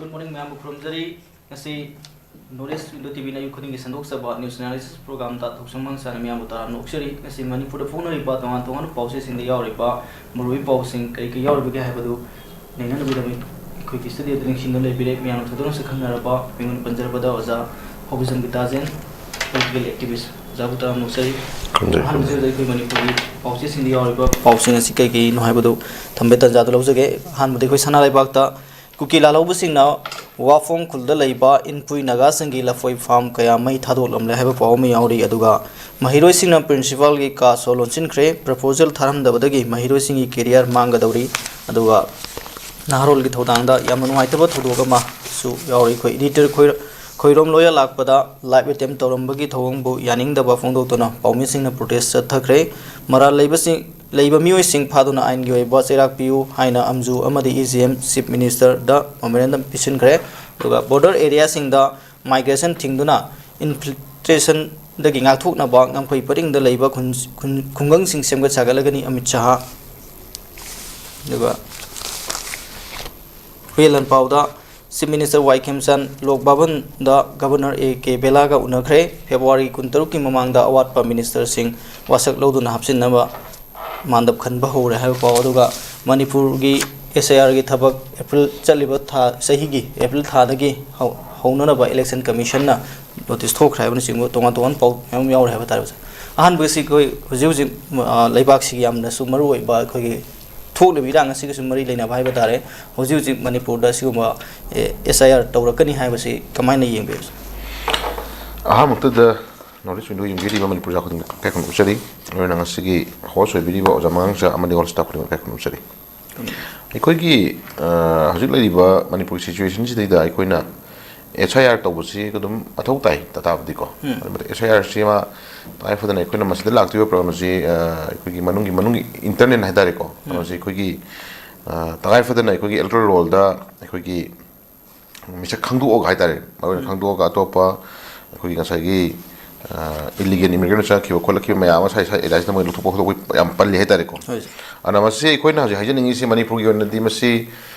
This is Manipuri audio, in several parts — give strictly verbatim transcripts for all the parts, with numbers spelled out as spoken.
Good morning, ꯃꯌꯥꯝꯕꯨ ꯈꯨꯔꯨꯝꯖꯔꯤ꯫ ꯉꯁꯤ North East Window T V ꯅ ꯑꯌꯨꯛ ꯈꯨꯗꯤꯡꯒꯤ ꯁꯟꯗꯣꯛꯆꯕ news analysis program ꯗ ꯊꯣꯛꯆꯪ ꯃꯍꯪꯁꯥꯅ ꯃꯤꯌꯥꯝꯕꯨ ꯇꯔꯥꯝꯅ ꯑꯣꯛꯆꯔꯤ꯫ ꯉꯁꯤ ꯃꯅꯤꯄꯨꯔꯗ ꯐꯣꯡꯅꯔꯤꯕ ꯇꯣꯉꯥꯟ ꯇꯣꯉꯥꯟꯕ ꯄꯥꯎꯆꯦꯁꯤꯡꯗ ꯌꯥꯎꯔꯤꯕ ꯃꯔꯨꯑꯣꯏꯕ ꯄꯥꯎꯁꯤꯡ ꯀꯔꯤ ꯀꯔꯤ ꯌꯥꯎꯔꯤꯕꯒꯦ ꯍꯥꯏꯕꯗꯨ ꯅꯩꯅꯅꯕꯒꯤꯗꯃꯛ ꯑꯩꯈꯣꯏꯒꯤ studio ꯗ ꯂꯦꯡꯁꯤꯟꯗꯨꯅ ꯂꯩꯕꯤꯔꯦ꯫ ꯃꯤꯌꯥꯝꯅ ꯊꯣꯏꯗꯣꯛꯅ ꯁꯛꯈꯪꯅꯔꯕ ꯃꯤꯡ ꯑꯣꯏꯅ ꯄꯟꯖꯔꯕꯗ ꯑꯣꯖꯥ ꯍꯣꯕꯤꯆꯟ ꯒꯤꯇꯥꯖꯦꯟ, political activist꯫ ꯑꯣꯖꯥꯕꯨ ꯇꯔꯥꯝꯅ ꯑꯣꯛꯆꯔꯤ꯫ ꯈꯨꯔꯨꯝꯖꯔꯤ, ꯑꯍꯥꯟꯕꯁꯤꯗ ꯈꯨꯔꯨꯝꯖꯔꯤ꯫ ꯑꯩꯈꯣꯏ ꯃꯅꯤꯄꯨꯔꯒꯤ ꯄꯥꯎꯆꯦꯁꯤꯡꯗ ꯌꯥꯎꯔꯤꯕ ꯄꯥꯎꯁꯤꯡ ꯑꯁꯤ ꯀꯩ ꯀꯩꯅꯣ ꯍꯥꯏꯕꯗꯨ ꯊꯝꯕꯒꯤ ꯇꯥꯟꯖꯥꯗꯨ ꯂꯧꯖꯒꯦ꯫ ꯑꯍꯥꯟꯕꯗ ꯑꯩꯈꯣꯏ ꯁꯅꯥ ꯂꯩꯕꯥꯛꯇ ꯀꯨꯀꯤ ꯂꯥꯜꯍꯧꯕꯁꯤꯡꯅ ꯋꯥꯐꯣꯡ ꯈꯨꯜꯗ ꯂꯩꯕ ꯏꯟꯄꯨꯏ ꯅꯥꯒꯥꯁꯤꯡꯒꯤ ꯂꯐꯣꯏ farm ꯀꯌꯥ ꯃꯩ ꯊꯥꯗꯣꯛꯂꯝꯂꯦ ꯍꯥꯏꯕ ꯄꯥꯎ ꯑꯃ ꯌꯥꯎꯔꯤ꯫ ꯑꯗꯨꯒ ꯃꯍꯩꯔꯣꯏꯁꯤꯡꯅ principal ꯒꯤ ꯀꯥ ꯁꯣ ꯂꯣꯟꯁꯤꯟꯈ꯭ꯔꯦ꯫ Proposal ꯊꯥꯔꯝꯗꯕꯗꯒꯤ ꯃꯍꯩꯔꯣꯏꯁꯤꯡꯒꯤ career ꯃꯥꯡꯒꯗꯧꯔꯤ꯫ ꯑꯗꯨꯒ ꯅꯍꯥꯔꯣꯜꯒꯤ ꯊꯧꯗꯥꯡꯗ ꯌꯥꯝꯅ ꯅꯨꯡꯉꯥꯏꯇꯕ ꯊꯧꯗꯣꯛ ꯑꯃꯁꯨ ꯌꯥꯎꯔꯤ꯫ ꯑꯩꯈꯣꯏ editor ꯈꯣꯏ-, ꯈꯣꯏꯔꯣꯝ ꯂꯣꯌꯥ ꯂꯥꯛꯄꯗ live attempt ꯇꯧꯔꯝꯕꯒꯤ ꯊꯧꯑꯣꯡꯕꯨ ꯌꯥꯅꯤꯡꯗꯕ ꯐꯣꯡꯗꯣꯛꯇꯨꯅ ꯄꯥꯎꯃꯤꯁꯤꯡꯅ protest ꯆꯠꯊꯈ꯭ꯔꯦ꯫ ꯃꯔꯥꯜ ꯂꯩꯕꯁꯤꯡ, ꯂꯩꯕ ꯃꯤꯑꯣꯏꯁꯤꯡ ꯐꯥꯗꯨꯅ ꯑꯥꯏꯟꯒꯤ ꯑꯣꯏꯕ ꯆꯩꯔꯥꯛ ꯄꯤꯌꯨ ꯍꯥꯏꯅ ꯑꯝꯖꯨ ꯑꯃꯗꯤ E G M Chief Minister ꯗ memorandum ꯄꯤꯁꯤꯟꯈ꯭ꯔꯦ꯫ ꯑꯗꯨꯒ border area ꯁꯤꯡꯗ migration ꯊꯤꯡꯗꯨꯅ infiltration ꯗꯒꯤ ꯉꯥꯛꯊꯣꯛꯅꯕ ꯉꯝꯈꯩ ꯄꯔꯤꯡꯗ ꯂꯩꯕ ꯈꯨꯟ-, ꯈꯨꯟ-, ꯈꯨꯡꯒꯪꯁꯤꯡ ꯁꯦꯝꯒꯠ ꯁꯥꯒꯠꯂꯒꯅꯤ ꯑꯃꯤꯠ ꯁꯍꯥ꯫ ꯑꯗꯨꯒ ꯍꯨꯏꯌꯦꯟ ꯂꯥꯟꯄꯥꯎꯗ Chief Minister Y ꯈꯦꯝꯆꯥꯟ log ꯚꯕꯟꯗ Governor A K ꯕꯦꯂꯥꯒ ꯎꯅꯈ꯭ꯔꯦ꯫ February ꯀꯨꯟꯇꯔꯨꯛꯀꯤ ꯃꯃꯥꯡꯗ ꯑꯋꯥꯠꯄ minister ꯁꯤꯡ ꯋꯥꯁꯛ ꯂꯧꯗꯨꯅ ꯍꯥꯞꯆꯤꯟꯅꯕ ꯃꯥꯟꯗꯞ ꯈꯟꯕ ꯍꯧꯔꯦ ꯍꯥꯏꯕ ꯄꯥꯎ꯫ ꯑꯗꯨꯒ ꯃꯅꯤꯄꯨꯔꯒꯤ S I R ꯒꯤ ꯊꯕꯛ April, ꯆꯠꯂꯤꯕ ꯊꯥ, ꯆꯍꯤꯒꯤ April ꯊꯥꯗꯒꯤ ꯍꯧ-, ꯍꯧꯅꯅꯕ Election Commission ꯅ notice ꯊꯣꯛꯈ꯭ꯔꯦ ꯍꯥꯏꯕꯅꯆꯤꯡꯕ ꯇꯣꯉꯥꯟ ꯇꯣꯉꯥꯟꯕ ꯄꯥꯎ ꯃꯌꯥꯝ ꯌꯥꯎꯔꯦ ꯍꯥꯏꯕ ꯇꯥꯔꯦ, ꯑꯣꯖꯥ꯫ ꯑꯍꯥꯟꯕꯁꯤ ꯑꯩꯈꯣꯏ ꯍꯧꯖꯤꯛ ꯍꯧꯖꯤꯛ, ꯑ, ꯂꯩꯕꯥꯛꯁꯤꯒꯤ ꯌꯥꯝꯅꯁꯨ ꯃꯔꯨꯑꯣꯏꯕ ꯑꯩꯈꯣꯏꯒꯤ ꯊꯣꯛꯂꯤꯕ ꯏꯔꯥꯡ ꯑꯁꯤꯒꯁꯨ ꯃꯔꯤ ꯂꯩꯅꯕ ꯍꯥꯏꯕ ꯇꯥꯔꯦ꯫ ꯍꯧꯖꯤꯛ ꯍꯧꯖꯤꯛ ꯃꯅꯤꯄꯨꯔꯗ ꯑꯁꯤꯒꯨꯝꯕ, ꯑꯦ, S I R ꯇꯧꯔꯛꯀꯅꯤ ꯍꯥꯏꯕꯁꯤ ꯀꯃꯥꯏꯅ ꯌꯦꯡꯕꯤ, ꯑꯣꯖꯥ? ꯑꯍꯥꯟꯕꯃꯛꯇꯗ North East Window ꯌꯦꯡꯕꯤꯔꯤꯕ ꯃꯅꯤꯄꯨꯔ ꯈꯨꯗꯤꯡꯃꯛ ꯏꯀꯥꯏ ꯈꯨꯝꯅꯕ ꯎꯠꯆꯔꯤ꯫ ꯂꯣꯏꯅꯅ ꯉꯁꯤꯒꯤ host ꯑꯣꯏꯕꯤꯔꯤꯕ ꯑꯣꯖꯥ ꯃꯉꯥꯡꯆꯥ ꯑꯃꯗꯤ all staff ꯈꯨꯗꯤꯡꯃꯛ ꯏꯀꯥꯏ ꯈꯨꯝꯅꯕ ꯎꯠꯆꯔꯤ꯫ ꯑꯩꯈꯣꯏꯒꯤ, ꯑ, ꯍꯧꯖꯤꯛ ꯂꯩꯔꯤꯕ ꯃꯅꯤꯄꯨꯔꯒꯤ situation ꯁꯤꯗꯩꯗ ꯑꯩꯈꯣꯏꯅ S I R ꯇꯧꯕꯁꯤ ꯑꯗꯨꯝ ꯃꯊꯧ ꯇꯥꯏ, ꯇꯇꯥꯕꯨꯗꯤꯀꯣ꯫ ꯎꯝ꯫ ꯑꯗꯨꯕꯨ S I R ꯁꯤ ꯃꯥ ꯇꯉꯥꯏ ꯐꯗꯅ ꯑꯩꯈꯣꯏꯅ ꯃꯁꯤꯗ ꯂꯥꯛꯇꯣꯏꯕ problem ꯑꯁꯤ, ꯑ, ꯑꯩꯈꯣꯏꯒꯤ ꯃꯅꯨꯡꯒꯤ, ꯃꯅꯨꯡꯒꯤ internal ꯍꯥꯏꯇꯥꯔꯦꯀꯣ꯫ ꯎꯝ꯫ ꯀꯩꯅꯣꯁꯤ ꯑꯩꯈꯣꯏꯒꯤ, ꯑ, ꯇꯉꯥꯏ ꯐꯗꯅ ꯑꯩꯈꯣꯏꯒꯤ electoral roll ꯗ ꯑꯩꯈꯣꯏꯒꯤ ꯃꯤꯁꯛ ꯈꯪꯗꯣꯛꯑꯒ ꯍꯥꯏꯇꯥꯔꯦ, ꯃꯔꯨ ꯑꯣꯏꯅ ꯎꯝ꯫ ꯈꯪꯗꯣꯛꯑꯒ ꯑꯇꯣꯞꯄ ꯑꯩꯈꯣꯏꯒꯤ ꯉꯁꯥꯏꯒꯤ, ꯑ, illegal immigrant ꯆꯪꯉꯛꯈꯤꯕ ꯈꯣꯠꯂꯛꯈꯤꯕ ꯃꯌꯥꯝ ꯑꯃ ꯁꯥꯏ, ꯁꯥꯏ area ꯁꯤꯗ ꯃꯣꯏ ꯂꯧꯊꯣꯛꯄ ꯈꯣꯠꯇꯣꯛꯄ ꯌꯥꯝ ꯄꯜꯂꯤ ꯍꯥꯏꯇꯥꯔꯦꯀꯣ꯫ ꯍꯣꯏ, ꯁꯥꯔ꯫ ꯑꯗꯨꯅ ꯃꯁꯤ ꯑꯩꯈꯣꯏꯅ ꯍꯧꯖꯤꯛ ꯍꯥꯏꯖꯅꯤꯡꯉꯤꯁꯤ ꯃꯅꯤꯄꯨꯔꯒꯤ ꯑꯣꯏꯅꯗꯤ ꯃꯁꯤ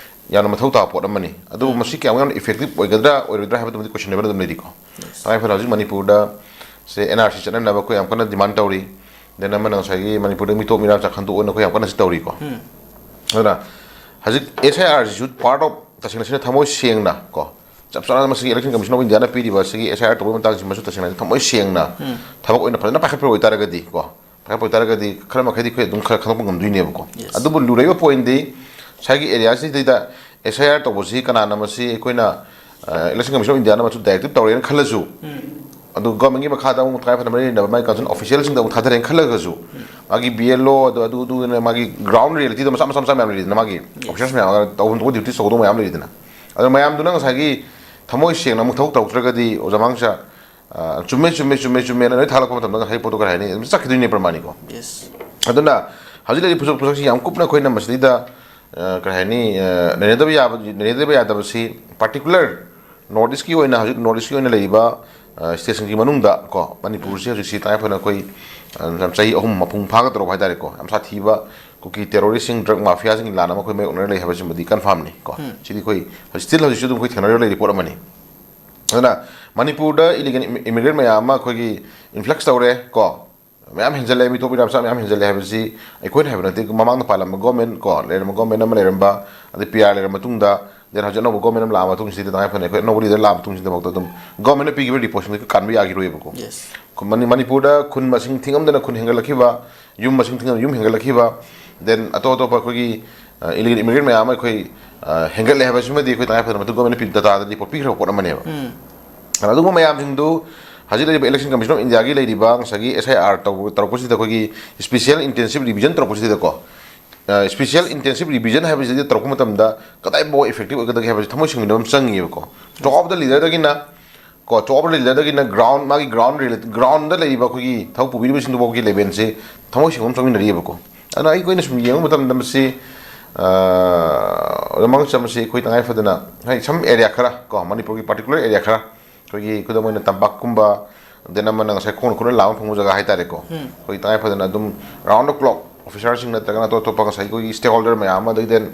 ꯌꯥꯝꯅ ꯃꯊꯧ ꯇꯥꯕ ꯄꯣꯠ ꯑꯃꯅꯤ꯫ ꯑꯗꯨꯕꯨ ꯃꯁꯤ ꯀꯌꯥꯝ ꯌꯥꯝꯅ effective ꯑꯣꯏꯒꯗ꯭ꯔꯥ ꯑꯣꯏꯔꯣꯏꯗ꯭ꯔꯥ ꯍꯥꯏꯕꯗꯨꯃꯗꯤ questionable ꯑꯗꯨꯝ ꯂꯩꯔꯤꯀꯣ꯫ ꯇꯉꯥꯏ ꯐꯗꯅ ꯍꯧꯖꯤꯛ ꯃꯅꯤꯄꯨꯔꯗ ꯁꯦ NRC ꯆꯠꯅꯅꯕ ꯑꯩꯈꯣꯏ ꯌꯥꯝ ꯀꯟꯅ demand ꯇꯧꯔꯤ꯫ Then ꯑꯃꯅ ꯉꯁꯥꯏꯒꯤ ꯃꯅꯤꯄꯨꯔꯗ ꯃꯤꯇꯣꯞ ꯃꯤꯔꯥ ꯆꯥꯛꯈꯟꯗꯣꯛꯑꯣꯅ ꯑꯩꯈꯣꯏ ꯌꯥꯝ ꯀꯟꯅꯁꯨ ꯇꯧꯔꯤꯀꯣ꯫ ꯑꯗꯨꯅ ꯍꯧꯖꯤꯛ SIR ꯁꯤꯁꯨ part of, ꯇꯁꯦꯡꯅ ꯁꯤꯅ ꯊꯃꯣꯏ ꯁꯦꯡꯅ ꯀꯣ, ꯆꯞ ꯆꯥꯅ ꯃꯁꯤꯒꯤ Election Commission of India ꯅ ꯄꯤꯔꯤꯕ ꯁꯤꯒꯤ SIR ꯇꯧꯕꯒꯤ ꯃꯇꯥꯡꯁꯤꯃꯁꯨ ꯇꯁꯦꯡꯅ ꯊꯃꯣꯏ ꯁꯦꯡꯅ ꯊꯕꯛ ꯑꯣꯏꯅ ꯐꯖꯅ ꯄꯥꯏꯈꯠꯄ ꯑꯣꯏꯇꯥꯔꯒꯗꯤ ꯀꯣ, ꯄꯥꯏꯈꯠꯄ ꯑꯣꯏꯇꯥꯔꯒꯗꯤ ꯈꯔ ꯃꯈꯩꯗꯤ ꯑꯩꯈꯣꯏ ꯑꯗꯨꯝ ꯈꯔ ꯈꯪꯗꯣꯛꯄ ꯉꯝꯗꯣꯏꯅꯦꯕꯀꯣ꯫ Yes. ꯑꯗꯨꯕꯨ ꯂꯨꯔꯛꯏꯕ point ꯗꯤ ꯉꯁꯥꯏꯒꯤ area ꯁꯤꯗꯩꯗ SIR ꯇꯧꯕꯁꯤ ꯀꯅꯥꯅ ꯃꯁꯤ ꯑꯩꯈꯣꯏꯅ, ꯑ, Election Commission of India ꯅ ꯃꯁꯤ directive ꯇꯧꯔꯦꯅ ꯈꯜꯂꯁꯨ, ꯑꯗꯨ government ꯀꯤ ꯃꯈꯥꯗ ꯑꯃꯨꯛ ꯇꯉꯥꯏ ꯐꯗꯅ ꯃꯔꯤ ꯂꯩꯅꯕ ꯃꯥꯒꯤ concerned official ꯁꯤꯡꯗ ꯑꯃꯨꯛ ꯊꯥꯗꯔꯦꯅ ꯈꯜꯂꯒꯁꯨ, ꯃꯥꯒꯤ BLO ꯑꯗꯨ, ꯑꯗꯨ, ꯑꯗꯨꯅ ꯃꯥꯒꯤ ground reality ꯗ ꯃꯆꯥ, ꯃꯆꯥ, ꯃꯆꯥ ꯃꯌꯥꯝ ꯂꯩꯔꯤꯗꯅ, ꯃꯥꯒꯤ officers ꯃꯌꯥꯝ ꯇꯧꯐꯝ ꯊꯣꯛꯄ duties ꯇꯧꯒꯗꯧꯕ ꯃꯌꯥꯝ ꯂꯩꯔꯤꯗꯅ꯫ ꯑꯗꯣ ꯃꯌꯥꯝꯗꯨꯅ ꯉꯁꯥꯏꯒꯤ ꯊꯃꯣꯏ ꯁꯦꯡꯅ ꯑꯃꯨꯛ ꯊꯕꯛ ꯇꯧꯔꯛꯇ꯭ꯔꯒꯗꯤ ꯑꯣꯖꯥ ꯃꯥꯡꯁꯥ, ꯑ, ꯆꯨꯝꯃꯦ, ꯆꯨꯝꯃꯦ, ꯆꯨꯝꯃꯦ, ꯆꯨꯝꯃꯦꯅ ꯂꯣꯏ ꯊꯥꯒꯠꯂꯛꯄ ꯃꯇꯝꯗ ꯉꯁꯥꯏ ꯄꯣꯠꯇꯣ ꯀꯔꯤ ꯍꯥꯏꯅꯤ, ꯑꯗꯨꯝ ꯆꯠꯈꯤꯗꯣꯏꯅꯦ ꯄ꯭ꯔꯃꯥꯅꯤꯀꯣ꯫ Yes. ꯑꯗꯨꯅ ꯍꯧꯖꯤꯛ ꯂꯩꯔꯤꯕ ꯄꯣꯠꯁꯛ, ꯄꯣꯠꯁꯛꯁꯤ ꯌꯥꯝ ꯀꯨꯞꯅ ꯑꯩꯈꯣꯏꯅ ꯃꯁꯤꯗꯩꯗ, ꯑ, ꯀꯔꯤ ꯍꯥꯏꯅꯤ, ꯑ, ꯅꯩꯅꯗꯕ ꯌꯥꯕ, ꯅꯩꯅꯗꯕ ꯌꯥꯗꯕꯁꯤ particular North East ꯀꯤ ꯑꯣꯏꯅ, ꯍꯧꯖꯤꯛ North East ꯀꯤ ꯑꯣꯏꯅ ꯂꯩꯔꯤꯕ, ꯑ, state ꯁꯤꯡꯒꯤ ꯃꯅꯨꯡꯗ ꯀꯣ, ꯃꯅꯤꯄꯨꯔꯁꯤ ꯍꯧꯖꯤꯛꯁꯤ ꯇꯉꯥꯏ ꯐꯗꯅ ꯑꯩꯈꯣꯏ, ꯑ, ꯆꯍꯤ ꯑꯍꯨꯝ ꯃꯄꯨꯡ ꯐꯥꯒꯗꯧꯔꯕ ꯍꯥꯏꯇꯥꯔꯦꯀꯣ, ꯌꯥꯝ ꯁꯥꯊꯤꯕ ꯀꯨꯀꯤ terrorist ꯁꯤꯡ, drug mafia ꯁꯤꯡꯒꯤ ꯂꯥꯟ ꯑꯃ ꯑꯩꯈꯣꯏ ꯃꯥꯌꯣꯛꯅꯔ ꯂꯩ ꯍꯥꯏꯕꯁꯤꯃꯗꯤ confirm ꯅꯤ ꯀꯣ꯫ ꯁꯤꯗꯤ ꯑꯩꯈꯣꯏ still ꯍꯧꯖꯤꯛꯁꯨ ꯑꯗꯨꯝ ꯑꯩꯈꯣꯏ ꯊꯦꯡꯅꯔꯒ ꯂꯩꯔꯤ ꯄꯣꯠ ꯑꯃꯅꯤ꯫ ꯑꯗꯨꯅ ꯃꯅꯤꯄꯨꯔꯗ illegal immigrant ꯃꯌꯥꯝ ꯑꯃ ꯑꯩꯈꯣꯏꯒꯤ influx ꯇꯧꯔꯦ ꯀꯣ, ꯃꯌꯥꯝ ꯍꯦꯟꯖꯜꯂꯦ, ꯃꯤꯇꯣꯞ ꯃꯤꯔꯥ ꯃꯆꯥ ꯃꯌꯥꯝ ꯍꯦꯟꯖꯜꯂꯦ ꯍꯥꯏꯕꯁꯤ ꯑꯩꯈꯣꯏꯅ ꯍꯥꯏꯕ ꯅꯠꯇꯦ, ꯃꯃꯥꯡꯗ ꯄꯥꯜꯂꯝꯕ government ꯀꯣ, ꯂꯩꯔꯝꯕ government ꯑꯃ ꯂꯩꯔꯝꯕ, ꯑꯗꯩ PR ꯂꯩꯔ ꯃꯇꯨꯡꯗ, then ꯍꯧꯖꯤꯛ ꯑꯅꯧꯕ government ꯑꯃ ꯂꯥꯛꯑ ꯃꯇꯨꯡꯁꯤꯗ, ꯇꯉꯥꯏ ꯐꯗꯅ ꯑꯩꯈꯣꯏ ꯑꯅꯧꯕ leader ꯂꯥꯛꯑ ꯃꯇꯨꯡꯁꯤꯗꯐꯥꯎꯗ ꯑꯗꯨꯝ government ꯅ ꯄꯤꯈꯤꯕ report ꯁꯤꯡꯗꯨ ꯀꯥꯟꯕ ꯌꯥꯈꯤꯔꯣꯏꯕꯀꯣ꯫ Yes. ꯈꯨꯟ-, ꯃꯅꯤ-, ꯃꯅꯤꯄꯨꯔꯗ ꯈꯨꯟ ꯃꯁꯤꯡ ꯊꯤꯉꯝꯗꯅ ꯈꯨꯟ ꯍꯦꯟꯒꯠꯂꯛꯈꯤꯕ, ꯌꯨꯝ ꯃꯁꯤꯡ ꯊꯤꯉꯝꯗꯅ ꯌꯨꯝ ꯍꯦꯟꯒꯠꯂꯛꯈꯤꯕ, then ꯑꯇꯣꯞ ꯑꯇꯣꯞꯄ ꯑꯩꯈꯣꯏꯒꯤ, ꯑ, illegal immigrant ꯃꯌꯥꯝ ꯑꯃ ꯑꯩꯈꯣꯏ, ꯑ, ꯍꯦꯟꯒꯠꯂꯦ ꯍꯥꯏꯕꯁꯤꯃꯗꯤ ꯑꯩꯈꯣꯏ ꯇꯉꯥꯏ ꯐꯗꯅ ꯃꯇꯨꯡ government ꯅ ꯄꯤ-, data ꯗꯗꯤ report ꯄꯤꯈ꯭ꯔꯕ ꯄꯣꯠ ꯑꯃꯅꯦꯕ꯫ ꯑꯗꯨꯒꯨꯝꯕ ꯃꯌꯥꯝꯁꯤꯡꯗꯨ ꯍꯧꯖꯤꯛ ꯂꯩꯔꯤꯕ Election Commission of India ꯒꯤ ꯂꯩꯔꯤꯕ ꯉꯁꯥꯏꯒꯤ SIR ꯇꯧꯕ, ꯇꯧꯔꯛꯄꯁꯤꯗ ꯑꯩꯈꯣꯏꯒꯤ special intensive revision ꯇꯧꯔꯛꯄꯁꯤꯗꯀꯣ, ꯑ, special intensive revision ꯍꯥꯏꯕꯁꯤꯗꯤ ꯇꯧꯔꯛꯄ ꯃꯇꯝꯗ ꯀꯗꯥꯏꯐꯥꯎ effective ꯑꯣꯏꯒꯗꯒꯦ ꯍꯥꯏꯕꯁꯤ ꯊꯃꯣꯏ ꯁꯦꯡꯃꯤꯟꯅꯕ ꯑꯃ ꯆꯪꯉꯤꯕꯀꯣ꯫ Top ꯗ leader ꯗꯒꯤꯅ ꯀꯣ, top ꯗ leader ꯗꯒꯤꯅ ground, ꯃꯥꯒꯤ ground reality, ground ꯗ ꯂꯩꯔꯤꯕ ꯑꯩꯈꯣꯏꯒꯤ ꯊꯕꯛ ꯄꯨꯕꯤꯔꯤꯕꯁꯤꯡꯗꯨꯐꯥꯎꯒꯤ level ꯁꯦ ꯊꯃꯣꯏ ꯁꯦꯡꯕ ꯑꯃ ꯆꯪꯃꯤꯟꯅꯔꯤꯑꯕꯀꯣ꯫ ꯑꯗꯨꯅ ꯑꯩꯈꯣꯏꯅ ꯁꯨꯝ ꯌꯦꯡꯕ ꯃꯇꯝꯗ ꯃꯁꯤ, ꯑ, ꯃꯃꯥꯡ ꯆꯍꯤ ꯃꯁꯤ ꯑꯩꯈꯣꯏ ꯇꯉꯥꯏ ꯐꯗꯅ, ꯍꯥꯏ, some area ꯈꯔ ꯀꯣ, ꯃꯅꯤꯄꯨꯔꯒꯤ particular area ꯈꯔ, ꯑꯩꯈꯣꯏꯒꯤ ꯈꯨꯗꯝ ꯑꯣꯏꯅ ꯇꯝꯄꯥꯛꯀꯨꯝꯕ, then ꯑꯃꯅ ꯉꯁꯥꯏ ꯈꯣꯡꯅ ꯈꯨꯠꯅ ꯂꯥꯝꯕ ꯐꯪꯕ ꯖꯒꯥ ꯍꯥꯏꯇꯥꯔꯦꯀꯣ꯫ ꯑꯩꯈꯣꯏ ꯇꯉꯥꯏ ꯐꯗꯅ ꯑꯗꯨꯝ round the clock officer ꯁꯤꯡ ꯅꯠꯇ꯭ꯔꯒꯅ ꯑꯇꯣꯞ ꯑꯇꯣꯞꯄ ꯉꯁꯥꯏ ꯑꯩꯈꯣꯏꯒꯤ stakeholder ꯃꯌꯥꯝ ꯑꯃ, ꯑꯗꯒꯤ then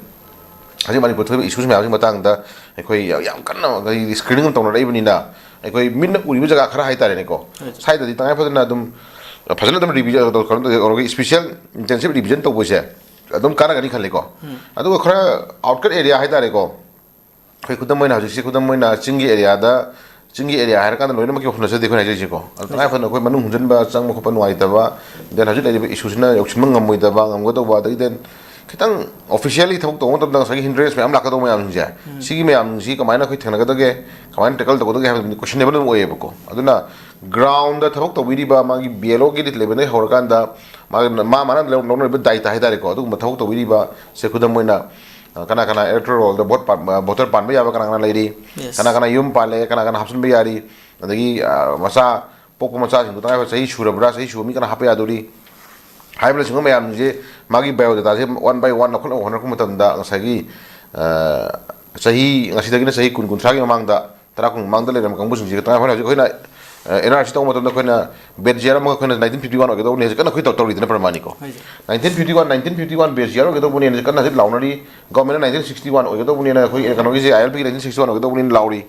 ꯍꯧꯖꯤꯛ ꯃꯅꯤꯄꯨꯔ ꯊꯣꯛꯏꯕ ꯏꯁꯨꯁ ꯃꯌꯥꯝꯁꯤ ꯃꯇꯥꯡꯗ ꯑꯩꯈꯣꯏ ꯌꯥꯝ ꯀꯟꯅ ꯁ꯭ꯀ꯭ꯔꯤꯅꯤꯡ ꯑꯃ ꯇꯧꯅꯔꯛꯏꯕꯅꯤꯅ, ꯑꯩꯈꯣꯏ ꯃꯤꯠꯅ ꯎꯔꯤꯕ ꯖꯒꯥ ꯈꯔ ꯍꯥꯏꯇꯥꯔꯦꯅꯦꯀꯣ, ꯁ꯭ꯋꯥꯏꯗꯗꯤ ꯇꯉꯥꯏ ꯐꯗꯅ ꯑꯗꯨꯝ ꯐꯖꯅ ꯑꯗꯨꯝ ꯔꯤꯚꯤꯖꯟ ꯇꯧꯔꯒ ꯏꯁꯄꯤꯁꯦꯜ ꯏꯟꯇꯦꯟꯁꯤꯞ ꯔꯤꯚꯤꯖꯟ ꯇꯧꯕꯁꯦ ꯑꯗꯨꯝ ꯀꯥꯟꯅꯒꯅꯤ ꯈꯜꯂꯤꯀꯣ꯫ ꯑꯗꯨꯒ ꯈꯔ ꯑꯥꯎꯠꯀꯠ ꯑꯦꯔꯤꯌꯥ ꯍꯥꯏꯇꯥꯔꯦꯀꯣ, ꯑꯩꯈꯣꯏ ꯈꯨꯗꯝ ꯑꯣꯏꯅ ꯍꯧꯖꯤꯛꯁꯤ, ꯈꯨꯗꯝ ꯑꯣꯏꯅ ꯆꯤꯡꯒꯤ ꯑꯦꯔꯤꯌꯥꯗ, ꯆꯤꯡꯒꯤ ꯑꯦꯔꯤꯌꯥ ꯍꯥꯏꯔꯀꯥꯟꯗ ꯂꯣꯏꯅꯃꯛꯀꯤ ꯋꯥꯐꯝ ꯅꯠꯆꯗꯦ ꯑꯩꯈꯣꯏꯅ ꯍꯥꯏꯖꯔꯤꯁꯤꯀꯣ꯫ ꯑꯗꯣ ꯇꯉꯥꯏ ꯐꯗꯅ ꯑꯩꯈꯣꯏ ꯃꯅꯨꯡ ꯍꯨꯟꯖꯤꯟꯕ, ꯆꯪꯕ ꯈꯣꯠꯄ ꯅꯨꯡꯉꯥꯏꯇꯕ, then ꯍꯧꯖꯤꯛ ꯂꯩꯔꯤꯕ ꯏꯁꯨꯁꯤꯅ ꯌꯧꯁꯤꯟꯕ ꯉꯝꯃꯣꯏꯗꯕ, ꯉꯝꯒꯗꯧꯕ, ꯑꯗꯒꯤ then ꯈꯤꯇꯪ ꯑꯣꯐꯤꯁꯤꯌꯦꯜꯂꯤ ꯊꯕꯛ ꯇꯧꯕ ꯃꯇꯝꯗ ꯉꯁꯥꯏꯒꯤ ꯍꯤꯟꯗ꯭ꯔꯦꯟꯁ ꯃꯌꯥꯝ ꯂꯥꯛꯀꯗꯧꯕ ꯃꯌꯥꯝꯁꯤꯡꯁꯦ, ꯁꯤꯒꯤ ꯃꯌꯥꯝꯁꯤ ꯀꯃꯥꯏꯅ ꯑꯩꯈꯣꯏ ꯊꯦꯡꯅꯒꯗꯒꯦ, ꯀꯃꯥꯏꯅ ꯇꯦꯀꯜ ꯇꯧꯒꯗꯒꯦ ꯍꯥꯏꯕꯗꯨꯗꯤ ꯀꯣꯏꯁꯟꯅꯦꯕꯜ ꯑꯗꯨꯝ ꯑꯣꯏꯌꯦꯕꯀꯣ꯫ ꯑꯗꯨꯅ ꯒ꯭ꯔꯥꯎꯟꯗ ꯊꯕꯛ ꯇꯧꯕꯤꯔꯤꯕ ꯃꯥꯒꯤ ꯕꯤ ꯑꯦꯜ ꯑꯣꯒꯤ ꯂꯦꯕꯦꯜꯗꯒꯤ ꯍꯧꯔꯀꯥꯟꯗ ꯃꯥꯒꯤ, ꯃꯥ ꯃꯥꯅ ꯂꯧ-, ꯂꯧꯅꯔꯤꯕ ꯗꯥꯏꯇ ꯍꯥꯏꯇꯥꯔꯦꯀꯣ, ꯑꯗꯨꯒꯨꯝꯕ ꯊꯕꯛ ꯇꯧꯕꯤꯔꯤꯕ, ꯁꯦ ꯈꯨꯗꯝ ꯑꯣꯏꯅ, ꯑ, ꯀꯅꯥ ꯀꯅꯥ ꯏꯂꯦꯛꯇꯣꯔꯦꯜ ꯔꯣꯜꯗ ꯚꯣꯠ ꯄꯥꯟ-, ꯑ, ꯚꯣꯇꯔ ꯄꯥꯟꯕ ꯌꯥꯕ ꯀꯅꯥ ꯀꯅꯥ ꯂꯩꯔꯤ, ꯀꯅꯥ ꯀꯅꯥ ꯌꯨꯝ ꯄꯥꯜꯂꯦ, ꯀꯅꯥ ꯀꯅꯥ ꯍꯥꯞꯆꯤꯟꯕ ꯌꯥꯔꯤ, ꯑꯗꯒꯤ, ꯑ, ꯃꯆꯥ ꯄꯣꯛꯄ ꯃꯆꯥꯁꯤꯡꯗꯣ ꯇꯉꯥꯏ ꯐꯗꯅ ꯆꯍꯤ ꯁꯨꯔꯕ꯭ꯔꯥ, ꯆꯍꯤ ꯁꯨꯕ ꯃꯤ ꯀꯅꯥ ꯍꯥꯞꯄ ꯌꯥꯗꯣꯔꯤ ꯍꯥꯏꯕꯅꯆꯤꯡꯕ ꯃꯌꯥꯝꯁꯦ, ꯃꯥꯒꯤ ꯕꯥꯏꯑꯣꯗꯦꯇꯥꯁꯦ ꯋꯥꯟ ꯕꯥꯏ ꯋꯥꯟ ꯂꯧꯈꯠꯅꯕ ꯍꯣꯠꯅꯔꯛꯄ ꯃꯇꯝꯗ ꯉꯁꯥꯏꯒꯤ, ꯑ, ꯆꯍꯤ, ꯉꯁꯤꯗꯒꯤꯅ ꯆꯍꯤ ꯀꯨꯟ, ꯀꯨꯟꯊ꯭ꯔꯥꯒꯤ ꯃꯃꯥꯡꯗ, ꯇꯔꯥ ꯀꯨꯟ ꯃꯃꯥꯡꯗ ꯂꯩꯔꯝꯕ ꯀꯥꯡꯕꯨꯁꯤꯡꯁꯤꯒ ꯇꯉꯥꯏ ꯐꯗꯅ ꯍꯧꯖꯤꯛ ꯑꯩꯈꯣꯏꯅ, ꯑ, ꯑꯦꯟ ꯑꯥꯔ ꯁꯤ ꯇꯧꯕ ꯃꯇꯝꯗ ꯑꯩꯈꯣꯏꯅ ꯕꯦꯠ ꯖꯤꯌꯥꯔ ꯑꯃꯒ ꯑꯩꯈꯣꯏꯅ ꯅꯥꯏꯟꯇꯤꯟ ꯐꯤꯐꯇꯤ ꯋꯥꯟ ꯑꯣꯏꯒꯗꯧꯕꯅꯤ, ꯍꯧꯖꯤꯛ ꯀꯟꯅ ꯑꯩꯈꯣꯏ ꯇꯧ-, ꯇꯧꯔꯤꯗꯨꯅ ꯄ꯭ꯔꯃꯥꯟꯅꯤꯀꯣ꯫ Nineteen fifty one, nineteen fifty one ꯕꯦꯠ ꯖꯤꯌꯥꯔ ꯑꯣꯏꯒꯗꯧꯕꯅꯦꯅ ꯍꯧꯖꯤꯛ ꯀꯟꯅ ꯍꯧꯖꯤꯛ ꯂꯥꯎꯅꯔꯤ꯫ ꯒꯣꯔꯃꯦꯟꯅ ꯅꯥꯏꯟꯇꯤꯟ ꯁꯤꯛꯁꯇꯤ ꯋꯥꯟ ꯑꯣꯏꯒꯗꯧꯕꯅꯦꯅ, ꯑꯩꯈꯣꯏ ꯀꯩꯅꯣꯒꯤꯁꯦ, ꯑꯥꯏ ꯑꯦꯜ ꯄꯤꯒꯤ ꯅꯥꯏꯟꯇꯤꯟ ꯁꯤꯛꯁꯇꯤ ꯋꯥꯟ ꯑꯣꯏꯒꯗꯧꯕꯅꯦꯅ ꯂꯥꯎꯔꯤ꯫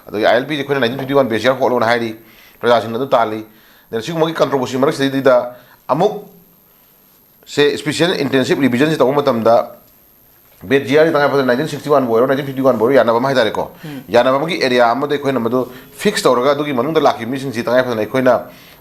ꯑꯗꯒꯤ ꯑꯥꯏ ꯑꯦꯜ ꯄꯤꯁꯦ ꯑꯩꯈꯣꯏꯅ ꯅꯥꯏꯟꯇꯤꯟ ꯐꯤꯐꯇꯤ ꯋꯥꯟ ꯕꯦꯠ ꯖꯤꯌꯥꯔ ꯍꯣꯠꯂꯣꯅ ꯍꯥꯏꯔꯤ꯫ ꯄ꯭ꯔꯖꯥꯁꯤꯡꯅ ꯑꯗꯨ ꯇꯥꯜꯂꯤ꯫ ꯑꯗꯨꯅ ꯁꯤꯒꯨꯝꯕꯒꯤ ꯀꯟꯇ꯭ꯔꯣꯚꯔꯁꯤ ꯃꯔꯛꯁꯤꯗꯩꯗꯨꯗ ꯑꯃꯨꯛ ꯁꯦ ꯏꯁꯄꯤꯁꯤꯌꯦꯜ ꯏꯟꯇꯦꯟꯁꯤꯞ ꯔꯤꯚꯤꯖꯟꯁꯤ ꯇꯧꯕ ꯃꯇꯝꯗ ꯕꯦꯠ ꯖꯤꯌꯥꯔꯁꯤ ꯇꯉꯥꯏ ꯐꯗꯅ ꯅꯥꯏꯟꯇꯤꯟ ꯁꯤꯛꯁꯇꯤ ꯋꯥꯟꯕꯨ ꯑꯣꯏꯔꯣ, ꯅꯥꯏꯟꯇꯤꯟ ꯐꯤꯐꯇꯤ ꯋꯥꯟꯕꯨ ꯑꯣꯏꯔꯣ, ꯌꯥꯅꯕ ꯑꯃ ꯍꯥꯏꯇꯥꯔꯦꯀꯣ꯫ ꯌꯥꯅꯕ ꯑꯃꯒꯤ ꯑꯦꯔꯤꯌꯥ ꯑꯃꯗ ꯑꯩꯈꯣꯏꯅ ꯃꯗꯨ ꯐꯤꯛꯁ ꯇꯧꯔꯒ ꯑꯗꯨꯒꯤ ꯃꯅꯨꯡꯗ ꯂꯥꯛꯈꯤꯕ ꯃꯤꯁꯤꯡꯁꯤ ꯇꯉꯥꯏ ꯐꯗꯅ ꯑꯩꯈꯣꯏꯅ,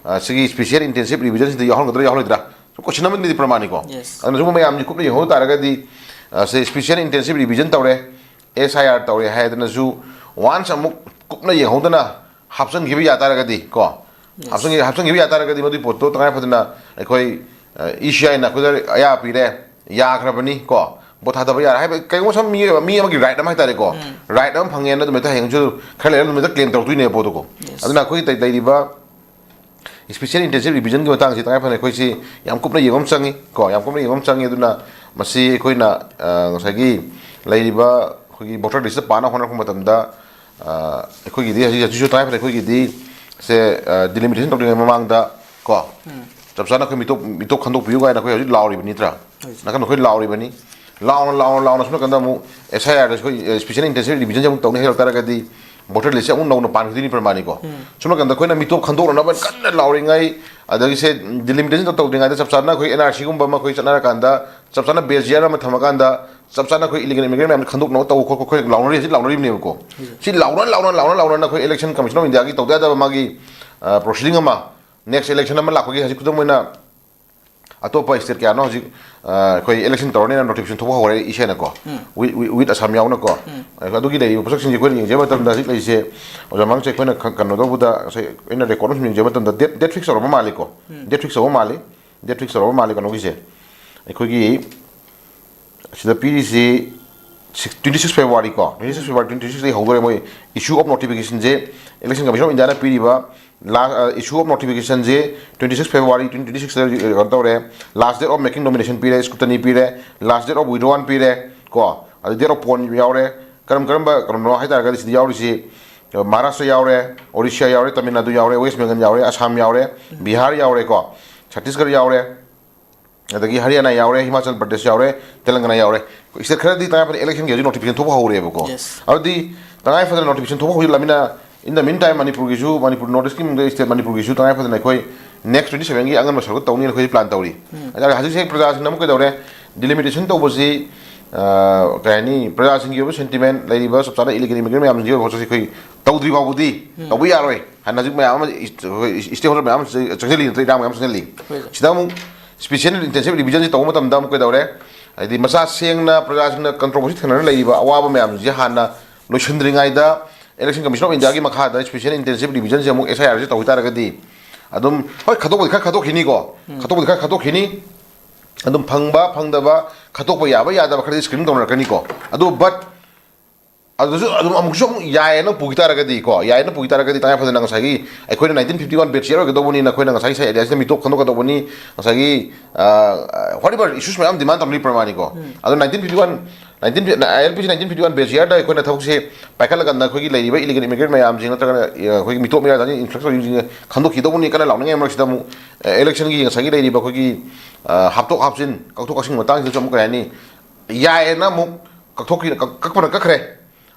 ꯑ, ꯁꯤꯒꯤ ꯏꯁꯄꯤꯁꯤꯌꯦꯜ ꯏꯟꯇꯦꯟꯁꯤꯞ ꯔꯤꯚꯤꯖꯟꯁꯤꯗ ꯌꯥꯎꯍꯟꯒꯗ꯭ꯔꯥ ꯌꯥꯎꯍꯜꯂꯣꯏꯗ꯭ꯔꯥ? ꯁꯨꯝ ꯀꯣꯏꯁꯟ ꯑꯃꯅꯤꯗꯤ ꯄ꯭ꯔꯃꯥꯟꯅꯤꯀꯣ꯫ ꯑꯗꯨꯅ ꯁꯨꯝ ꯃꯌꯥꯝꯁꯤ ꯀꯨꯞꯅ ꯌꯦꯡꯍꯧ ꯇꯥꯔꯒꯗꯤ, ꯑ, ꯁꯤ ꯏꯁꯄꯤꯁꯤꯌꯦꯜ ꯏꯟꯇꯦꯟꯁꯤꯞ ꯔꯤꯚꯤꯖꯟ ꯇꯧꯔꯦ, ꯑꯦꯁ ꯑꯥꯏ ꯑꯥꯔ ꯇꯧꯔꯦ ꯍꯥꯏꯗꯅꯁꯨ ꯋꯥꯟꯁ ꯑꯃꯨꯛ ꯀꯨꯞꯅ ꯌꯦꯡꯍꯧꯗꯅ ꯍꯥꯞꯆꯤꯟꯈꯤꯕ ꯌꯥ ꯇꯥꯔꯒꯗꯤ ꯀꯣ, ꯍꯥꯞꯆꯤꯟꯈꯤ-, ꯍꯥꯞꯆꯤꯟꯈꯤꯕ ꯌꯥ ꯇꯥꯔꯒꯗꯤ ꯃꯗꯨꯒꯤ ꯄꯣꯠꯇꯣ ꯇꯉꯥꯏ ꯐꯗꯅ ꯑꯩꯈꯣꯏ, ꯑ, ꯏ ꯁꯤ ꯑꯥꯏꯅ ꯑꯩꯈꯣꯏꯗ ꯑꯌꯥ ꯄꯤꯔꯦ, ꯌꯥꯈ꯭ꯔꯕꯅꯤ ꯀꯣ, ꯚꯣꯠ ꯊꯥꯗꯕ ꯌꯥꯔꯦ ꯍꯥꯏꯕ ꯀꯩꯒꯨꯝꯕ ꯁꯨꯝ ꯃꯤ, ꯃꯤ ꯑꯃꯒꯤ ꯔꯥꯏꯠ ꯑꯃ ꯍꯥꯏꯇꯥꯔꯦꯀꯣ, ꯔꯥꯏꯠ ꯑꯃ ꯐꯪꯉꯦꯅ ꯑꯗꯨꯃꯥꯏꯅ ꯍꯌꯦꯡꯁꯨ ꯈꯔ ꯂꯩꯔꯒ ꯑꯗꯨꯃꯥꯏꯅ ꯀ꯭ꯂꯦꯝ ꯇꯧꯔꯛꯇꯣꯏꯅꯦꯕ ꯄꯣꯠꯇꯨꯀꯣ꯫ ꯑꯗꯨꯅ ꯑꯩꯈꯣꯏꯒꯤ ꯂꯩ-, ꯂꯩꯔꯤꯕ ꯏꯁꯄꯤꯁꯤꯌꯦꯜ ꯏꯟꯇꯦꯟꯁꯤꯞ ꯔꯤꯚꯤꯖꯟꯒꯤ ꯃꯇꯥꯡꯁꯤ ꯇꯉꯥꯏ ꯐꯗꯅ ꯑꯩꯈꯣꯏꯁꯤ ꯌꯥꯝ ꯀꯨꯞꯅ ꯌꯦꯡꯕ ꯑꯃ ꯆꯪꯉꯤ ꯀꯣ, ꯌꯥꯝ ꯀꯨꯞꯅ ꯌꯦꯡꯕ ꯑꯃ ꯆꯪꯉꯤ꯫ ꯑꯗꯨꯅ ꯃꯁꯤ ꯑꯩꯈꯣꯏꯅ, ꯑ, ꯉꯁꯥꯏꯒꯤ ꯂꯩꯔꯤꯕ ꯑꯩꯈꯣꯏꯒꯤ ꯚꯣꯇꯔ ꯂꯤꯁꯇ ꯄꯥꯅ ꯍꯣꯠꯅꯔꯛꯄ ꯃꯇꯝꯗ, ꯑ, ꯑꯩꯈꯣꯏꯒꯤꯗꯤ ꯍꯧꯖꯤꯛ, ꯍꯧꯖꯤꯛꯁꯨ ꯇꯉꯥꯏ ꯐꯗꯅ ꯑꯩꯈꯣꯏꯒꯤꯗꯤ ꯁꯦ, ꯑ, ꯗꯤꯂꯤꯃꯤꯇꯦꯁꯟ ꯇꯧꯗ꯭ꯔꯤꯉꯩ ꯃꯃꯥꯡꯗ ꯀꯣ, ꯆꯞ ꯆꯥꯅ ꯑꯩꯈꯣꯏ ꯃꯤꯇꯣꯞ, ꯃꯤꯇꯣꯞ ꯈꯟꯗꯣꯛꯄꯤꯌꯨ ꯀꯥꯏꯅ ꯑꯩꯈꯣꯏ ꯍꯧꯖꯤꯛ ꯂꯥꯎꯔꯤꯕ ꯅꯠꯇ꯭ꯔꯥ? ꯅꯥꯀꯟꯗ ꯑꯩꯈꯣꯏ ꯂꯥꯎꯔꯤꯕꯅꯤ꯫ ꯂꯥꯎꯅ ꯂꯥꯎꯅ ꯂꯥꯎꯅ ꯁꯣꯝ ꯅꯥꯀꯟꯗ ꯑꯃꯨꯛ ꯑꯦꯁ ꯑꯥꯏ ꯑꯥꯔꯗ ꯑꯩꯈꯣꯏ ꯁ꯭ꯄꯦꯁꯤꯌꯦꯜ ꯏꯟꯇꯦꯟꯁꯤꯚ ꯔꯤꯚꯤꯖꯟꯁꯦ ꯑꯃꯨꯛ ꯇꯧꯅꯤ ꯍꯥꯏ ꯇꯥꯔꯒꯗꯤ ꯚꯣꯇꯔ ꯂꯤꯁꯁꯦ ꯑꯃꯨꯛ ꯅꯧꯅ ꯄꯥꯟꯈꯤꯗꯣꯏꯅꯤ ꯄ꯭ꯔꯃꯥꯅꯤꯀꯣ꯫ ꯁꯣꯝ ꯅꯥꯀꯟꯗ ꯑꯩꯈꯣꯏꯅ ꯃꯤꯇꯣꯞ ꯈꯟꯗꯣꯛꯅꯅꯕ ꯀꯟꯅ ꯂꯥꯎꯔꯤꯉꯩ, ꯑꯗꯒꯤ ꯁꯦ ꯗꯤꯂꯤꯃꯤꯇꯦꯁꯟ ꯇꯧꯗ꯭ꯔꯤꯉꯩꯗ ꯆꯞ ꯆꯥꯅ ꯑꯩꯈꯣꯏ ꯑꯦꯟ ꯑꯥꯔ ꯁꯤꯒꯨꯝꯕ ꯑꯃ ꯑꯩꯈꯣꯏ ꯆꯠꯅꯔꯀꯥꯟꯗ ꯆꯞ ꯆꯥꯅ ꯕꯦꯁ ꯌꯥꯔ ꯑꯃ ꯊꯝꯃꯀꯥꯟꯗ ꯆꯞ ꯆꯥꯅ ꯑꯩꯈꯣꯏ ꯏꯂꯤꯒꯦꯜ ꯏꯃꯤꯒ꯭ꯔꯦꯟ ꯃꯌꯥꯝꯁꯦ ꯈꯟꯗꯣꯛꯅꯕ ꯇꯧꯕ ꯈꯣꯠꯄ ꯑꯩꯈꯣꯏ ꯂꯥꯎꯅꯔꯤ, ꯍꯧꯖꯤꯛ ꯂꯥꯎꯅꯔꯤꯕꯅꯦꯕꯀꯣ꯫ ꯁꯤ ꯂꯥꯎꯅ ꯂꯥꯎꯅ ꯂꯥꯎꯅ ꯂꯥꯎꯅ ꯑꯩꯈꯣꯏ ꯏꯂꯦꯛꯁꯟ ꯀꯃꯤꯁꯟ ꯑꯣꯐ ꯏꯟꯗꯤꯌꯥꯒꯤ ꯇꯧꯗ ꯌꯥꯗꯕ ꯃꯥꯒꯤ ꯄ꯭ꯔꯣꯁꯤꯗꯤꯡ ꯑꯃ, ꯅꯦꯛꯁ ꯏꯂꯦꯛꯁꯟ ꯑꯃ ꯂꯥꯛꯄꯒꯤ ꯍꯧꯖꯤꯛ ꯈꯨꯗꯝ ꯑꯣꯏꯅ ꯑꯇꯣꯞꯄ ꯁ꯭ꯇꯦꯠ ꯀꯌꯥꯅꯣ ꯍꯧꯖꯤꯛ ꯑꯩꯈꯣꯏ ꯏꯂꯦꯛꯁꯟ ꯇꯧꯔꯅꯤꯅ ꯅꯣꯇꯤꯐꯤꯀꯦꯁꯟ ꯊꯣꯛꯄ ꯍꯧꯔꯦ ꯏꯁꯦꯅꯀꯣ꯫ ꯎꯝ꯫ ꯋꯤꯠ ꯋꯤꯠ ꯑꯁꯥꯝ ꯌꯥꯎꯅꯀꯣ꯫ ꯎꯝ꯫ ꯑꯗꯨꯒꯤ ꯂꯩꯔꯤꯕ ꯄꯣꯠꯁꯛꯁꯤꯡꯁꯦ ꯑꯩꯈꯣꯏꯅ ꯌꯦꯡꯖꯕ ꯃꯇꯝꯗ ꯍꯧꯖꯤꯛ ꯂꯩꯔꯤꯁꯦ ꯑꯣꯖꯥ ꯃꯥꯡꯁꯦ ꯑꯩꯈꯣꯏꯅ ꯈ- ꯀꯩꯅꯣ ꯇꯧꯕꯗ ꯉꯁꯥꯏ ꯑꯩꯅ ꯔꯦꯀꯣꯔꯗ ꯑꯃꯁꯨꯡ ꯌꯦꯡꯖꯕ ꯃꯇꯝꯗ ꯗꯦꯠ ꯗꯦꯠ ꯐꯤꯛꯁ ꯇꯧꯔꯕ ꯃꯥꯜꯂꯤꯀꯣ꯫ ꯎꯝ꯫ ꯗꯦꯠ ꯐꯤꯛꯁ ꯇꯧꯕ ꯃꯥꯜꯂꯤ꯫ ꯗꯦꯠ ꯐꯤꯛꯁ ꯇꯧꯔꯕ ꯃꯥꯜꯂꯤ ꯀꯩꯅꯣꯒꯤꯁꯦ, ꯑꯩꯈꯣꯏꯒꯤ ꯁꯤꯗ ꯄꯤꯔꯤꯁꯤ ꯁꯤꯛꯁ ꯇ꯭ꯋꯦꯟꯇꯤ ꯁꯤꯛꯁ ꯐꯦꯕ꯭ꯔꯨꯋꯥꯔꯤ ꯀꯣ, ꯇ꯭ꯋꯦꯟꯇꯤ ꯁꯤꯛꯁ ꯐꯦꯕ꯭ꯔꯨꯋꯥꯔꯤ ꯇ꯭ꯋꯦꯟꯇꯤ ꯁꯤꯛꯁꯇꯒꯤ ꯍꯧꯗꯣꯔꯦ ꯃꯣꯏ issue of notificationꯁꯦ꯫ ꯏꯂꯦꯛꯁꯟ ꯀꯃꯤꯁꯟ ꯑꯣꯐ ꯏꯟꯗꯤꯌꯥꯅ ꯄꯤꯔꯤꯕ ꯂꯥꯁ issue of notificationꯁꯦ twenty six February twenty twenty ꯁꯤꯛꯁꯇ ꯀꯩꯅꯣ ꯇꯧꯔꯦ꯫ Last date of making nomination ꯄꯤꯔꯦ, scrutiny ꯄꯤꯔꯦ, last date of withdrawal ꯄꯤꯔꯦ ꯀꯣ, ꯑꯗꯩ date of pawn ꯌꯥꯎꯔꯦ꯫ ꯀꯔꯝ ꯀꯔꯝꯕ ꯀꯩꯅꯣꯅꯣ ꯍꯥꯏ ꯇꯥꯔꯒꯗꯤ ꯁꯤꯗ ꯌꯥꯎꯔꯤꯁꯤ ꯃꯍꯥꯔꯥꯁꯇ꯭ꯔ ꯌꯥꯎꯔꯦ, ꯑꯣꯔꯤꯁꯥ ꯌꯥꯎꯔꯦ, ꯇꯥꯃꯤꯜ ꯅꯥꯗꯨ ꯌꯥꯎꯔꯦ, ꯋꯦꯁ ꯕꯦꯡꯒꯜ ꯌꯥꯎꯔꯦ, ꯑꯁꯥꯝ ꯌꯥꯎꯔꯦ, ꯕꯤꯍꯥꯔ ꯌꯥꯎꯔꯦꯀꯣ, ꯁꯠꯇꯤꯁꯒꯔ ꯌꯥꯎꯔꯦ, ꯑꯗꯒꯤ ꯍꯔꯤꯌꯥꯅꯥ ꯌꯥꯎꯔꯦ, ꯍꯤꯃꯥꯆꯜ ꯄ꯭ꯔꯗꯦꯁ ꯌꯥꯎꯔꯦ, ꯇꯦꯂꯪꯒꯅꯥ ꯌꯥꯎꯔꯦ꯫ ꯁ꯭ꯇꯦꯠ ꯈꯔꯗꯤ ꯇꯉꯥꯏ ꯐꯗꯅ ꯏꯂꯦꯛꯁꯟꯒꯤ ꯍꯧꯖꯤꯛ ꯅꯣꯇꯤꯐꯤꯀꯦꯁꯟ ꯊꯣꯛꯄ ꯍꯧꯔꯦꯕꯀꯣ꯫ Yes. ꯑꯗꯨꯗꯤ ꯇꯉꯥꯏ ꯐꯗꯅ ꯅꯣꯇꯤꯐꯤꯀꯦꯁꯟ ꯊꯣꯛꯄ ꯍꯧꯖꯤꯜꯂꯕꯅꯤꯅ, in the meantime ꯃꯅꯤꯄꯨꯔꯒꯤꯁꯨ, ꯃꯅꯤꯄꯨꯔ ꯅꯣꯔꯠ ꯏꯁꯀꯤ ꯃꯅꯨꯡꯗ ꯁ꯭ꯇꯦꯠ ꯃꯅꯤꯄꯨꯔꯒꯤꯁꯨ ꯇꯉꯥꯏ ꯐꯗꯅ ꯑꯩꯈꯣꯏ ꯅꯦꯛꯁ ꯇ꯭ꯋꯦꯟꯇꯤ ꯁꯕꯦꯟꯒꯤ ꯑꯉꯟꯕ ꯁꯔꯨꯛ ꯇꯧꯅꯤꯅ ꯑꯩꯈꯣꯏ ꯄ꯭ꯂꯥꯟ ꯇꯧꯔꯤ꯫ ꯎꯝ꯫ ꯍꯥꯏꯇꯥꯔꯦ ꯍꯧꯖꯤꯛꯁꯦ ꯄ꯭ꯔꯖꯥꯁꯤꯡꯅ ꯑꯃꯨꯛ ꯀꯩꯗꯧꯔꯦ, ꯗꯤꯂꯤꯃꯤꯇꯦꯁꯟ ꯇꯧꯕꯁꯤ, ꯑ, ꯀꯩ ꯍꯥꯏꯅꯤ, ꯄ꯭ꯔꯖꯥꯁꯤꯡꯒꯤ ꯑꯣꯏꯕ ꯁꯦꯟꯇꯤꯃꯦꯟ, ꯂꯩꯔꯤꯕ ꯆꯞ ꯆꯥꯅ ꯏꯂꯤꯒꯦꯜ ꯏꯃꯤꯒ꯭ꯔꯦꯟ ꯃꯌꯥꯝꯁꯤꯡꯒꯤ ꯑꯣꯏꯕ ꯄꯣꯠꯁꯤ ꯑꯩꯈꯣꯏ ꯇꯧꯗ꯭ꯔꯤ ꯐꯥꯎꯕꯗꯤ ꯎꯝ꯫ ꯇꯧꯕ ꯌꯥꯔꯣꯏ ꯍꯥꯏꯅ ꯍꯧꯖꯤꯛ ꯃꯌꯥꯝ ꯑꯃ ꯏꯁ-, ꯑꯩꯈꯣꯏ ꯏꯁ-, ꯁ꯭ꯇꯦꯛ ꯍꯣꯜꯗꯔ ꯃꯌꯥꯝ ꯑꯃ ꯆꯪꯁꯤꯜꯂꯤ ꯅꯠꯇ꯭ꯔ, ꯏꯔꯥꯡ ꯃꯌꯥꯝ ꯆꯪꯁꯤꯜꯂꯤ꯫ ꯍꯣꯏ, ꯁꯔ꯫ ꯁꯤꯗ ꯑꯃꯨꯛ ꯁ꯭ꯄꯦꯁꯤꯌꯦꯜ ꯏꯟꯇꯦꯟꯁꯤꯚ ꯔꯤꯚꯤꯖꯟꯁꯤ ꯇꯧꯕ ꯃꯇꯝꯗ ꯑꯃꯨꯛ ꯀꯩꯗꯧꯔꯦ? ꯍꯥꯏꯗꯤ ꯃꯆꯥ ꯁꯦꯡꯅ ꯄ꯭ꯔꯖꯥꯁꯤꯡꯅ ꯀꯟꯇ꯭ꯔꯣꯚꯔꯁꯤ ꯊꯦꯡꯅꯔ ꯂꯩꯔꯤꯕ ꯑꯋꯥꯕ ꯃꯌꯥꯝꯁꯦ ꯍꯥꯟꯅ ꯂꯣꯏꯁꯤꯟꯗ꯭ꯔꯤꯉꯩꯗ ꯏꯂꯦꯛꯁꯟ ꯀꯃꯤꯁꯟ ꯑꯣꯐ ꯏꯟꯗꯤꯌꯥꯒꯤ ꯃꯈꯥꯗ ꯁ꯭ꯄꯦꯁꯤꯌꯦꯜ ꯏꯟꯇꯦꯟꯁꯤꯚ ꯔꯤꯚꯤꯖꯟꯁꯦ ꯑꯃꯨꯛ ꯑꯦꯁ ꯑꯥꯏ ꯑꯥꯔꯁꯦ ꯇꯧꯈꯤ ꯇꯥꯔꯒꯗꯤ ꯑꯗꯨꯝ, ꯍꯣꯏ, ꯈꯠꯇꯣꯛꯄꯗꯤ ꯈꯔ ꯈꯠꯇꯣꯛꯈꯤꯅꯤꯀꯣ꯫ ꯎꯝ꯫ ꯈꯠꯇꯣꯛꯄꯗꯤ ꯈꯔ ꯈꯠꯇꯣꯛꯈꯤꯅꯤ꯫ ꯑꯗꯨꯝ ꯐꯪꯕ ꯐꯪꯗꯕ, ꯈꯠꯇꯣꯛꯄ ꯌꯥꯕ ꯌꯥꯗꯕ ꯈꯔꯗꯤ ꯁ꯭ꯀ꯭ꯔꯤꯅꯤꯡ ꯇꯧꯅꯔꯛꯀꯅꯤꯀꯣ꯫ ꯑꯗꯨ but ꯑꯗꯨꯁꯨ ꯑꯗꯨꯝ ꯑꯃꯨꯛꯁꯨ ꯑꯃꯨꯛ ꯌꯥꯏꯌꯦꯅ ꯄꯨꯈꯤ ꯇꯥꯔꯒꯗꯤꯀꯣ, ꯌꯥꯏꯌꯦꯅ ꯄꯨꯈꯤ ꯇꯥꯔꯒꯗꯤ ꯇꯉꯥꯏ ꯐꯗꯅ ꯉꯁꯥꯏꯒꯤ ꯑꯩꯈꯣꯏꯅ ꯅꯥꯏꯟꯇꯤꯟ ꯐꯤꯐꯇꯤ ꯋꯥꯟ ꯕꯦꯠꯁ ꯌꯥꯔ ꯑꯣꯏꯒꯗꯧꯕꯅꯤꯅ ꯑꯩꯈꯣꯏꯅ ꯉꯁꯥꯏꯒꯤ ꯁꯥꯏ ꯑꯦꯔꯤꯌꯥꯁꯤꯗ ꯃꯤꯇꯣꯞ ꯈꯟꯗꯣꯛꯀꯗꯧꯕꯅꯤ, ꯉꯁꯥꯏꯒꯤ whatever issues ꯃꯌꯥꯝ ꯗꯤꯃꯥꯟ ꯇꯧꯅꯔꯤ ꯄ꯭ꯔꯃꯥꯅꯤꯀꯣ꯫ ꯎꯝ꯫ ꯑꯗꯣ ꯅꯥꯏꯟꯇꯤꯟ ꯐꯤꯐꯇꯤ ꯋꯥꯟ, ꯅꯥꯏꯟꯇꯤꯟ, ꯑꯥꯏ ꯑꯦꯜ ꯄꯤ ꯁꯤ ꯅꯥꯏꯟꯇꯤꯟ ꯐꯤꯐꯇꯤ ꯋꯥꯟ ꯕꯦꯠꯁ ꯌꯥꯔꯗ ꯑꯩꯈꯣꯏꯅ ꯊꯕꯛꯁꯦ ꯄꯥꯏꯈꯠꯂꯀꯥꯟꯗ ꯑꯩꯈꯣꯏꯒꯤ ꯂꯩꯔꯤꯕ ꯏꯂꯤꯒꯦꯜ ꯏꯃꯤꯒ꯭ꯔꯦꯟ ꯃꯌꯥꯝꯁꯤꯡ ꯅꯠꯇ꯭ꯔꯒꯅ ꯑꯩꯈꯣꯏꯒꯤ ꯃꯤꯇꯣꯞ ꯃꯤꯔꯥ ꯆꯥꯅꯤ ꯏꯟꯐ꯭ꯂꯛꯁ ꯇꯧꯔꯤꯁꯤꯡꯁꯦ ꯈꯟꯗꯣꯛꯈꯤꯗꯧꯕꯅꯤ ꯀꯟꯅ ꯂꯥꯎꯅꯤꯡꯉꯥꯏ ꯃꯔꯛꯁꯤꯗ ꯑꯃꯨꯛ ꯏꯂꯦꯛꯁꯟꯒꯤ ꯉꯁꯥꯏꯒꯤ ꯂꯩꯔꯤꯕ ꯑꯩꯈꯣꯏꯒꯤ ꯍꯥꯞꯇꯣꯛ ꯍꯥꯞꯆꯤꯟ, ꯀꯛꯊꯣꯛ ꯀꯛꯁꯤꯟ ꯃꯇꯥꯡꯁꯤꯗꯁꯨ ꯑꯃꯨꯛ ꯀꯩ ꯍꯥꯏꯅꯤ, ꯌꯥꯏꯌꯦꯅ ꯑꯃꯨꯛ ꯀꯛꯊꯣꯛꯈꯤ, ꯀꯛ- ꯀꯛꯄꯅ ꯀꯛꯈ꯭ꯔꯦ꯫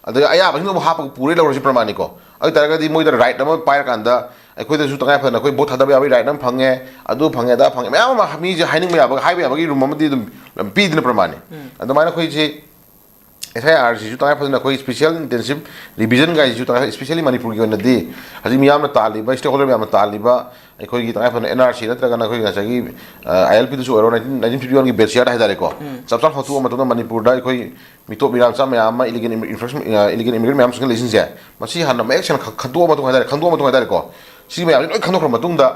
ꯑꯗꯨꯒ ꯑꯌꯥꯕꯁꯤꯡꯗꯣ ꯑꯃꯨꯛ ꯍꯥꯞꯄꯒ ꯄꯨꯔꯦ ꯂꯧꯔꯁꯤ ꯄ꯭ꯔꯃꯥꯅꯤꯀꯣ꯫ ꯑꯗꯨ ꯑꯣꯏꯇꯥꯔꯒꯗꯤ ꯃꯣꯏꯗ ꯔꯥꯏꯠ ꯑꯃ ꯄꯥꯏꯔꯀꯥꯟꯗ ꯑꯩꯈꯣꯏꯗꯁꯨ ꯇꯉꯥꯏ ꯐꯗꯅ ꯑꯩꯈꯣꯏ ꯚꯣꯠ ꯊꯥꯗꯕ ꯌꯥꯕꯒꯤ ꯔꯥꯏꯠ ꯑꯃ ꯐꯪꯉꯦ, ꯑꯗꯨ ꯐꯪꯉꯦ, ꯑꯗꯥ ꯐꯪꯉꯦ, ꯃꯌꯥꯝ ꯑꯃ ꯃꯤꯁꯦ ꯍꯥꯏꯅꯤꯡꯕ ꯌꯥꯕ, ꯍꯥꯏꯕ ꯌꯥꯕꯒꯤ ꯔꯨꯝ ꯑꯃꯗꯤ ꯑꯗꯨꯝ ꯄꯤꯗꯅ ꯄ꯭ꯔꯃꯥꯅꯤ꯫ ꯑꯗꯨꯃꯥꯏꯅ ꯑꯩꯈꯣꯏꯁꯦ ꯑꯦꯁ ꯑꯥꯏ ꯑꯥꯔꯁꯤꯁꯨ ꯇꯉꯥꯏ ꯐꯗꯅ ꯑꯩꯈꯣꯏ ꯁ꯭ꯄꯦꯁꯤꯌꯦꯜ ꯏꯟꯇꯦꯟꯁꯤꯞ ꯔꯤꯚꯤꯖꯟ ꯒꯥꯏꯁꯤꯁꯨ ꯇꯉꯥꯏ, ꯁ꯭ꯄꯦꯁꯤꯌꯦꯜꯂꯤ ꯃꯅꯤꯄꯨꯔꯒꯤ ꯑꯣꯏꯅꯗꯤ ꯍꯧꯖꯤꯛ ꯃꯤꯌꯥꯝꯅ ꯇꯥꯜꯂꯤꯕ, ꯁ꯭ꯇꯦꯛ ꯍꯣꯜꯗꯔ ꯃꯌꯥꯝꯅ ꯇꯥꯜꯂꯤꯕ ꯑꯩꯈꯣꯏꯒꯤ ꯇꯉꯥꯏ ꯐꯗꯅ ꯑꯦꯟ ꯑꯥꯔ ꯁꯤ ꯅꯠꯇ꯭ꯔꯒꯅ ꯑꯩꯈꯣꯏꯒꯤ ꯉꯁꯥꯏꯒꯤ ꯑꯥꯏ ꯑꯦꯜ ꯄꯤꯗꯁꯨ ꯑꯣꯏꯔꯣ, ꯅꯥꯏꯟꯇꯤꯟ ꯐꯤꯐꯇꯤ ꯋꯥꯟꯒꯤ ꯕꯦꯁꯤꯌꯥꯔꯗ ꯍꯥꯏꯇꯥꯔꯦꯀꯣ, ꯆꯞ ꯆꯥꯅ ꯂꯧꯊꯣꯛꯑ ꯃꯇꯨꯡꯗ ꯃꯅꯤꯄꯨꯔꯗ ꯑꯩꯈꯣꯏ ꯃꯤꯇꯣꯞ ꯃꯤꯔꯥꯜ ꯆꯥ ꯃꯌꯥꯝ ꯑꯃ, ꯏꯂꯤꯒꯦꯜ ꯏꯟꯐ꯭ꯔꯦꯁꯟ, ꯏꯂꯤꯒꯦꯜ ꯏꯃꯤꯒ꯭ꯔꯦꯟ ꯃꯌꯥꯝ ꯆꯪꯁꯤꯜꯂꯛꯏꯁꯤꯡꯁꯦ, ꯃꯁꯤ ꯍꯥꯟꯅ ꯃꯌꯦꯛ ꯁꯦꯡꯅ ꯈ- ꯈꯟꯗꯣꯛꯑ ꯃꯇꯨꯡ ꯍꯥꯏꯇꯥꯔꯦ, ꯈꯪꯗꯣꯛꯑ ꯃꯇꯨꯡ ꯍꯥꯏꯇꯥꯔꯦꯀꯣ, ꯁꯤ ꯃꯌꯥꯝꯁꯤ ꯂꯣꯏ ꯈꯟꯗꯣꯛꯈ꯭ꯔ ꯃꯇꯨꯡꯗ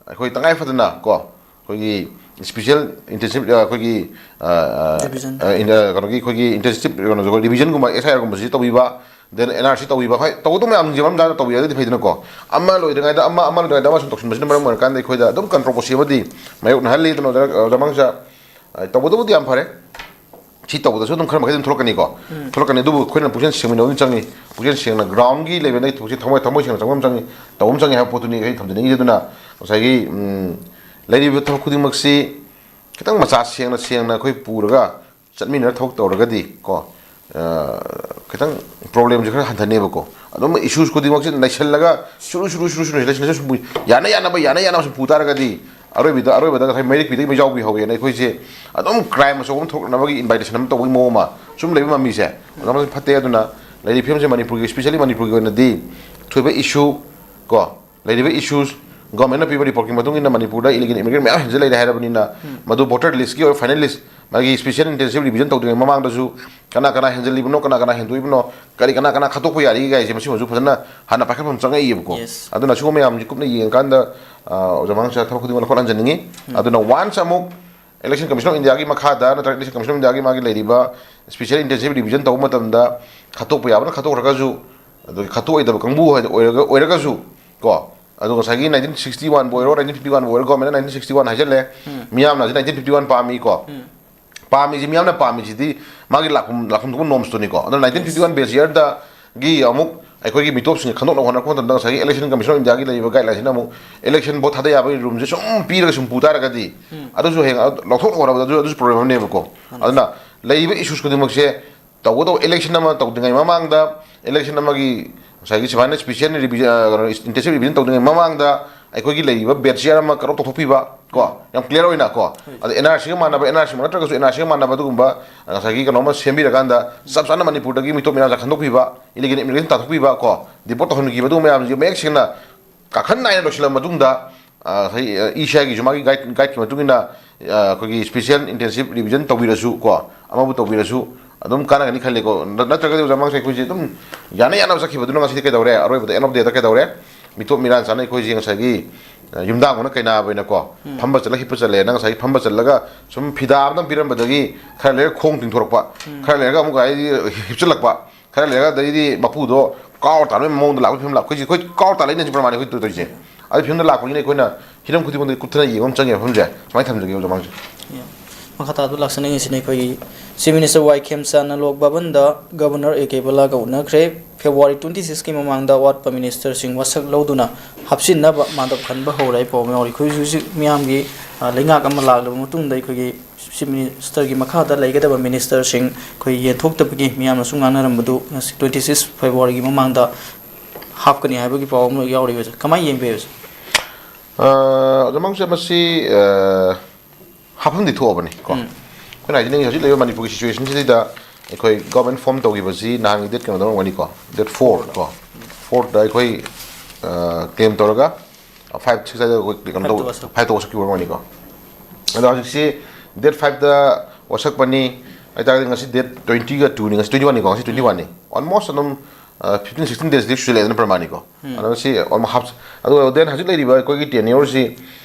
ꯑꯩꯈꯣꯏ ꯇꯉꯥꯏ ꯐꯗꯅ ꯀꯣ, ꯑꯩꯈꯣꯏꯒꯤ ꯁ꯭ꯄꯦꯁꯤꯌꯦꯜ ꯏꯟꯇꯦꯟꯁꯤꯞ, ꯑꯩꯈꯣꯏꯒꯤ ꯑ, ꯑ, ꯔꯤꯚꯤꯖꯟ꯫ ꯑ, ꯏꯟ-, ꯑ, ꯀꯩꯅꯣꯒꯤ ꯑꯩꯈꯣꯏꯒꯤ ꯏꯟꯇꯦꯟꯁꯤꯞ ꯀꯩꯅꯣꯁꯦ, ꯑꯩꯈꯣꯏ ꯔꯤꯚꯤꯖꯟꯒꯨꯝꯕ, ꯑꯦꯁ ꯑꯥꯏ ꯑꯥꯔꯒꯨꯝꯕꯁꯤ ꯇꯧꯕꯤꯕ, ꯗꯦꯟ ꯑꯦꯟ ꯑꯥꯔ ꯁꯤ ꯇꯧꯕꯤꯕ, ꯍꯣꯏ, ꯇꯧꯒꯗꯧꯕ ꯃꯌꯥꯝꯁꯤꯡꯁꯦ ꯃꯔꯝ ꯆꯥꯅ ꯇꯧꯕꯤꯔꯒꯗꯤ ꯐꯩꯗꯅꯀꯣ꯫ ꯑꯃ ꯂꯣꯏꯗ꯭ꯔꯤꯉꯩꯗ ꯑꯃ, ꯑꯃ ꯂꯣꯏꯗ꯭ꯔꯤꯉꯩꯗ ꯑꯃ ꯁꯨꯝ ꯇꯧꯁꯤꯟꯕꯁꯤꯅ ꯃꯔꯝ ꯑꯣꯏꯔꯀꯥꯟꯗ ꯑꯩꯈꯣꯏꯗ ꯑꯗꯨꯝ ꯀꯟꯇ꯭ꯔꯣꯕꯔꯁꯤ ꯑꯃꯗꯤ ꯃꯥꯌꯣꯛꯅꯍꯜꯂꯤ꯫ ꯑꯗꯨꯅ ꯑꯣꯖꯥ, ꯑꯣꯖꯥ ꯃꯥꯡꯁꯥ, ꯑ, ꯇꯧꯕꯗꯕꯨꯗꯤ ꯌꯥꯝ ꯐꯔꯦ, ꯁꯤ ꯇꯧꯕꯗꯁꯨ ꯑꯗꯨꯝ ꯈꯔ ꯃꯈꯩ ꯑꯗꯨꯝ ꯊꯣꯛꯂꯛꯀꯅꯤꯀꯣ꯫ ꯊꯣꯛꯂꯛꯀꯅꯤ, ꯑꯗꯨꯕꯨ ꯑꯩꯈꯣꯏꯅ ꯄꯨꯛꯆꯦꯜ ꯁꯦꯡꯃꯤꯟꯅꯕ ꯑꯗꯨꯝ ꯆꯪꯉꯤ꯫ ꯄꯨꯛꯆꯦꯜ ꯁꯦꯡꯅ ꯒ꯭ꯔꯥꯎꯟꯒꯤ ꯂꯦꯚꯦꯜꯗꯒꯤ ꯊꯕꯛꯁꯦ ꯊꯃꯣꯏ, ꯊꯃꯣꯏ ꯁꯦꯡꯅ ꯆꯪꯕ ꯑꯃ ꯆꯪꯉꯤ, ꯇꯧꯕ ꯑꯃ ꯆꯪꯉꯤ ꯍꯥꯏꯕ ꯄꯣꯠꯇꯨꯅꯤ ꯑꯩ ꯊꯝꯖꯅꯤꯡꯉꯤꯁꯦ꯫ ꯑꯗꯨꯅ ꯉꯁꯥꯏꯒꯤ, ꯎꯝ, ꯂꯩꯔꯤꯕ ꯊꯕꯛ ꯈꯨꯗꯤꯡꯃꯛꯁꯤ ꯈꯤꯇꯪ ꯃꯆꯥ ꯁꯦꯡꯅ, ꯁꯦꯡꯅ ꯑꯩꯈꯣꯏ ꯄꯨꯔꯒ ꯆꯠꯃꯤꯟꯅꯔ ꯊꯕꯛ ꯇꯧꯔꯒꯗꯤ ꯀꯣ, ꯑ, ꯈꯤꯇꯪ ꯄ꯭ꯔꯣꯕ꯭ꯂꯦꯝꯁꯦ ꯈꯔ ꯍꯟꯊꯅꯦꯕꯀꯣ꯫ ꯑꯗꯨꯝ ꯏꯁꯨꯁ ꯈꯨꯗꯤꯡꯃꯛꯁꯦ ꯅꯩꯁꯜꯂꯒ ꯁꯨꯔꯨ, ꯁꯨꯔꯨ, ꯁꯨꯔꯨ, ꯁꯨꯔꯨ ꯅꯩꯁꯜꯂ, ꯁꯨꯝ ꯄꯨ-, ꯌꯥꯅ ꯌꯥꯅꯕ, ꯌꯥꯅ ꯌꯥꯅꯕ ꯁꯨꯝ ꯄꯨ ꯇꯥꯔꯒꯗꯤ ꯑꯔꯣꯏꯕꯗ, ꯑꯔꯣꯏꯕꯗ ꯉꯁꯥꯏ ꯃꯩꯔꯤꯛ ꯄꯤꯗꯩ ꯃꯩꯖꯥꯎ ꯄꯤꯍꯧꯋꯦꯅ ꯑꯩꯈꯣꯏꯁꯦ ꯑꯗꯨꯝ ꯀ꯭ꯔꯥꯏꯝ ꯑꯆꯧꯕ ꯑꯃ ꯊꯣꯛꯅꯕꯒꯤ ꯏꯟꯚꯥꯏꯇꯦꯁꯟ ꯑꯃ ꯇꯧꯕꯒꯤ ꯃꯑꯣꯡ ꯑꯃ ꯁꯨꯝ ꯂꯩꯕ ꯃꯃꯤꯁꯦ ꯑꯗꯨꯃꯥꯏꯅ ꯐꯠꯇꯦ꯫ ꯑꯗꯨꯅ ꯂꯩꯔꯤꯕ ꯐꯤꯕꯝꯁꯦ ꯃꯅꯤꯄꯨꯔꯒꯤ, ꯏꯁꯄꯤꯁꯦꯜꯂꯤ ꯃꯅꯤꯄꯨꯔꯒꯤ ꯑꯣꯏꯅꯗꯤ ꯊꯣꯏꯕ ꯏꯁꯨ ꯀꯣ, ꯂꯩꯔꯤꯕ ꯏꯁꯨꯁ, ꯒꯣꯔꯃꯦꯟꯅ ꯄꯤꯕ ꯔꯤꯄꯣꯔꯠꯀꯤ ꯃꯇꯨꯡ ꯏꯟꯅ ꯃꯅꯤꯄꯨꯔꯗ ꯏꯂꯤꯒꯦꯜ ꯏꯃꯤꯒ꯭ꯔꯦꯟ ꯃꯌꯥꯝ ꯍꯦꯟꯖꯤꯜ ꯂꯩꯔꯦ ꯍꯥꯏꯔꯕꯅꯤꯅ, ꯃꯗꯨ ꯚꯣꯇꯔ ꯂꯤꯁ꯭ꯠꯀꯤ ꯑꯣꯏꯕ ꯐꯥꯏꯅꯦꯜ ꯂꯤꯁ꯭ꯠ, ꯃꯥꯒꯤ ꯁ꯭ꯄꯦꯁꯤꯌꯦꯜ ꯏꯟꯇꯦꯟꯁꯤꯞ ꯔꯤꯚꯤꯖꯟ ꯇꯧꯗ꯭ꯔꯤꯉꯩ ꯃꯃꯥꯡꯗꯁꯨ ꯀꯅꯥ ꯀꯅꯥ ꯍꯦꯟꯖꯤꯜꯂꯤꯕꯅꯣ, ꯀꯅꯥ ꯀꯅꯥ ꯍꯦꯟꯗꯣꯛꯏꯕꯅꯣ, ꯀꯔꯤ ꯀꯅꯥ ꯀꯅꯥ ꯈꯠꯇꯣꯛꯄ ꯌꯥꯔꯤꯒꯦ ꯀꯥꯏꯁꯦ ꯃꯁꯤꯃꯁꯨ ꯐꯖꯅ ꯍꯥꯟꯅ ꯄꯥꯏꯈꯠꯐꯝ ꯆꯪꯉꯛꯏꯕꯀꯣ꯫ Yes. ꯑꯗꯨꯅ ꯁꯤꯒꯨꯝꯕ ꯃꯌꯥꯝꯁꯤ ꯀꯨꯞꯅ ꯌꯦꯡꯉꯀꯥꯟꯗ, ꯑ, ꯑꯣꯖꯥ ꯃꯉꯥꯡꯁꯥ ꯊꯕꯛ ꯈꯨꯗꯤꯡꯃꯛ ꯂꯧꯈꯠꯍꯟꯖꯅꯤꯡꯉꯤ꯫ ꯑꯗꯨꯅ once ꯑꯃꯨꯛ Election Commission of Indiaꯒꯤ ꯃꯈꯥꯗ ꯅꯠꯇ꯭ꯔꯒ Election Commission of Indiaꯒꯤ ꯃꯥꯒꯤ ꯂꯩꯔꯤꯕ ꯁ꯭ꯄꯦꯁꯤꯌꯦꯜ ꯏꯟꯇꯦꯟꯁꯤꯞ ꯔꯤꯚꯤꯖꯟ ꯇꯧꯕ ꯃꯇꯝꯗ ꯈꯠꯇꯣꯛꯄ ꯌꯥꯕꯅ ꯈꯠꯇꯣꯛꯈ꯭ꯔꯒꯁꯨ, ꯑꯗꯨꯒ ꯈꯠꯇꯣꯛꯑꯣꯏꯗꯕ ꯀꯥꯡꯕꯨ ꯍꯥꯏꯗꯤ ꯑꯣꯏꯔꯒ, ꯑꯣꯏꯔꯒꯁꯨ ꯀꯣ, ꯑꯗꯣ ꯉꯁꯥꯏꯒꯤ ꯅꯥꯏꯟꯇꯤꯟ ꯁꯤꯛꯁꯇꯤ ꯋꯥꯟꯕꯨ ꯑꯣꯏꯔꯣ, ꯅꯥꯏꯟꯇꯤꯟ ꯐꯤꯐꯇꯤ ꯋꯥꯟꯕꯨ ꯑꯣꯏꯔꯣ, ꯒꯣꯔꯃꯦꯟꯅ ꯅꯥꯏꯟꯇꯤꯟ ꯁꯤꯛꯁꯇꯤ ꯋꯥꯟ ꯍꯥꯏꯖꯜꯂꯦ, ꯃꯤꯌꯥꯝꯅ ꯍꯧꯖꯤꯛ ꯅꯥꯏꯟꯇꯤꯟ ꯐꯤꯐꯇꯤ ꯋꯥꯟ ꯄꯥꯝꯃꯤꯀꯣ꯫ ꯄꯥꯝꯃꯤꯁꯤ, ꯃꯤꯌꯥꯝꯅ ꯄꯥꯝꯃꯤꯁꯤꯗꯤ ꯃꯥꯒꯤ ꯂꯥꯛꯐꯝ, ꯂꯥꯛꯐꯝ ꯊꯣꯛꯄ ꯅꯣꯔꯝꯁꯇꯨꯅꯤꯀꯣ꯫ ꯑꯗꯨꯅ ꯅꯥꯏꯟꯇꯤꯟ ꯐꯤꯐꯇꯤ ꯋꯥꯟ ꯕꯦꯁ ꯌꯔꯗꯒꯤ ꯑꯃꯨꯛ ꯑꯩꯈꯣꯏꯒꯤ ꯃꯤꯇꯣꯞꯁꯤꯡꯁꯦ ꯈꯟꯗꯣꯛꯅꯕ ꯍꯣꯠꯅꯔꯛꯄ ꯃꯇꯝꯗ ꯉꯁꯥꯏꯒꯤ Election Commission of Indiaꯒꯤ ꯂꯩꯔꯤꯕ ꯒꯥꯏꯗꯂꯥꯏꯟꯁꯤꯅ ꯑꯃꯨꯛ ꯏꯂꯦꯛꯁꯟ ꯚꯣꯠ ꯊꯥꯗ ꯌꯥꯕꯒꯤ ꯔꯨꯝꯁꯦ ꯁꯨꯝ ꯄꯤꯔꯒ ꯁꯨꯝ ꯄꯨ ꯇꯥꯔꯒꯗꯤ ꯑꯗꯨꯁꯨ ꯍꯌꯦꯡ ꯂꯧꯊꯣꯛꯅꯕ ꯍꯣꯠꯅꯕꯗ ꯑꯗꯨ, ꯑꯗꯨꯁꯨ ꯄ꯭ꯔꯣꯕ꯭ꯂꯦꯝ ꯑꯃꯅꯦꯕꯀꯣ꯫ ꯑꯗꯨꯅ ꯂꯩꯔꯤꯕ ꯏꯁꯨꯁ ꯈꯨꯗꯤꯡꯃꯛꯁꯦ ꯇꯧꯒꯗꯧꯕ ꯏꯂꯦꯛꯁꯟ ꯑꯃ ꯇꯧꯗ꯭ꯔꯤꯉꯩ ꯃꯃꯥꯡꯗ, ꯏꯂꯦꯛꯁꯟ ꯑꯃꯒꯤ ꯉꯁꯥꯏꯒꯤ ꯁꯨꯃꯥꯏꯅ ꯁ꯭ꯄꯤꯁꯤꯌꯦꯜ ꯔꯤꯚꯤꯖꯟ, ꯀꯩꯅꯣ, ꯏꯟꯇꯦꯟꯁꯤꯞ ꯔꯤꯚꯤꯖꯟ ꯇꯧꯗ꯭ꯔꯤꯉꯩ ꯃꯃꯥꯡꯗ ꯑꯩꯈꯣꯏꯒꯤ ꯂꯩꯔꯤꯕ ꯕꯦꯠ ꯆꯤꯌꯔ ꯑꯃ ꯀꯠ ꯑꯣꯐ ꯇꯧꯊꯣꯛꯄꯤꯕ ꯀꯣ, ꯌꯥꯝ ꯀ꯭ꯂꯤꯌꯥꯔ ꯑꯣꯏꯅ ꯀꯣ, ꯑꯗ ꯑꯦꯟ ꯑꯥꯔ ꯁꯤꯒ ꯃꯥꯟꯅꯕ, ꯑꯦꯟ ꯑꯥꯔ ꯁꯤ ꯅꯠꯇ꯭ꯔꯒꯁꯨ ꯑꯦꯟ ꯑꯥꯔ ꯁꯤꯒ ꯃꯥꯟꯅꯕ ꯑꯗꯨꯒꯨꯝꯕ ꯉꯁꯥꯏꯒꯤ ꯀꯩꯅꯣꯝꯃ ꯁꯦꯝꯕꯤꯔꯀꯥꯟꯗ ꯆꯞ ꯆꯥꯅ ꯃꯅꯤꯄꯨꯔꯗꯒꯤ ꯃꯤꯇꯣꯞ ꯃꯤꯔꯥꯟꯁꯦ ꯈꯟꯗꯣꯛꯄꯤꯕ, ꯏꯂꯤꯒꯦꯜ ꯏꯃꯤꯒ꯭ꯔꯦꯁꯟ ꯇꯥꯟꯊꯣꯛꯄꯤꯕ ꯀꯣ, ꯗꯤꯄꯣꯔꯠ ꯇꯧꯍꯟꯈꯤꯕ ꯑꯗꯨꯒꯨꯝꯕ ꯃꯌꯥꯝꯁꯦ ꯃꯌꯦꯛ ꯁꯦꯡꯅ ꯀꯥꯈꯟ ꯅꯥꯏꯅ ꯂꯣꯏꯁꯤꯜꯂ ꯃꯇꯨꯡꯗ, ꯑ, ꯉꯁꯥꯏ, ꯑ, ꯏ ꯁꯤ ꯑꯥꯏꯒꯤꯁꯨ ꯃꯥꯒꯤ ꯒꯥꯏꯗ, ꯒꯥꯏꯗꯀꯤ ꯃꯇꯨꯡ ꯏꯟꯅ, ꯑ, ꯑꯩꯈꯣꯏꯒꯤ ꯁ꯭ꯄꯤꯁꯤꯌꯦꯜ ꯏꯟꯇꯦꯟꯁꯤꯞ ꯔꯤꯚꯤꯖꯟ ꯇꯧꯕꯤꯔꯁꯨ ꯀꯣ, ꯑꯃꯕꯨ ꯇꯧꯕꯤꯔꯁꯨ ꯑꯗꯨꯝ ꯀꯥꯟꯅꯒꯅꯤ ꯈꯜꯂꯦꯀꯣ꯫ ꯅ-, ꯅꯠꯇ꯭ꯔꯒꯗꯤ ꯑꯣꯖꯥ ꯃꯥꯡꯁꯦ ꯑꯩꯈꯣꯏꯁꯦ ꯑꯗꯨꯝ ꯌꯥꯅ ꯌꯥꯅꯕ ꯆꯠꯈꯤꯕꯗꯨꯅ ꯉꯁꯤꯗꯤ ꯀꯩꯗꯧꯔꯦ? ꯑꯔꯣꯏꯕꯗ ꯑꯦꯟ ꯑꯣꯐ ꯗꯦꯗ ꯀꯩꯗꯧꯔꯦ? ꯃꯤꯇꯣꯞ ꯃꯤꯔꯥꯟ ꯆꯥꯅ ꯑꯩꯈꯣꯏꯁꯦ ꯉꯁꯥꯏꯒꯤ, ꯑ, ꯌꯨꯝꯗꯥꯡꯕꯅ ꯀꯩꯅꯥꯕ ꯑꯣꯏꯅꯀꯣ, ꯎꯝ꯫ ꯐꯝꯕ ꯆꯠꯂ ꯍꯤꯞꯄ ꯆꯠꯂꯦꯅ ꯉꯁꯥꯏꯒꯤ ꯐꯝꯕ ꯆꯠꯂꯒ ꯁꯨꯝ ꯐꯤꯗꯥ ꯑꯃꯇꯪ ꯄꯤꯔꯝꯕꯗꯒꯤ ꯈꯔ ꯂꯩꯔꯒ ꯈꯣꯡ ꯇꯤꯡꯊꯣꯔꯛꯄ, ꯎꯝ꯫ ꯈꯔ ꯂꯩꯔꯒ ꯑꯃꯨꯛ ꯍꯥꯏꯗꯤ ꯍꯤꯞꯆꯜꯂꯛꯄ, ꯈꯔ ꯂꯩꯔꯒ ꯑꯗꯩꯗꯤ ꯃꯄꯨꯗꯣ ꯀꯥꯎꯔ ꯇꯥꯟꯕꯒꯤ ꯃꯑꯣꯡꯗ ꯂꯥꯛꯄꯒꯤ ꯐꯤꯕꯝ ꯂꯥꯛꯄ꯫ ꯑꯩꯈꯣꯏꯁꯦ, ꯑꯩꯈꯣꯏ ꯀꯥꯎꯔ ꯇꯥꯜꯂꯛꯏꯅꯦ ꯁꯤ ꯄ꯭ꯔꯃꯥꯟꯅꯤ ꯑꯩꯈꯣꯏ ꯇꯧꯔꯤꯁꯦ꯫ ꯑꯗꯨ ꯐꯤꯕꯝꯗ ꯂꯥꯛꯄꯅꯤꯅ ꯑꯩꯈꯣꯏꯅ ꯍꯤꯔꯝ ꯈꯨꯗꯤꯡꯃꯛꯇ ꯀꯨꯞꯊꯅ ꯌꯦꯡꯕ ꯑꯃ ꯆꯪꯉꯦ ꯃꯐꯝꯁꯦ꯫ ꯁꯨꯃꯥꯏꯅ ꯊꯝꯖꯒꯦ ꯑꯣꯖꯥ ꯃꯥꯡꯁꯦ꯫ ꯌꯥꯝ ꯃꯈꯥ ꯇꯥꯕꯗ ꯂꯥꯛꯆꯅꯤꯡꯉꯤꯁꯤꯅ ꯑꯩꯈꯣꯏꯒꯤ Chief Minister Y ꯈꯦꯝꯆꯥꯟꯅ log ꯚꯕꯟꯗ Governor A K ꯕꯂꯥꯒ ꯎꯅꯈ꯭ꯔꯦ꯫ February twenty sixꯀꯤ ꯃꯃꯥꯡꯗ ꯑꯋꯥꯠꯄ ministerꯁꯤꯡ ꯋꯥꯁꯛ ꯂꯧꯗꯨꯅ ꯍꯥꯞꯆꯤꯟꯅꯕ ꯃꯥꯟꯗꯞ ꯈꯟꯕ ꯍꯧꯔꯦ ꯍꯥꯏꯕ ꯄꯥꯎ ꯑꯃ ꯌꯥꯎꯔꯤ꯫ ꯑꯩꯈꯣꯏ ꯍꯧꯖꯤꯛ ꯍꯧꯖꯤꯛ ꯃꯤꯌꯥꯝꯒꯤ, ꯑ, ꯂꯩꯉꯥꯛ ꯑꯃ ꯂꯥꯛꯂꯕ ꯃꯇꯨꯡꯗ ꯑꯩꯈꯣꯏꯒꯤ Chief Ministerꯒꯤ ꯃꯈꯥꯗ ꯂꯩꯒꯗꯕ ministerꯁꯤꯡ ꯑꯩꯈꯣꯏ ꯌꯦꯟꯊꯣꯛꯇꯕꯒꯤ ꯃꯤꯌꯥꯝꯅꯁꯨ ꯉꯥꯡꯅꯔꯝꯕꯗꯨ ꯉꯁꯤ twenty six Februaryꯒꯤ ꯃꯃꯥꯡꯗ ꯍꯥꯞꯀꯅꯤ ꯍꯥꯏꯕꯒꯤ ꯄꯥꯎ ꯑꯃ ꯌꯥꯎꯔꯤ꯫ ꯀꯃꯥꯏꯅ ꯌꯦꯡꯕꯤꯕꯁꯦ? ꯑ, ꯑꯗꯨꯃꯛꯁꯦ ꯃꯁꯤ, ꯑ, ꯍꯥꯞꯐꯝꯗꯤ ꯊꯣꯛꯑꯕꯅꯤ ꯀꯣ꯫ ꯎꯝ꯫ ꯑꯩꯈꯣꯏꯅ ꯍꯥꯏꯖꯅꯤꯡꯉꯤ ꯍꯧꯖꯤꯛ ꯂꯩꯔꯤꯕ ꯃꯅꯤꯄꯨꯔꯒꯤ situationꯁꯤꯗ ꯑꯩꯈꯣꯏ government form ꯇꯧꯈꯤꯕꯁꯤ ꯅꯍꯥꯟꯒꯤ date ꯀꯩꯅꯣꯗ ꯑꯣꯏꯔꯝꯒꯅꯤꯀꯣ, date four ꯀꯣ꯫ Fourꯗ ꯑꯩꯈꯣꯏ, ꯑ, claim ꯇꯧꯔꯒ five six ꯍꯥꯏꯗ ꯑꯩꯈꯣꯏ ꯀꯩꯅꯣ ꯇꯧ-, fiveꯇ ꯋꯥꯁꯛꯈꯤꯕ ꯑꯣꯏꯔꯝꯒꯅꯤꯀꯣ꯫ ꯑꯗꯣ ꯍꯧꯖꯤꯛꯁꯤ date fiveꯇ ꯋꯥꯁꯛꯄꯅꯤ ꯍꯥꯏꯇꯥꯔꯒꯗꯤ ꯉꯁꯤ date twentyꯒ twoꯅꯤ, ꯉꯁꯤ twenty oneꯅꯤꯀꯣ, ꯉꯁꯤ twenty oneꯅꯤ꯫ Almost ꯑꯗꯨꯝ, ꯑ, fifteen sixteen daysꯗꯤ ꯁꯨꯖꯜꯂꯛꯑꯦꯗꯅ ꯄ꯭ꯔꯃꯥꯅꯤꯀꯣ꯫ ꯎꯝ꯫ ꯑꯗꯣ ꯁꯤ almost ꯍꯥꯞ-, ꯑꯗꯨꯒ then ꯍꯧꯖꯤꯛ ꯂꯩꯔꯤꯕ ꯑꯩꯈꯣꯏꯒꯤ tenureꯁꯤ,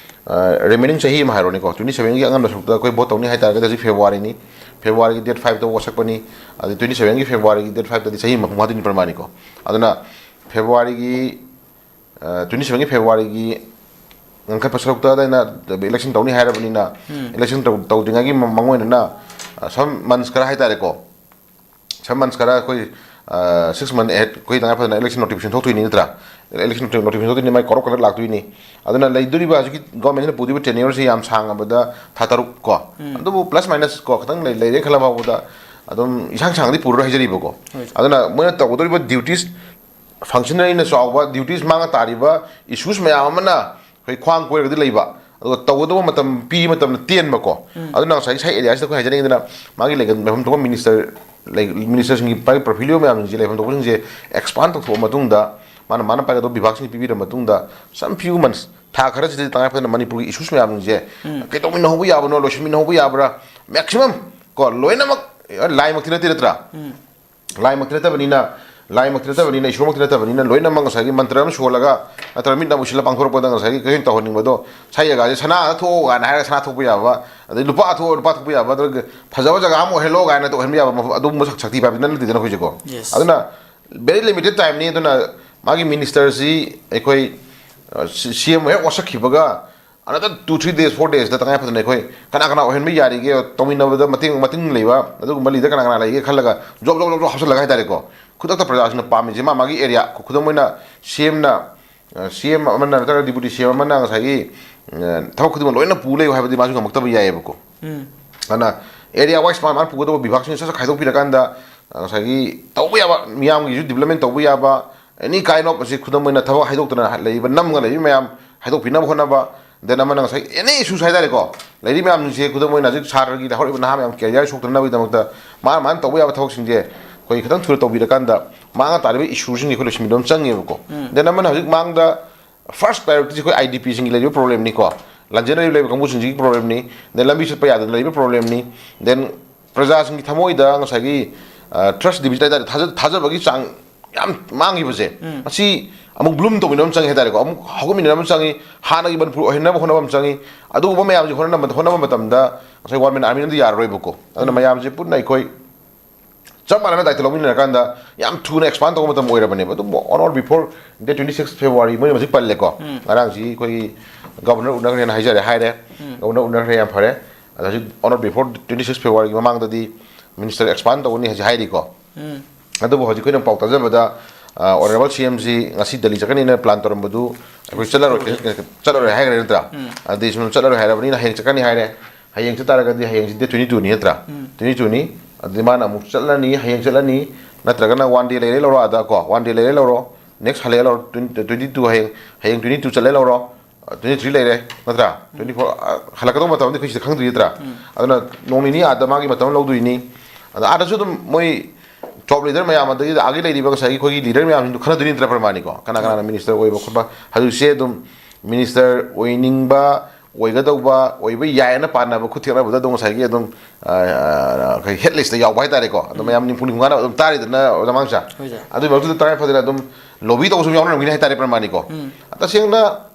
ꯑ, remaining ꯆꯍꯤ ꯑꯃ ꯍꯥꯏꯔꯣꯅꯦꯀꯣ, twenty sevenꯒꯤ ꯑꯉꯟꯕ ꯁꯔꯨꯛꯇ ꯑꯩꯈꯣꯏ vote ꯇꯧꯅꯤ ꯍꯥꯏꯇꯥꯔꯒꯗꯤ ꯍꯧꯖꯤꯛ Februaryꯅꯤ꯫ Februaryꯒꯤ date fiveꯇ ꯋꯥꯁꯛꯄꯅꯤ꯫ ꯑꯗꯩ twenty sevenꯒꯤ Februaryꯒꯤ date fiveꯇꯗꯤ ꯆꯍꯤ ꯑꯃ ꯃꯄꯨꯡ ꯐꯥꯗꯣꯏꯅꯤ ꯄ꯭ꯔꯃꯥꯅꯤꯀꯣ꯫ ꯑꯗꯨꯅ Februaryꯒꯤ, ꯑ, twenty sevenꯒꯤ Februaryꯒꯤ ꯉꯟꯈꯠꯄ ꯁꯔꯨꯛꯇ ꯑꯗ ꯑꯩꯅ election ꯇꯧꯅꯤ ꯍꯥꯏꯔꯕꯅꯤꯅ, ꯎꯝ꯫ Election ꯇꯧ-, ꯇꯧꯗ꯭ꯔꯤꯉꯩꯒꯤ ꯃ-, ꯃꯥꯡꯑꯣꯏꯅꯅ, ꯑ, some months ꯈꯔ ꯍꯥꯏꯇꯥꯔꯦꯀꯣ, some months ꯈꯔ ꯑꯩꯈꯣꯏ, ꯁꯤꯛꯁ ꯃꯟꯊ ꯑꯦꯍꯦꯠ ꯑꯩꯈꯣꯏ ꯇꯉꯥꯏ ꯐꯗꯅ ꯏꯂꯦꯛꯁꯟ ꯅꯣꯇꯤꯐꯤꯀꯦꯁꯟ ꯊꯣꯛꯇꯣꯏꯅꯤ ꯅꯠꯇ꯭ꯔꯥ? ꯏꯂꯦꯛꯁꯟ ꯅꯣꯇꯤꯐꯤꯀꯦꯁꯟ ꯊꯣꯛꯇꯣꯏꯅꯤ, ꯃꯥꯏ ꯀꯔꯣꯔ ꯀꯔꯣꯔ ꯂꯥꯛꯇꯣꯏꯅꯤ꯫ ꯑꯗꯨꯅ ꯂꯩꯗꯣꯔꯤꯕ ꯍꯧꯖꯤꯛꯀꯤ ꯒꯣꯔꯃꯦꯟꯁꯤꯅ ꯄꯨꯗꯣꯔꯤꯕ ꯇꯦꯅ꯭ꯌꯨꯔꯁꯤ ꯌꯥꯝ ꯁꯥꯡꯉꯕꯗ ꯊꯥ ꯇꯔꯨꯛ ꯀꯣ꯫ ꯑꯗꯨꯕꯨ ꯄ꯭ꯂꯁ ꯃꯥꯏꯅꯁ ꯀꯣ, ꯈꯤꯇꯪ ꯂꯩ-, ꯂꯩꯔꯦ ꯈꯜꯂ ꯐꯥꯎꯕꯗ ꯑꯗꯨꯝ ꯏꯁꯥꯡ ꯁꯥꯡꯅꯗꯤ ꯄꯨꯔꯔꯣꯏ ꯍꯥꯏꯖꯔꯤꯕꯀꯣ꯫ ꯑꯗꯨꯅ ꯃꯣꯏꯅ ꯇꯧꯒꯗꯧꯔꯤꯕ ꯗ꯭ꯌꯨꯇꯤꯁ, ꯐꯪꯁꯟ ꯑꯩꯅ ꯆꯥꯎꯕ ꯗ꯭ꯌꯨꯇꯤꯁ ꯃꯥꯡꯉ ꯇꯥꯔꯤꯕ ꯏꯁꯨꯁ ꯃꯌꯥꯝ ꯑꯃꯅ ꯑꯩꯈꯣꯏ ꯈ꯭ꯋꯥꯡ ꯀꯣꯏꯔꯒꯗꯤ ꯂꯩꯕ, ꯑꯗꯨꯒ ꯇꯧꯒꯗꯧꯕ ꯃꯇꯝ, ꯄꯤꯔꯤ ꯃꯇꯝꯗ ꯇꯦꯟꯕꯀꯣ꯫ ꯑꯗꯨꯅ ꯉꯁꯥꯏꯒꯤ ꯁꯥꯏ ꯑꯦꯔꯤꯌꯥꯁꯤꯗ ꯑꯩꯈꯣꯏ ꯍꯥꯏꯖꯅꯤꯡꯉꯤꯗꯅ, ꯃꯥꯒꯤ ꯂꯩꯐꯝ ꯊꯣꯛꯄ ꯃꯤꯅꯤꯁꯇꯔ, ꯂꯩ-, ꯃꯤꯅꯤꯁꯇꯔꯁꯤꯡꯒꯤ ꯄꯥꯏ-, ꯄꯣꯔꯠꯐꯣꯂꯤꯑꯣ ꯃꯌꯥꯝꯁꯤꯡꯁꯦ, ꯂꯩꯐꯝ ꯊꯣꯛꯄꯁꯤꯡꯁꯦ ꯑꯦꯛꯁꯄꯥꯟ ꯇꯧꯊꯣꯛꯑ ꯃꯇꯨꯡꯗ, ꯃꯥꯅ, ꯃꯥꯅ ꯄꯥꯏꯒꯗꯧꯕ ꯕꯤꯚꯥꯒꯁꯤꯡꯁꯦ ꯄꯤꯕꯤꯔ ꯃꯇꯨꯡꯗ, some few months, ꯊꯥ ꯈꯔꯁꯤꯗꯗꯤ ꯇꯉꯥꯏ ꯐꯗꯅ ꯃꯅꯤꯄꯨꯔꯒꯤ ꯏꯁꯨꯁ ꯃꯌꯥꯝꯁꯤꯡꯁꯦ ꯀꯩꯗꯧꯃꯤꯟꯅꯍꯧꯕ ꯌꯥꯕꯅꯣ, ꯂꯣꯏꯁꯤꯟꯃꯤꯟꯅꯍꯧꯕ ꯌꯥꯕ꯭ꯔꯥ, ꯃꯦꯛꯁꯤꯃꯝ ꯀꯣ, ꯂꯣꯏꯅꯃꯛ, ꯂꯥꯏꯃꯛꯇꯤ ꯅꯠꯇꯦ ꯅꯠꯇ꯭ꯔꯥ? ꯂꯥꯏꯃꯛꯇꯤ ꯅꯠꯇꯕꯅꯤꯅ, ꯂꯥꯏꯃꯛꯇꯤ ꯅꯠꯇꯕꯅꯤꯅ, ꯏꯁꯣꯔꯃꯛꯇꯤ ꯅꯠꯇꯕꯅꯤꯅ, ꯂꯣꯏꯅꯃꯛ ꯉꯁꯥꯏꯒꯤ ꯃꯟꯇ꯭ꯔ ꯑꯃ ꯁꯣꯜꯂꯒ, ꯅꯠꯇ꯭ꯔꯒ ꯃꯤꯠ ꯅꯥ ꯎꯏꯁꯤꯜꯂ ꯄꯥꯡꯊꯣꯔꯛꯄꯗ ꯉꯁꯥꯏꯒꯤ ꯀꯩꯁꯨ ꯇꯧꯍꯟꯅꯤꯡꯕꯗꯣ, ꯁꯥꯏ ꯖꯒꯥꯁꯦ ꯁꯅꯥꯗ ꯊꯣꯛꯑꯣ ꯀꯥꯏꯅ ꯍꯥꯏꯔꯒ ꯁꯅꯥ ꯊꯣꯛꯄ ꯌꯥꯕ, ꯑꯗꯩ ꯂꯨꯄꯥ ꯊꯣꯛꯑꯣ ꯂꯨꯄꯥ ꯊꯣꯛꯄ ꯌꯥꯕ, ꯑꯗꯨꯒ ꯐꯖꯕ ꯖꯒꯥ ꯑꯃ ꯑꯣꯏꯍꯜꯂꯣ ꯀꯥꯏꯅ ꯇꯧꯍꯟꯕ ꯌꯥꯕ ꯃꯐꯝ, ꯑꯗꯨꯒꯨꯝꯕ ꯁꯛ-, ꯁꯛꯇꯤ ꯄꯥꯏꯕꯗꯤ ꯅꯠꯇꯦꯗꯅ ꯑꯩꯈꯣꯏꯁꯦꯀꯣ꯫ ꯑꯗꯨꯅ very limited time ꯅꯤ꯫ ꯑꯗꯨꯅ ꯃꯥꯒꯤ ꯃꯤꯅꯤꯁꯇꯔꯁꯤ ꯑꯩꯈꯣꯏ, ꯑ, ꯁꯤ-, ꯁꯤ ꯑꯦꯝ ꯍꯦꯛ ꯋꯥꯁꯛꯈꯤꯕꯒ another two three days, four days ꯇꯉꯥꯏ ꯐꯗꯅ ꯑꯩꯈꯣꯏ ꯀꯅꯥ ꯀꯅꯥ ꯑꯣꯏꯍꯟꯕ ꯌꯥꯔꯤꯒꯦ, ꯇꯧꯃꯤꯟꯅꯕꯗ ꯃꯇꯦꯡ, ꯃꯇꯤꯡ ꯂꯩꯕ ꯑꯗꯨꯒꯨꯝꯕ ꯂꯤꯗꯔ ꯀꯅꯥ ꯀꯅꯥ ꯂꯩꯒꯦ ꯈꯜꯂꯒ ꯖꯣꯕ, ꯖꯣꯕ, ꯖꯣꯕ, ꯖꯣꯕ ꯍꯥꯞꯆꯤꯜꯂꯒ ꯍꯥꯏꯇꯥꯔꯦꯀꯣ, ꯈꯨꯗꯛꯇ ꯄ꯭ꯔꯖꯥꯁꯤꯡꯅ ꯄꯥꯝꯃꯤꯁꯦ ꯃꯥ ꯃꯥꯒꯤ ꯑꯦꯔꯤꯌꯥ, ꯈꯨꯗꯝ ꯑꯣꯏꯅ ꯁꯤ ꯑꯦꯝꯅ, ꯑ, ꯁꯤ ꯑꯦꯝ ꯑꯃꯅ ꯅꯠꯇ꯭ꯔꯒ ꯗꯤꯄꯨꯇꯤ ꯁꯤ ꯑꯦꯝ ꯑꯃꯅ ꯉꯁꯥꯏꯒꯤ, ꯑ, ꯊꯕꯛ ꯈꯨꯗꯤꯡꯃꯛ ꯂꯣꯏꯅ ꯄꯨ ꯂꯩꯌꯨ ꯍꯥꯏꯕꯗꯤ ꯃꯥꯁꯨ ꯉꯝꯃꯛꯇꯕ ꯌꯥꯏꯑꯕꯀꯣ꯫ ꯑꯗꯨꯅ ꯑꯦꯔꯤꯌꯥ ꯋꯥꯏꯁ ꯃꯥ ꯃꯥꯅ ꯄꯨꯒꯗꯧꯕ ꯕꯤꯚꯥꯒꯁꯤꯡ ꯁꯠ ꯁꯠ ꯈꯥꯏꯗꯣꯛꯄꯤꯔꯀꯥꯟꯗ, ꯑ, ꯉꯁꯥꯏꯒꯤ ꯇꯧꯕ ꯌꯥꯕ, ꯃꯤꯌꯥꯝꯒꯤꯁꯨ ꯗꯤꯕꯂꯞꯃꯦꯟ ꯇꯧꯕ ꯌꯥꯕ, ꯑꯦꯅꯤ ꯀꯥꯏꯟ ꯑꯣꯐ ꯑꯁꯤ ꯈꯨꯗꯝ ꯑꯣꯏꯅ ꯊꯕꯛ ꯍꯥꯏꯗꯣꯛꯇꯅ ꯂꯩꯔꯤꯕ ꯅꯝꯒ ꯂꯩꯔꯤꯕ ꯃꯌꯥꯝ ꯍꯥꯏꯗꯣꯛꯄꯤꯅꯕ ꯍꯣꯠꯅꯕ, ꯗꯦꯟ ꯑꯃꯅ ꯉꯁꯥꯏ ꯑꯦꯅꯤ ꯏꯁꯨꯁ ꯍꯥꯏꯇꯥꯔꯦꯀꯣ, ꯂꯩꯔꯤꯕ ꯃꯌꯥꯝꯁꯤꯡꯁꯦ ꯈꯨꯗꯝ ꯑꯣꯏꯅ ꯍꯧꯖꯤꯛ ꯁꯥꯇ꯭ꯔꯒꯤ ꯍꯧꯔꯛꯏꯕ ꯅꯍꯥ ꯃꯌꯥꯝ ꯀꯦꯔꯤꯌꯔ ꯁꯣꯛꯇꯅꯕꯒꯤꯗꯃꯛꯇ ꯃꯥꯅ ꯃꯥꯅ ꯇꯧꯕ ꯌꯥꯕ ꯊꯕꯛꯁꯤꯡꯁꯦ ꯑꯩꯈꯣꯏ ꯈꯤꯇꯪ ꯊꯨꯅ ꯇꯧꯕꯤꯔꯀꯥꯟꯗ ꯃꯥꯡꯉ ꯇꯥꯔꯤꯕ ꯏꯁꯨꯁꯤꯡꯁꯦ ꯑꯩꯈꯣꯏ ꯂꯣꯏꯁꯤꯟꯕꯤꯕ ꯑꯃ ꯆꯪꯉꯦꯕꯀꯣ꯫ ꯗꯦꯟ ꯑꯃꯅ ꯍꯧꯖꯤꯛ ꯃꯥꯡꯗ ꯐꯥꯔꯁ ꯄ꯭ꯔꯥꯏꯌꯣꯔꯤꯇꯤꯁꯦ ꯑꯩꯈꯣꯏ ꯑꯥꯏ ꯗꯤ ꯄꯤꯁꯤꯡꯒꯤ ꯂꯩꯔꯤꯕ ꯄ꯭ꯔꯣꯕ꯭ꯂꯦꯝꯅꯤꯀꯣ, ꯂꯥꯟꯖꯦꯟꯅꯔꯤꯕ ꯂꯩꯕ ꯀꯥꯡꯕꯨꯁꯤꯡꯁꯤꯒꯤ ꯄ꯭ꯔꯣꯕ꯭ꯂꯦꯝꯅꯤ, ꯗꯦꯟ ꯂꯝꯕꯤ ꯆꯠꯄ ꯌꯥꯗꯅ ꯂꯩꯕ ꯄ꯭ꯔꯣꯕ꯭ꯂꯦꯝꯅꯤ, ꯗꯦꯟ ꯄ꯭ꯔꯖꯥꯁꯤꯡꯒꯤ ꯊꯃꯣꯏꯗ ꯉꯁꯥꯏꯒꯤ, ꯑ, ꯇ꯭ꯔꯁ ꯗꯤꯐꯤꯁꯤꯠ ꯍꯥꯏꯇꯥꯔꯦ, ꯊꯥꯖ-, ꯊꯥꯖꯕꯒꯤ ꯆꯥꯡ ꯌꯥꯝ ꯃꯥꯡꯈꯤꯕꯁꯦ, ꯃꯁꯤ ꯑꯃꯨꯛ ꯕ꯭ꯂꯨꯝ ꯇꯧꯃꯤꯟꯅꯕ ꯑꯃ ꯆꯪꯉꯤ ꯍꯥꯏꯇꯥꯔꯦꯀꯣ, ꯑꯃꯨꯛ ꯍꯧꯒꯠꯃꯤꯟꯅꯕ ꯑꯃ ꯆꯪꯉꯤ, ꯍꯥꯟꯅꯒꯤ ꯃꯅꯤꯄꯨꯔ ꯑꯣꯏꯍꯟꯅꯕ ꯍꯣꯠꯅꯕ ꯑꯃ ꯆꯪꯉꯤ꯫ ꯑꯗꯨꯒꯨꯝꯕ ꯃꯌꯥꯝꯁꯦ ꯍꯣꯠꯅꯅꯕ, ꯍꯣꯠꯅꯕ ꯃꯇꯝꯗ ꯉꯁꯥꯏ ꯋꯥꯟ ꯃꯦꯟ ꯑꯥꯔꯃꯤꯅꯗꯤ ꯌꯥꯔꯔꯣꯏꯕꯀꯣ꯫ ꯑꯗꯨꯅ ꯃꯌꯥꯝꯁꯦ ꯄꯨꯟꯅ ꯑꯩꯈꯣꯏ ꯆꯞ ꯃꯥꯟꯅꯅ ꯗꯥꯏꯇ ꯂꯧꯃꯤꯟꯅꯔꯀꯥꯟꯗ ꯌꯥꯝ ꯊꯨꯅ ꯑꯦꯛꯁꯄꯥꯟ ꯇꯧꯕ ꯃꯇꯝ ꯑꯣꯏꯔꯕꯅꯦꯕ꯫ ꯑꯗꯨꯕꯨ on or before date twenty six February ꯃꯣꯏꯅ ꯍꯧꯖꯤꯛ ꯄꯜꯂꯦꯀꯣ꯫ ꯉꯔꯥꯡꯁꯤ ꯑꯩꯈꯣꯏꯒꯤ ꯒꯕꯔꯅꯔ ꯎꯅꯈ꯭ꯔꯦꯅ ꯍꯥꯏꯖꯔꯦ, ꯍꯥꯏꯔꯦ꯫ ꯒꯕꯔꯅꯔ ꯎꯅꯈ꯭ꯔꯦ, ꯌꯥꯝ ꯐꯔꯦ꯫ ꯑꯗ ꯍꯧꯖꯤꯛ on or before twenty six Februaryꯒꯤ ꯃꯃꯥꯡꯗꯗꯤ ꯃꯤꯅꯤꯁꯇꯔ ꯑꯦꯛꯁꯄꯥꯟ ꯇꯧꯒꯅꯤ ꯍꯥꯏꯁꯦ ꯍꯥꯏꯔꯤꯀꯣ꯫ ꯑꯗꯨꯕꯨ ꯍꯧꯖꯤꯛ ꯑꯩꯈꯣꯏꯅ ꯄꯥꯎ ꯇꯥꯖꯕꯗ, ꯑ, Honourable C M ꯁꯤ ꯉꯁꯤ ꯗꯦꯜꯂꯤ ꯆꯠꯀꯅꯤꯅ plan ꯇꯧꯔꯝꯕꯗꯨ ꯑꯩꯈꯣꯏ ꯆꯠꯂꯔꯣꯏ, ꯆꯠꯂꯔꯣꯏ ꯍꯥꯏꯈ꯭ꯔꯦ ꯅꯠꯇ꯭ꯔꯥ? ꯑꯗꯩ ꯁꯨꯝ ꯆꯠꯂꯔꯣꯏ ꯍꯥꯏꯔꯕꯅꯤꯅ ꯍꯌꯦꯡ ꯆꯠꯀꯅꯤ ꯍꯥꯏꯔꯦ꯫ ꯍꯌꯦꯡ ꯆꯠ ꯇꯥꯔꯒꯗꯤ ꯍꯌꯦꯡꯁꯤ date twenty two ꯅꯤ ꯅꯠꯇ꯭ꯔꯥ? Twenty two ꯅꯤ꯫ ꯑꯗꯨꯗꯤ ꯃꯥꯅ ꯑꯃꯨꯛ ꯆꯠꯂꯅꯤ, ꯍꯌꯦꯡ ꯆꯠꯂꯅꯤ, ꯅꯠꯇ꯭ꯔꯒꯅ one day ꯂꯩꯔꯦ ꯂꯧꯔꯣ ꯑꯥꯗ ꯀꯣ, one day ꯂꯩꯔꯦ ꯂꯧꯔꯣ, next ꯍꯜꯂꯛꯑꯦ ꯂꯧꯔꯣ, twenty, twenty two ꯍꯌꯦꯡ, ꯍꯌꯦꯡ twenty two ꯆꯠꯂꯦ ꯂꯧꯔꯣ, twenty three ꯂꯩꯔꯦ ꯅꯠꯇ꯭ꯔꯥ? Twenty four, ꯑ, ꯍꯜꯂꯛꯀꯗꯧꯕ ꯃꯇꯝꯗꯤ ꯑꯩꯈꯣꯏ ꯁꯤꯗ ꯈꯪꯗ꯭ꯔꯤ ꯅꯠꯇ꯭ꯔꯥ? ꯑꯗꯨꯅ ꯅꯣꯡ ꯅꯤꯅꯤ ꯑꯥꯗ ꯃꯥꯒꯤ ꯃꯇꯝ ꯂꯧꯗꯣꯏꯅꯤ꯫ ꯑꯗ ꯑꯥꯗꯁꯨ ꯑꯗꯨꯝ ꯃꯣꯏ top leader ꯃꯌꯥꯝ, ꯑꯗꯒꯤ ꯑꯥꯒꯤ ꯂꯩꯔꯤꯕ ꯉꯁꯥꯏꯒꯤ ꯑꯩꯈꯣꯏꯒꯤ leader ꯃꯌꯥꯝꯁꯤꯡꯗꯨ ꯈꯟꯅꯗꯣꯏꯅꯤ ꯅꯠꯇ꯭ꯔꯥ ꯄ꯭ꯔꯃꯥꯅꯤꯀꯣ? ꯀꯅꯥ ꯀꯅꯥꯅ minister ꯑꯣꯏꯕ ꯈꯣꯠꯄ, ꯍꯧꯖꯤꯛꯁꯦ ꯑꯗꯨꯝ minister ꯑꯣꯏꯅꯤꯡꯕ, ꯑꯣꯏꯒꯗꯧꯕ, ꯑꯣꯏꯕ ꯌꯥꯏꯅ ꯄꯥꯅꯕ ꯈꯨꯠ ꯊꯦꯛꯅꯕꯗ ꯑꯗꯨꯝ ꯉꯁꯥꯏꯒꯤ ꯑꯗꯨꯝ, ꯑ, ꯑ, ꯑꯩꯈꯣꯏ head list ꯇ ꯌꯥꯎꯕ ꯍꯥꯏꯇꯥꯔꯦꯀꯣ꯫ ꯑꯗꯨꯝ ꯃꯌꯥꯝ ꯅꯤꯝꯐꯨ ꯅꯤꯝꯐꯨ ꯃꯉꯥꯅ ꯑꯗꯨꯝ ꯇꯥꯔꯤꯗꯅ ꯑꯣꯖꯥ ꯃꯥꯡꯁꯥ꯫ ꯍꯣꯏ ꯁꯥꯔ꯫ ꯑꯗꯨꯒꯤ ꯃꯔꯛꯇꯨꯗ ꯇꯉꯥꯏ ꯐꯗꯅ ꯑꯗꯨꯝ lobby ꯇꯧꯕꯁꯨ ꯌꯥꯎꯅꯔꯝꯒꯅꯤ ꯍꯥꯏꯇꯥꯔꯦ ꯄ꯭ꯔꯃꯥꯅꯤꯀꯣ꯫ ꯇꯁꯦꯡꯅ,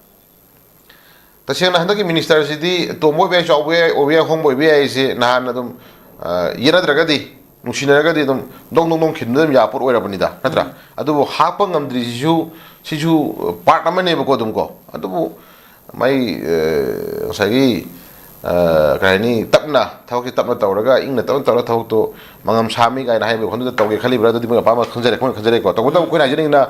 ꯇꯁꯦꯡꯅ ꯍꯟꯗꯛꯀꯤ minister ꯁꯤꯗꯤ ꯇꯣꯝꯕ ꯑꯣꯏꯕ ꯌꯥꯏ, ꯆꯥꯎꯕ ꯌꯥꯏ, ꯑꯣꯏꯕ ꯌꯥꯏ, ꯑꯍꯣꯡꯕ ꯑꯣꯏꯕ ꯌꯥꯏ ꯍꯥꯏꯁꯦ ꯅꯍꯥꯟ ꯑꯗꯨꯝ, ꯑ, ꯌꯦꯠꯅꯗ꯭ꯔꯒꯗꯤ, ꯅꯨꯡꯁꯤꯅꯔꯒꯗꯤ ꯑꯗꯨꯝ ꯗꯣꯡ ꯗꯣꯡ ꯗꯣꯡ ꯈꯤꯟꯕꯗ ꯑꯗꯨꯝ ꯌꯥꯄꯣꯠ ꯑꯣꯏꯔꯕꯅꯤꯗ ꯅꯠꯇ꯭ꯔꯥ? ꯑꯗꯨꯕꯨ ꯍꯥꯞꯄ ꯉꯝꯗ꯭ꯔꯤꯁꯤꯁꯨ, ꯁꯤꯁꯨ part ꯑꯃꯅꯦꯕꯀꯣ ꯑꯗꯨꯝ ꯀꯣ꯫ ꯑꯗꯨꯕꯨ ꯃꯥꯏ, ꯑ, ꯉꯁꯥꯏꯒꯤ, ꯑ, ꯀꯩ ꯍꯥꯏꯅꯤ, ꯇꯞꯅ, ꯊꯕꯛꯁꯦ ꯇꯞꯅ ꯇꯧꯔꯒ, ꯏꯪꯅ ꯇꯞꯅ ꯇꯧꯔꯒ ꯊꯕꯛꯇꯣ ꯃꯉꯝ ꯁꯥꯃꯤ ꯀꯥꯏꯅ ꯍꯥꯏꯕ ꯋꯥꯈꯜꯗꯨꯗ ꯇꯧꯒꯦ ꯈꯜꯂꯤꯕ꯭ꯔꯥ? ꯑꯗꯨꯗꯤ ꯃꯣꯏ ꯑꯄꯥꯝꯕ ꯈꯟꯖꯔꯦ, ꯑꯩꯈꯣꯏꯅ ꯈꯟꯖꯔꯦꯀꯣ꯫ ꯇꯧꯕꯇꯕꯨ ꯑꯩꯈꯣꯏꯅ ꯍꯥꯏꯖꯅꯤꯡꯉꯤꯅ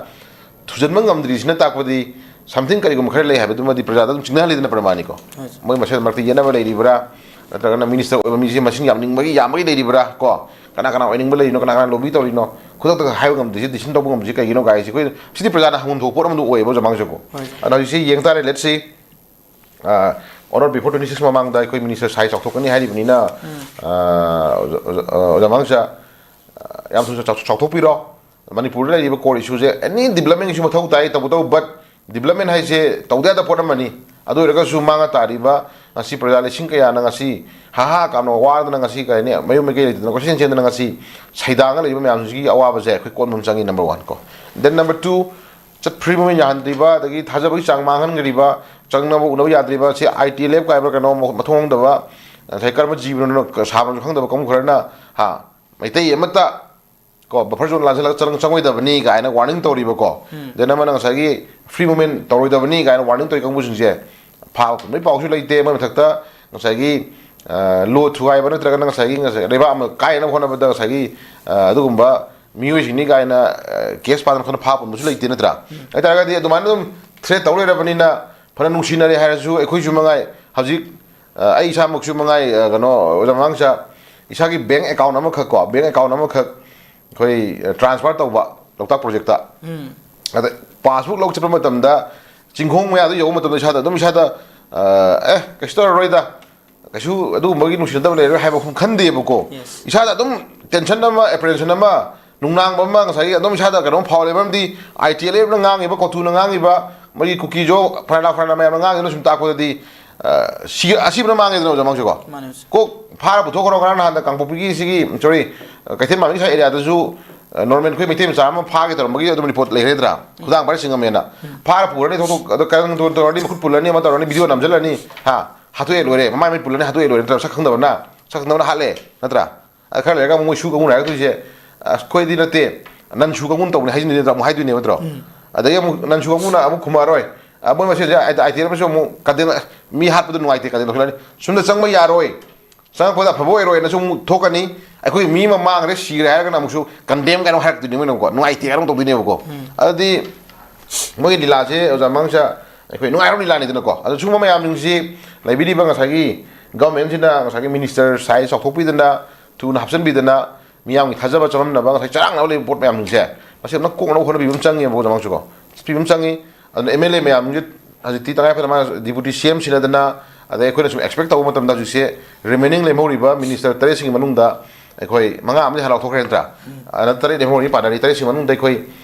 ꯊꯨꯖꯟꯕ ꯉꯝꯗ꯭ꯔꯤꯁꯤꯅ ꯇꯥꯛꯄꯗꯤ something ꯀꯔꯤꯒꯨꯝꯕ ꯈꯔ ꯂꯩ ꯍꯥꯏꯕꯗꯨꯃꯗꯤ ꯄ꯭ꯔꯖꯥꯗ ꯑꯗꯨꯝ ꯆꯤꯡꯅꯍꯜꯂꯤꯗꯅ ꯄ꯭ꯔꯃꯥꯅꯤꯀꯣ꯫ ꯍꯣꯏ, ꯁꯥꯔ꯫ ꯃꯣꯏ ꯃꯁꯦꯜ ꯃꯔꯛꯇ ꯌꯦꯠꯅꯕ ꯂꯩꯔꯤꯕ꯭ꯔꯥ? ꯅꯠꯇ꯭ꯔꯒꯅ minister ꯑꯣꯏꯕ ꯃꯤꯁꯦ ꯃꯁꯤꯡ ꯌꯥꯝꯅꯤꯡꯕꯒꯤ, ꯌꯥꯝꯕꯒꯤ ꯂꯩꯔꯤꯕ꯭ꯔꯥ? ꯀꯣ, ꯀꯅꯥ ꯀꯅꯥ ꯑꯣꯏꯅꯤꯡꯕ ꯂꯩꯔꯤꯅꯣ? ꯀꯅꯥ ꯀꯅꯥ lobby ꯇꯧꯔꯤꯅꯣ? ꯈꯨꯗꯛꯇ ꯍꯥꯏꯕ ꯉꯝꯗ꯭ꯔꯤꯁꯦ, decision ꯇꯧꯕ ꯉꯝꯗ꯭ꯔꯤꯁꯦ ꯀꯩꯒꯤꯅꯣ ꯀꯥꯏꯁꯦ ꯑꯩꯈꯣꯏ, ꯁꯤꯗꯤ ꯄ꯭ꯔꯖꯥꯅ ꯍꯪꯐꯝ ꯊꯣꯛꯄ ꯄꯣꯠ ꯑꯃꯗ ꯑꯣꯏꯌꯦꯕ ꯑꯣꯖꯥ ꯃꯥꯡꯁꯨꯀꯣ꯫ ꯍꯣꯏ, ꯁꯥꯔ꯫ ꯑꯗꯣ ꯍꯧꯖꯤꯛꯁꯦ ꯌꯦꯡ ꯇꯥꯔꯦ, let's see꯫ ꯑ, on or before twenty six ꯃꯃꯥꯡꯗ ꯑꯩꯈꯣꯏ minister size ꯆꯥꯎꯊꯣꯛꯀꯅꯤ ꯍꯥꯏꯔꯤꯕꯅꯤꯅ, ꯑ, ꯑꯣꯖꯥ, ꯑꯣꯖꯥ, ꯑꯣꯖꯥ ꯃꯥꯡꯁꯥ, ꯑ, ꯌꯥꯝ ꯊꯨꯅ ꯆꯥꯎꯊꯣꯛ-, ꯆꯥꯎꯊꯣꯛꯄꯤꯔꯣ꯫ ꯃꯅꯤꯄꯨꯔꯗ ꯂꯩꯔꯤꯕ court issue ꯁꯦ any development issue ꯃꯊꯧ ꯇꯥꯏ ꯇꯧꯕꯇꯕꯨ, but development ꯍꯥꯏꯁꯦ ꯇꯧꯗ ꯌꯥꯗꯕ ꯄꯣꯠ ꯑꯃꯅꯤ꯫ ꯑꯗꯨ ꯑꯣꯏꯔꯒꯁꯨ ꯃꯥꯡꯉ ꯇꯥꯔꯤꯕ ꯉꯁꯤ ꯄ꯭ꯔꯖꯥ ꯂꯤꯁꯤꯡ ꯀꯌꯥꯅ ꯉꯁꯤ ꯍꯥ ꯍꯥ ꯀꯥꯝꯅ ꯋꯥꯗꯅ ꯉꯁꯤ ꯀꯩ ꯍꯥꯏꯅꯤ, ꯃꯌꯨꯝ ꯃꯀꯩ ꯂꯩꯇꯗꯅ ꯀꯣꯏꯆꯦꯟ ꯆꯦꯟꯗꯅ ꯉꯁꯤ ꯁꯩꯗꯥꯡꯉ ꯂꯩꯔꯤꯕ ꯃꯌꯥꯝꯁꯤꯒꯤ ꯑꯋꯥꯕꯁꯦ ꯑꯩꯈꯣꯏ ꯀꯣꯟꯕ ꯑꯃ ꯆꯪꯉꯤ, number one ꯀꯣ꯫ Then number two, ꯆꯠ-, free movement ꯌꯥꯍꯟꯗ꯭ꯔꯤꯕ, ꯑꯗꯒꯤ ꯊꯥꯖꯕꯒꯤ ꯆꯥꯡ ꯃꯥꯡꯍꯟꯈ꯭ꯔꯤꯕ, ꯆꯪꯅꯕ ꯎꯅꯕ ꯌꯥꯗ꯭ꯔꯤꯕ, ꯁꯤ I T L F ꯀꯥꯏꯕ ꯀꯩꯅꯣ ꯃꯊꯣꯡ ꯈꯪꯗꯕ, ꯉꯁꯥꯏ ꯀꯔꯝꯕ ꯖꯤꯕꯅꯣ ꯁꯥꯕꯅꯣꯁꯨ ꯈꯪꯗꯕ ꯀꯥꯡꯕꯨ ꯈꯔꯅ, ꯍꯥ, ꯃꯩꯇꯩ ꯑꯃꯠꯇ ꯀꯣ, buffer zone ꯂꯥꯟꯁꯤꯜꯂꯒ ꯆꯪ-, ꯆꯪꯉꯣꯏꯗꯕꯅꯤ ꯀꯥꯏꯅ warning ꯇꯧꯔꯤꯕꯀꯣ꯫ Then ꯑꯃꯅ ꯉꯁꯥꯏꯒꯤ free movement ꯇꯧꯔꯣꯏꯗꯕꯅꯤ ꯀꯥꯏꯅ warning ꯇꯧꯔꯤ ꯀꯥꯡꯕꯨꯁꯤꯡꯁꯦ ꯐꯥꯕ ꯄꯨꯝꯕꯩ ꯄꯥꯎꯁꯨ ꯂꯩꯇꯦ꯫ ꯃꯣꯏ ꯃꯊꯛꯇ ꯉꯁꯥꯏꯒꯤ, ꯑ, law ꯊꯨꯒꯥꯏꯕ ꯅꯠꯇ꯭ꯔꯒꯅ ꯉꯁꯥꯏꯒꯤ, ꯉꯁꯥꯏ ꯂꯩꯕꯥꯛ ꯑꯃ ꯀꯥꯏꯅꯕ ꯍꯣꯠꯅꯕꯗ ꯉꯁꯥꯏꯒꯤ, ꯑ, ꯑꯗꯨꯒꯨꯝꯕ ꯃꯤꯑꯣꯏꯁꯤꯡꯅꯤ ꯀꯥꯏꯅ ꯀꯦꯁ ꯄꯥꯗꯅ ꯈꯣꯠꯇꯅ ꯐꯥ ꯄꯨꯟꯕꯁꯨ ꯂꯩꯇꯦ ꯅꯠꯇ꯭ꯔꯥ? ꯍꯥꯏꯇꯥꯔꯒꯗꯤ ꯑꯗꯨꯃꯥꯏꯅ ꯑꯗꯨꯝ ꯊ꯭ꯔꯦꯠ ꯇꯧ ꯂꯩꯔꯕꯅꯤꯅ, ꯐꯅ ꯅꯨꯡꯁꯤꯅꯔꯦ ꯍꯥꯏꯔꯁꯨ, ꯑꯩꯈꯣꯏꯁꯨ ꯃꯉꯥꯏ ꯍꯧꯖꯤꯛ, ꯑ, ꯑꯩ ꯏꯁꯥꯃꯛꯁꯨ ꯃꯉꯥꯏ, ꯑ, ꯀꯩꯅꯣ, ꯑꯣꯖꯥ ꯃꯃꯥꯡꯁꯥ, ꯏꯁꯥꯒꯤ ꯕꯦꯡ ꯑꯦꯀꯥꯎꯟ ꯑꯃꯈꯛ ꯀꯣ, ꯕꯦꯡ ꯑꯦꯀꯥꯎꯟ ꯑꯃꯈꯛ ꯑꯩꯈꯣꯏ, ꯑ, ꯇ꯭ꯔꯥꯟꯁꯐꯔ ꯇꯧꯕ ꯂꯣꯛꯇꯥꯛ ꯄ꯭ꯔꯣꯖꯦꯛꯇ꯫ ꯑꯗ ꯄꯥꯁꯕꯨꯛ ꯂꯧ ꯆꯠꯄ ꯃꯇꯝꯗ, ꯆꯤꯡꯈꯣꯡ ꯃꯌꯥꯗ ꯌꯧꯕ ꯃꯇꯝꯗ ꯏꯁꯥꯗ ꯑꯗꯨꯝ, ꯏꯁꯥꯗ, ꯑ, "ꯑꯦ, ꯀꯩꯁꯨ ꯇꯧꯔꯔꯣꯏꯗ, ꯀꯩꯁꯨ ꯑꯗꯨꯒꯨꯝꯕꯒꯤ ꯅꯨꯡꯁꯤꯅꯗꯕ ꯂꯩꯔꯣꯏ" ꯍꯥꯏꯕ ꯋꯥꯈꯜ ꯈꯟꯗꯦꯕꯀꯣ꯫ Yes. ꯏꯁꯥꯗ ꯑꯗꯨꯝ ꯇꯦꯟꯁꯟ ꯑꯃ, ꯑꯦꯄ꯭ꯔꯦꯟꯁꯟ ꯑꯃ, ꯅꯨꯡꯅꯥꯡꯕ ꯑꯃ, ꯉꯁꯥꯏꯒꯤ ꯑꯗꯨꯝ ꯏꯁꯥꯗ ꯀꯩꯅꯣꯝ ꯐꯥꯎꯔꯦ꯫ ꯃꯔꯝꯗꯤ ꯑꯥꯏ ꯇꯤ ꯑꯦꯜ ꯑꯦꯐꯅ ꯉꯥꯡꯉꯤꯕ, ꯀꯣꯊꯨꯅ ꯉꯥꯡꯉꯤꯕ, ꯃꯣꯏꯒꯤ ꯀꯨꯀꯤꯖꯣ ꯐꯔꯅꯥ ꯐꯔꯅꯥ ꯃꯌꯥꯝꯅ ꯉꯥꯡꯉꯤꯗꯨꯅ ꯁꯨꯝ ꯇꯥꯛꯄꯗꯗꯤ, ꯑ, ꯁꯤ, ꯑꯁꯤꯕꯅ ꯃꯥꯡꯉꯦꯗꯅ ꯑꯣꯖꯥ ꯃꯥꯡꯁꯨꯀꯣ꯫ ꯃꯥꯅꯦ, ꯃꯥꯅꯦ꯫ ꯀꯣꯛ ꯐꯥꯔ ꯄꯨꯊꯣꯛꯈ꯭ꯔꯣ꯫ ꯉꯔꯥꯡ ꯅꯍꯥꯟꯗ ꯀꯥꯡꯄꯣꯛꯄꯤꯒꯤ ꯁꯤꯒꯤ, ꯁꯣꯔꯤ, ꯀꯩꯊꯦꯜ ꯃꯥꯟꯕꯤ ꯁꯥꯏ ꯑꯦꯔꯤꯌꯥꯗꯁꯨ, ꯑ, ꯅꯣꯔꯃꯦꯜ ꯑꯩꯈꯣꯏ ꯃꯩꯇꯩ ꯃꯆꯥ ꯑꯃ ꯐꯥꯒꯦ ꯇꯧꯔꯝꯕꯒꯤ ꯑꯗꯨꯝ ꯔꯤꯄꯣꯔꯠ ꯂꯩꯈ꯭ꯔꯦꯗ꯭ꯔꯥ? ꯈꯨꯗꯥꯡ ꯄꯥꯏꯔ ꯆꯤꯡꯉꯝꯃꯦꯅ꯫ ꯐꯥꯔ ꯄꯨꯔꯅꯤ, ꯊꯣꯛ-, ꯊꯣꯛ-, ꯑꯗꯣ ꯀꯔꯝ ꯇꯧꯔꯅꯤ, ꯃꯈꯨꯠ ꯄꯨꯜꯂꯅꯤ, ꯑꯃ ꯇꯧꯔꯅꯤ, ꯚꯤꯗꯤꯑꯣ ꯅꯝꯁꯤꯜꯂꯅꯤ, ꯍꯥ? ꯍꯥꯠꯇꯣꯛꯑꯦ ꯂꯣꯏꯔꯦ, ꯃꯃꯥꯏ ꯃꯃꯤꯠ ꯄꯨꯜꯂꯅꯤ, ꯍꯥꯠꯇꯣꯛꯑꯦ ꯂꯣꯏꯔꯦ ꯅꯠꯇ꯭ꯔꯥ? ꯁꯛ ꯈꯪꯗꯕꯅ, ꯁꯛ ꯈꯪꯗꯕꯅ ꯍꯥꯠꯂꯦ ꯅꯠꯇ꯭ꯔꯥ? ꯑ, ꯈꯔ ꯂꯩꯔꯒ ꯑꯃꯨꯛ ꯃꯣꯏ ꯁꯨ ꯀꯥꯡꯕꯨꯅ ꯍꯥꯏꯔꯛꯇꯣꯏꯁꯦ, "ꯑꯁ, ꯑꯩꯈꯣꯏꯗꯤ ꯅꯠꯇꯦ, ꯅꯟ ꯁꯨ ꯀꯥꯡꯕꯨꯅ ꯇꯧꯕꯅꯤ" ꯍꯥꯏꯖꯤꯟꯗꯣꯏꯅꯦ ꯅꯠꯇ꯭ꯔꯥ? ꯑꯃꯨꯛ ꯍꯥꯏꯗꯣꯏꯅꯦꯕ ꯅꯠꯇ꯭ꯔꯣ? ꯑꯗꯒꯤ ꯑꯃꯨꯛ ꯅꯟ ꯁꯨ ꯀꯥꯡꯕꯨꯅ ꯑꯃꯨꯛ ꯈꯨꯝꯃꯛꯑꯔꯣꯏ꯫ ꯑ, ꯃꯣꯏ ꯃꯁꯦꯟꯁꯦ ꯑꯥꯏ ꯇꯤ ꯑꯦꯜ ꯑꯃꯁꯨ ꯑꯃꯨꯛ ꯀꯟꯗꯦꯝ, "ꯑꯁ, ꯃꯤ ꯍꯥꯠꯄꯗꯣ ꯅꯨꯡꯉꯥꯏꯇꯦ", ꯀꯟꯗꯦꯝ ꯂꯧꯁꯤꯜꯂꯅꯤ꯫ "ꯁꯨꯝꯗ ꯆꯪꯕ ꯌꯥꯔꯣꯏ, ꯆꯪꯉꯛꯄꯗ ꯑꯐꯕ ꯑꯣꯏꯔꯣꯏꯅꯁꯨ ꯑꯃꯨꯛ ꯊꯣꯛꯀꯅꯤ꯫ ꯑꯩꯈꯣꯏ ꯃꯤ ꯑꯃ ꯃꯥꯡꯈ꯭ꯔꯦ, ꯁꯤꯈ꯭ꯔꯦ ꯍꯥꯏꯔꯒꯅ ꯑꯃꯨꯛꯁꯨ ꯀꯟꯗꯦꯝ ꯀꯥꯏꯅ ꯑꯃꯨꯛ ꯍꯥꯏꯔꯛꯇꯣꯏꯅꯦ ꯃꯣꯏꯅꯀꯣ, ꯅꯨꯡꯉꯥꯏꯇꯦ ꯀꯥꯏꯅ ꯑꯃꯨꯛ ꯇꯧꯗꯣꯏꯅꯦꯕꯀꯣ꯫ ꯑꯗꯨꯗꯤ ꯃꯣꯏꯒꯤ ꯂꯤꯂꯥꯁꯦ ꯑꯣꯖꯥ ꯃꯥꯡꯁꯥ ꯑꯩꯈꯣꯏ ꯅꯨꯡꯉꯥꯏꯔꯕ ꯂꯤꯂꯥꯅꯤꯗꯅꯀꯣ꯫ ꯑꯗꯣ ꯁꯤꯒꯨꯝꯕ ꯃꯌꯥꯝꯁꯤꯡꯁꯤ ꯂꯩꯕꯤꯔꯤꯕ ꯉꯁꯥꯏꯒꯤ ꯒꯚꯔꯟꯃꯦꯟꯁꯤꯅ ꯉꯁꯥꯏꯒꯤ ꯃꯤꯅꯤꯁꯇꯔ ꯁꯥꯏꯖ ꯆꯥꯎꯊꯣꯛꯄꯤꯗꯅ, ꯊꯨꯅ ꯍꯥꯞꯆꯤꯟꯕꯤꯗꯅ, ꯃꯤꯌꯥꯝꯒꯤ ꯊꯥꯖꯕ ꯆꯪꯍꯟꯅꯕ ꯉꯁꯥꯏ ꯆꯔꯥꯡꯅꯕ ꯂꯩꯕ ꯄꯣꯠ ꯃꯌꯥꯝꯁꯤꯡꯁꯦ, ꯃꯁꯤ ꯑꯃꯨꯛ ꯀꯣꯛꯅꯕ ꯍꯣꯠꯅꯕꯤꯕ ꯑꯃ ꯆꯪꯉꯦꯕꯀꯣ ꯑꯣꯖꯥ ꯃꯥꯡꯁꯨꯀꯣ꯫ ꯆꯠꯄꯤꯕ ꯑꯃ ꯆꯪꯉꯤ꯫ ꯑꯗꯨꯅ ꯑꯦꯝ ꯑꯦꯜ ꯑꯦ ꯃꯌꯥꯝꯁꯦ ꯍꯧꯖꯤꯛꯇꯤ ꯇꯉꯥꯏ ꯐꯗꯅ ꯃꯥꯅ ꯗꯤꯄꯨꯇꯤ ꯁꯤ ꯑꯦꯝ ꯁꯤꯟꯅꯗꯅ, ꯑꯗꯩ ꯑꯩꯈꯣꯏꯅ ꯁꯨꯝ ꯑꯦꯛꯁꯄꯦꯛ ꯇꯧꯕ ꯃꯇꯝꯗ ꯍꯧꯖꯤꯛꯁꯦ ꯔꯤꯃꯦꯅꯤꯡ ꯂꯦꯝꯍꯧꯔꯤꯕ ꯃꯤꯅꯤꯁꯇꯔ ꯇꯔꯦꯠꯁꯤꯒꯤ ꯃꯅꯨꯡꯗ ꯑꯩꯈꯣꯏ ꯃꯉꯥ ꯑꯃꯗꯤ ꯍꯥꯟꯅ ꯂꯧꯊꯣꯛꯈ꯭ꯔꯦ ꯅꯠꯇ꯭ꯔꯥ? ꯑꯗ ꯇꯔꯦꯠ ꯂꯦꯝꯍꯧꯔꯤ ꯄꯥꯅꯔꯤ꯫ ꯇꯔꯦꯠꯁꯤꯒꯤ ꯃꯅꯨꯡꯗ ꯑꯩꯈꯣꯏ,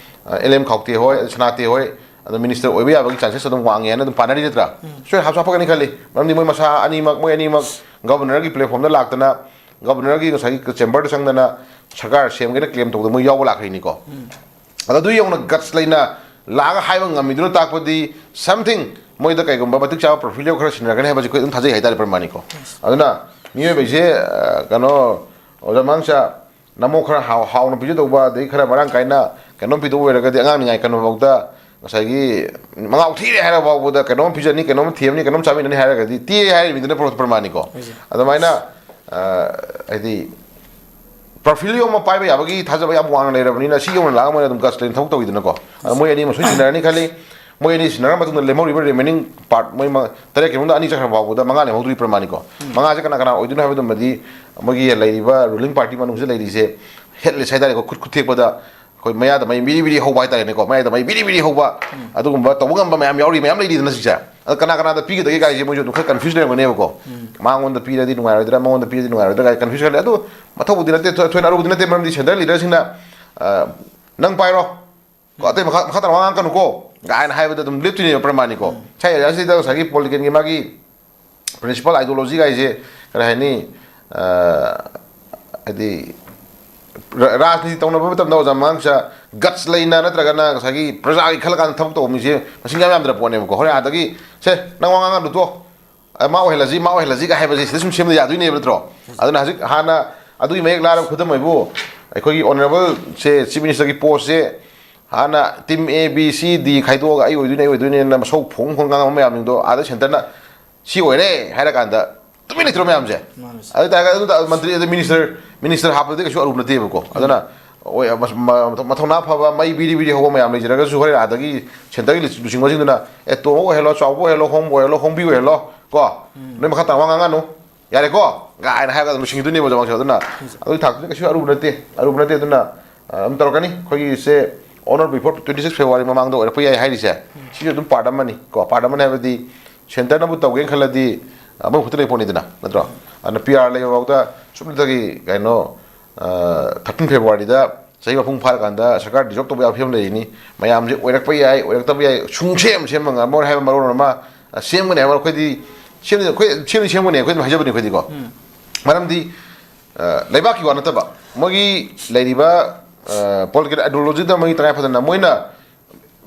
ꯑ, ꯑꯦꯜ ꯑꯦꯝ ꯈꯥꯎꯇꯦ ꯍꯣꯏ, ꯁꯅꯥꯇꯦ ꯍꯣꯏ, ꯑꯗꯣ ꯃꯤꯅꯤꯁꯇꯔ ꯑꯣꯏꯕ ꯌꯥꯕꯒꯤ ꯆꯥꯟꯁꯦꯁ ꯑꯗꯨꯝ ꯋꯥꯡꯉꯦ ꯍꯥꯏꯅ ꯑꯗꯨꯝ ꯄꯥꯅꯔꯤ ꯅꯠꯇ꯭ꯔꯥ? ꯁꯣꯏꯗꯅ ꯍꯥꯞꯁꯨ ꯍꯥꯞꯄꯛꯀꯅꯤ ꯈꯜꯂꯤ꯫ ꯃꯔꯝꯗꯤ ꯃꯣꯏ ꯃꯁꯥ ꯑꯅꯤꯃꯛ, ꯃꯣꯏ ꯑꯅꯤꯃꯛ ꯒꯕꯔꯅꯔꯒꯤ ꯄ꯭ꯂꯦꯠꯐꯣꯝꯗ ꯂꯥꯛꯇꯅ, ꯒꯕꯔꯅꯔꯒꯤ ꯉꯁꯥꯏꯒꯤ ꯆꯦꯝꯕꯔꯗ ꯆꯪꯗꯅ ꯁꯔꯀꯥꯔ ꯁꯦꯝꯒꯦꯅ ꯀ꯭ꯂꯦꯝ ꯇꯧꯗꯅ ꯃꯣꯏ ꯌꯥꯎꯕ ꯂꯥꯛꯈ꯭ꯔꯤꯅꯤꯀꯣ꯫ ꯑꯗꯣ ꯑꯗꯨ ꯌꯧꯅ ꯒꯠꯁ ꯂꯩꯅ ꯂꯥꯛꯑꯒ ꯍꯥꯏꯕ ꯉꯝꯃꯤꯗꯨꯅ ꯇꯥꯛꯄꯗꯤ something ꯃꯣꯏꯗ ꯀꯩꯒꯨꯝꯕ ꯃꯇꯤꯛ ꯆꯥꯕ ꯄꯣꯔꯠꯐꯣꯂꯤꯑꯣ ꯈꯔ ꯁꯤꯟꯅꯔꯛꯀꯅꯤ ꯍꯥꯏꯕꯁꯤ ꯑꯩꯈꯣꯏ ꯑꯗꯨꯝ ꯊꯥꯖꯩ ꯍꯥꯏꯇꯥꯔꯦ, ꯄ꯭ꯔꯃꯥꯅꯤꯀꯣ꯫ ꯑꯗꯨꯅ ꯃꯤꯑꯣꯏꯕꯁꯦ, ꯑ, ꯀꯩꯅꯣ, ꯑꯣꯖꯥ ꯃꯥꯡꯁꯥ, ꯅꯃꯣ ꯈꯔ ꯍꯥꯎ-, ꯍꯥꯎꯅ ꯄꯤꯖꯗꯧꯕ, ꯑꯗꯩ ꯈꯔ ꯃꯔꯥꯡ ꯀꯥꯏꯅ ꯀꯩꯅꯣꯝ ꯄꯤꯗꯧꯕ ꯑꯣꯏꯔꯒꯗꯤ ꯑꯉꯥꯡ ꯅꯤꯡꯉꯥꯏ ꯀꯩꯅꯣꯐꯥꯎꯗ ꯉꯁꯥꯏꯒꯤ ꯃꯉꯥꯎ ꯊꯤꯔꯦ ꯍꯥꯏꯔ ꯐꯥꯎꯕꯗ ꯀꯩꯅꯣꯝ ꯄꯤꯖꯅꯤ, ꯀꯩꯅꯣꯝ ꯊꯦꯝꯅꯤ, ꯀꯩꯅꯣꯝ ꯆꯥꯃꯤꯟꯅꯅꯤ ꯍꯥꯏꯔꯒꯗꯤ ꯇꯦ ꯍꯥꯏꯔꯤꯕꯅꯤꯗꯅ ꯄ꯭ꯔꯣ-, ꯄ꯭ꯔꯃꯥꯅꯤꯀꯣ꯫ ꯑꯗꯨꯃꯥꯏꯅ, ꯑ, ꯍꯥꯏꯗꯤ ꯄꯣꯔꯐꯤꯂꯤꯑꯣ ꯑꯃ ꯄꯥꯏꯕ ꯌꯥꯕꯒꯤ ꯊꯥꯖꯕ ꯌꯥꯝ ꯋꯥꯡꯅ ꯂꯩꯔꯕꯅꯤꯅ, ꯁꯤ ꯌꯧꯅ ꯂꯥꯛꯑꯒ ꯃꯣꯏꯅ ꯑꯗꯨꯝ ꯒꯠꯁ ꯂꯩꯅ ꯊꯕꯛ ꯇꯧꯋꯤꯗꯅꯀꯣ꯫ ꯑꯗꯣ ꯃꯣꯏ ꯑꯅꯤ ꯑꯃ ꯁꯣꯏ ꯁꯤꯟꯅꯔꯅꯤ ꯈꯜꯂꯤ꯫ ꯃꯣꯏ ꯑꯅꯤ ꯁꯤꯟꯅꯔ ꯃꯇꯨꯡꯗ ꯂꯦꯝꯍꯧꯔꯤꯕ ꯔꯤꯃꯦꯅꯤꯡ ꯄꯥꯔꯠ, ꯃꯣꯏ ꯃ-, ꯇꯔꯦꯠꯀꯤ ꯃꯅꯨꯡꯗ ꯑꯅꯤ ꯆꯠꯈ꯭ꯔ ꯐꯥꯎꯕꯗ ꯃꯉꯥ ꯂꯦꯝꯍꯧꯗꯣꯔꯤ ꯄ꯭ꯔꯃꯥꯅꯤꯀꯣ꯫ ꯃꯉꯥꯁꯦ ꯀꯅꯥ ꯀꯅꯥ ꯑꯣꯏꯗꯣꯏꯅꯣ ꯍꯥꯏꯕꯗꯨꯃꯗꯤ ꯃꯣꯏꯒꯤ ꯂꯩꯔꯤꯕ ꯔꯨꯂꯤꯡ ꯄꯥꯔꯇꯤ ꯃꯅꯨꯡꯁꯤꯗ ꯂꯩꯔꯤꯁꯦ, ꯍꯦꯠ ꯂꯤꯁ ꯍꯥꯏꯇꯥꯔꯦꯀꯣ, ꯈꯨꯠ ꯈꯨꯠ ꯊꯦꯛꯄꯗ ꯑꯩꯈꯣꯏ ꯃꯌꯥꯗ ꯃꯩ ꯕꯤꯔꯤ ꯕꯤꯔꯤ ꯍꯧꯕ ꯍꯥꯏꯇꯥꯔꯦꯅꯦꯀꯣ, ꯃꯌꯥꯗ ꯃꯩ ꯕꯤꯔꯤ ꯕꯤꯔꯤ ꯍꯧꯕ, ꯑꯗꯨꯒꯨꯝꯕ ꯇꯧꯕ ꯉꯝꯕ ꯃꯌꯥꯝ ꯌꯥꯎꯔꯤ, ꯃꯌꯥꯝ ꯂꯩꯔꯤꯗꯅ ꯁꯤꯁꯦ꯫ ꯑꯗꯣ ꯀꯅꯥ ꯀꯅꯥꯗ ꯄꯤꯒꯗꯒꯦ ꯀꯥꯏꯁꯦ ꯃꯣꯏꯁꯨ ꯑꯗꯨꯝ ꯈꯔ ꯀꯟꯐ꯭ꯌꯨꯁ ꯂꯩꯔꯝꯒꯅꯦꯕꯀꯣ꯫ ꯃꯉꯣꯟꯗ ꯄꯤꯔꯗꯤ ꯅꯨꯡꯉꯥꯏꯔꯣꯏꯗ꯭ꯔꯥ, ꯃꯉꯣꯟꯗ ꯄꯤꯔꯗꯤ ꯅꯨꯡꯉꯥꯏꯔꯣꯏꯗ꯭ꯔꯥ ꯀꯥꯏ ꯀꯟꯐ꯭ꯌꯨꯁ ꯈꯔ ꯂꯩ꯫ ꯑꯗꯨ ꯃꯊꯧꯕꯨꯗꯤ ꯅꯠꯇꯦ, ꯊꯣꯏ-, ꯊꯣꯏꯅ ꯑꯔꯨꯕꯗꯤ ꯅꯠꯇꯦ, ꯃꯔꯝꯗꯤ ꯁꯦꯟꯇꯔ ꯂꯤꯗꯔꯁꯤꯡꯅ, ꯑ, "ꯅꯪ ꯄꯥꯏꯔꯣ, ꯀꯣ, ꯑꯇꯩ ꯃꯈꯥ, ꯃꯈꯥ ꯇꯥꯅ ꯋꯥ ꯉꯥꯡꯉꯛꯀꯅꯨꯀꯣ" ꯀꯥꯏꯅ ꯍꯥꯏꯕꯗ ꯑꯗꯨꯝ ꯂꯦꯞꯇꯣꯏꯅꯦꯕ ꯄ꯭ꯔꯃꯥꯅꯤꯀꯣ꯫ ꯁꯥꯏ ꯑꯦꯔꯤꯌꯥꯁꯤꯗ ꯉꯁꯥꯏꯒꯤ ꯄꯣꯂꯤꯇꯤꯀꯦꯜꯒꯤ ꯃꯥꯒꯤ ꯄ꯭ꯔꯤꯟꯁꯤꯄꯜ ꯑꯥꯏꯗꯤꯌꯣꯂꯣꯖꯤ ꯀꯥꯏꯁꯦ, ꯀꯔꯤ ꯍꯥꯏꯅꯤ, ꯑ, ꯍꯥꯏꯗꯤ, ꯔ-, ꯔꯥꯖꯅꯤꯇꯤ ꯇꯧꯅꯕ ꯃꯇꯝꯗ ꯑꯣꯖꯥ ꯃꯉꯥꯡꯁꯥ ꯒꯠꯁ ꯂꯩꯅ ꯅꯠꯇ꯭ꯔꯒꯅ ꯉꯁꯥꯏꯒꯤ ꯄ꯭ꯔꯖꯥꯒꯤ ꯈꯜꯂ ꯀꯥꯟꯗ ꯊꯕꯛ ꯇꯧꯕ ꯃꯤꯁꯦ ꯃꯁꯤꯡ ꯌꯥꯝ ꯌꯥꯝꯗ꯭ꯔ ꯄꯣꯠꯅꯦꯕꯀꯣ꯫ ꯍꯣꯔꯦꯟ ꯑꯥꯗꯒꯤ, "ꯁꯦ, ꯅꯪ ꯋꯥ ꯉꯥꯡꯉꯅꯨ ꯇꯣ, ꯑ, ꯃꯥ ꯑꯣꯏꯍꯜꯂꯁꯤ, ꯃꯥ ꯑꯣꯏꯍꯜꯂꯁꯤ" ꯀꯥꯏ ꯍꯥꯏꯕꯁꯦ ꯁꯤꯗ ꯁꯨꯝ ꯁꯦꯝꯕ ꯌꯥꯗꯣꯏꯅꯦꯕ ꯅꯠꯇ꯭ꯔꯣ? ꯑꯗꯨꯅ ꯍꯧꯖꯤꯛ ꯍꯥꯟꯅ ꯑꯗꯨꯒꯤ ꯃꯌꯦꯛ ꯂꯥꯔꯕ ꯈꯨꯗꯝ ꯑꯣꯏꯕꯨ, ꯑꯩꯈꯣꯏꯒꯤ ꯑꯣꯅꯔꯦꯕꯜꯁꯦ, ꯆꯤꯐ ꯃꯤꯅꯤꯁꯇꯔꯒꯤ ꯄꯣꯁꯁꯦ ꯍꯥꯟꯅ ꯇꯤꯝ ꯑꯦ, ꯕꯤ, ꯁꯤ, ꯗꯤ ꯈꯥꯏꯗꯣꯛꯑꯒ "ꯑꯩ ꯑꯣꯏꯗꯣꯏꯅꯦ, ꯑꯩ ꯑꯣꯏꯗꯣꯏꯅꯦꯅ" ꯃꯁꯧ ꯐꯣꯡ ꯐꯣꯡ ꯉꯥꯡꯕ ꯃꯌꯥꯝꯁꯤꯡꯗꯣ ꯑꯥꯗ ꯁꯦꯟꯇꯔꯅ "ꯁꯤ ꯑꯣꯏꯔꯦ" ꯍꯥꯏꯔꯀꯥꯟꯗ ꯇꯨꯃꯤꯟ ꯂꯩꯇ꯭ꯔꯣ ꯃꯌꯥꯝꯁꯦ? ꯃꯥꯅꯦ, ꯁꯥꯔ꯫ ꯑꯗꯨ ꯇꯥꯔꯒꯗꯤ ꯑꯗꯨ ꯇꯥ-, ꯃꯟꯇ꯭ꯔꯤ ꯑꯗ ꯃꯤꯅꯤꯁꯇꯔ, ꯃꯤꯅꯤꯁꯇꯔ ꯍꯥꯞꯄꯗꯤ ꯀꯩꯁꯨ ꯑꯔꯨꯕ ꯅꯠꯇꯦꯕꯀꯣ꯫ ꯑꯗꯨꯅ, ꯍꯣꯏ, ꯃ-, ꯃ-, ꯃꯊꯧꯅꯥ ꯐꯕ, ꯃꯩ ꯕꯤꯔꯤ ꯕꯤꯔꯤ ꯍꯧꯕ ꯃꯌꯥꯝ ꯂꯩꯖꯔꯒꯁꯨ ꯍꯣꯔꯦꯟ ꯑꯥꯗꯒꯤ ꯁꯦꯟꯇꯔꯒꯤ ꯂꯨꯆꯤꯡꯕꯁꯤꯡꯗꯨꯅ, "ꯑꯦ, ꯇꯣꯝꯕ ꯑꯣꯏꯍꯜꯂꯣ, ꯆꯥꯎꯕ ꯑꯣꯏꯍꯜꯂꯣ, ꯍꯣꯡꯕ ꯑꯣꯏꯍꯜꯂꯣ, ꯍꯣꯡꯕꯤ ꯑꯣꯏꯍꯜꯂꯣ ꯀꯣ, ꯅꯣꯏ ꯃꯈꯥ ꯇꯥꯅ ꯋꯥ ꯉꯥꯡꯉꯅꯨ, ꯌꯥꯔꯦꯀꯣ" ꯀꯥꯏꯅ ꯍꯥꯏꯔꯒ ꯑꯗꯨꯝ ꯂꯣꯏꯁꯤꯟꯈꯤꯗꯣꯏꯅꯦꯕ ꯊꯕꯛꯁꯦ꯫ ꯑꯗꯨꯅ ꯑꯗꯨꯒꯤ ꯊꯥꯛꯇꯨꯗꯤ ꯀꯩꯁꯨ ꯑꯔꯨꯕ ꯅꯠꯇꯦ, ꯑꯔꯨꯕ ꯅꯠꯇꯦ꯫ ꯑꯗꯨꯅ, ꯑ, ꯑꯗꯨꯝ ꯇꯧꯔꯛꯀꯅꯤ꯫ ꯑꯩꯈꯣꯏꯒꯤꯁꯦ on or before twenty six February ꯃꯃꯥꯡꯗ ꯑꯣꯏꯔꯛꯄ ꯌꯥꯏ ꯍꯥꯏꯔꯤꯁꯦ, ꯁꯤꯁꯨ ꯑꯗꯨꯝ ꯄꯥꯔꯠ ꯑꯃꯅꯤ ꯀꯣ꯫ ꯄꯥꯔꯠ ꯑꯃꯅꯤ ꯍꯥꯏꯕꯗꯤ ꯁꯦꯟꯇꯔꯅꯕꯨ ꯇꯧꯒꯦꯅ ꯈꯜꯂꯗꯤ, ꯑ, ꯑꯃ ꯈꯛꯇ ꯂꯩ ꯄꯣꯠꯅꯤꯗꯅ, ꯅꯠꯇ꯭ꯔꯣ? ꯑꯗꯨꯅ ꯄꯤ ꯑꯥꯔ ꯂꯩꯕ ꯐꯥꯎꯗ ꯁꯨꯞꯅꯇꯒꯤ ꯀꯩꯅꯣ, ꯑ, thirteen February ꯗ ꯆꯍꯤ ꯃꯄꯨꯡ ꯐꯥꯔꯀꯥꯟꯗ ꯁꯔꯀꯥꯔ dissolve ꯇꯧꯕ ꯌꯥꯕ ꯐꯤꯕꯝ ꯂꯩꯔꯤꯅꯤ꯫ ꯃꯌꯥꯝꯁꯦ ꯑꯣꯏꯔꯛꯄ ꯌꯥꯏ, ꯑꯣꯏꯔꯛꯇꯕ ꯌꯥꯏ, ꯁꯨꯡꯁꯦꯝ ꯁꯦꯝꯕ ꯉꯝꯃꯔꯣꯏ ꯍꯥꯏꯕ ꯃꯔꯣꯜ ꯑꯃ, ꯑ, ꯁꯦꯝꯒꯅꯤ ꯍꯥꯏꯕ ꯑꯩꯈꯣꯏꯗꯤ ꯁꯦꯝꯅꯤ, ꯑꯩꯈꯣꯏ ꯁꯦꯝꯅꯤ ꯁꯦꯝꯒꯅꯤ ꯑꯩꯈꯣꯏ ꯑꯗꯨꯝ ꯍꯥꯏꯖꯕꯅꯤ ꯑꯩꯈꯣꯏꯗꯤꯀꯣ꯫ ꯃꯔꯝꯗꯤ, ꯑ, ꯂꯩꯕꯥꯛꯀꯤ ꯋꯥ ꯅꯠꯇꯕ, ꯃꯣꯏꯒꯤ ꯂꯩꯔꯤꯕ, ꯑ, political ideology ꯗ ꯃꯣꯏꯒꯤ ꯇꯉꯥꯏ ꯐꯗꯅ ꯃꯣꯏꯅ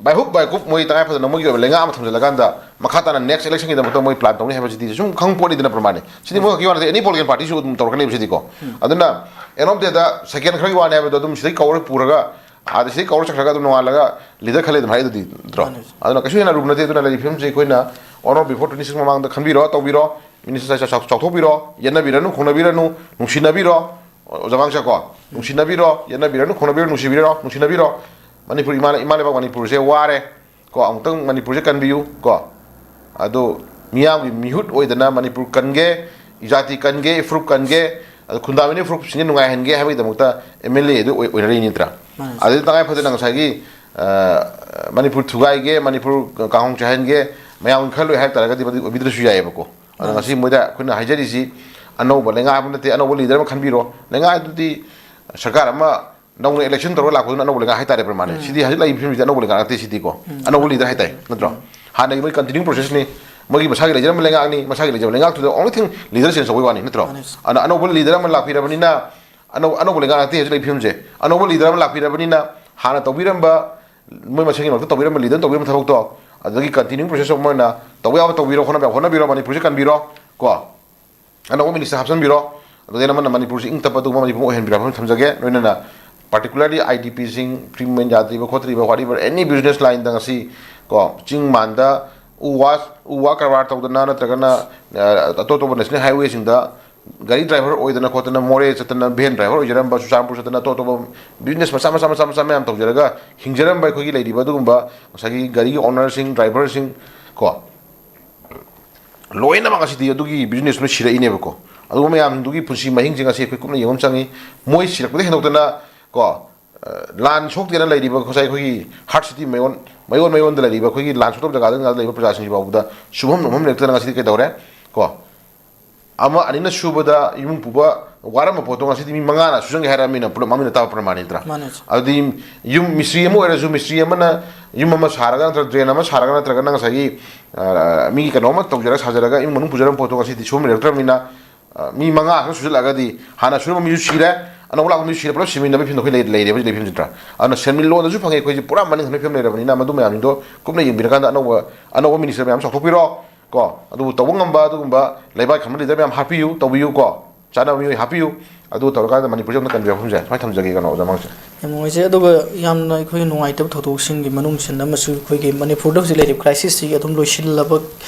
by hook by crook ꯃꯣꯏ ꯇꯉꯥꯏ ꯐꯗꯅ ꯃꯣꯏꯒꯤ ꯑꯣꯏꯕ ꯂꯩꯉꯥꯛ ꯑꯃ ꯊꯝꯖꯤꯜꯂꯒꯥꯟꯗ ꯃꯈꯥ ꯇꯥꯅ next election ꯒꯤꯗꯃꯛꯇ ꯃꯣꯏ plan ꯇꯧꯅꯤ ꯍꯥꯏꯕꯁꯤꯗꯤ ꯁꯨꯝ ꯈꯪ ꯄꯣꯠꯅꯤꯗꯅ ꯄ꯭ꯔꯃꯥꯅꯤ꯫ ꯁꯤꯗꯤ ꯃꯣꯏ ꯈꯛꯀꯤ ꯋꯥ ꯅꯠꯇꯦ, any political party ꯁꯨ ꯑꯗꯨꯝ ꯇꯧꯔꯛꯀꯅꯦꯕ ꯁꯤꯗꯤꯀꯣ꯫ ꯑꯗꯨꯅ end of the day the second ꯈꯔꯒꯤ ꯋꯥꯅꯤ ꯍꯥꯏꯕꯗꯣ ꯑꯗꯨꯝ ꯁꯤꯗꯩ ꯀꯧꯔ ꯄꯨꯔꯒ ꯑꯥꯗ ꯁꯤꯗꯩ ꯀꯧꯔ ꯆꯠꯈ꯭ꯔꯒ ꯑꯗꯨꯝ ꯅꯣꯡꯉꯥꯜꯂꯒ leader ꯈꯜꯂꯦ ꯑꯗꯨꯝ ꯍꯥꯏ ꯑꯗꯨꯗꯤ ꯅꯠꯇ꯭ꯔꯣ? ꯃꯥꯅꯦ꯫ ꯑꯗꯨꯅ ꯀꯩꯁꯨ ꯍꯦꯟꯅ ꯑꯔꯨꯕ ꯅꯠꯇꯦ꯫ ꯑꯗꯨꯅ ꯂꯩꯔꯤꯕ ꯐꯤꯕꯝꯁꯦ ꯑꯩꯈꯣꯏꯅ on or before twenty six ꯃꯃꯥꯡꯗ ꯈꯟꯕꯤꯔꯣ, ꯇꯧꯕꯤꯔꯣ, ꯃꯤꯅꯤꯁꯇꯔ ꯆꯥꯎ-, ꯆꯥꯎꯊꯣꯛꯄꯤꯔꯣ, ꯌꯦꯠꯅꯕꯤꯔꯅꯨ, ꯈꯣꯡꯅꯕꯤꯔꯅꯨ, ꯅꯨꯡꯁꯤꯅꯕꯤꯔꯣ꯫ ꯑꯣꯖꯥ ꯃꯥꯡꯁꯥ ꯀꯣ, ꯅꯨꯡꯁꯤꯅꯕꯤꯔꯣ, ꯌꯦꯠꯅꯕꯤꯔꯅꯨ, ꯈꯣꯡꯅꯕꯤꯔꯣ, ꯅꯨꯡꯁꯤꯕꯤꯔꯣ, ꯅꯨꯡꯁꯤꯅꯕꯤꯔꯣ꯫ ꯃꯅꯤꯄꯨꯔ ꯏꯃꯥ, ꯏꯃꯥ ꯂꯩꯕꯥꯛ ꯃꯅꯤꯄꯨꯔꯁꯦ ꯋꯥꯔꯦ ꯀꯣ꯫ ꯑꯃꯨꯛꯇꯪ ꯃꯅꯤꯄꯨꯔꯁꯦ ꯀꯟꯕꯤꯌꯨ ꯀꯣ꯫ ꯑꯗꯣ ꯃꯤꯌꯥꯝꯒꯤ ꯃꯤꯍꯨꯠ ꯑꯣꯏꯗꯅ ꯃꯅꯤꯄꯨꯔ ꯀꯟꯒꯦ, ꯏꯖꯥꯇꯤ ꯀꯟꯒꯦ, ꯏꯐꯨꯔꯨꯞ ꯀꯟꯒꯦ, ꯑꯗꯣ ꯈꯨꯟꯗꯥꯃꯤꯅꯤ ꯐꯨꯔꯨꯞꯁꯤꯡꯁꯦ ꯅꯨꯡꯉꯥꯏꯍꯟꯒꯦ ꯍꯥꯏꯕꯒꯤꯗꯃꯛꯇ ꯑꯦꯝ ꯑꯦꯜ ꯑꯦ ꯑꯗꯨ ꯑꯣꯏ-, ꯑꯣꯏꯅꯔꯤꯅꯤ ꯅꯠꯇ꯭ꯔꯥ? ꯃꯥꯅꯦ꯫ ꯑꯗꯨꯗꯤ ꯇꯉꯥꯏ ꯐꯗꯅ ꯉꯁꯥꯏꯒꯤ, ꯑ, ꯃꯅꯤꯄꯨꯔ ꯊꯨꯒꯥꯏꯒꯦ, ꯃꯅꯤꯄꯨꯔ ꯀꯥꯡꯍꯣꯡ ꯆꯥꯏꯍꯟꯒꯦ, ꯃꯌꯥꯝꯒꯤ ꯈꯜꯂꯣꯏ ꯍꯥꯏꯕ ꯇꯥꯔꯒꯗꯤ ꯃꯗꯨ ꯑꯣꯏꯕꯤꯗ꯭ꯔꯁꯨ ꯌꯥꯏꯑꯕꯀꯣ꯫ ꯑꯗꯣ ꯃꯥꯅꯦ꯫ ꯉꯁꯤ ꯃꯣꯏꯗ ꯑꯩꯈꯣꯏꯅ ꯍꯥꯏꯖꯔꯤꯁꯤ ꯑꯅꯧꯕ ꯂꯩꯉꯥꯛ ꯍꯥꯏꯕ ꯅꯠꯇꯦ, ꯑꯅꯧꯕ ꯂꯤꯗꯔ ꯑꯃ ꯈꯟꯕꯤꯔꯣ꯫ ꯂꯩꯉꯥꯛ ꯑꯗꯨꯗꯤ ꯁꯔꯀꯥꯔ ꯑꯃ ꯅꯧꯅ ꯏꯂꯦꯛꯁꯟ ꯇꯧꯔꯒ ꯂꯥꯛꯄꯗꯨꯅ ꯑꯅꯧꯕ ꯂꯩꯉꯥꯛ ꯍꯥꯏꯇꯥꯔꯦ, ꯄ꯭ꯔꯃꯥꯟꯅ꯫ ꯎꯝ꯫ ꯁꯤꯗꯤ ꯍꯧꯖꯤꯛ ꯂꯩꯔꯤꯕ ꯐꯤꯕꯝꯁꯤꯗꯤ ꯑꯅꯧꯕ ꯂꯩꯉꯥꯛ ꯅꯠꯇꯦ ꯁꯤꯗꯤꯀꯣ꯫ ꯎꯝ꯫ ꯑꯅꯧꯕ ꯂꯤꯗꯔ ꯍꯥꯏꯇꯥꯔꯦ, ꯅꯠꯇ꯭ꯔꯣ? ꯎꯝ꯫ ꯍꯥꯟꯅꯒꯤ ꯃꯣꯏ ꯀꯟꯇꯤꯅ꯭ꯌꯨ ꯄ꯭ꯔꯣꯁꯦꯁꯅꯤ꯫ ꯃꯣꯏꯒꯤ ꯃꯁꯥꯒꯤ ꯂꯩꯖꯔꯝꯕ ꯂꯩꯉꯥꯛꯅꯤ, ꯃꯁꯥꯒꯤ ꯂꯩꯖꯔꯝꯕ ꯂꯩꯉꯥꯛꯇꯨꯗ only thing ꯂꯤꯗꯔ ꯆꯦꯟꯖ ꯇꯧꯕꯩ ꯋꯥꯅꯤ, ꯅꯠꯇ꯭ꯔꯣ? ꯃꯥꯅꯦ꯫ ꯑꯗꯨꯅ ꯑꯅꯧꯕ ꯂꯤꯗꯔ ꯑꯃ ꯂꯥꯛꯄꯤꯔꯕꯅꯤꯅ, ꯑꯅꯧ-, ꯑꯅꯧꯕ ꯂꯩꯉꯥꯛ ꯅꯠꯇꯦ ꯍꯧꯖꯤꯛ ꯂꯩꯔꯤꯕ ꯐꯤꯕꯝꯁꯦ꯫ ꯑꯅꯧꯕ ꯂꯤꯗꯔ ꯑꯃ ꯂꯥꯛꯄꯤꯔꯕꯅꯤꯅ ꯍꯥꯟꯅ ꯇꯧꯕꯤꯔꯝꯕ ꯃꯣꯏ ꯃꯁꯦꯟꯒꯤ ꯃꯔꯛꯇ ꯇꯧꯕꯤꯔꯝꯕ, ꯂꯤꯗꯔ ꯇꯧꯕꯤꯔꯝꯕ ꯊꯕꯛꯇꯣ, ꯑꯗꯨꯗꯒꯤ ꯀꯟꯇꯤꯅ꯭ꯌꯨ ꯄ꯭ꯔꯣꯁꯦꯁ ꯑꯃ ꯑꯣꯏꯅ ꯇꯧꯕ ꯌꯥꯕ ꯇꯧꯕꯤꯔꯣ, ꯍꯣꯠꯅꯕ ꯌꯥꯕ ꯍꯣꯠꯅꯕꯤꯔꯣ, ꯃꯅꯤꯄꯨꯔꯁꯦ ꯀꯟꯕꯤꯔꯣ ꯀꯣ꯫ ꯑꯅꯧꯕ ꯃꯤꯅꯤꯁꯇꯔ ꯍꯥꯞꯆꯤꯟꯕꯤꯔꯣ꯫ ꯑꯗꯨꯗꯩ ꯑꯃꯅ ꯃꯅꯤꯄꯨꯔꯁꯤ ꯏꯪ ꯇꯞꯄ ꯑꯗꯨꯒꯨꯝꯕ ꯃꯅꯤꯄꯨꯔ ꯑꯃ ꯑꯣꯏꯍꯟꯕꯤꯔꯛꯄ ꯑꯃ ꯊꯝꯖꯒꯦ꯫ ꯂꯣꯏꯅꯅ particularly I D P ꯁꯤꯡ, free movement ꯌꯥꯗ꯭ꯔꯤꯕ ꯈꯣꯠꯇ꯭ꯔꯤꯕ, whatever, any business line ꯗ ꯉꯁꯤ ꯀꯣ, ꯆꯤꯡ ꯃꯥꯟꯗ ꯎ ꯋꯥ, ꯎ ꯋꯥ ꯀꯔꯕꯥꯔ ꯇꯧꯗꯅ ꯅꯠꯇ꯭ꯔꯒꯅ, ꯑ, ꯑꯇꯣꯞ ꯑꯇꯣꯞꯄ national highway ꯁꯤꯡꯗ ꯒꯥꯔꯤ ꯗ꯭ꯔꯥꯏꯚꯔ ꯑꯣꯏꯗꯅ ꯈꯣꯠꯇꯅ, ꯃꯣꯔꯦ ꯆꯠꯇꯅ ꯚꯦꯟ ꯗ꯭ꯔꯥꯏꯚꯔ ꯑꯣꯏꯖꯔꯝꯕ, ꯆꯨꯔꯆꯥꯟꯄꯨꯔ ꯆꯠꯇꯅ ꯑꯇꯣꯞ ꯑꯇꯣꯞꯄ business ꯃꯆꯥ ꯃꯆꯥ ꯃꯆꯥ ꯃꯆꯥ ꯃꯌꯥꯝ ꯇꯧꯖꯔꯒ ꯍꯤꯡꯖꯔꯝꯕ ꯑꯩꯈꯣꯏꯒꯤ ꯂꯩꯔꯤꯕ ꯑꯗꯨꯒꯨꯝꯕ ꯉꯁꯥꯏꯒꯤ ꯒꯥꯔꯤꯒꯤ owner ꯁꯤꯡ, driver ꯁꯤꯡ ꯀꯣ, ꯂꯣꯏꯅꯃꯛ ꯉꯁꯤꯗꯤ ꯑꯗꯨꯒꯤ business ꯂꯣꯏ ꯁꯤꯔꯛꯏꯅꯦꯕꯀꯣ꯫ ꯑꯗꯨꯒꯨꯝꯕ ꯃꯌꯥꯝꯗꯨꯒꯤ ꯄꯨꯟꯁꯤ ꯃꯍꯤꯡꯁꯦ ꯉꯁꯤ ꯑꯩꯈꯣꯏ ꯀꯨꯞꯅ ꯌꯦꯡꯕ ꯑꯃ ꯆꯪꯉꯤ꯫ ꯃꯣꯏ ꯁꯤꯔꯛꯄꯗꯒꯤ ꯍꯦꯟꯗꯣꯛꯇꯅ ꯀꯣ, ꯑ, ꯂꯥꯟ ꯁꯣꯛꯇꯦꯅ ꯂꯩꯔꯤꯕ ꯉꯁꯥꯏ ꯑꯩꯈꯣꯏꯒꯤ heart city ꯃꯌꯣꯟ, ꯃꯌꯣꯟ ꯃꯌꯣꯟꯗ ꯂꯩꯔꯤꯕ ꯑꯩꯈꯣꯏꯒꯤ ꯂꯥꯟ ꯁꯣꯛꯇꯕ ꯖꯒꯥꯗ ꯂꯩꯔꯤꯕ ꯄ꯭ꯔꯖꯥꯁꯤꯡꯁꯤ ꯐꯥꯎꯕꯗ ꯁꯨꯐꯝ ꯅꯣꯝꯐꯝ ꯂꯩꯔꯛꯇꯅ ꯉꯁꯤꯗꯤ ꯀꯩꯗꯧꯔꯦ ꯀꯣ? ꯑꯃ ꯑꯅꯤꯅ ꯁꯨꯕꯗ ꯏꯃꯨꯡ ꯄꯨꯕ ꯋꯥꯔꯝꯕ ꯄꯣꯠꯇꯣ ꯉꯁꯤꯗꯤ ꯃꯤ ꯃꯉꯥꯅ ꯁꯨꯖꯟꯒꯦ ꯍꯥꯏꯔꯃꯤꯅ ꯄꯨꯂꯞ ꯃꯃꯤꯡꯅ ꯇꯥꯕ ꯄ꯭ꯔꯃꯥꯟ ꯅꯠꯇ꯭ꯔꯥ? ꯃꯥꯅꯦ꯫ ꯑꯗꯨꯗꯤ ꯌꯨꯝ ꯃꯤꯁꯇ꯭ꯔꯤ ꯑꯃ ꯑꯣꯏꯔꯁꯨ, ꯃꯤꯁꯇ꯭ꯔꯤ ꯑꯃꯅ ꯌꯨꯝ ꯑꯃ ꯁꯥꯔꯒ ꯅꯠꯇ꯭ꯔꯒ drain ꯑꯃ ꯁꯥꯔꯒ ꯅꯠꯇ꯭ꯔꯒꯅ ꯉꯁꯥꯏꯒꯤ, ꯑ, ꯃꯤꯒꯤ ꯀꯩꯅꯣ ꯑꯃ ꯇꯧꯖꯔꯒ ꯁꯥꯖꯔꯒ ꯏꯃꯨꯡ ꯃꯅꯨꯡ ꯄꯨꯖꯔꯝꯕ ꯄꯣꯠꯇꯣ ꯉꯁꯤꯗꯤ ꯁꯨꯐꯝ ꯂꯩꯔꯛꯇ꯭ꯔꯕꯅꯤꯅ, ꯑ, ꯃꯤ ꯃꯉꯥ ꯈꯛ ꯁꯨꯖꯜꯂꯛꯑꯒꯗꯤ ꯍꯥꯟꯅ ꯁꯨꯔꯝꯕ ꯃꯤꯁꯨ ꯁꯤꯔꯦ, ꯑꯅꯧꯕ ꯂꯥꯛꯄ ꯃꯤꯁꯨ ꯁꯤꯔꯦ, ꯄꯨꯂꯞ ꯁꯤꯃꯤꯟꯅꯕꯒꯤ ꯐꯤꯕꯝꯗ ꯑꯩꯈꯣꯏ ꯂꯩ-, ꯂꯩꯔꯦꯕ ꯍꯧꯖꯤꯛ ꯂꯩꯐꯝꯁꯤ ꯅꯠꯇ꯭ꯔꯥ? ꯑꯗꯨꯅ ꯁꯦꯟꯃꯤꯠꯂꯣꯟꯗꯁꯨ ꯐꯪꯉꯦ ꯑꯩꯈꯣꯏꯁꯦ ꯄꯨꯔꯥ ꯃꯅꯤꯡ ꯍꯟꯕꯒꯤ ꯐꯤꯕꯝ ꯂꯩꯔꯕꯅꯤꯅ ꯃꯗꯨ ꯃꯌꯥꯝꯁꯤꯡꯗꯣ ꯀꯨꯞꯅ ꯌꯦꯡꯕꯤꯔꯀꯥꯟꯗ ꯑꯅꯧꯕ, ꯑꯅꯧꯕ ꯃꯤꯅꯤꯁꯇꯔ ꯃꯌꯥꯝ ꯆꯥꯎꯊꯣꯛꯄꯤꯔꯣ꯫ ꯀꯣ, ꯑꯗꯨꯕꯨ ꯇꯧꯕ ꯉꯝꯕ ꯑꯗꯨꯒꯨꯝꯕ ꯂꯩꯕꯥꯛ ꯈꯪꯕ ꯂꯤꯗꯔ ꯃꯌꯥꯝ ꯍꯥꯞꯄꯤꯌꯨ, ꯇꯧꯕꯤꯌꯨ ꯀꯣ꯫ ꯆꯥꯅꯕ ꯃꯤꯑꯣꯏ ꯍꯥꯞꯄꯤꯌꯨ꯫ ꯑꯗꯨ ꯇꯧꯔꯀꯥꯟꯗ ꯃꯅꯤꯄꯨꯔꯁꯦ ꯑꯝꯇ ꯀꯟꯕꯤꯔꯛꯑꯣ꯫ ꯃꯐꯝꯁꯦ ꯁꯨꯃꯥꯏꯅ ꯊꯝꯖꯒꯦ, ꯀꯩꯅꯣ, ꯑꯣꯖꯥ ꯃꯥꯡꯁꯦ꯫ ꯌꯥꯝ ꯅꯨꯡꯉꯥꯏꯖꯩ꯫ ꯑꯗꯨꯒ ꯌꯥꯝꯅ ꯑꯩꯈꯣꯏꯒꯤ ꯅꯨꯡꯉꯥꯏꯇꯕ ꯊꯧꯗꯣꯛꯁꯤꯡꯒꯤ ꯃꯅꯨꯡꯁꯤꯗ ꯑꯃꯁꯨ ꯑꯩꯈꯣꯏꯒꯤ ꯃꯅꯤꯄꯨꯔꯗ ꯍꯧꯖꯤꯛ ꯂꯩꯔꯤꯕ crisis ꯁꯤꯒꯤ ꯑꯗꯨꯝ ꯂꯣꯏꯁꯤꯜꯂꯕ,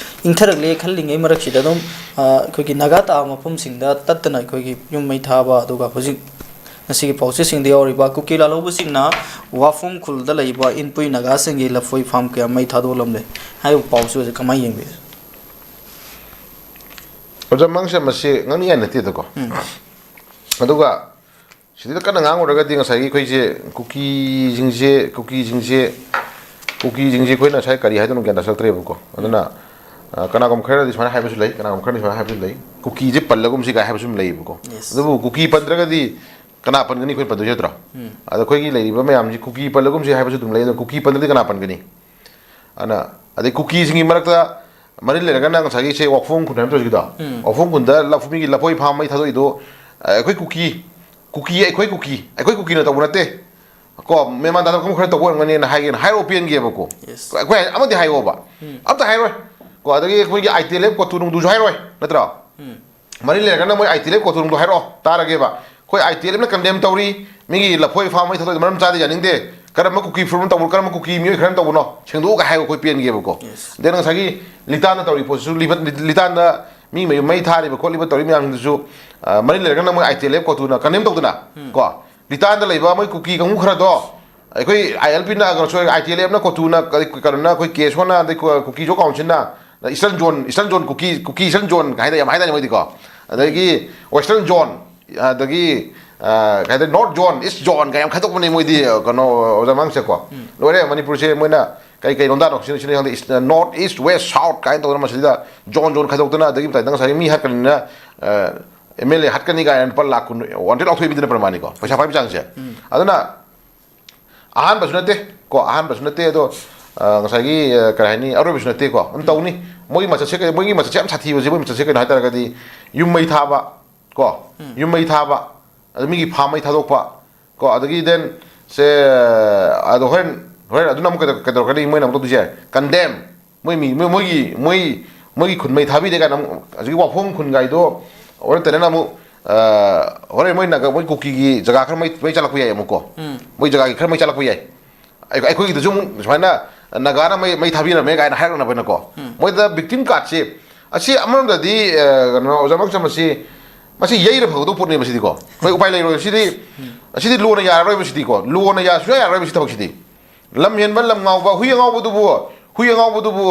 ꯏꯪꯊꯔꯛꯂꯦ ꯈꯜꯂꯤꯉꯩ ꯃꯔꯛꯁꯤꯗ ꯑꯗꯨꯝ, ꯑ, ꯑꯩꯈꯣꯏꯒꯤ ꯅꯥꯒꯥ ꯇꯥꯕ ꯃꯐꯝꯁꯤꯡꯗ ꯇꯠꯇꯅ ꯑꯩꯈꯣꯏꯒꯤ ꯌꯨꯝ ꯃꯩ ꯊꯥꯕ, ꯑꯗꯨꯒ ꯍꯧꯖꯤꯛ ꯉꯁꯤꯒꯤ ꯄꯥꯎꯆꯦꯁꯤꯡꯗ ꯌꯥꯎꯔꯤꯕ ꯀꯨꯀꯤ ꯂꯥꯜꯍꯧꯕꯁꯤꯡꯅ ꯋꯥꯐꯝ ꯈꯨꯜꯗ ꯂꯩꯕ ꯏꯟꯄꯨꯏ ꯅꯥꯒꯥꯁꯤꯡꯒꯤ ꯂꯐꯣꯏ ꯐꯥꯝ ꯀꯌꯥ ꯃꯩ ꯊꯥꯗꯣꯛꯂꯝꯂꯦ ꯍꯥꯏꯔꯤꯕ ꯄꯥꯎꯁꯤ ꯍꯧꯖꯤꯛ ꯀꯃꯥꯏꯅ ꯌꯦꯡꯕꯤꯔꯤ? ꯑꯣꯖꯥ ꯃꯥꯡꯁꯦ, ꯃꯁꯤ ꯉꯥꯡꯅꯤꯡꯉꯥꯏ ꯅꯠꯇꯦꯗꯀꯣ꯫ ꯎꯝ꯫ ꯑꯗꯨꯒ ꯁꯤꯗꯩꯗ ꯀꯟꯅ ꯉꯥꯡꯉꯨꯔꯒꯗꯤ ꯉꯁꯥꯏꯒꯤ ꯑꯩꯈꯣꯏꯁꯦ ꯀꯨꯀꯤꯁꯤꯡꯁꯦ, ꯀꯨꯀꯤꯁꯤꯡꯁꯦ, ꯀꯨꯀꯤꯁꯤꯡꯁꯦ ꯑꯩꯈꯣꯏꯅ ꯉꯁꯥꯏ ꯀꯔꯤ ꯍꯥꯏꯗꯣꯏꯅꯣ ꯒ꯭ꯌꯥꯟ ꯇꯥꯁꯜꯂꯛꯇ꯭ꯔꯦꯕꯀꯣ꯫ ꯑꯗꯨꯅ, ꯑ, ꯀꯅꯥꯒꯨꯝꯕ ꯈꯔꯗꯤ ꯁꯨꯃꯥꯏꯅ ꯍꯥꯏꯕꯁꯨ ꯂꯩ, ꯀꯅꯥꯒꯨꯝꯕ ꯈꯔꯗꯤ ꯁꯨꯃꯥꯏꯅ ꯍꯥꯏꯕꯁꯨ ꯂꯩ, "ꯀꯨꯀꯤꯁꯦ ꯄꯜꯂꯒꯨꯝꯁꯤ" ꯀꯥꯏ ꯍꯥꯏꯕꯁꯨ ꯑꯗꯨꯝ ꯂꯩꯌꯦꯕꯀꯣ꯫ Yes. ꯑꯗꯨꯕꯨ ꯀꯨꯀꯤ ꯄꯟꯗ꯭ꯔꯒꯗꯤ ꯀꯅꯥ ꯄꯟꯒꯅꯤ? ꯑꯩꯈꯣꯏ ꯄꯟꯗꯣꯏꯁꯦ ꯅꯠꯇ꯭ꯔꯣ? ꯎꯝ꯫ ꯑꯗ ꯑꯩꯈꯣꯏꯒꯤ ꯂꯩꯔꯤꯕ ꯃꯌꯥꯝꯁꯤ ꯀꯨꯀꯤ ꯄꯜꯂꯒꯨꯝꯁꯤ ꯍꯥꯏꯕꯁꯨ ꯑꯗꯨꯝ ꯂꯩ, ꯑꯗꯣ ꯀꯨꯀꯤ ꯄꯟꯗ꯭ꯔꯗꯤ ꯀꯅꯥ ꯄꯟꯒꯅꯤ? ꯑꯗꯨꯅ, ꯑꯗꯩ ꯀꯨꯀꯤꯁꯤꯡꯒꯤ ꯃꯔꯛꯇ ꯃꯔꯤꯜ ꯂꯩꯔꯒꯅ ꯉꯁꯥꯏꯒꯤ ꯁꯦ ꯋꯥꯛꯐꯣꯡ ꯈꯨꯟ ꯍꯥꯏꯕ ꯇꯧꯔꯤꯁꯤꯗꯣ, ꯎꯝ꯫ ꯋꯥꯛꯐꯣꯡ ꯈꯨꯟꯗ ꯂꯐꯨ-, ꯃꯤꯒꯤ ꯂꯐꯣꯏ ꯐꯥꯝ ꯃꯩ ꯊꯥꯗꯣꯛꯏꯗꯣ, ꯑ, ꯑꯩꯈꯣꯏ ꯀꯨꯀꯤ, ꯀꯨꯀꯤ, ꯑꯩꯈꯣꯏ ꯀꯨꯀꯤ, ꯑꯩꯈꯣꯏ ꯀꯨꯀꯤꯅ ꯇꯧꯕ ꯅꯠꯇꯦ꯫ ꯀꯣ, ꯃꯦꯟꯃꯥꯟ ꯇꯥꯗꯕ ꯈꯔ ꯇꯧꯕ ꯑꯣꯏꯔꯝꯒꯅꯤꯅ ꯍꯥꯏꯒꯦꯅ ꯍꯥꯏꯔꯛꯑꯣ ꯄꯦꯟꯒꯦꯕꯀꯣ꯫ Yes. ꯑꯩꯈꯣꯏ ꯑꯃꯗꯤ ꯍꯥꯏꯌꯣꯕ꯫ ꯎꯝ꯫ ꯑꯝꯇ ꯍꯥꯏꯔꯣꯏ꯫ ꯀꯣ, ꯑꯗꯒꯤ ꯑꯩꯈꯣꯏꯒꯤ ITLF ꯀꯣꯇꯨ ꯅꯨꯡꯗꯨꯁꯨ ꯍꯥꯏꯔꯣꯏ, ꯅꯠꯇ꯭ꯔꯣ? ꯎꯝ꯫ ꯃꯔꯤ ꯂꯩꯔꯒꯅ ꯃꯣꯏ ITLF ꯀꯣꯇꯨ ꯅꯨꯡꯗꯨ ꯍꯥꯏꯔꯛꯑꯣ, ꯇꯥꯔꯒꯦꯕ꯫ ꯑꯩꯈꯣꯏ ITLFꯅ condemn ꯇꯧꯔꯤ, ꯃꯤꯒꯤ ꯂꯐꯣꯏ ꯐꯥꯝ ꯃꯩ ꯊꯥꯗꯣꯛꯏꯗꯣ ꯃꯔꯝ ꯆꯥꯗꯦ, ꯌꯥꯅꯤꯡꯗꯦ꯫ ꯀꯔꯝꯕ ꯀꯨꯀꯤ ꯐꯨꯔꯨꯞꯅ ꯇꯧꯕꯅꯣ, ꯀꯔꯝꯕ ꯀꯨꯀꯤ ꯃꯤꯑꯣꯏ ꯈꯔꯅ ꯇꯧꯕꯅꯣ, ꯁꯦꯡꯗꯣꯛꯑꯒ ꯍꯥꯏꯌꯣ, ꯑꯩꯈꯣꯏ ꯄꯦꯟꯒꯦꯕꯀꯣ꯫ Yes. Then ꯉꯁꯥꯏꯒꯤ ꯂꯤꯇꯥꯟꯗ ꯇꯧꯔꯤ ꯄꯣꯠꯁꯤꯁꯨ, ꯂꯤꯕ-, ꯂꯤꯇꯥꯟꯗ ꯃꯤ ꯃꯌꯨꯝ ꯃꯩ ꯊꯥꯔꯤꯕ ꯈꯣꯠꯂꯤꯕ ꯇꯧꯔꯤ ꯃꯌꯥꯝꯁꯤꯡꯗꯨꯁꯨ, ꯑ, ꯃꯔꯤ ꯂꯩꯔꯒꯅ ꯃꯣꯏ ITLF ꯀꯣꯇꯨꯅ condemn ꯇꯧꯗꯅ, ꯎꯝ꯫ ꯀꯣ, ꯂꯤꯇꯥꯟꯗ ꯂꯩꯕ ꯃꯣꯏ ꯀꯨꯀꯤ ꯀꯥꯡꯕꯨ ꯈꯔꯗꯣ, ꯑꯩꯈꯣꯏ ILPꯅ, sorry, ITLFꯅ ꯀꯣꯇꯨꯅ, ꯀ-, ꯀꯩꯅꯣꯅ, ꯑꯩꯈꯣꯏ KSOꯅ, ꯑꯗꯩ ꯀ-, ꯀꯨꯀꯤ ꯖꯣ ꯀꯥꯎꯟꯁꯤꯜꯅ, Eastern Zone, Eastern Zone ꯀꯨꯀꯤ, ꯀꯨꯀꯤ Eastern Zone ꯀ ꯍꯥꯏꯅ ꯌꯥꯝ ꯍꯥꯏꯅꯔꯤ ꯃꯣꯏꯗꯤꯀꯣ꯫ ꯑꯗꯒꯤ Western Zone, ꯑꯗꯒꯤ, ꯑ, ꯀꯩ ꯍꯥꯏꯇꯥꯔꯦ, North Zone, East Zone ꯀ ꯌꯥꯝ ꯈꯥꯏꯗꯣꯛꯄꯅꯦ ꯃꯣꯏꯗꯤ, ꯀꯩꯅꯣ, ꯑꯣꯖꯥ ꯃꯥꯡꯁꯦꯀꯣ꯫ ꯎꯝ꯫ ꯂꯣꯏꯔꯦ, ꯃꯅꯤꯄꯨꯔꯁꯦ ꯃꯣꯏꯅ ꯀꯩ ꯀꯩ ꯂꯣꯟꯗꯥꯅꯣ ꯁꯤꯅ, ꯁꯤꯅ ꯈꯪꯗꯦ, East, North, East, West, South ꯀꯥꯏꯅ ꯇꯧꯗꯅ ꯃꯁꯤꯗ zone zone ꯈꯥꯏꯗꯣꯛꯇꯅ, ꯑꯗꯒꯤ ꯃꯇꯥꯏꯗ ꯉꯁꯥꯏꯒꯤ ꯃꯤ ꯍꯥꯠꯀꯅꯤꯅ, ꯑ, MLA ꯍꯥꯠꯀꯅꯤ ꯀꯥꯏꯅ ꯂꯨꯄꯥ ꯂꯥꯛ ꯀꯨꯟ wanted ꯂꯥꯎꯊꯣꯛꯏ ꯃꯤꯗꯨꯅ ꯄ꯭ꯔꯃꯥꯅꯤꯀꯣ, ꯄꯩꯁꯥ ꯄꯥꯏꯕ ꯆꯥꯡꯁꯦ꯫ ꯎꯝ꯫ ꯑꯗꯨꯅ ꯑꯍꯥꯟꯕꯁꯨ ꯅꯠꯇꯦ ꯀꯣ, ꯑꯍꯥꯟꯕꯁꯨ ꯅꯠꯇꯦ, ꯑꯗꯣ, ꯑ, ꯉꯁꯥꯏꯒꯤ, ꯑ, ꯀꯔꯤ ꯍꯥꯏꯅꯤ, ꯑꯔꯣꯏꯕꯁꯨ ꯅꯠꯇꯦꯀꯣ, ꯑꯗꯨꯝ ꯇꯧꯅꯤ꯫ ꯃꯣꯏꯒꯤ ꯃꯆꯠꯁꯦ ꯀꯩ-, ꯃꯣꯏꯒꯤ ꯃꯆꯠꯁꯦ ꯌꯥꯝ ꯁꯥꯊꯤꯕꯁꯦ, ꯃꯣꯏ ꯃꯆꯠꯁꯦ ꯀꯩꯅꯣ ꯍꯥꯏꯇꯥꯔꯒꯗꯤ, ꯌꯨꯝ ꯃꯩ ꯊꯥꯕ ꯀꯣ, ꯎꯝ꯫ ꯌꯨꯝ ꯃꯩ ꯊꯥꯕ, ꯑꯗ ꯃꯤꯒꯤ ꯐꯥꯝ ꯃꯩ ꯊꯥꯗꯣꯛꯄ ꯀꯣ, ꯑꯗꯒꯤ then ꯁꯦ, ꯑꯗꯣ ꯍꯣꯔꯦꯟ, ꯍꯣꯔꯦꯟ ꯑꯗꯨꯅ ꯑꯃꯨꯛ ꯀꯩꯗꯧ-, ꯀꯩꯗꯧꯔꯛꯀꯅꯤ? ꯃꯣꯏꯅ ꯑꯃꯨꯛ ꯇꯧꯗꯣꯏꯁꯦ, condemn꯫ ꯃꯣꯏ ꯃꯤ, ꯃꯣꯏ, ꯃꯣꯏꯒꯤ, ꯃꯣꯏ, ꯃꯣꯏꯒꯤ ꯈꯨꯟ ꯃꯩ ꯊꯥꯕꯤꯔꯦ ꯀꯥꯏꯅ ꯑꯃꯨꯛ ꯍꯧꯖꯤꯛꯀꯤ ꯋꯥꯐꯣꯡ ꯈꯨꯟꯒꯥꯏꯗꯣ ꯑꯣꯔ ꯇꯦꯅꯦꯟ ꯑꯃꯨꯛ ꯑ, ꯍꯣꯔꯦꯟ ꯃꯣꯏ ꯅꯥꯒꯥ, ꯃꯣꯏ ꯀꯨꯀꯤꯒꯤ ꯖꯒꯥ ꯈꯔ ꯃꯩ, ꯃꯩ ꯆꯥꯛꯂꯛꯄ ꯌꯥꯏ ꯑꯃꯨꯛꯀꯣ꯫ ꯎꯝ꯫ ꯃꯣꯏ ꯖꯒꯥꯒꯤ ꯈꯔ ꯃꯩ ꯆꯥꯛꯂꯛꯄ ꯌꯥꯏ꯫ ꯑꯩ-, ꯑꯩꯈꯣꯏꯒꯤꯗꯁꯨ ꯑꯃꯨꯛ ꯁꯨꯃꯥꯏꯅ ꯅꯥꯒꯥꯅ ꯃꯩ, ꯃꯩ ꯊꯥꯕꯤꯔꯝꯃꯦ ꯀꯥꯏꯅ ꯍꯥꯏꯔꯛꯅꯕꯅꯀꯣ꯫ ꯎꯝ꯫ ꯃꯣꯏꯗ victim cardꯁꯦ, ꯑꯁꯤ ꯑꯃꯔꯣꯝꯗꯗꯤ, ꯑ, ꯀꯩꯅꯣ, ꯑꯣꯖꯥ ꯃꯪꯆꯝ, ꯑꯁꯤ, ꯃꯁꯤ ꯌꯩꯔ ꯐꯒꯗꯧꯕ ꯄꯣꯠꯅꯦꯕ ꯁꯤꯗꯤꯀꯣ꯫ ꯑꯩꯈꯣꯏ ꯎꯄꯥꯏ ꯂꯩꯔꯣꯏ꯫ ꯁꯤꯗꯤ, ꯎꯝ꯫ ꯑꯁꯤꯗꯤ ꯂꯣꯅ ꯌꯥꯔꯔꯣꯏꯕ ꯁꯤꯗꯤꯀꯣ꯫ ꯂꯣꯅ ꯌꯥ-, ꯁꯨꯡꯌꯥ ꯌꯥꯔꯔꯣꯏꯕ ꯁꯤ ꯊꯕꯛꯁꯤꯗꯤ꯫ ꯂꯝ ꯍꯦꯟꯕ, ꯂꯝ ꯉꯥꯎꯕ, ꯍꯨꯏ ꯑꯉꯥꯎꯕꯗꯨꯕꯨ, ꯍꯨꯏ ꯑꯉꯥꯎꯕꯗꯨꯕꯨ,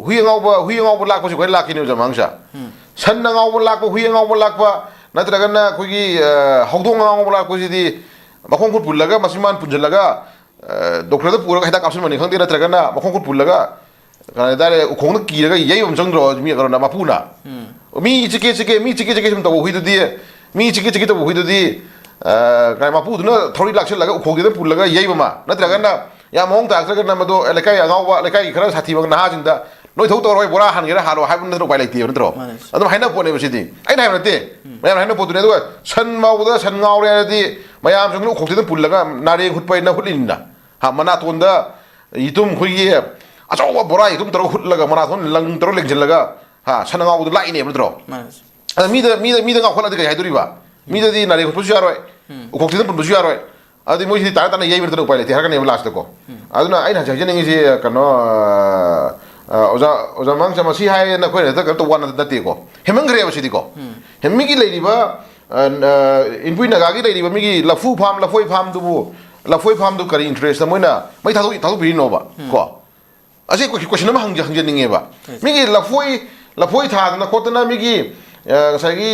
ꯍꯨꯏ ꯑꯉꯥꯎꯕ, ꯍꯨꯏ ꯑꯉꯥꯎꯕ ꯂꯥꯛꯄꯁꯤ ꯑꯩꯈꯣꯏ ꯂꯥꯛꯈꯤꯅꯦꯕ, ꯑꯣꯖꯥ ꯃꯪꯆꯝ꯫ ꯎꯝ꯫ ꯁꯟ ꯑꯉꯥꯎꯕ ꯂꯥꯛꯄ, ꯍꯨꯏ ꯑꯉꯥꯎꯕ ꯂꯥꯛꯄ, ꯅꯠꯇ꯭ꯔꯒꯅ ꯑꯩꯈꯣꯏꯒꯤ, ꯑ, ꯍꯧꯗꯣꯡ ꯑꯉꯥꯎꯕ ꯂꯥꯛꯄꯁꯤꯗꯤ ꯃꯈꯣꯡ ꯈꯨꯠ ꯄꯨꯜꯂꯒ, ꯃꯆꯤꯟ ꯃꯥꯟ ꯄꯨꯟꯁꯤꯜꯂꯒ, ꯑ, ꯗꯣꯛꯇꯔꯗ ꯄꯨꯔꯒ ꯍꯤꯗꯥꯛ ꯀꯥꯞꯁꯤꯟꯕꯅꯤ ꯈꯪꯗꯦ, ꯅꯠꯇ꯭ꯔꯒꯅ ꯃꯈꯣꯡ ꯈꯨꯠ ꯄꯨꯜꯂꯒ, ꯀꯩꯅꯣ ꯍꯥꯏꯇꯥꯔꯦ, ꯎꯈꯣꯡꯗ ꯀꯤꯔꯒ ꯌꯩꯕ ꯑꯃ ꯆꯪꯗ꯭ꯔꯣ, ꯃꯤ ꯀꯩꯅꯣꯅ, ꯃꯄꯨꯅ? ꯎꯝ꯫ ꯃꯤ ꯆꯤꯛꯀꯦ, ꯆꯤꯛꯀꯦ, ꯃꯤ ꯆꯤꯛꯀꯦ, ꯆꯤꯛꯀꯦ ꯁꯨꯝ ꯇꯧꯕ ꯍꯨꯏꯗꯨꯗꯤ, ꯃꯤ ꯆꯤꯛꯀꯦ, ꯆꯤꯛꯀꯦ ꯇꯧꯕ ꯍꯨꯏꯗꯨꯗꯤ, ꯑ, ꯀꯩ, ꯃꯄꯨꯗꯨꯅ ꯊꯧꯔꯤ ꯂꯥꯛꯁꯤꯜꯂꯒ ꯎꯈꯣꯡꯗꯨꯗ ꯄꯨꯜꯂꯒ ꯌꯩꯕ ꯑꯃ, ꯅꯠꯇ꯭ꯔꯒꯅ ꯌꯥꯝ ꯃꯑꯣꯡ ꯇꯥꯔꯛꯇ꯭ꯔꯒꯅ ꯃꯗꯨ ꯂꯩꯀꯥꯏ ꯑꯉꯥꯎꯕ, ꯂꯩꯀꯥꯏꯒꯤ ꯈꯔ ꯁꯥꯊꯤꯕ ꯅꯍꯥꯁꯤꯡꯗ, "ꯅꯣꯏ ꯊꯧ ꯇꯧꯔꯣꯏ, ꯕꯣꯔꯥ ꯍꯥꯟꯒꯦꯔꯥ ꯍꯥꯜꯂꯣ" ꯍꯥꯏꯕ ꯅꯠꯇꯅ ꯎꯄꯥꯏ ꯂꯩꯇꯦꯕ, ꯅꯠꯇ꯭ꯔꯣ? ꯃꯥꯅꯦ꯫ ꯑꯗꯨꯝ ꯍꯥꯏꯅꯕ ꯄꯣꯠꯅꯦꯕ ꯁꯤꯗꯤ꯫ ꯑꯩꯅ ꯍꯥꯏꯕ ꯅꯠꯇꯦ꯫ ꯎꯝ꯫ ꯃꯌꯥꯝꯅ ꯍꯥꯏꯅꯕ ꯄꯣꯠꯇꯨꯅꯦ꯫ ꯑꯗꯨꯒ ꯁꯟ ꯉꯥꯎꯕꯗ, ꯁꯟ ꯉꯥꯎꯔꯦ ꯍꯥꯏꯔꯗꯤ ꯃꯌꯥꯝꯁꯤꯡꯗꯨꯅ ꯎꯈꯣꯡꯁꯤꯗ ꯄꯨꯜꯂꯒ ꯅꯥꯔꯦꯡ ꯍꯨꯠꯄ ꯍꯥꯏꯅ ꯍꯨꯠꯂꯤꯅꯤꯅ꯫ ꯍꯥ, ꯃꯅꯥꯇꯣꯟꯗ ꯌꯦꯇꯨꯝ ꯑꯩꯈꯣꯏꯒꯤ ꯑꯆꯧꯕ ꯕꯣꯔꯥ ꯌꯦꯇꯨꯝ ꯇꯧꯔꯒ ꯍꯨꯠꯂꯒ ꯃꯅꯥꯇꯣꯟ ꯂꯪ ꯇꯧꯔꯒ ꯂꯦꯡꯁꯤꯜꯂꯒ, ꯍꯥ, ꯁꯟ ꯑꯉꯥꯎꯕꯗꯣ ꯂꯥꯛꯏꯅꯦꯕ, ꯅꯠꯇ꯭ꯔꯣ? ꯃꯥꯅꯦ꯫ ꯑꯗ ꯃꯤꯗ, ꯃꯤꯗ, ꯃꯤꯗ ꯉꯥꯎꯈꯠꯂꯗꯤ ꯀꯩ ꯍꯥꯏꯗꯣꯔꯤꯕ? ꯎꯝ꯫ ꯃꯤꯗꯗꯤ ꯅꯥꯔꯦꯡ ꯍꯨꯠꯄꯁꯨ ꯌꯥꯔꯣꯏ, ꯎꯝ꯫ ꯎꯈꯣꯡ ꯊꯤꯟꯗ ꯄꯨꯟꯕꯁꯨ ꯌꯥꯔꯣꯏ꯫ ꯑꯗꯨꯗꯤ ꯃꯣꯏꯁꯤꯗꯤ ꯇꯥꯅ ꯇꯥꯅ ꯌꯩꯕ ꯅꯠꯇꯅ ꯎꯄꯥꯏ ꯂꯩꯇꯦ ꯍꯥꯏꯔꯛꯀꯅꯦꯕ ꯂꯥꯁꯇꯀꯣ꯫ ꯎꯝ꯫ ꯑꯗꯨꯅ ꯑꯩꯅ ꯍꯧꯖꯤꯛ ꯍꯥꯏꯖꯅꯤꯡꯉꯤꯁꯤ, ꯀꯩꯅꯣ, ꯑ, ꯑ, ꯑꯣꯖꯥ, ꯑꯣꯖꯥ ꯃꯪꯆꯝ, ꯃꯁꯤ ꯍꯥꯏꯌꯦꯅ ꯑꯩꯈꯣꯏꯅ ꯍꯦꯛꯇ ꯀꯩꯅꯣ ꯇꯧꯕ ꯋꯥ ꯅꯠꯇꯦꯀꯣ꯫ ꯍꯦꯟꯃꯟꯈ꯭ꯔꯦꯕ ꯁꯤꯗꯤꯀꯣ꯫ ꯎꯝ꯫ ꯍꯦꯟ-, ꯃꯤꯒꯤ ꯂꯩꯔꯤꯕ, ꯑ, ꯑ, ꯏꯟꯄꯨꯏ ꯅꯥꯒꯥꯒꯤ ꯂꯩꯔꯤꯕ ꯃꯤꯒꯤ ꯂꯐꯨ ꯐꯥꯝ, ꯂꯐꯣꯏ ꯐꯥꯝꯗꯨꯕꯨ, ꯂꯐꯣꯏ ꯐꯥꯝꯗꯨ ꯀꯔꯤ interestꯇ ꯃꯣꯏꯅ ꯃꯩ ꯊꯥꯗꯣꯛ-, ꯊꯥꯗꯣꯛꯄꯤꯔꯤꯅꯣꯕ? ꯎꯝ꯫ ꯀꯣ? ꯑꯁꯤ ꯀꯣꯏ-, question ꯑꯃ ꯍꯪꯖ-, ꯍꯪꯖꯅꯤꯡꯉꯦꯕ꯫ Yes. ꯃꯤꯒꯤ ꯂꯐꯣꯏ, ꯂꯐꯣꯏ ꯊꯥꯗꯅ ꯈꯣꯠꯇꯅ ꯃꯤꯒꯤ, ꯑ, ꯉꯁꯥꯏꯒꯤ,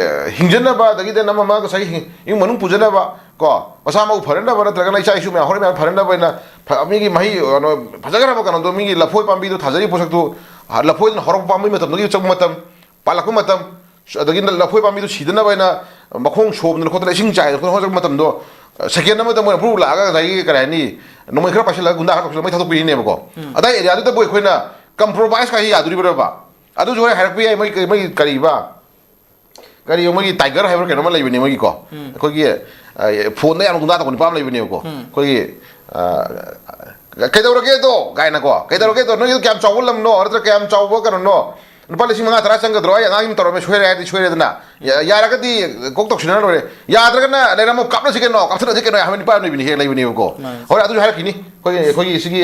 ꯑ, ꯍꯤꯡꯖꯅꯕ, ꯑꯗꯒꯤꯗꯤ ꯑꯃ ꯑꯃ ꯉꯁꯥꯏꯒꯤ ꯍꯤꯡ-, ꯏꯃꯨꯡ ꯃꯅꯨꯡ ꯄꯨꯖꯅꯕ, ꯀꯣ, ꯃꯁꯥ ꯃꯎ ꯐꯅꯅꯕ, ꯅꯠꯇ꯭ꯔꯒꯅ ꯏꯆꯥ ꯏꯁꯨ ꯃꯌꯥꯝ ꯍꯧꯔꯛꯏ ꯃꯌꯥꯝ ꯐꯅꯅꯕ ꯍꯥꯏꯅ ꯐ-, ꯃꯤꯒꯤ ꯃꯍꯩ, ꯀꯩꯅꯣ, ꯐꯖꯈ꯭ꯔꯕ ꯀꯩꯅꯣꯗꯣ, ꯃꯤꯒꯤ ꯂꯐꯣꯏ ꯄꯥꯝꯕꯤꯗꯣ ꯊꯥꯖꯔꯤꯕ ꯄꯣꯠꯁꯛꯇꯣ, ꯑ, ꯂꯐꯣꯏꯗꯨꯅ ꯍꯧꯔꯛꯄ ꯄꯥꯝꯕꯤ ꯃꯇꯝꯗꯒꯤ ꯆꯪꯕ ꯃꯇꯝ, ꯄꯥꯜꯂꯛꯄ ꯃꯇꯝ, ꯑꯗꯒꯤ ꯂꯐꯣꯏ ꯄꯥꯝꯕꯤꯗꯨ ꯁꯤꯗꯅꯕ ꯍꯥꯏꯅ ꯃꯈꯣꯡ ꯁꯣꯝꯗꯅ ꯈꯣꯠꯇꯅ ꯏꯁꯤꯡ ꯆꯥꯏꯗꯅ ꯈꯣꯠꯇꯅ ꯍꯣꯠꯅꯔꯛꯄ ꯃꯇꯝꯗꯣ, second ꯑꯃꯗ ꯃꯣꯏꯅ ꯄꯨꯔꯨ ꯂꯥꯛꯑꯒ ꯉꯁꯥꯏꯒꯤ ꯀꯔꯤ ꯍꯥꯏꯅꯤ, ꯅꯣꯡꯃꯩ ꯈꯔ ꯄꯥꯏꯁꯤꯜꯂꯒ ꯒꯨꯟꯗꯥ ꯈꯔ ꯇꯧꯁꯤꯜꯂꯒ ꯃꯩ ꯊꯥꯗꯣꯛꯄꯤꯔꯤꯅꯦꯕꯀꯣ꯫ ꯎꯝ꯫ ꯑꯗꯥꯏ areaꯗꯨꯗꯕꯨ ꯑꯩꯈꯣꯏꯅ compromise ꯀꯥꯏꯁꯤ ꯌꯥꯗꯣꯔꯤꯕ꯭ꯔꯕ? ꯑꯗꯨꯁꯨ ꯍꯣꯔꯦꯟ ꯍꯥꯏꯔꯛꯄ ꯌꯥꯏ, ꯃꯣꯏ, ꯃꯣꯏ ꯀꯔꯤꯕ? ꯀꯔꯤ, ꯃꯣꯏꯒꯤ tiger ꯍꯥꯏꯕ꯭ꯔꯥ ꯀꯩꯅꯣꯝꯃ ꯂꯩꯕꯅꯦ ꯃꯣꯏꯒꯤꯀꯣ꯫ ꯎꯝ꯫ ꯑꯩꯈꯣꯏꯒꯤ, ꯑ, phoneꯗ ꯌꯥꯝ ꯒꯨꯟꯗꯥ ꯇꯧꯕ ꯅꯨꯄꯥ ꯑꯃ ꯂꯩꯕꯅꯦꯕꯀꯣ꯫ ꯎꯝ꯫ ꯑꯩꯈꯣꯏꯒꯤ, ꯑ, "ꯀꯩꯗꯧꯔꯒꯦꯗꯣ?" ꯀꯥꯏꯅꯀꯣ꯫ "ꯀꯩꯗꯧꯔꯒꯦꯗꯣ? ꯅꯣꯏꯒꯤꯗꯣ ꯀꯌꯥꯝ ꯆꯥꯎꯕ ꯂꯝꯅꯣ? ꯅꯠꯇ꯭ꯔꯒ ꯀꯌꯥꯝ ꯆꯥꯎꯕ ꯀꯩꯅꯣꯅꯣ?" ꯂꯨꯄꯥ ꯂꯤꯁꯤꯡ ꯃꯉꯥ ꯇꯔꯥ ꯆꯪꯒꯗ꯭ꯔꯣ? ꯑꯩ ꯑꯉꯥꯡꯒꯤ ꯑꯃ ꯇꯧꯔꯝꯃꯦ, ꯁꯣꯏꯔꯦ ꯍꯥꯏꯔꯗꯤ ꯁꯣꯏꯔꯦꯗꯅ꯫ ꯌꯥ-, ꯌꯥꯔꯒꯗꯤ ꯀꯣꯛ ꯇꯧꯁꯤꯟꯅꯔ ꯂꯣꯏꯔꯦ꯫ ꯌꯥꯗ꯭ꯔꯒꯅ ꯂꯩꯔꯝꯃꯣ, ꯀꯥꯞꯅꯁꯤ ꯀꯩꯅꯣ, ꯀꯥꯞꯊꯠꯅꯁꯤ ꯀꯩꯅꯣ ꯍꯥꯏꯕ ꯅꯨꯄꯥ ꯑꯃ ꯂꯩꯕꯅꯤ, ꯍꯦꯛ ꯂꯩꯕꯅꯦꯕꯀꯣ꯫ ꯃꯥꯅꯦ꯫ ꯍꯣꯏ, ꯑꯗꯨꯁꯨ ꯍꯥꯏꯔꯛꯈꯤꯅꯤ꯫ ꯑꯩꯈꯣꯏꯒꯤ, ꯑꯩꯈꯣꯏꯒꯤ ꯁꯤꯒꯤ,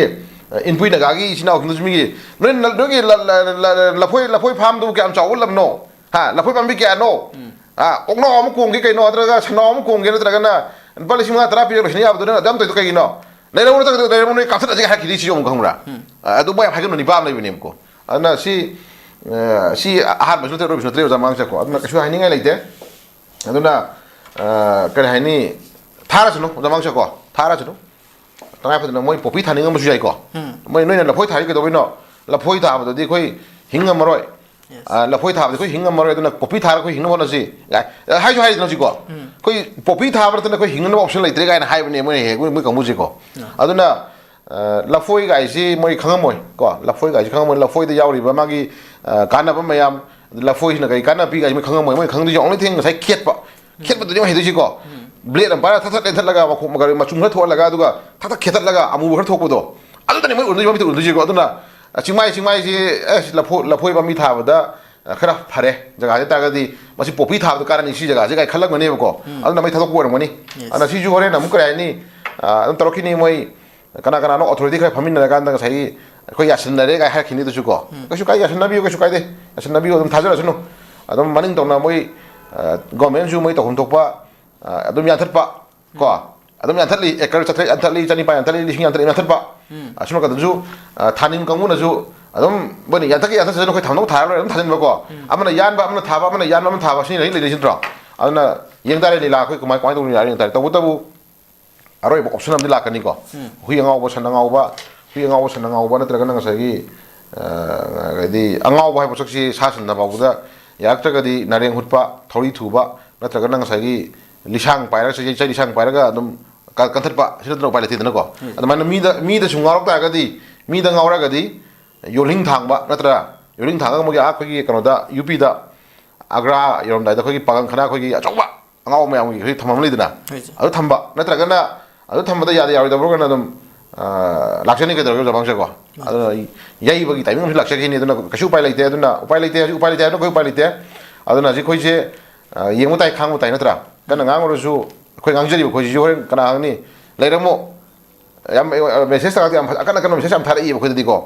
ꯑ, ꯏꯟꯄꯨꯏ ꯅꯥꯒꯥꯒꯤ ꯏꯆꯤꯟ ꯏꯅꯥꯎꯁꯤꯡꯗꯨꯁꯨ ꯃꯤꯒꯤ, "ꯅꯣꯏ ꯅ-, ꯅꯣꯏꯒꯤ ꯂ-, ꯂ-, ꯂ-, ꯂ-, ꯂꯐꯣꯏ, ꯂꯐꯣꯏ ꯐꯥꯝꯗꯨꯕꯨ ꯀꯌꯥꯝ ꯆꯥꯎꯕ ꯂꯝꯅꯣ? ꯍꯥ? ꯂꯐꯣꯏ ꯄꯥꯝꯕꯤ ꯀꯌꯥꯅꯣ? ꯎꯝ꯫ ꯑ, ꯑꯣꯛꯅꯥꯎ ꯑꯃ ꯀꯣꯡꯒꯦ ꯀꯩꯅꯣ, ꯅꯠꯇ꯭ꯔꯒ ꯁꯟꯅꯥꯎ ꯑꯃ ꯀꯣꯡꯒꯦ, ꯅꯠꯇ꯭ꯔꯒꯅ ꯂꯨꯄꯥ ꯂꯤꯁꯤꯡ ꯃꯉꯥ ꯇꯔꯥ ꯄꯤꯔꯒ ꯂꯣꯏꯁꯤꯟ ꯌꯥꯕꯗꯣ ꯅꯪ ꯑꯗꯨ ꯌꯥꯝ ꯇꯧꯔꯤꯗꯣ ꯀꯩꯒꯤꯅꯣ? ꯂꯩꯔꯝꯃꯣ, ꯅꯠꯇ꯭ꯔꯒ ꯂꯩꯔꯝꯃꯣ, ꯅꯣꯏ ꯀꯥꯞꯊꯠꯅꯁꯤ" ꯍꯥꯏꯔꯛꯈꯤꯅꯤ, ꯁꯤꯁꯨ ꯑꯃꯨꯛ ꯈꯪꯕ꯭ꯔꯥ? ꯎꯝ꯫ ꯑ, ꯑꯗꯨ ꯃꯣꯏ ꯌꯥꯝ ꯍꯥꯏꯒꯟꯕ ꯅꯤꯄꯥ ꯑꯃ ꯂꯩꯕꯅꯦꯕꯀꯣ꯫ ꯑꯗꯨꯅ ꯁꯤ, ꯑ, ꯁꯤ ꯑꯍꯥꯟꯕꯁꯨ ꯅꯠꯇ꯭ꯔꯦ, ꯑꯔꯣꯏꯕꯁꯨ ꯅꯠꯇ꯭ꯔꯦ, ꯑꯣꯖꯥ ꯃꯥꯡꯁꯦꯀꯣ꯫ ꯑꯗꯨꯅ ꯀꯩꯁꯨ ꯍꯥꯏꯅꯤꯡꯉꯥꯏ ꯂꯩꯇꯦ꯫ ꯑꯗꯨꯅ, ꯑ, ꯀꯔꯤ ꯍꯥꯏꯅꯤ? ꯊꯥꯔꯁꯅꯨ, ꯑꯣꯖꯥ ꯃꯥꯡꯁꯦꯀꯣ꯫ ꯊꯥꯔꯁꯅꯨ꯫ ꯇꯉꯥꯏ ꯐꯗꯅ ꯃꯣꯏ ꯄꯣꯄꯤ ꯊꯥꯅꯤꯡꯉꯝꯕꯁꯨ ꯌꯥꯏꯀꯣ꯫ ꯎꯝ꯫ ꯃꯣꯏ, "ꯅꯣꯏꯅ ꯂꯐꯣꯏ ꯊꯥꯔꯤ ꯀꯩꯗꯧꯕꯩꯅꯣ? ꯂꯐꯣꯏ ꯊꯥꯕꯗꯗꯤ ꯑꯩꯈꯣꯏ ꯍꯤꯡ ꯉꯝꯃꯔꯣꯏ꯫ Yes꯫ ꯑ, ꯂꯐꯣꯏ ꯊꯥꯕꯗꯤ ꯑꯩꯈꯣꯏ ꯍꯤꯡ ꯉꯝꯃꯔꯣꯏ, ꯑꯗꯨꯅ ꯄꯣꯄꯤ ꯊꯥꯔꯒ ꯑꯩꯈꯣꯏ ꯍꯤꯡꯅꯕ ꯍꯣꯠꯅꯁꯤ", ꯍꯥꯏꯁꯨ ꯍꯥꯏꯔꯤꯗꯅ ꯍꯧꯖꯤꯛꯀꯣ꯫ ꯎꯝ꯫ ꯑꯩꯈꯣꯏ ꯄꯣꯄꯤ ꯊꯥꯕ ꯅꯠꯇꯅ ꯑꯩꯈꯣꯏ ꯍꯤꯡꯅꯕ option ꯂꯩꯇ꯭ꯔꯦ ꯀꯥꯏꯅ ꯍꯥꯏꯕꯅꯦ ꯃꯣꯏꯅ ꯍꯦꯛ, ꯃꯣꯏ, ꯃꯣꯏ ꯀꯥꯡꯕꯨꯁꯦꯀꯣ꯫ ꯑꯥ꯫ ꯑꯗꯨꯅ, ꯑ, ꯂꯐꯣꯏ ꯀꯥꯏꯁꯤ ꯃꯣꯏ ꯈꯪꯉꯝꯃꯣꯏ ꯀꯣ꯫ ꯂꯐꯣꯏ ꯀꯥꯏꯁꯤ ꯈꯪꯉꯝꯃꯣꯏ꯫ ꯂꯐꯣꯏꯗ ꯌꯥꯎꯔꯤꯕ ꯃꯥꯒꯤ, ꯑ, ꯀꯥꯟꯅꯕ ꯃꯌꯥꯝ, ꯂꯐꯣꯏꯁꯤꯅ ꯀꯔꯤ ꯀꯥꯟꯅꯕ ꯄꯤ ꯀꯥꯏꯁꯤ ꯃꯣꯏ ꯈꯪꯉꯝꯃꯣꯏ꯫ ꯃꯣꯏ ꯈꯪꯗꯣꯏꯁꯦ only thing ꯉꯁꯥꯏ ꯈꯦꯠꯄ꯫ ꯎꯝ꯫ ꯈꯦꯠꯄꯗꯨꯅꯤ ꯃꯣꯏ ꯍꯩꯗꯣꯏꯁꯤꯀꯣ꯫ ꯎꯝ꯫ Blade ꯑꯃ ꯄꯥꯏꯔꯒ ꯊꯠ ꯊꯠ ꯂꯦꯟꯊꯠꯂꯒ ꯃꯈꯣꯡ ꯃꯈꯩ ꯃꯆꯨꯝ ꯈꯔ ꯊꯣꯛꯍꯜꯂꯒ, ꯑꯗꯨꯒ ꯊꯠ ꯊꯠ ꯈꯦꯠꯇꯠꯂꯒ ꯑꯃꯨꯕ ꯈꯔ ꯊꯣꯛꯄꯗꯣ, ꯑꯗꯨꯗꯅꯤ ꯃꯣꯏ ꯎꯔꯨꯗꯣꯏꯁꯦ, ꯃꯃꯤꯠꯇ ꯎꯔꯨꯗꯣꯏꯁꯦꯀꯣ꯫ ꯑꯗꯨꯅ, ꯑ, ꯆꯤꯡꯃꯥꯏ, ꯆꯤꯡꯃꯥꯏꯁꯤ, ꯑꯦ, ꯁꯤ ꯂꯐꯣ-, ꯂꯐꯣꯏ ꯄꯥꯝꯕꯤ ꯊꯥꯕꯗ, ꯑ, ꯈꯔ ꯐꯔꯦ ꯖꯒꯥꯁꯦ ꯇꯥꯔꯒꯗꯤ, ꯃꯁꯤ ꯄꯣꯄꯤ ꯊꯥꯕꯗ ꯀꯥꯟꯅꯅꯤ ꯁꯤ ꯖꯒꯥꯁꯦ ꯀꯥꯏ ꯈꯜꯂꯝꯒꯅꯦꯕꯀꯣ꯫ ꯎꯝ꯫ ꯑꯗꯨꯅ ꯃꯩ ꯊꯥꯗꯣꯛꯄ ꯑꯣꯏꯔꯝꯒꯅꯤ꯫ Yes꯫ ꯑꯗꯨꯅ ꯁꯤꯁꯨ ꯍꯣꯔꯦꯟ ꯑꯃꯨꯛ ꯀꯔꯤ ꯍꯥꯏꯅꯤ, ꯑ, ꯑꯗꯨꯝ ꯇꯧꯔꯛꯈꯤꯅꯤ꯫ ꯃꯣꯏ ꯀꯅꯥ ꯀꯅꯥꯅꯣ authority ꯈꯔ ꯐꯝꯃꯤꯟꯅꯔꯀꯥꯟꯗ ꯉꯁꯥꯏꯒꯤ ꯑꯩꯈꯣꯏ ꯌꯥꯁꯤꯟꯅꯔꯦ ꯀꯥꯏ ꯍꯥꯏꯔꯛꯈꯤꯅꯤ꯫ ꯑꯗꯨꯁꯨ ꯀꯣ, ꯎꯝ꯫ ꯀꯩꯁꯨ ꯀꯥꯏ, ꯌꯥꯁꯤꯟꯅꯕꯤꯌꯨ, ꯀꯩꯁꯨ ꯀꯥꯏꯗꯦ, ꯌꯥꯁꯤꯟꯅꯕꯤꯌꯨ, ꯑꯗꯨꯝ ꯊꯥꯖꯔꯁꯅꯨ꯫ ꯑꯗꯨꯝ ꯃꯅꯤꯡ ꯇꯧꯅ ꯃꯣꯏ, ꯑ, government ꯁꯨ ꯃꯣꯏ ꯇꯧꯐꯝ ꯊꯣꯛꯄ, ꯑ, ꯑꯗꯨꯝ ꯌꯥꯟꯊꯠꯄ ꯀꯣ, ꯎꯝ꯫ ꯑꯗꯨꯝ ꯌꯥꯟꯊꯠꯂꯤ꯫ Acre ꯆꯥꯇ꯭ꯔꯦꯠ ꯌꯥꯟꯊꯠꯂꯤ, ꯆꯅꯤꯄꯥꯟ ꯌꯥꯟꯊꯠꯂꯤ, ꯂꯤꯁꯤꯡ ꯌꯥꯟꯊꯠꯂꯤ, ꯌꯥꯟꯊꯠꯄ꯫ ꯎꯝ꯫ ꯑꯁꯣꯝ ꯅꯥꯀꯟꯗꯁꯨ, ꯑ, ꯊꯥꯅꯤꯡꯕ ꯀꯥꯡꯕꯨꯅꯁꯨ ꯑꯗꯨꯝ ꯃꯣꯏꯅ ꯌꯥꯟꯊꯠꯀꯦ ꯌꯥꯟꯊꯠꯁꯅꯨ, ꯑꯩꯈꯣꯏ ꯊꯝꯅꯕ ꯊꯥꯔ ꯂꯣꯏꯔꯦ, ꯑꯗꯨꯝ ꯊꯥꯖꯤꯟꯕꯀꯣ꯫ ꯎꯝ꯫ ꯑꯃꯅ ꯌꯥꯟꯕ, ꯑꯃꯅ ꯊꯥꯕ, ꯑꯃꯅ ꯌꯥꯟꯕ, ꯑꯃꯅ ꯊꯥꯕ, ꯁꯤꯅꯤ ꯂꯩ, ꯂꯩꯔꯤꯁꯤ ꯅꯠꯇ꯭ꯔꯣ? ꯑꯗꯨꯅ ꯌꯦꯡ ꯇꯥꯔꯦ ꯂꯤꯂꯥ ꯑꯩꯈꯣꯏ ꯀꯃꯥꯏ, ꯀꯃꯥꯏꯅ ꯇꯧꯗꯣꯏꯅꯣ ꯌꯦꯡ ꯇꯥꯔꯦ꯫ ꯇꯧꯕꯇꯕꯨ ꯑꯔꯣꯏꯕ option ꯑꯃꯗꯤ ꯂꯥꯛꯀꯅꯤꯀꯣ꯫ ꯎꯝ꯫ ꯍꯨꯏ ꯑꯉꯥꯎꯕ, ꯁꯟ ꯑꯉꯥꯎꯕ, ꯍꯨꯏ ꯑꯉꯥꯎꯕ, ꯁꯟ ꯑꯉꯥꯎꯕ ꯅꯠꯇ꯭ꯔꯒꯅ ꯉꯁꯥꯏꯒꯤ, ꯑ, ꯍꯥꯏꯗꯤ ꯑꯉꯥꯎꯕ ꯍꯥꯏꯕ ꯄꯣꯠꯁꯛꯁꯤ ꯁꯥ ꯁꯟꯅ ꯐꯥꯎꯕꯗ ꯌꯥꯔꯛꯇ꯭ꯔꯒꯗꯤ ꯅꯥꯔꯦꯡ ꯍꯨꯠꯄ, ꯊꯧꯔꯤ ꯊꯨꯕ, ꯅꯠꯇ꯭ꯔꯒꯅ ꯉꯁꯥꯏꯒꯤ ꯂꯤꯁꯥꯡ ꯄꯥꯏꯔꯒ, ꯆꯩ, ꯆꯩ ꯂꯤꯁꯥꯡ ꯄꯥꯏꯔꯒ ꯑꯗꯨꯝ ꯀ-, ꯀꯟꯊꯠꯄ, ꯁꯤ ꯅꯠꯇꯅ ꯎꯄꯥꯏ ꯂꯩꯇꯦꯗꯅꯀꯣ꯫ ꯎꯝ꯫ ꯑꯗꯨꯃꯥꯏꯅ ꯃꯤꯗ, ꯃꯤꯗ ꯁꯨꯝ ꯉꯥꯎꯔꯛ ꯇꯥꯔꯒꯗꯤ, ꯃꯤꯗ ꯉꯥꯎꯔꯒꯗꯤ ꯌꯣꯜꯍꯤꯡ ꯊꯥꯡꯕ ꯅꯠꯇ꯭ꯔꯥ, ꯌꯣꯜꯍꯤꯡ ꯊꯥꯡꯉꯒ ꯃꯣꯏꯒꯤ, ꯑꯥ, ꯑꯩꯈꯣꯏꯒꯤ ꯀꯩꯅꯣꯗ, ꯌꯨ ꯄꯤꯗ ꯑꯒ꯭ꯔꯥ ꯌꯧꯔꯝꯗꯥꯏꯗ ꯑꯩꯈꯣꯏꯒꯤ ꯄꯥꯒꯪ ꯈꯅꯥ ꯑꯩꯈꯣꯏꯒꯤ ꯑꯆꯧꯕ ꯑꯉꯥꯎꯕ ꯃꯌꯥꯝꯒꯤ ꯍꯧꯖꯤꯛ ꯊꯝꯐꯝ ꯂꯩꯗꯅ, ꯍꯣꯏ, ꯁꯦ꯫ ꯑꯗꯨ ꯊꯝꯕ ꯅꯠꯇ꯭ꯔꯒꯅ, ꯑꯗꯨ ꯊꯝꯕꯗ ꯌꯥꯗ ꯌꯥꯔꯣꯏꯗꯕ꯭ꯔꯣ ꯀꯩꯅꯣ ꯑꯗꯨꯝ, ꯑ, ꯂꯥꯛꯆꯅꯤ ꯀꯩꯗꯧꯔꯒꯦ ꯑꯣꯖꯥ ꯃꯥꯡꯁꯦꯀꯣ? ꯑꯗꯨꯅ ꯑꯩ ꯌꯩꯕꯒꯤ ꯇꯥꯏꯃꯤꯡ ꯑꯃꯁꯨ ꯂꯥꯛꯆꯈꯤꯅꯤ꯫ ꯑꯗꯨꯅ ꯀꯩꯁꯨ ꯎꯄꯥꯏ ꯂꯩꯇꯦ꯫ ꯑꯗꯨꯅ ꯎꯄꯥꯏ ꯂꯩꯇꯦ, ꯍꯧꯖꯤꯛ ꯎꯄꯥꯏ ꯂꯩꯇꯦ ꯍꯥꯏꯕꯅ ꯑꯩꯈꯣꯏ ꯎꯄꯥꯏ ꯂꯩꯇꯦ꯫ ꯑꯗꯨꯅ ꯍꯧꯖꯤꯛ ꯑꯩꯈꯣꯏꯁꯦ, ꯑ, ꯌꯦꯡꯕ ꯇꯥꯏ, ꯈꯥꯡꯕ ꯇꯥꯏ ꯅꯠꯇ꯭ꯔꯥ? ꯀꯟꯅ ꯉꯥꯡꯉꯨꯔꯁꯨ ꯑꯩꯈꯣꯏ ꯉꯥꯡꯖꯔꯤꯕ ꯑꯩꯈꯣꯏꯁꯤꯁꯨ ꯍꯣꯔꯦꯟ ꯀꯅꯥ ꯈꯪꯅꯤ? ꯂꯩꯔꯝꯃꯣ꯫ ꯌꯥꯝ, ꯑ, ꯃꯦꯁꯦꯖ ꯇꯥꯔꯛꯇꯦ, ꯌꯥꯝ ꯑꯀꯟ ꯑꯀꯟꯕ ꯃꯦꯁꯦꯖ ꯌꯥꯝ ꯊꯥꯔꯛꯏꯕ ꯑꯩꯈꯣꯏꯗꯗꯤꯀꯣ꯫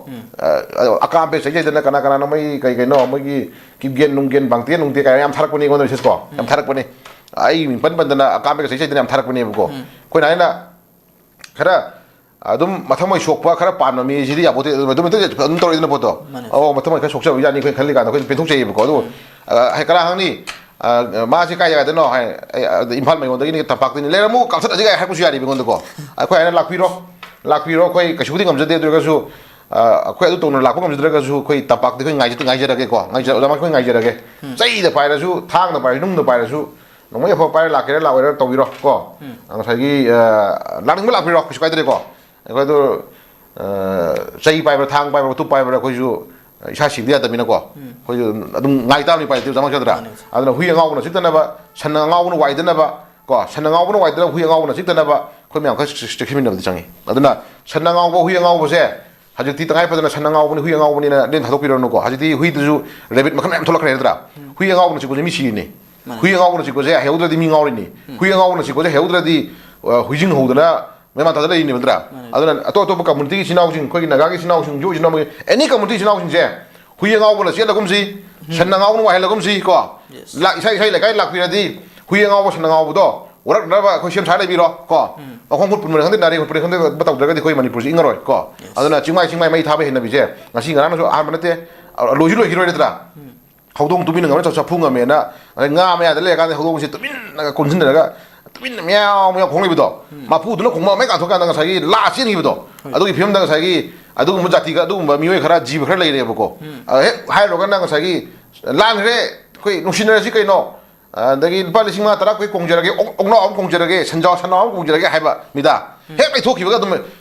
ꯑ, ꯑꯗꯣ ꯑꯀꯥꯝꯄꯩ ꯆꯩꯖꯩꯗꯅ ꯀꯅꯥ ꯀꯅꯥꯅꯣ ꯃꯣꯏ ꯀꯩ ꯀꯩꯅꯣ ꯃꯣꯏꯒꯤ ꯀꯤꯞꯒꯦꯟ ꯅꯨꯡꯒꯦꯟ ꯕꯥꯡꯇꯦꯟ ꯅꯨꯡꯇꯦ ꯀꯥꯏꯅ ꯌꯥꯝ ꯊꯥꯔꯛꯄꯅꯤ ꯑꯩꯉꯣꯟꯗ ꯃꯦꯁꯦꯖ ꯀꯣ꯫ ꯌꯥꯝ ꯊꯥꯔꯛꯄꯅꯤ꯫ ꯑꯩ ꯃꯤꯡ ꯄꯟ ꯄꯟꯗꯅ ꯑꯀꯥꯝꯄꯩꯒ ꯆꯩꯖꯩꯗꯅ ꯌꯥꯝ ꯊꯥꯔꯛꯄꯅꯦꯕꯀꯣ꯫ ꯑꯩꯈꯣꯏꯅ ꯍꯥꯏꯅ ꯈꯔ ꯑꯗꯨꯝ ꯃꯊꯃꯣꯏ ꯁꯣꯛꯄ ꯈꯔ ꯄꯥꯟꯕ ꯃꯤꯁꯤꯗꯤ ꯌꯥꯄꯣꯠꯇꯦ꯫ ꯑꯗꯨꯝ ꯑꯗꯨꯝ ꯑꯗꯨꯝ ꯇꯧꯔꯛꯏꯗꯅ ꯄꯣꯠꯇꯣ꯫ ꯃꯥꯅꯦ꯫ ꯑꯣ, ꯃꯊꯃꯣꯏ ꯈꯔ ꯁꯣꯛꯆꯕ ꯌꯥꯅꯤ ꯑꯩꯈꯣꯏꯅ ꯈꯜꯂꯤ ꯀꯥꯟꯗ ꯑꯩꯈꯣꯏꯅ ꯄꯦꯟꯊꯣꯛꯆꯩꯌꯦꯕꯀꯣ꯫ ꯑꯗꯨꯕꯨ, ꯎꯝ꯫ ꯑ, ꯍꯦꯛ ꯀꯅꯥ ꯈꯪꯅꯤ? ꯑ, ꯃꯥꯁꯤ ꯀꯥꯏ ꯖꯒꯥꯗꯅꯣ ꯍꯥꯏ, ꯑꯩ, ꯑ, ꯏꯝꯐꯥꯜ ꯃꯌꯣꯟꯗꯒꯤꯅꯤ, ꯇꯝꯄꯥꯛꯇꯒꯤꯅꯤ, ꯂꯩꯔꯝꯃꯨ, ꯀꯥꯞꯊꯠꯂꯁꯤ ꯀꯥꯏ ꯍꯥꯏꯔꯛꯄꯁꯨ ꯌꯥꯔꯤꯕ ꯑꯩꯉꯣꯟꯗꯀꯣ꯫ ꯑꯩꯈꯣꯏ ꯍꯥꯏꯅ ꯂꯥꯛꯄꯤꯔꯣ, ꯂꯥꯛꯄꯤꯔꯣ, ꯑꯩꯈꯣꯏ ꯀꯩꯁꯨꯕꯨꯗꯤ ꯉꯝꯖꯗꯦ, ꯑꯗꯨ ꯑꯣꯏꯔꯒꯁꯨ, ꯑ, ꯑꯩꯈꯣꯏ ꯑꯗꯨ ꯇꯧꯅ ꯂꯥꯛꯄ ꯉꯝꯖꯗ꯭ꯔꯒꯁꯨ ꯑꯩꯈꯣꯏ ꯇꯝꯄꯥꯛꯇ ꯑꯩꯈꯣꯏ ꯉꯥꯏꯖ-, ꯉꯥꯏꯖꯔꯒꯦꯀꯣ, ꯉꯥꯏꯖ-, ꯑꯣꯖꯥ ꯃꯥ ꯑꯩꯈꯣꯏ ꯉꯥꯏꯖꯔꯒꯦ꯫ ꯎꯝ꯫ ꯆꯩꯗ ꯄꯥꯏꯔꯁꯨ, ꯊꯥꯡꯅ ꯄꯥꯏꯔꯁꯨ, ꯅꯨꯡꯗ ꯄꯥꯏꯔꯁꯨ, ꯅꯣꯡꯃꯩ ꯑꯐꯕ ꯄꯥꯏꯔ ꯂꯥꯛꯀꯦꯔꯥ ꯂꯥꯛꯑꯣꯏꯔꯥ ꯇꯧꯕꯤꯔꯣ ꯀꯣ꯫ ꯎꯝ꯫ ꯉꯁꯥꯏꯒꯤ, ꯑ, ꯂꯥꯛꯅꯤꯡꯕ ꯂꯥꯛꯄꯤꯔꯣ, ꯀꯩꯁꯨ ꯀꯥꯏꯗ꯭ꯔꯦꯀꯣ꯫ ꯑꯩꯈꯣꯏꯗꯣ, ꯑ, ꯆꯩ ꯄꯥꯏꯕ꯭ꯔꯥ, ꯊꯥꯡ ꯄꯥꯏꯕ꯭ꯔꯥ, ꯎꯇꯨꯞ ꯄꯥꯏꯕ꯭ꯔꯥ, ꯑꯩꯈꯣꯏꯁꯨ ꯏꯁꯥ ꯁꯤꯕꯗꯤ ꯌꯥꯗꯕꯅꯤꯅꯀꯣ꯫ ꯎꯝ꯫ ꯑꯩꯈꯣꯏꯁꯨ ꯑꯗꯨꯝ ꯉꯥꯏ ꯇꯥꯕꯅꯤ, ꯎꯄꯥꯏ ꯂꯩꯇꯦ, ꯆꯥꯃꯛ ꯆꯠꯇ꯭ꯔꯥ? ꯃꯥꯅꯦ꯫ ꯑꯗꯨꯅ ꯍꯨꯏ ꯑꯉꯥꯎꯕꯅ ꯆꯤꯛꯇꯅꯕ, ꯁꯟ ꯑꯉꯥꯎꯕꯅ ꯋꯥꯏꯗꯅꯕ ꯀꯣ, ꯁꯟ ꯑꯉꯥꯎꯕꯅ ꯋꯥꯏꯗꯅꯕ, ꯍꯨꯏ ꯑꯉꯥꯎꯕꯅ ꯆꯤꯛꯇꯅꯕ ꯑꯩꯈꯣꯏ ꯃꯌꯥꯝ ꯈꯔ ꯆꯦꯛꯁꯤꯟꯃꯤꯟꯅꯕꯗꯤ ꯆꯪꯉꯤ꯫ ꯑꯗꯨꯅ ꯁꯟ ꯑꯉꯥꯎꯕ, ꯍꯨꯏ ꯑꯉꯥꯎꯕꯁꯦ ꯍꯧꯖꯤꯛꯇꯤ ꯇꯉꯥꯏ ꯐꯗꯅ ꯁꯟ ꯑꯉꯥꯎꯕꯅꯤ, ꯍꯨꯏ ꯑꯉꯥꯎꯕꯅꯤꯅ ꯂꯦꯟ ꯊꯥꯗꯣꯛꯄꯤꯔꯅꯨꯀꯣ꯫ ꯍꯧꯖꯤꯛꯇꯤ ꯍꯨꯏꯗꯨꯁꯨ ꯔꯦꯕꯤꯠ ꯃꯈꯜ ꯃꯌꯥꯝ ꯊꯣꯛꯂꯛꯈ꯭ꯔꯦ ꯅꯠꯇ꯭ꯔꯥ? ꯎꯝ꯫ ꯍꯨꯏ ꯑꯉꯥꯎꯕꯅ ꯆꯤꯛꯄꯁꯦ ꯃꯤ ꯁꯤꯔꯤꯅꯤ꯫ ꯃꯥꯅꯦ꯫ ꯍꯨꯏ ꯑꯉꯥꯎꯕꯅ ꯆꯤꯛꯄꯁꯦ ꯍꯩꯍꯧꯗ꯭ꯔꯗꯤ ꯃꯤ ꯉꯥꯎꯔꯤꯅꯤ꯫ ꯎꯝ꯫ ꯍꯨꯏ ꯑꯉꯥꯎꯕꯅ ꯆꯤꯛꯄꯁꯦ ꯍꯩꯍꯧꯗ꯭ꯔꯗꯤ, ꯑ, ꯍꯨꯏꯁꯤꯡ ꯍꯧꯗꯅ ꯃꯩꯃꯥꯟ ꯊꯥꯗ ꯂꯩꯔꯤꯅꯦꯕ ꯅꯠꯇ꯭ꯔꯥ? ꯃꯥꯅꯦ꯫ ꯑꯗꯨꯅ ꯑꯇꯣꯞ ꯑꯇꯣꯞꯄ ꯀꯝꯃꯨꯅꯤꯇꯤꯒꯤ ꯏꯆꯤꯟ ꯏꯅꯥꯎꯁꯤꯡ, ꯑꯩꯈꯣꯏꯒꯤ ꯅꯥꯒꯥꯒꯤ ꯏꯆꯤꯟ ꯏꯅꯥꯎꯁꯤꯡ, ꯌꯨ ꯏꯆꯤꯟ ꯏꯅꯥꯎ, ꯑꯦꯅꯤ ꯀꯝꯃꯨꯅꯤꯇꯤ ꯏꯆꯤꯟ ꯏꯅꯥꯎꯁꯤꯡꯁꯦ ꯍꯨꯏ ꯑꯉꯥꯎꯕꯅ ꯆꯦꯜꯂꯒꯨꯝꯁꯤ, ꯎꯝ꯫ ꯁꯟ ꯑꯉꯥꯎꯕꯅ ꯋꯥꯏꯍꯜꯂꯒꯨꯝꯁꯤ ꯀꯣ꯫ Yes꯫ ꯂꯥꯛ-, ꯏꯁꯥ, ꯏꯁꯥ ꯂꯩꯀꯥꯏ ꯂꯥꯛꯄꯤꯔꯗꯤ ꯍꯨꯏ ꯑꯉꯥꯎꯕ, ꯁꯟ ꯑꯉꯥꯎꯕꯗꯣ ꯋꯥꯔꯛꯅꯕ ꯑꯩꯈꯣꯏ ꯁꯦꯝ ꯁꯥ ꯂꯩꯕꯤꯔꯣ ꯀꯣ꯫ ꯎꯝ꯫ ꯃꯈꯣꯡ ꯈꯨꯠ ꯄꯨꯟꯕꯅꯤ ꯈꯪꯗꯦ, ꯅꯥꯔꯦ ꯈꯣꯠꯄꯅꯤ ꯈꯪꯗꯦ, ꯑꯃ ꯇꯧꯗ꯭ꯔꯒꯗꯤ ꯑꯩꯈꯣꯏ ꯃꯅꯤꯄꯨꯔꯁꯤ ꯏꯪꯉꯔꯣꯏ ꯀꯣ꯫ Yes꯫ ꯑꯗꯨꯅ ꯆꯤꯡꯃꯥꯏ, ꯆꯤꯡꯃꯥꯏ ꯃꯩ ꯊꯥꯕ ꯍꯩꯅꯕꯤꯁꯦ ꯉꯁꯤ ꯉꯔꯥꯡꯅꯁꯨ ꯑꯍꯥꯟꯕ ꯅꯠꯇꯦ, ꯑ, ꯂꯣꯏꯁꯨ ꯂꯣꯏꯈꯤꯔꯣꯏ ꯅꯠꯇ꯭ꯔꯥ? ꯎꯝ꯫ ꯍꯧꯗꯣꯡ ꯇꯨꯃꯤꯟꯅ ꯉꯝꯅ ꯆꯐꯨ ꯉꯝꯃꯦꯅ, ꯑꯗꯩ ꯉꯥ ꯃꯌꯥꯗ ꯂꯩꯔꯀꯥꯟꯗ ꯍꯧꯗꯣꯡꯁꯦ ꯇꯨꯃꯤꯟꯅꯒ ꯀꯣꯟꯁꯤꯟꯅꯔꯒ ꯇꯨꯃꯤꯟꯅ ꯃꯌꯥꯎ ꯃꯌꯥꯎ ꯈꯣꯡ ꯂꯩꯕꯗꯣ, ꯎꯝ꯫ ꯃꯄꯨꯗꯨꯅ ꯈꯣꯡꯕ ꯃꯩ ꯀꯥꯟꯊꯣꯛꯀꯥꯟꯗ ꯉꯁꯥꯏꯒꯤ ꯂꯥ ꯆꯦꯟꯈꯤꯕꯗꯣ, ꯍꯣꯏ꯫ ꯑꯗꯨꯒꯤ ꯐꯤꯕꯝꯗ ꯉꯁꯥꯏꯒꯤ ꯑꯗꯨꯒꯨꯝꯕ ꯖꯥꯇꯤꯒ ꯑꯗꯨꯒꯨꯝꯕ ꯃꯤꯑꯣꯏ ꯈꯔ, ꯖꯤꯕ ꯈꯔ ꯂꯩꯔꯦꯕꯀꯣ꯫ ꯎꯝ꯫ ꯑ, ꯍꯦꯛ ꯍꯥꯏꯔꯨꯔꯒꯅ ꯉꯁꯥꯏꯒꯤ ꯂꯥꯟꯈ꯭ꯔꯦ, ꯑꯩꯈꯣꯏ ꯅꯨꯡꯁꯤꯅꯔꯁꯤ ꯀꯩꯅꯣ, ꯑꯗꯒꯤ ꯂꯨꯄꯥ ꯂꯤꯁꯤꯡ ꯃꯉꯥ ꯇꯔꯥ ꯑꯩꯈꯣꯏ ꯀꯣꯡꯖꯔꯒꯦ, ꯑꯣꯛ-, ꯑꯣꯛꯅꯥꯎ ꯑꯃ ꯀꯣꯡꯖꯔꯒꯦ, ꯁꯟꯖꯥꯎ ꯁꯟꯅꯥꯎ ꯑꯃ ꯀꯣꯡꯖꯔꯒꯦ ꯍꯥꯏꯕ ꯃꯤꯗ ꯎꯝ꯫ ꯍꯦꯛ ꯂꯩꯊꯣꯛꯈꯤꯕꯒ ꯑꯗꯨꯝ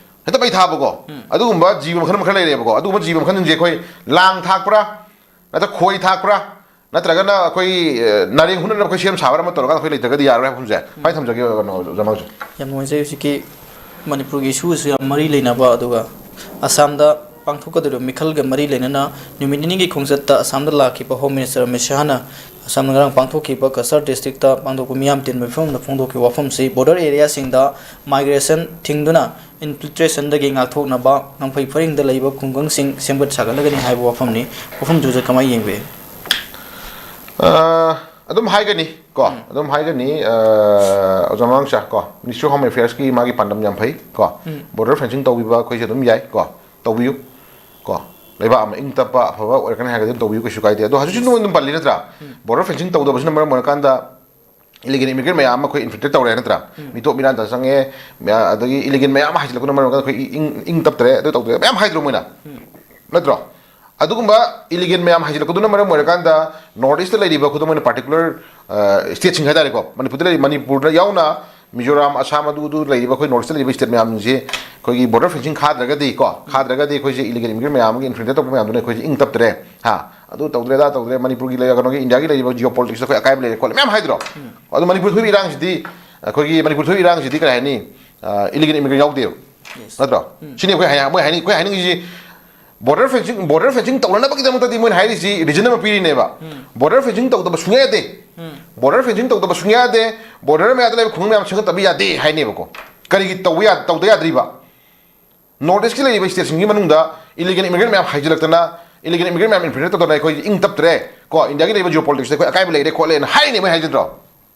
ꯍꯦꯛꯇ ꯃꯩ ꯊꯥꯕꯀꯣ꯫ ꯎꯝ꯫ ꯑꯗꯨꯒꯨꯝꯕ ꯖꯤꯕ ꯃꯈꯜ ꯃꯈꯜ ꯂꯩꯔꯦꯕꯀꯣ꯫ ꯑꯗꯨꯒꯨꯝꯕ ꯖꯤꯕ ꯃꯈꯜꯁꯤꯡꯁꯦ ꯑꯩꯈꯣꯏ ꯂꯥꯡ ꯊꯥꯛꯄ꯭ꯔꯥ, ꯅꯠꯇ꯭ꯔ ꯈꯣꯏ ꯊꯥꯛꯄ꯭ꯔꯥ, ꯅꯠꯇ꯭ꯔꯒꯅ ꯑꯩꯈꯣꯏ, ꯑ, ꯅꯥꯔꯦꯡ ꯍꯨꯠꯅꯅꯕ ꯑꯩꯈꯣꯏ ꯁꯦꯝ ꯁꯥꯕ꯭ꯔꯥ ꯑꯃ ꯇꯧꯔꯀꯥꯟꯗ ꯑꯩꯈꯣꯏ ꯂꯩꯇ꯭ꯔꯒꯗꯤ ꯌꯥꯔꯣꯏ ꯍꯥꯏꯕ ꯋꯥꯐꯝꯁꯦ꯫ ꯎꯝ꯫ ꯁꯨꯃꯥꯏꯅ ꯊꯝꯖꯒꯦ, ꯀꯩꯅꯣ, ꯑꯣꯖꯥ ꯃꯥꯡꯁꯨ꯫ ꯌꯥꯝ ꯅꯨꯡꯉꯥꯏꯖꯩ꯫ ꯍꯧꯖꯤꯛꯀꯤ ꯃꯅꯤꯄꯨꯔꯒꯤ ꯏꯁꯨꯁꯨ ꯌꯥꯝ ꯃꯔꯤ ꯂꯩꯅꯕ, ꯑꯗꯨꯒ ꯑꯁꯥꯝꯗ ꯄꯥꯡꯊꯣꯛꯀꯗꯧꯔꯤꯕ ꯃꯤꯈꯜꯒ ꯃꯔꯤ ꯂꯩꯅꯅ ꯅꯨꯃꯤꯠ ꯅꯤꯅꯤꯒꯤ ꯈꯣꯡꯆꯠꯇ ꯑꯁꯥꯝꯗ ꯂꯥꯛꯈꯤꯕ ꯍꯣꯝ ꯃꯤꯅꯤꯁꯇꯔ ꯑꯃꯤꯠ ꯁꯍꯥꯅ ꯑꯁꯥꯝꯗ ꯉꯔꯥꯡ ꯄꯥꯡꯊꯣꯛꯈꯤꯕ ꯀꯁꯥꯔ ꯗꯤꯁꯇ꯭ꯔꯤꯛꯇ ꯄꯥꯡꯊꯣꯛꯄ ꯃꯤꯌꯥꯝ ꯇꯤꯟꯕ ꯃꯤꯐꯝꯗ ꯐꯣꯡꯗꯣꯛꯈꯤꯕ ꯋꯥꯐꯝꯁꯤ ꯕꯣꯔꯗꯔ ꯑꯦꯔꯤꯌꯥꯁꯤꯡꯗ ꯃꯥꯏꯒ꯭ꯔꯦꯁꯟ ꯊꯤꯡꯗꯨꯅ ꯏꯟꯐꯤꯜꯇ꯭ꯔꯦꯁꯟꯗꯒꯤ ꯉꯥꯛꯊꯣꯛꯅꯕ ꯉꯝꯈꯩ ꯄꯔꯤꯡꯗ ꯂꯩꯕ ꯈꯨꯡꯒꯪꯁꯤꯡ ꯁꯦꯝꯒꯠ ꯁꯥꯒꯠꯂꯒꯅꯤ ꯍꯥꯏꯕ ꯋꯥꯐꯝꯅꯤ꯫ ꯋꯥꯐꯝꯗꯨꯗ ꯀꯃꯥꯏꯅ ꯌꯦꯡꯕꯤ? ꯑ, ꯑꯗꯨꯝ ꯍꯥꯏꯒꯅꯤ ꯀꯣ, ꯑꯗꯨꯝ ꯍꯥꯏꯒꯅꯤ꯫ ꯑ, ꯑꯣꯖꯥ ꯃꯃꯥꯡꯆꯥ ꯀꯣ, ꯃꯤꯅꯤꯁꯇ꯭ꯔꯤ ꯑꯣꯐ ꯍꯣꯝ ꯑꯦꯐꯤꯌꯔꯁꯀꯤ ꯃꯥꯒꯤ ꯄꯥꯟꯗꯝ ꯌꯥꯝ ꯐꯩ ꯀꯣ꯫ ꯕꯣꯔꯗꯔ ꯐꯦꯟꯁꯤꯡ ꯇꯧꯕꯤꯕ ꯑꯩꯈꯣꯏꯁꯦ ꯑꯗꯨꯝ ꯌꯥꯏ ꯀꯣ, ꯇꯧꯕꯤꯌꯨ ꯀꯣ꯫ ꯂꯩꯕꯥꯛ ꯑꯃ ꯏꯪ ꯇꯞꯄ ꯑꯐꯕ ꯑꯣꯏꯔꯛꯀꯅꯤ ꯍꯥꯏꯔꯒꯗꯤ ꯑꯗꯨꯝ ꯇꯧꯕꯤꯌꯨ, ꯀꯩꯁꯨ ꯀꯥꯏꯗꯦ꯫ ꯑꯗꯣ ꯍꯧꯖꯤꯛꯁꯨ ꯅꯣꯏ ꯑꯗꯨꯝ ꯄꯜꯂꯤ ꯅꯠꯇ꯭ꯔꯥ? ꯕꯣꯔꯗꯔ ꯐꯦꯟꯁꯤꯡ ꯇꯧꯗꯕꯁꯤꯅ ꯃꯔꯝ ꯑꯣꯏꯔꯀꯥꯟꯗ ꯏꯂꯤꯒꯦꯜ ꯏꯃꯤꯒ꯭ꯔꯦꯟ ꯃꯌꯥꯝ ꯑꯃ ꯑꯩꯈꯣꯏ ꯏꯟꯐꯤꯜꯇ꯭ꯔꯦꯠ ꯇꯧꯔꯦ ꯅꯠꯇ꯭ꯔꯥ? ꯃꯤꯇꯣꯞ ꯃꯤꯔꯥꯟꯗ ꯆꯪꯉꯦ, ꯃꯌꯥ-, ꯑꯗꯒꯤ ꯏꯂꯤꯒꯦꯜ ꯃꯌꯥꯝ ꯑꯃ ꯍꯥꯏꯖꯤꯜꯂꯛꯄꯅ ꯃꯔꯝ ꯑꯣꯏꯔꯀꯥꯟꯗ ꯑꯩꯈꯣꯏ ꯏ-, ꯏꯪ, ꯏꯪ ꯇꯞꯇ꯭ꯔꯦ, ꯑꯗꯨ ꯇꯧꯗ꯭ꯔꯦ ꯃꯌꯥꯝ ꯍꯥꯏꯗ꯭ꯔꯣ ꯃꯣꯏꯅ? ꯅꯠꯇ꯭ꯔꯣ? ꯑꯗꯨꯒꯨꯝꯕ ꯏꯂꯤꯒꯦꯜ ꯃꯌꯥꯝ ꯍꯥꯏꯖꯤꯜꯂꯛꯄꯗꯨꯅ ꯃꯔꯝ ꯑꯣꯏꯔꯀꯥꯟꯗ ꯅꯣꯔꯠ ꯏꯁꯇ ꯂꯩꯔꯤꯕ ꯈꯨꯗꯝ ꯑꯣꯏꯅ ꯄꯥꯔꯇꯤꯀꯨꯂꯔ ꯁ꯭ꯇꯦꯠꯁꯤꯡ ꯍꯥꯏ ꯇꯥꯔꯦꯀꯣ, ꯃꯅꯤꯄꯨꯔꯗ ꯂꯩꯔꯤ, ꯃꯅꯤꯄꯨꯔꯗ ꯌꯥꯎꯅ ꯃꯤꯖꯣꯔꯥꯝ, ꯑꯁꯥꯝ, ꯑꯗꯨ ꯑꯗꯨ ꯂꯩꯔꯤꯕ ꯑꯩꯈꯣꯏ ꯅꯣꯔꯠ ꯏꯁꯇ ꯂꯩꯔꯤꯕ ꯁ꯭ꯇꯦꯠ ꯃꯌꯥꯝꯁꯦ ꯑꯩꯈꯣꯏꯒꯤ ꯕꯣꯔꯗꯔ ꯐꯦꯟꯁꯤꯡ ꯈꯥꯗ꯭ꯔꯒꯗꯤ ꯀꯣ, ꯈꯥꯗ꯭ꯔꯒꯗꯤ ꯑꯩꯈꯣꯏꯁꯦ ꯏꯂꯤꯒꯦꯜ ꯏꯃꯤꯒ꯭ꯔꯦꯟ ꯃꯌꯥꯝ ꯑꯃꯒꯤ ꯏꯟꯐꯤꯜꯇ꯭ꯔꯦꯠ ꯇꯧꯕ ꯃꯌꯥꯝꯗꯨꯅ ꯑꯩꯈꯣꯏꯁꯦ ꯏꯪ ꯇꯞꯇ꯭ꯔꯦ, ꯍꯥ, ꯑꯗꯨ ꯇꯧꯗ꯭ꯔꯦ, ꯑꯗꯥ ꯇꯧꯗ꯭ꯔꯦ, ꯃꯅꯤꯄꯨꯔꯒꯤ ꯂꯩ-, ꯀꯩꯅꯣꯒꯤ ꯏꯟꯗꯤꯌꯥꯒꯤ ꯂꯩꯔꯤꯕ ꯖꯤꯑꯣ ꯄꯣꯂꯤꯇꯤꯛꯁꯇ ꯑꯩꯈꯣꯏ ꯑꯀꯥꯏꯕ ꯂꯩꯔꯦ ꯈꯣꯠꯂꯦ ꯃꯌꯥꯝ ꯍꯥꯏꯗ꯭ꯔꯣ? ꯑꯗꯣ ꯃꯅꯤꯄꯨꯔ ꯊꯣꯛꯏꯕ ꯏꯔꯥꯡꯁꯤꯗꯤ, ꯑꯩꯈꯣꯏꯒꯤ ꯃꯅꯤꯄꯨꯔ ꯊꯣꯛꯏꯕ ꯏꯔꯥꯡꯁꯤꯗꯤ ꯀꯔꯤ ꯍꯥꯏꯅꯤ? ꯏꯂꯤꯒꯦꯜ ꯏꯃꯤꯒ꯭ꯔꯦꯟ ꯌꯥꯎꯗꯦꯕ, ꯅꯠꯇ꯭ꯔꯣ? ꯁꯤꯅꯤ ꯑꯩꯈꯣꯏ ꯍꯥꯏ-, ꯃꯣꯏ ꯍꯥꯏꯅꯤꯡ-, ꯑꯩꯈꯣꯏ ꯍꯥꯏꯅꯤꯡꯉꯤꯁꯤ꯫ ꯕꯣꯔꯗꯔ ꯐꯦꯟꯁꯤꯡ, ꯕꯣꯔꯗꯔ ꯐꯦꯟꯁꯤꯡ ꯇꯧꯅꯅꯕꯒꯤꯗꯃꯛꯇꯗꯤ ꯃꯣꯏꯅ ꯍꯥꯏꯔꯤꯁꯤ ꯔꯤꯖꯟ ꯑꯃ ꯄꯤꯔꯤꯅꯦꯕ꯫ ꯕꯣꯔꯗꯔ ꯐꯦꯟꯁꯤꯡ ꯇꯧꯗꯕ ꯁꯨꯡꯌꯥ ꯌꯥꯗꯦ꯫ ꯕꯣꯔꯗꯔ ꯐꯦꯟꯁꯤꯡ ꯇꯧꯗꯕ ꯁꯨꯡꯌꯥ ꯌꯥꯗꯦ꯫ ꯕꯣꯔꯗꯔ ꯃꯌꯥꯗ ꯂꯩꯕ ꯈꯨꯡꯒꯪ ꯃꯌꯥꯝ ꯁꯦꯝꯒꯠꯇꯕ ꯌꯥꯗꯦ ꯍꯥꯏꯅꯦꯕꯀꯣ꯫ ꯀꯔꯤꯒꯤ ꯇꯧꯕ ꯌꯥ-, ꯇꯧꯗ ꯌꯥꯗ꯭ꯔꯤꯕ? ꯅꯣꯔꯠ ꯏꯁꯀꯤ ꯂꯩꯔꯤꯕ ꯁ꯭ꯇꯦꯠꯁꯤꯡꯒꯤ ꯃꯅꯨꯡꯗ ꯏꯂꯤꯒꯦꯜ ꯏꯃꯤꯒ꯭ꯔꯦꯟ ꯃꯌꯥꯝ ꯍꯥꯏꯖꯤꯜꯂꯛꯇꯅ, ꯏꯂꯤꯒꯦꯜ ꯏꯃꯤꯒ꯭ꯔꯦꯟ ꯃꯌꯥꯝ ꯏꯟꯐꯤꯜꯇ꯭ꯔꯦꯠ ꯇꯧꯗꯅ ꯑꯩꯈꯣꯏ ꯏꯪ ꯇꯞꯇ꯭ꯔꯦ ꯀꯣ, ꯏꯟꯗꯤꯌꯥꯒꯤ ꯂꯩꯔꯤꯕ ꯖꯤꯑꯣ ꯄꯣꯂꯤꯇꯤꯛꯁꯇ ꯑꯩꯈꯣꯏ ꯑꯀꯥꯏꯕ ꯂꯩꯔꯦ ꯈꯣꯠꯂꯦꯅ ꯍꯥꯏꯔꯤꯅꯦ ꯃꯣꯏ ꯍꯥꯏꯖꯤꯟꯗ꯭ꯔꯣ?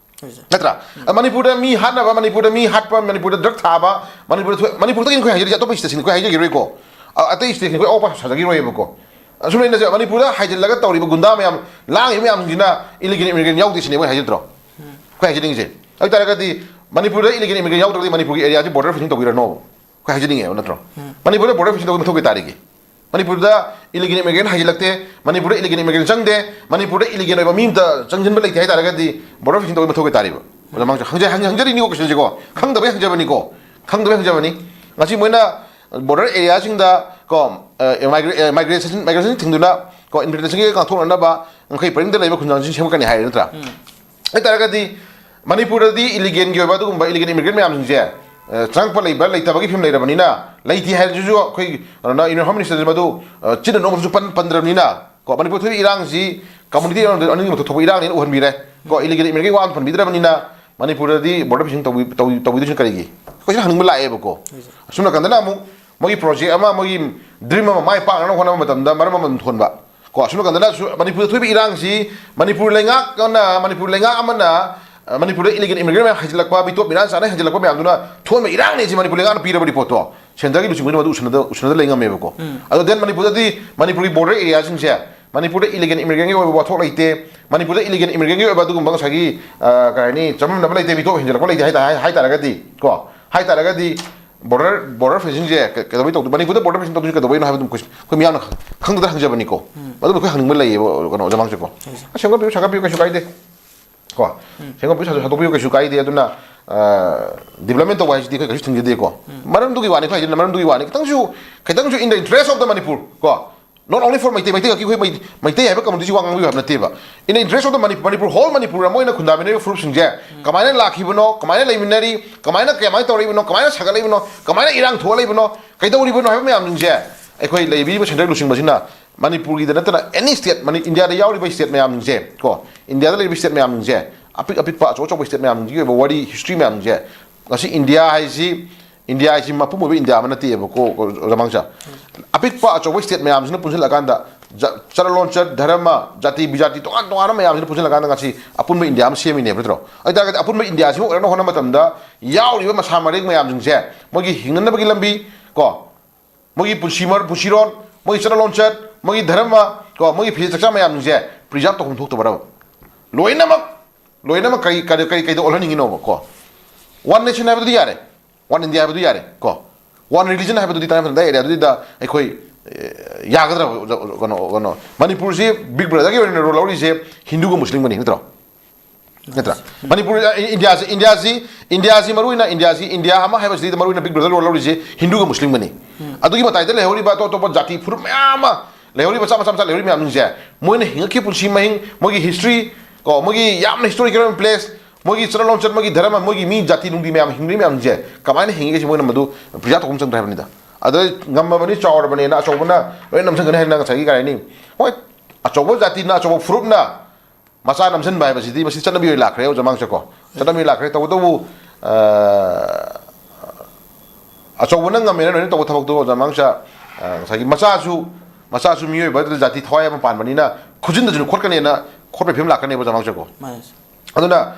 ꯅꯠꯇ꯭ꯔꯥ? ꯃꯅꯤꯄꯨꯔꯗ ꯃꯤ ꯍꯥꯠꯅꯕ, ꯃꯅꯤꯄꯨꯔꯗ ꯃꯤ ꯍꯥꯠꯄ, ꯃꯅꯤꯄꯨꯔꯗ ꯗ꯭ꯔꯒ ꯊꯥꯕ, ꯃꯅꯤꯄꯨꯔꯗ ꯊꯣꯛ-, ꯃꯅꯤꯄꯨꯔꯗꯒꯤ ꯑꯩꯈꯣꯏ ꯍꯥꯏꯖꯔꯤꯁꯦ, ꯑꯇꯣꯞꯄ ꯁ꯭ꯇꯦꯠꯁꯤꯡꯗ ꯑꯩꯈꯣꯏ ꯍꯥꯏꯖꯈꯤꯔꯣꯏꯀꯣ꯫ ꯑ-, ꯑꯇꯩ ꯁ꯭ꯇꯦꯠꯁꯤꯡꯗ ꯑꯩꯈꯣꯏ ꯑꯋꯥꯕ ꯁꯥꯖꯈꯤꯔꯣꯏꯕꯀꯣ꯫ ꯑꯁꯨꯝ ꯂꯩꯅꯁꯦ, ꯃꯅꯤꯄꯨꯔꯗ ꯍꯥꯏꯖꯤꯜꯂꯒ ꯇꯧꯔꯤꯕ ꯒꯨꯟꯗꯥ ꯃꯌꯥꯝ, ꯂꯥꯡꯉꯤꯕ ꯃꯌꯥꯝꯁꯤꯡꯁꯤꯅ ꯏꯂꯤꯒꯦꯜ ꯏꯃꯤꯒ꯭ꯔꯦꯟ ꯌꯥꯎꯗꯦ ꯁꯤꯅꯦ ꯃꯣꯏ ꯍꯥꯏꯖꯗ꯭ꯔꯣ? ꯑꯩꯈꯣꯏ ꯍꯥꯏꯖꯅꯤꯡꯉꯤꯁꯦ꯫ ꯑꯗꯨ ꯑꯣꯏ ꯇꯥꯔꯒꯗꯤ ꯃꯅꯤꯄꯨꯔꯗ ꯏꯂꯤꯒꯦꯜ ꯏꯃꯤꯒ꯭ꯔꯦꯟ ꯌꯥꯎꯗ꯭ꯔꯒꯗꯤ ꯃꯅꯤꯄꯨꯔꯒꯤ ꯑꯦꯔꯤꯌꯥꯁꯤ ꯕꯣꯔꯗꯔ ꯐꯦꯟꯁꯤꯡ ꯇꯧꯕꯤꯔꯅꯣ꯫ ꯑꯩꯈꯣꯏ ꯍꯥꯏꯖꯅꯤꯡꯉꯦꯕ ꯅꯠꯇ꯭ꯔꯣ? ꯃꯅꯤꯄꯨꯔꯗ ꯕꯣꯔꯗꯔ ꯐꯦꯟꯁꯤꯡ ꯇꯧꯕꯒꯤ ꯃꯊꯧ ꯀꯩ ꯇꯥꯔꯤꯒꯦ? ꯃꯅꯤꯄꯨꯔꯗ ꯏꯂꯤꯒꯦꯜ ꯏꯃꯤꯒ꯭ꯔꯦꯟ ꯍꯥꯏꯖꯤꯜꯂꯛꯇꯦ, ꯃꯅꯤꯄꯨꯔꯗ ꯏꯂꯤꯒꯦꯜ ꯏꯃꯤꯒ꯭ꯔꯦꯟ ꯆꯪꯗꯦ, ꯃꯅꯤꯄꯨꯔꯗ ꯏꯂꯤꯒꯦꯜ ꯑꯣꯏꯕ ꯃꯤ ꯑꯝꯇ ꯆꯪꯁꯤꯟꯕ ꯂꯩꯇꯦ ꯍꯥꯏ ꯇꯥꯔꯒꯗꯤ ꯕꯣꯔꯗꯔ ꯐꯦꯟꯁꯤꯡ ꯇꯧꯕꯒꯤ ꯃꯊꯧ ꯀꯩ ꯇꯥꯔꯤꯕ? ꯑꯣꯖꯥ ꯃꯥꯡꯁꯨ ꯍꯪꯖ-, ꯍꯪ-, ꯍꯪꯖꯔꯤꯅꯤꯀꯣ ꯀꯣꯏꯁꯟꯁꯦꯀꯣ, ꯈꯪꯗꯕꯩ ꯍꯪꯖꯕꯅꯤꯀꯣ, ꯈꯪꯗꯕꯩ ꯍꯪꯖꯕꯅꯤ꯫ ꯉꯁꯤ ꯃꯣꯏꯅ ꯕꯣꯔꯗꯔ ꯑꯦꯔꯤꯌꯥꯁꯤꯡꯗ ꯀꯣ, ꯑ, ꯃꯥꯏꯒ꯭ꯔꯦ-, ꯑ, ꯃꯥꯏꯒ꯭ꯔꯦꯁꯟ, ꯃꯥꯏꯒ꯭ꯔꯦꯁꯟ ꯊꯤꯡꯗꯨꯅ ꯀꯣ, ꯏꯟꯐꯤꯜꯇ꯭ꯔꯦꯁꯟꯒꯤ ꯉꯥꯛꯊꯣꯛꯅꯅꯕ ꯉꯝꯈꯩ ꯄꯔꯤꯡꯗ ꯂꯩꯕ ꯈꯨꯟꯖꯥꯡꯁꯤꯡ ꯁꯦꯝꯒꯠꯀꯅꯤ ꯍꯥꯏꯔꯦ ꯅꯠꯇ꯭ꯔꯥ? ꯑꯗꯨ ꯑꯣꯏ ꯇꯥꯔꯒꯗꯤ ꯃꯅꯤꯄꯨꯔꯗꯗꯤ ꯏꯂꯤꯒꯦꯜꯒꯤ ꯑꯣꯏꯕ ꯑꯗꯨꯒꯨꯝꯕ ꯏꯂꯤꯒꯦꯜ ꯏꯃꯤꯒ꯭ꯔꯦꯟ ꯃꯌꯥꯝꯁꯤꯡꯁꯦ ꯆꯪꯉꯛꯄ ꯂꯩꯕ ꯂꯩꯇꯕꯒꯤ ꯐꯤꯕꯝ ꯂꯩꯔꯕꯅꯤꯅ, ꯂꯩꯇꯦ ꯍꯥꯏꯔꯁꯨ ꯑꯩꯈꯣꯏ ꯀꯩꯅꯣꯅ, ꯏꯟꯗꯤꯌꯟ ꯍꯣꯝ ꯃꯤꯅꯤꯁꯇꯔꯁꯤ ꯃꯗꯨ ꯆꯤꯟꯅ ꯅꯣꯡꯃꯁꯨ ꯄꯟꯗ꯭ꯔꯕꯅꯤꯅ, ꯀꯣ, ꯃꯅꯤꯄꯨꯔ ꯊꯣꯛꯏꯕ ꯏꯔꯥꯡꯁꯤ ꯀꯝꯃꯨꯅꯤꯇꯤ ꯑꯅꯤꯃꯛꯇ ꯊꯣꯛꯄ ꯏꯔꯥꯡꯅꯦꯅ ꯎꯍꯟꯕꯤꯔꯦ꯫ ꯀꯣ, ꯏꯂꯤꯒꯦꯜ ꯏꯃꯤꯒ꯭ꯔꯦꯟꯒꯤ ꯋꯥ ꯑꯃ ꯄꯟꯕꯤꯗ꯭ꯔꯕꯅꯤꯅ ꯃꯅꯤꯄꯨꯔꯗꯗꯤ ꯕꯣꯔꯗꯔ ꯐꯦꯟꯁꯤꯡ ꯇꯧꯕꯤ-, ꯇꯧꯕꯤ-, ꯇꯧꯕꯤꯗꯣꯏꯁꯤꯅ ꯀꯔꯤꯒꯤ? ꯑꯩꯈꯣꯏꯁꯤꯅ ꯍꯪꯅꯤꯡꯕ ꯂꯥꯛꯑꯦꯕꯀꯣ꯫ ꯑꯁꯣꯝ ꯅꯥꯀꯟꯗꯅ ꯑꯃꯨꯛ ꯃꯣꯏꯒꯤ ꯄ꯭ꯔꯣꯖꯦꯛ ꯑꯃ, ꯃꯣꯏꯒꯤ ꯗ꯭ꯔꯤꯝ ꯑꯃ ꯃꯥꯏ ꯄꯥꯛꯅꯅꯕ ꯍꯣꯠꯅꯕ ꯃꯇꯝꯗ ꯃꯔꯝ ꯑꯃ ꯑꯗꯨꯝ ꯊꯣꯟꯕ꯫ ꯀꯣ, ꯑꯁꯣꯝ ꯅꯥꯀꯟꯗꯅ ꯁꯨ-, ꯃꯅꯤꯄꯨꯔꯗ ꯊꯣꯛꯏꯕ ꯏꯔꯥꯡꯁꯤ ꯃꯅꯤꯄꯨꯔ ꯂꯩꯉꯥꯛ ꯑꯃꯅ, ꯃꯅꯤꯄꯨꯔꯗ ꯏꯂꯤꯒꯦꯜ ꯏꯃꯤꯒ꯭ꯔꯦꯟ ꯃꯌꯥꯝ ꯍꯩꯖꯤꯜꯂꯛꯄ, ꯃꯤꯇꯣꯞ ꯃꯤꯔꯥꯟ ꯆꯥꯅ ꯍꯩꯖꯤꯜꯂꯛꯄ ꯃꯌꯥꯝꯗꯨꯅ ꯊꯣꯛꯍꯟꯕ ꯏꯔꯥꯡꯅꯦ ꯁꯤ ꯃꯅꯤꯄꯨꯔ ꯂꯩꯉꯥꯛꯅ ꯄꯤꯔꯕ ꯔꯤꯄꯣꯔꯠꯇꯣ꯫ ꯁꯦꯟꯇꯔꯒꯤ ꯂꯨꯆꯤꯡꯕꯗꯨꯅ ꯃꯗꯨ ꯎꯁꯟꯅꯗ-, ꯎꯁꯟꯅꯗ ꯂꯩ ꯉꯝꯃꯦꯕꯀꯣ꯫ ꯑꯗꯣ then ꯃꯅꯤꯄꯨꯔꯗꯗꯤ ꯃꯅꯤꯄꯨꯔꯒꯤ ꯕꯣꯔꯗꯔ ꯑꯦꯔꯤꯌꯥꯁꯤꯡꯁꯦ, ꯃꯅꯤꯄꯨꯔꯗ ꯏꯂꯤꯒꯦꯜ ꯏꯃꯤꯒ꯭ꯔꯦꯟꯒꯤ ꯑꯣꯏꯕ ꯋꯥꯊꯣꯛ ꯂꯩꯇꯦ, ꯃꯅꯤꯄꯨꯔꯗ ꯏꯂꯤꯒꯦꯜ ꯏꯃꯤꯒ꯭ꯔꯦꯟꯒꯤ ꯑꯣꯏꯕ ꯑꯗꯨꯒꯨꯝꯕ ꯉꯁꯥꯏꯒꯤ, ꯑ, ꯀꯩ ꯍꯥꯏꯅꯤ, ꯆꯃꯝꯅꯕ ꯂꯩꯇꯦ, ꯃꯤꯇꯣꯞ ꯍꯦꯟꯖꯜꯂꯛꯄ ꯂꯩꯇꯦ ꯍꯥꯏ ꯇꯥ-, ꯍꯥꯏ ꯇꯥꯔꯒꯗꯤ ꯀꯣ, ꯍꯥꯏ ꯇꯥꯔꯒꯗꯤ ꯕꯣꯔꯗꯔ, ꯕꯣꯔꯗꯔ ꯐꯦꯟꯁꯤꯡꯁꯦ ꯀ-, ꯀꯩꯗꯧꯕꯩ ꯇꯧꯗꯣꯏ-, ꯃꯅꯤꯄꯨꯔꯗ ꯕꯣꯔꯗꯔ ꯐꯦꯟꯁꯤꯡ ꯇꯧꯗꯣꯏꯁꯦ ꯀꯩꯗꯧꯕꯩꯅꯣ ꯍꯥꯏꯕꯗꯨꯝ ꯀꯣꯏꯁꯟ ꯑꯩꯈꯣꯏ ꯃꯤꯌꯥꯝꯅ ꯈꯪ-, ꯈꯪꯗꯗꯅ ꯍꯪꯖꯕꯅꯤꯀꯣ꯫ ꯃꯗꯨꯕꯨ ꯑꯩꯈꯣꯏ ꯍꯪꯅꯤꯡꯕ ꯂꯩꯌꯦꯕ, ꯀꯩꯅꯣ, ꯑꯣꯖꯥ ꯃꯥꯡꯁꯨꯀꯣ꯫ ꯑ, ꯁꯦꯝꯒꯠꯄꯤꯌꯨ, ꯁꯥꯒꯠꯄꯤꯌꯨ, ꯀꯩꯁꯨ ꯀꯥꯏꯗꯦ꯫ ꯀꯣ, ꯁꯦꯝꯒꯠꯄꯤꯌꯨ, ꯁꯥ-, ꯁꯥꯗꯣꯛꯄꯤꯌꯨ, ꯀꯩꯁꯨ ꯀꯥꯏꯗꯦ꯫ ꯑꯗꯨꯅ, ꯑ, ꯗꯤꯕ꯭ꯂꯞꯃꯦꯟ ꯇꯧꯕ ꯍꯥꯏꯁꯤꯗꯤ ꯑꯩꯈꯣꯏ ꯀꯩꯁꯨ ꯊꯤꯡꯖꯗꯦꯀꯣ꯫ ꯃꯔꯝꯗꯨꯒꯤ ꯋꯥꯅꯤ, ꯑꯩꯈꯣꯏ ꯍꯥꯏꯁꯤꯅ ꯃꯔꯝꯗꯨꯒꯤ ꯋꯥꯅꯤ꯫ ꯈꯤꯇꯪꯁꯨ, ꯈꯤꯇꯪꯁꯨ in the interest of the Manipur ꯀꯣ, not only for Meitei, Meitei ꯈꯛꯀꯤ ꯑꯩꯈꯣꯏ ꯃꯩ-, ꯃꯩꯇꯩ ꯍꯥꯏꯕ ꯀꯝꯃꯨꯅꯤꯇꯤꯁꯤ ꯋꯥ ꯉꯥꯡꯕꯤꯌꯨ ꯍꯥꯏꯕ ꯅꯠꯇꯦꯕ꯫ In the interest of the Manipur, Manipur, whole Manipur ꯑꯃ ꯑꯣꯏꯅ ꯈꯨꯟꯗꯥꯃꯤꯟꯅꯔꯤꯕ ꯐꯨꯔꯨꯞꯁꯤꯡꯁꯦ ꯀꯃꯥꯏꯅ ꯂꯥꯛꯈꯤꯕꯅꯣ, ꯀꯃꯥꯏꯅ ꯂꯩꯃꯤꯟꯅꯔꯤ, ꯀꯃꯥꯏꯅ, ꯀꯃꯥꯏꯅ ꯇꯧꯔꯛꯏꯕꯅꯣ, ꯀꯃꯥꯏꯅ ꯁꯥꯒꯠꯂꯛꯏꯕꯅꯣ, ꯀꯃꯥꯏꯅ ꯏꯔꯥꯡ ꯊꯣꯛꯍꯜꯂꯛꯏꯕꯅꯣ, ꯀꯩꯗꯧꯔꯤꯕꯅꯣ ꯍꯥꯏꯕ ꯃꯌꯥꯝꯁꯤꯡꯁꯦ ꯑꯩꯈꯣꯏ ꯂꯩꯕꯤꯔꯤꯕ ꯁꯦꯟꯇ꯭ꯔꯦꯜ ꯂꯨꯆꯤꯡꯕꯁꯤꯅ ꯃꯅꯤꯄꯨꯔꯒꯤꯗ ꯅꯠꯇꯅ any state, ꯃꯅꯤ-, ꯏꯟꯗꯤꯌꯥꯗ ꯌꯥꯎꯔꯤꯕ state ꯃꯌꯥꯝꯁꯤꯡꯁꯦ ꯀꯣ, ꯏꯟꯗꯤꯌꯥꯗ ꯂꯩꯔꯤꯕ state ꯃꯌꯥꯝꯁꯤꯡꯁꯦ, ꯑꯄꯤꯛ ꯑꯄꯤꯛꯄ, ꯑꯆꯧ ꯑꯆꯧꯕ state ꯃꯌꯥꯝꯁꯤꯡꯒꯤ ꯑꯣꯏꯕ ꯋꯥꯔꯤ, history ꯃꯌꯥꯝꯁꯦ, ꯉꯁꯤ ꯏꯟꯗꯤꯌꯥ ꯍꯥꯏꯁꯤ, ꯏꯟꯗꯤꯌꯥ ꯍꯥꯏꯁꯤ ꯃꯄꯨꯝ ꯑꯣꯏꯕ ꯏꯟꯗꯤꯌꯥ ꯑꯃ ꯅꯠꯇꯦꯕꯀꯣ, ꯑꯣꯖꯥ ꯃꯥꯡꯁꯥ꯫ ꯑꯄꯤꯛꯄ ꯑꯆꯧꯕ state ꯃꯌꯥꯝꯁꯤꯅ ꯄꯨꯟꯁꯤꯜꯂꯀꯥꯟꯗ, ꯖ-, ꯆꯠꯅꯂꯣꯟꯆꯠ, ꯙꯔꯃ, ꯖꯥꯇꯤ ꯕꯤꯖꯥꯇꯤ ꯇꯣꯉꯥꯟ ꯇꯣꯉꯥꯟꯕ ꯃꯌꯥꯝꯁꯤꯅ ꯄꯨꯟꯁꯤꯜꯂꯀꯥꯟꯗ ꯉꯁꯤ ꯑꯄꯨꯟꯕ ꯏꯟꯗꯤꯌꯥ ꯑꯃ ꯁꯦꯝꯃꯤꯅꯦꯕ, ꯅꯠꯇ꯭ꯔꯣ? ꯑꯗꯨ ꯑꯣꯏꯇꯥꯔꯒꯗꯤ ꯑꯄꯨꯟꯕ ꯏꯟꯗꯤꯌꯥꯁꯤꯃ ꯑꯣꯏꯔꯛꯅꯕ ꯍꯣꯠꯅꯕ ꯃꯇꯝꯗ ꯌꯥꯎꯔꯤꯕ ꯃꯁꯥ ꯃꯔꯦꯡ ꯃꯌꯥꯝꯁꯤꯡꯁꯦ ꯃꯣꯏꯒꯤ ꯍꯤꯡꯅꯅꯕꯒꯤ ꯂꯝꯕꯤ ꯀꯣ, ꯃꯣꯏꯒꯤ ꯄꯨꯟꯁꯤ ꯃꯔ-, ꯄꯨꯟꯁꯤꯔꯣꯟ, ꯃꯣꯏꯒꯤ ꯆꯠꯅ ꯂꯣꯟꯆꯠ, ꯃꯣꯏꯒꯤ ꯙꯔꯃ ꯀꯣ, ꯃꯣꯏꯒꯤ ꯐꯤꯖꯦꯠ ꯆꯛꯆꯥ ꯃꯌꯥꯝꯁꯤꯡꯁꯦ preserve ꯇꯧꯐꯝ ꯊꯣꯛꯇꯕ꯭ꯔꯕ? ꯂꯣꯏꯅꯃꯛ, ꯂꯣꯏꯅꯃꯛ ꯀꯔꯤ, ꯀꯔꯤ, ꯀꯔꯤ, ꯀꯩꯗ ꯑꯣꯜꯍꯟꯅꯤꯡꯉꯤꯅꯣꯕ ꯀꯣ? One nation ꯍꯥꯏꯕꯗꯨꯗꯤ ꯌꯥꯔꯦ, one India ꯍꯥꯏꯕꯗꯨ ꯌꯥꯔꯦ ꯀꯣ, one religion ꯍꯥꯏꯕꯗꯨꯗꯤ ꯇꯉꯥꯏ ꯐꯗꯅ ꯑꯦꯔꯤꯌꯥꯗꯨꯗ ꯑꯩꯈꯣꯏ, ꯑꯦ, ꯌꯥꯒꯗ꯭ꯔꯕ? ꯀꯩꯅꯣ, ꯀꯩꯅꯣ, ꯃꯅꯤꯄꯨꯔꯁꯤ Big Brotherꯒꯤ ꯑꯣꯏꯅ ꯔꯣꯜ ꯂꯧꯔꯤꯁꯦ ꯍꯤꯟꯗꯨꯒ ꯃꯨꯁꯂꯤꯝꯒꯅꯤ, ꯅꯠꯇ꯭ꯔꯣ? ꯅꯠꯇ꯭ꯔꯥ? ꯃꯅꯤꯄꯨꯔ, ꯑ, ꯏꯟꯗꯤꯌꯥꯁꯤ, ꯏꯟꯗꯤꯌꯥꯁꯤ, ꯏꯟꯗꯤꯌꯥꯁꯤ ꯃꯔꯨ ꯑꯣꯏꯅ, ꯏꯟꯗꯤꯌꯥꯁꯤ, ꯏꯟꯗꯤꯌꯥ ꯑꯃ ꯍꯥꯏꯕꯁꯤꯗ ꯃꯔꯨ ꯑꯣꯏꯅ Big Brother ꯔꯣꯜ ꯂꯧꯔꯤꯁꯦ ꯍꯤꯟꯗꯨꯒ ꯃꯨꯁꯂꯤꯝꯒꯅꯤ꯫ ꯑꯗꯨꯒꯤ ꯃꯇꯥꯏꯗ ꯂꯩꯍꯧꯔꯤꯕ ꯑꯇꯣꯞ ꯑꯇꯣꯞꯄ ꯖꯥꯇꯤ ꯐꯨꯔꯨꯞ ꯃꯌꯥꯝ ꯑꯃ ꯂꯩꯍꯧꯔꯤꯕ, ꯃꯆꯥ ꯃꯆꯥ ꯃꯆꯥ ꯂꯩꯍꯧꯔꯤꯕ ꯃꯌꯥꯝꯁꯤꯡꯁꯦ, ꯃꯣꯏꯅ ꯍꯤꯡꯉꯛꯈꯤꯕ ꯄꯨꯟꯁꯤ ꯃꯍꯤꯡ, ꯃꯣꯏꯒꯤ history ꯀꯣ, ꯃꯣꯏꯒꯤ ꯌꯥꯝꯅ historical ꯑꯣꯏꯕ place, ꯃꯣꯏꯒꯤ ꯆꯠꯅ ꯂꯣꯟꯆꯠ, ꯃꯣꯏꯒꯤ ꯙꯔꯃ, ꯃꯣꯏꯒꯤ ꯃꯤ ꯖꯥꯇꯤ ꯅꯨꯡꯇꯤ ꯃꯌꯥꯝ, ꯍꯤꯡꯂꯤ ꯃꯌꯥꯝꯁꯦ ꯀꯃꯥꯏꯅ ꯍꯤꯡꯉꯤꯒꯦ ꯁꯤ ꯃꯣꯏꯅ ꯃꯗꯨ ꯄ꯭ꯔꯤꯖꯥꯕ ꯇꯧꯕ ꯑꯃ ꯆꯪꯗ꯭ꯔꯦ ꯍꯥꯏꯕꯅꯤꯗ꯫ ꯑꯗ ꯉꯝꯃꯕꯅꯤ, ꯆꯥꯎꯔꯕꯅꯦꯅ ꯑꯆꯧꯕꯅ ꯂꯣꯏ ꯅꯝꯁꯤꯟꯒꯅꯤ ꯍꯥꯏꯅ ꯉꯁꯥꯏꯒꯤ ꯀꯔꯤ ꯍꯥꯏꯅꯤ? ꯍꯣꯏ, ꯑꯆꯧꯕ ꯖꯥꯇꯤꯅ, ꯑꯆꯧꯕ ꯐꯨꯔꯨꯞꯅ ꯃꯆꯥ ꯅꯝꯁꯤꯟꯕ ꯍꯥꯏꯕꯁꯤꯗꯤ ꯃꯁꯤ ꯆꯠꯅꯕꯤ ꯑꯣꯏꯅ ꯂꯥꯛꯈ꯭ꯔꯦ, ꯑꯣꯖꯥ ꯃꯥꯡꯁꯀꯣ꯫ ꯆꯠꯅꯕꯤ ꯂꯥꯛꯈ꯭ꯔꯦ꯫ ꯇꯧꯕꯇꯕꯨ, ꯑ, ꯑꯆꯧꯕꯅ ꯉꯝꯃꯦꯅ ꯂꯣꯏꯅ ꯇꯧꯕ ꯊꯕꯛꯇꯣ, ꯑꯣꯖꯥ ꯃꯥꯡꯁ, ꯑ, ꯉꯁꯥꯏꯒꯤ ꯃꯆꯥꯁꯨ, ꯃꯆꯥꯁꯨ ꯃꯤꯑꯣꯏꯕ ꯖꯥꯇꯤ ꯊꯋꯥꯏ ꯑꯃ ꯄꯥꯟꯕꯅꯤꯅ ꯈꯨꯖꯤꯟꯗꯁꯨ ꯈꯣꯠꯀꯅꯦꯅ ꯈꯣꯠꯄꯒꯤ ꯐꯤꯕꯝ ꯂꯥꯛꯀꯅꯦꯕ, ꯑꯣꯖꯥ ꯃꯥꯡꯁꯀꯣ꯫ ꯃꯥꯅꯦ꯫ ꯑꯗꯨꯅ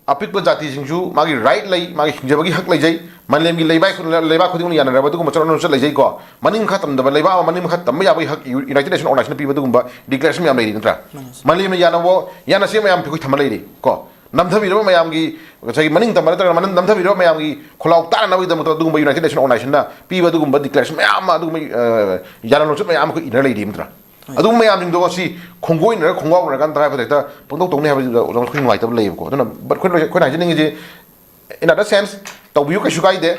ꯑꯄꯤꯛꯄ ꯖꯥꯇꯤꯁꯤꯡꯁꯨ ꯃꯥꯒꯤ ꯔꯥꯏꯠ ꯂꯩ, ꯃꯥꯒꯤ ꯍꯤꯡꯖꯕꯒꯤ ꯍꯛ ꯂꯩꯖꯩ꯫ ꯃꯥꯂꯦꯝꯒꯤ ꯂꯩꯕꯥꯛ ꯈꯨꯗꯤꯡ-, ꯂꯩꯕꯥꯛ ꯈꯨꯗꯤꯡꯃꯛꯅ ꯌꯥꯅꯔꯕ ꯑꯗꯨꯒꯨꯝꯕ ꯆꯠꯅ ꯂꯣꯟꯆꯠ ꯂꯩꯖꯩꯀꯣ꯫ ꯃꯅꯤꯡ ꯃꯈꯥ ꯇꯝꯗꯕ ꯂꯩꯕꯥꯛ ꯑꯃ ꯃꯅꯤꯡ ꯃꯈꯥ ꯇꯝꯕ ꯌꯥꯕꯒꯤ ꯍꯛ ꯌꯨ-, ꯌꯨꯅꯥꯏꯇꯦꯠ ꯅꯦꯁꯟ ꯑꯣꯔꯒꯅꯥꯏꯖꯦꯁꯟꯅ ꯄꯤꯕ ꯑꯗꯨꯒꯨꯝꯕ ꯗꯤꯀ꯭ꯂꯦꯔꯦꯁꯟ ꯃꯌꯥꯝ ꯂꯩꯔꯤ ꯅꯠꯇ꯭ꯔꯥ? ꯃꯥꯅꯦ, ꯁꯔ꯫ ꯃꯥꯂꯦꯝꯅ ꯌꯥꯅꯕ, ꯌꯥꯅꯁꯦ ꯃꯌꯥꯝ ꯑꯩꯈꯣꯏ ꯊꯝꯕ ꯂꯩꯔꯤ ꯀꯣ꯫ ꯅꯝꯊꯕꯤꯔꯕ ꯃꯌꯥꯝꯒꯤ, ꯉꯁꯥꯏꯒꯤ ꯃꯅꯤꯡ ꯇꯝꯕ ꯅꯠꯇ꯭ꯔꯒꯅ ꯃꯅꯤꯡ ꯅꯝꯊꯕꯤꯔꯕ ꯃꯌꯥꯝꯒꯤ ꯈꯣꯜꯂꯥꯎ ꯇꯥꯅꯅꯕꯒꯤꯗꯃꯛꯇ ꯑꯗꯨꯒꯨꯝꯕ ꯌꯨꯅꯥꯏꯇꯦꯠ ꯅꯦꯁꯟ ꯑꯣꯔꯒꯅꯥꯏꯖꯦꯁꯟꯅ ꯄꯤꯕ ꯑꯗꯨꯒꯨꯝꯕ ꯗꯤꯀ꯭ꯂꯦꯔꯦꯁꯟ ꯃꯌꯥꯝ ꯑꯃ, ꯑꯗꯨꯒꯨꯝꯕ, ꯑ, ꯌꯥꯅ ꯂꯣꯟꯆꯠ ꯃꯌꯥꯝ ꯑꯃ ꯑꯩꯈꯣꯏ ꯏꯟꯅ ꯂꯩꯔꯤ ꯅꯠꯇ꯭ꯔꯥ? ꯍꯣꯏ꯫ ꯑꯗꯨꯒꯨꯝꯕ ꯃꯌꯥꯝꯁꯤꯡꯗꯣ ꯉꯁꯤ ꯈꯣꯡꯒꯣꯏꯅꯔꯒ ꯈꯣꯡꯒꯥꯎꯅꯔꯀꯥꯟꯗ ꯇꯉꯥꯏ ꯐꯗꯦ ꯍꯦꯛꯇ ꯄꯪꯇꯧ ꯇꯧꯅꯤ ꯍꯥꯏꯕꯁꯤꯗ ꯑꯣꯖꯥ ꯑꯩꯈꯣꯏ ꯅꯨꯡꯉꯥꯏꯇꯕ ꯂꯩꯌꯦꯕꯀꯣ꯫ ꯑꯗꯨꯅ, but ꯑꯩꯈꯣꯏꯅ, ꯑꯩꯈꯣꯏꯅ ꯍꯥꯏꯖꯅꯤꯡꯉꯤꯁꯤ, in other sense, ꯇꯧꯕꯤꯌꯨ, ꯀꯩꯁꯨ ꯀꯥꯏꯗꯦ꯫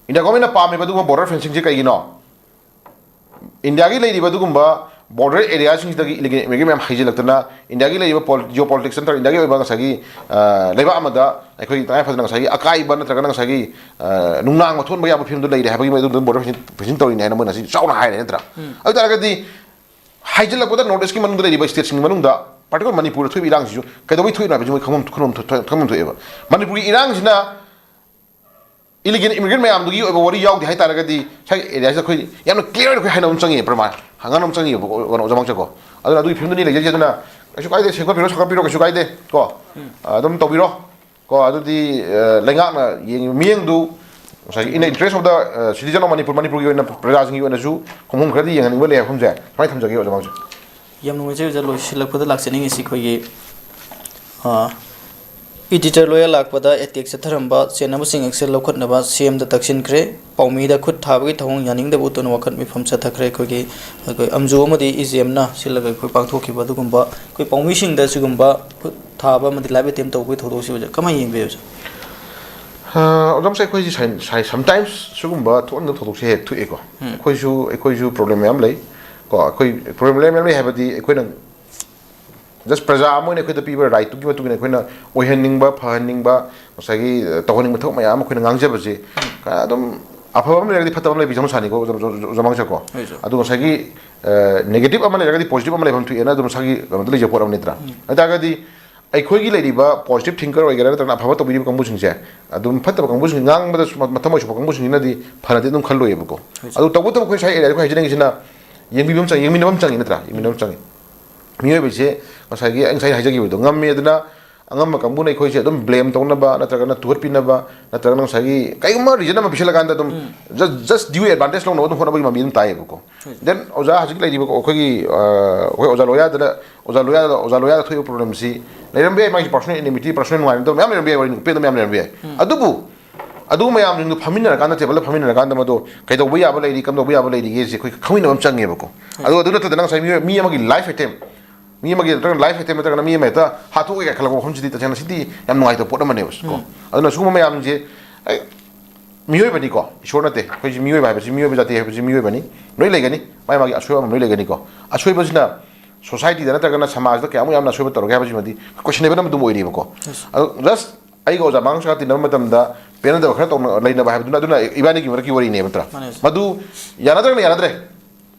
ꯏꯟꯗꯤꯌꯥ ꯒꯣꯔꯃꯦꯟꯅ ꯄꯥꯝꯃꯤꯕ ꯑꯗꯨꯒꯨꯝꯕ ꯕꯣꯔꯗꯔ ꯐꯦꯟꯁꯤꯡꯁꯦ ꯀꯩꯒꯤꯅꯣ? ꯏꯟꯗꯤꯌꯥꯒꯤ ꯂꯩꯔꯤꯕ ꯑꯗꯨꯒꯨꯝꯕ ꯕꯣꯔꯗꯔ ꯑꯦꯔꯤꯌꯥꯁꯤꯡꯁꯤꯗꯒꯤ ꯏꯂꯤꯒꯦꯜ ꯏꯃꯤꯒ꯭ꯔꯦꯟ ꯃꯌꯥꯝ ꯍꯩꯖꯤꯜꯂꯛꯇꯅ ꯏꯟꯗꯤꯌꯥꯒꯤ ꯂꯩꯔꯤꯕ ꯄꯣꯜ-, ꯖꯤꯑꯣ ꯄꯣꯂꯤꯇꯤꯛꯁ ꯅꯠꯇ꯭ꯔꯒ ꯏꯟꯗꯤꯌꯥꯒꯤ ꯑꯣꯏꯕ ꯉꯁꯥꯏꯒꯤ, ꯑ, ꯂꯩꯕꯥꯛ ꯑꯃꯗ ꯑꯩꯈꯣꯏ ꯇꯉꯥꯏ ꯐꯗꯅ ꯉꯁꯥꯏꯒꯤ ꯑꯀꯥꯏꯕ ꯅꯠꯇ꯭ꯔꯒꯅ ꯉꯁꯥꯏꯒꯤ, ꯑ, ꯅꯨꯡꯅꯥꯡ ꯃꯊꯣꯟꯕ ꯌꯥꯕ ꯐꯤꯕꯝꯗꯨ ꯂꯩꯔꯦ ꯍꯥꯏꯕꯒꯤ ꯃꯗꯨꯗ ꯕꯣꯔꯗꯔ ꯐꯦꯟꯁꯤꯡ, ꯐꯦꯟꯁꯤꯡ ꯇꯧꯔꯤꯅꯦ ꯍꯥꯏꯅ ꯃꯣꯏꯅ ꯉꯁꯤ ꯆꯥꯎꯅ ꯍꯥꯏꯔꯦ ꯅꯠꯇ꯭ꯔꯥ? ꯎꯝ꯫ ꯑꯗꯨ ꯇꯥꯔꯒꯗꯤ ꯍꯥꯏꯖꯤꯜꯂꯛꯄꯗ ꯅꯣꯔꯠ ꯏꯁꯀꯤ ꯃꯅꯨꯡꯗ ꯂꯩꯔꯤꯕ ꯁ꯭ꯇꯦꯠꯁꯤꯡꯒꯤ ꯃꯅꯨꯡꯗ ꯄꯥꯔꯇꯤꯀꯨꯂꯔ ꯃꯅꯤꯄꯨꯔꯗ ꯊꯣꯛꯏꯕ ꯏꯔꯥꯡꯁꯤꯁꯨ ꯀꯩꯗꯧꯕꯩ ꯊꯣꯛꯏꯅꯣ ꯍꯥꯏꯕꯁꯤ ꯃꯣꯏ ꯈꯪꯐꯝ, ꯈꯪꯐꯝ ꯊꯣꯛ-, ꯈꯪꯐꯝ ꯊꯣꯛꯑꯦꯕ꯫ ꯃꯅꯤꯄꯨꯔꯒꯤ ꯏꯔꯥꯡꯁꯤꯅ ꯏꯂꯤꯒꯦꯜ ꯏꯃꯤꯒ꯭ꯔꯦꯟ ꯃꯌꯥꯝꯗꯨꯒꯤ ꯑꯣꯏꯕ ꯋꯥꯔꯤ ꯌꯥꯎꯗꯦ ꯍꯥꯏꯇꯥꯔꯒꯗꯤ ꯁ꯭ꯋꯥꯏꯒꯤ ꯑꯦꯔꯤꯌꯥꯁꯤꯗ ꯑꯩꯈꯣꯏ ꯌꯥꯝꯅ ꯀ꯭ꯂꯤꯌꯥꯔ ꯑꯣꯏꯅ ꯑꯩꯈꯣꯏ ꯍꯥꯏꯅꯕ ꯑꯃ ꯆꯪꯉꯦ, ꯄ꯭ꯔꯃꯥꯟ ꯍꯪꯒꯥꯟ ꯑꯃ ꯆꯪꯉꯦꯕ, ꯀꯩꯅꯣ, ꯑꯣꯖꯥ ꯃꯥꯡꯁꯀꯣ꯫ ꯑꯗꯨꯅ ꯑꯗꯨꯒꯤ ꯐꯤꯕꯝꯗꯨꯅꯤ ꯂꯩꯖꯔꯤꯁꯦ꯫ ꯑꯗꯨꯅ ꯀꯩꯁꯨ ꯀꯥꯏꯗꯦ, ꯁꯦꯝꯒꯠꯄꯤꯔꯣ, ꯁꯥꯒꯠꯄꯤꯔꯣ, ꯀꯩꯁꯨ ꯀꯥꯏꯗꯦ ꯀꯣ꯫ ꯎꯝ꯫ ꯑꯗꯨꯝ ꯇꯧꯕꯤꯔꯣ ꯀꯣ꯫ ꯑꯗꯨꯗꯤ, ꯑ, ꯂꯩꯉꯥꯛꯅ ꯌꯦꯡꯉꯤꯕ ꯃꯤꯠꯌꯦꯡꯗꯨ ꯉꯁꯥꯏꯒꯤ in the interest of the, ꯑ, citizen of ꯃꯅꯤꯄꯨꯔ, ꯃꯅꯤꯄꯨꯔꯒꯤ ꯑꯣꯏꯅ ꯄ꯭ꯔꯖꯥꯁꯤꯡꯒꯤ ꯑꯣꯏꯅꯁꯨ ꯈꯣꯡꯐꯝ ꯈꯔꯗꯤ ꯌꯦꯡꯍꯟꯅꯤꯡꯕ ꯂꯩ ꯍꯥꯏꯕꯁꯦ ꯁꯨꯃꯥꯏꯅ ꯊꯝꯖꯒꯦ, ꯑꯣꯖꯥ ꯃꯥꯡꯁ꯫ ꯌꯥꯝ ꯅꯨꯡꯉꯥꯏꯖꯩ ꯑꯣꯖꯥ, ꯂꯣꯏꯁꯤꯜꯂꯛꯄꯗ ꯂꯥꯛꯆꯅꯤꯡꯉꯤꯁꯤ ꯑꯩꯈꯣꯏꯒꯤ, ꯑ, ꯏꯗꯤꯇꯔ ꯂꯣꯌꯔ ꯂꯥꯛꯄꯗ ꯑꯦꯇꯦꯛ ꯆꯠꯊꯔꯝꯕ, ꯆꯦꯟꯅꯕꯁꯤꯡ ꯑꯦꯛꯁꯟ ꯂꯧꯈꯠꯅꯕ ꯁꯤ ꯑꯦꯝꯗ ꯇꯛꯁꯤꯟꯈ꯭ꯔꯦ꯫ ꯄꯥꯎꯃꯤꯗ ꯈꯨꯠ ꯊꯥꯕꯒꯤ ꯊꯧꯑꯣꯡ ꯌꯥꯅꯤꯡꯗꯕ ꯎꯠꯇꯨꯅ ꯋꯥꯀꯠ ꯃꯤꯐꯝ ꯆꯠꯊꯈ꯭ꯔꯦ꯫ ꯑꯩꯈꯣꯏꯒꯤ, ꯑꯩꯈꯣꯏ ꯑꯝꯖꯨ ꯑꯃꯗꯤ ꯏ ꯖꯤ ꯑꯦꯝꯅ ꯁꯤꯜꯂꯒ ꯑꯩꯈꯣꯏ ꯄꯥꯡꯊꯣꯛꯈꯤꯕ ꯑꯗꯨꯒꯨꯝꯕ ꯑꯩꯈꯣꯏ ꯄꯥꯎꯃꯤꯁꯤꯡꯗ ꯁꯤꯒꯨꯝꯕ ꯈꯨꯠ ꯊꯥꯕ ꯑꯃꯗꯤ ꯂꯥꯏꯐ ꯑꯦꯇꯦꯝ ꯇꯧꯕꯒꯤ ꯊꯧꯗꯣꯛꯁꯤ ꯑꯣꯖꯥ ꯀꯃꯥꯏꯅ ꯌꯦꯡꯕꯤꯕꯁꯦ? ꯑ, ꯑꯣꯖꯥ ꯃꯥꯡꯁ, ꯑꯩꯈꯣꯏꯁꯤ ꯁꯥꯏ-, ꯁꯥꯏ-, sometimes ꯁꯤꯒꯨꯝꯕ ꯊꯣꯛꯍꯟꯗꯕ ꯊꯧꯗꯣꯛꯁꯦ ꯍꯦꯛ ꯊꯣꯛꯑꯦꯀꯣ꯫ ꯎꯝ꯫ ꯑꯩꯈꯣꯏꯁꯨ, ꯑꯩꯈꯣꯏꯁꯨ ꯄ꯭ꯔꯣꯕ꯭ꯂꯦꯝ ꯃꯌꯥꯝ ꯂꯩ ꯀꯣ꯫ ꯑꯩꯈꯣꯏ ꯄ꯭ꯔꯣꯕ꯭ꯂꯦꯝ ꯃꯌꯥꯝ ꯂꯩ ꯍꯥꯏꯕꯗꯤ ꯑꯩꯈꯣꯏꯅ ꯖꯁ ꯄ꯭ꯔꯖꯥ ꯑꯃ ꯑꯣꯏꯅ ꯑꯩꯈꯣꯏꯗ ꯄꯤꯕ ꯔꯥꯏꯠꯇꯨꯒꯤ ꯃꯇꯨꯡ ꯏꯟꯅ ꯑꯩꯈꯣꯏꯅ ꯑꯣꯏꯍꯟꯅꯤꯡꯕ, ꯐꯍꯟꯅꯤꯡꯕ, ꯉꯁꯥꯏꯒꯤ, ꯑ, ꯇꯧꯍꯟꯅꯤꯡꯕ ꯊꯕꯛ ꯃꯌꯥꯝ ꯑꯃ ꯑꯩꯈꯣꯏꯅ ꯉꯥꯡꯖꯕꯁꯦ, ꯑꯗꯨꯝ ꯑꯐꯕ ꯑꯃ ꯂꯩꯔꯒꯗꯤ ꯐꯠꯇꯕ ꯑꯃ ꯂꯩꯕꯁꯦ ꯍꯧꯅꯁꯥꯅꯤꯀꯣ, ꯑꯣꯖꯥ, ꯑꯣꯖꯥ, ꯑꯣꯖꯥ ꯃꯥꯡꯁꯥꯀꯣ꯫ ꯍꯣꯏ, ꯁꯥꯔ꯫ ꯑꯗꯨ ꯉꯁꯥꯏꯒꯤ, ꯑ, negative ꯑꯃ ꯂꯩꯔꯒꯗꯤ positive ꯑꯃ ꯂꯩꯐꯝ ꯊꯣꯛꯑꯦꯅ ꯑꯗꯨꯝ ꯃꯁꯥꯒꯤ ꯀꯩꯅꯣꯗ ꯂꯩꯖꯕ ꯄꯣꯠ ꯑꯃ ꯅꯠꯇ꯭ꯔꯥ? ꯎꯝ꯫ ꯑꯗꯨ ꯇꯥꯔꯒꯗꯤ ꯑꯩꯈꯣꯏꯒꯤ ꯂꯩꯔꯤꯕ positive thinker ꯑꯣꯏꯒꯦꯔꯥ ꯅꯠꯇ꯭ꯔꯒꯅ ꯑꯐꯕ ꯇꯧꯕꯤꯔꯤꯕ ꯀꯥꯡꯕꯨꯁꯤꯡꯁꯦ ꯑꯗꯨꯝ ꯐꯠꯇꯕ ꯀꯥꯡꯕꯨꯁꯤꯡ, ꯉꯥꯡꯕꯗ ꯁꯨꯝ ꯃꯊꯃꯣꯏ ꯁꯣꯛꯄ ꯀꯥꯡꯕꯨꯁꯤꯡꯁꯤꯅꯗꯤ ꯐꯅꯗꯤ ꯑꯗꯨꯝ ꯈꯜꯂꯣꯏꯌꯦꯕꯀꯣ꯫ ꯍꯣꯏ, ꯁꯥꯔ꯫ ꯑꯗꯨ ꯇꯧꯕꯇꯕꯨ ꯑꯩꯈꯣꯏ ꯁ꯭ꯋꯥꯏ ꯑꯦꯔꯤꯌꯥꯗ ꯑꯩꯈꯣꯏ ꯍꯥꯏꯖꯅꯤꯡꯉꯤꯁꯤꯅ ꯌꯦꯡꯕꯤꯕ ꯑꯃ ꯆꯪꯉꯤ, ꯌꯦꯡꯃꯤꯟꯅꯕ ꯑꯃ ꯆꯪꯉꯤ ꯅꯠꯇ꯭ꯔꯥ? ꯌꯦꯡꯃꯤꯟꯅꯕ ꯑꯃ ꯆꯪꯉꯤ꯫ ꯃꯤꯑꯣꯏꯕꯁꯦ ꯉꯁꯥꯏꯒꯤ ꯑꯩ ꯉꯁꯥꯏ ꯍꯥꯏꯖꯈꯤꯕꯗꯣ ꯉꯝꯃꯦ ꯑꯗꯨꯅ ꯑꯉꯝꯕ ꯀꯥꯡꯕꯨꯅ ꯑꯩꯈꯣꯏꯁꯦ ꯑꯗꯨꯝ blame ꯇꯧꯅꯕ ꯅꯠꯇ꯭ꯔꯒꯅ ꯇꯨꯍꯠꯄꯤꯅꯕ ꯅꯠꯇ꯭ꯔꯒꯅ ꯉꯁꯥꯏꯒꯤ ꯀꯩꯒꯨꯝꯕ reason ꯑꯃ ꯄꯤꯁꯜꯂꯀꯥꯟꯗ ꯑꯗꯨꯝ ꯎꯝ꯫ just, just due advantage ꯂꯧꯅꯕ ꯑꯗꯨꯝ ꯍꯣꯠꯅꯕꯒꯤ ꯃꯃꯤ ꯑꯗꯨꯝ ꯇꯥꯏꯌꯦꯕꯀꯣ꯫ ꯍꯣꯏ꯫ Then ꯑꯣꯖꯥ ꯍꯧꯖꯤꯛ ꯂꯩꯔꯤꯕ ꯑꯩꯈꯣꯏꯒꯤ, ꯑ, ꯑꯩꯈꯣꯏ ꯑꯣꯖꯥ ꯂꯣꯌꯥꯗꯅ, ꯑꯣꯖꯥ ꯂꯣꯌꯥꯗ, ꯑꯣꯖꯥ ꯂꯣꯌꯥꯗ ꯊꯣꯛꯏꯕ problemꯁꯤ ꯂꯩꯔꯝꯕ ꯌꯥꯏ, ꯃꯥꯒꯤ personal enmity, personal ꯅꯨꯡꯉꯥꯏꯅꯗꯕ ꯃꯌꯥꯝ ꯂꯩꯔꯝꯕ ꯌꯥꯏ, ꯋꯥꯔꯤ ꯄꯦꯟꯗꯕ ꯃꯌꯥꯝ ꯂꯩꯔꯝꯕ ꯌꯥꯏ꯫ ꯎꯝ꯫ ꯑꯗꯨꯕꯨ ꯑꯗꯨ ꯃꯌꯥꯝꯁꯤꯡꯗꯨ ꯐꯝꯃꯤꯟꯅꯔꯀꯥꯟꯗ, ꯇꯦꯕꯜꯗ ꯐꯝꯃꯤꯟꯅꯔꯀꯥꯟꯗ ꯃꯗꯨ ꯀꯩꯗꯧꯕ ꯌꯥꯕ ꯂꯩꯔꯤ, ꯀꯝꯗꯧꯕ ꯌꯥꯕ ꯂꯩꯔꯤꯒꯦꯁꯦ ꯑꯩꯈꯣꯏ ꯈꯪꯃꯤꯟꯅꯕ ꯑꯃ ꯆꯪꯉꯦꯕꯀꯣ꯫ ꯍꯣꯏ꯫ ꯑꯗꯨ, ꯑꯗꯨ ꯅꯠꯇꯗ ꯉꯁꯥꯏ ꯃꯤꯑꯣꯏ, ꯃꯤ ꯑꯃꯒꯤ life attempt, ꯃꯤ ꯑꯃꯒꯤ ꯅꯠꯇ꯭ꯔꯒꯅ life attempt ꯅꯠꯇ꯭ꯔꯒꯅ ꯃꯤ ꯑꯃ ꯍꯦꯛꯇ ꯍꯥꯠꯇꯣꯛꯑꯒ ꯀꯥꯏꯈꯠꯂꯛꯄ ꯋꯥꯐꯝꯁꯤꯗꯤ ꯇꯁꯦꯡꯅ ꯁꯤꯗꯤ ꯌꯥꯝ ꯅꯨꯡꯉꯥꯏꯇꯕ ꯄꯣꯠ ꯑꯃꯅꯦꯕ ꯀꯣ꯫ ꯎꯝ꯫ ꯑꯗꯨꯅ ꯁꯤꯒꯨꯝꯕ ꯃꯌꯥꯝꯁꯦ, ꯑꯩ, ꯃꯤꯑꯣꯏꯕꯅꯤꯀꯣ, ꯏꯁꯣꯔ ꯅꯠꯇꯦ꯫ ꯑꯩꯈꯣꯏꯁꯤ ꯃꯤꯑꯣꯏꯕ ꯍꯥꯏꯕꯁꯤ, ꯃꯤꯑꯣꯏꯕ ꯖꯥꯇꯤ ꯍꯥꯏꯕꯁꯤ ꯃꯤꯑꯣꯏꯕꯅꯤ꯫ ꯂꯣꯏ ꯂꯩꯒꯅꯤ, ꯃꯥꯒꯤ ꯃꯥꯒꯤ ꯑꯁꯣꯏꯕ ꯑꯃ ꯂꯣꯏ ꯂꯩꯒꯅꯤꯀꯣ꯫ ꯑꯁꯣꯏꯕꯁꯤꯅ societyꯗ ꯅꯠꯇ꯭ꯔꯒꯅ ꯁꯃꯥꯖꯗ ꯀꯌꯥꯃꯨꯛ ꯌꯥꯝꯅ ꯑꯁꯣꯏꯕ ꯇꯧꯔꯒꯦ ꯍꯥꯏꯕꯁꯤꯃꯗꯤ questionable ꯑꯃ ꯑꯗꯨꯝ ꯑꯣꯏꯔꯤꯕꯀꯣ꯫ Yes꯫ ꯑꯗꯨ just ꯑꯩꯒ ꯑꯣꯖꯥ ꯃꯥꯡꯁꯥꯒ ꯇꯤꯟꯅꯕ ꯃꯇꯝꯗ ꯄꯦꯟꯅꯗꯕ ꯈꯔ ꯇꯧꯅ-, ꯂꯩꯅꯕ ꯍꯥꯏꯕꯗꯨꯅ, ꯑꯗꯨꯅ ꯏꯕꯥꯅꯤꯒꯤ ꯃꯔꯛꯀꯤ ꯋꯥꯔꯤꯅꯦꯕ ꯅꯠꯇ꯭ꯔꯥ? ꯃꯥꯅꯦ, ꯁꯥꯔ꯫ ꯃꯗꯨ ꯌꯥꯅꯗ꯭ꯔꯒꯅ ꯌꯥꯅꯗ꯭ꯔꯦ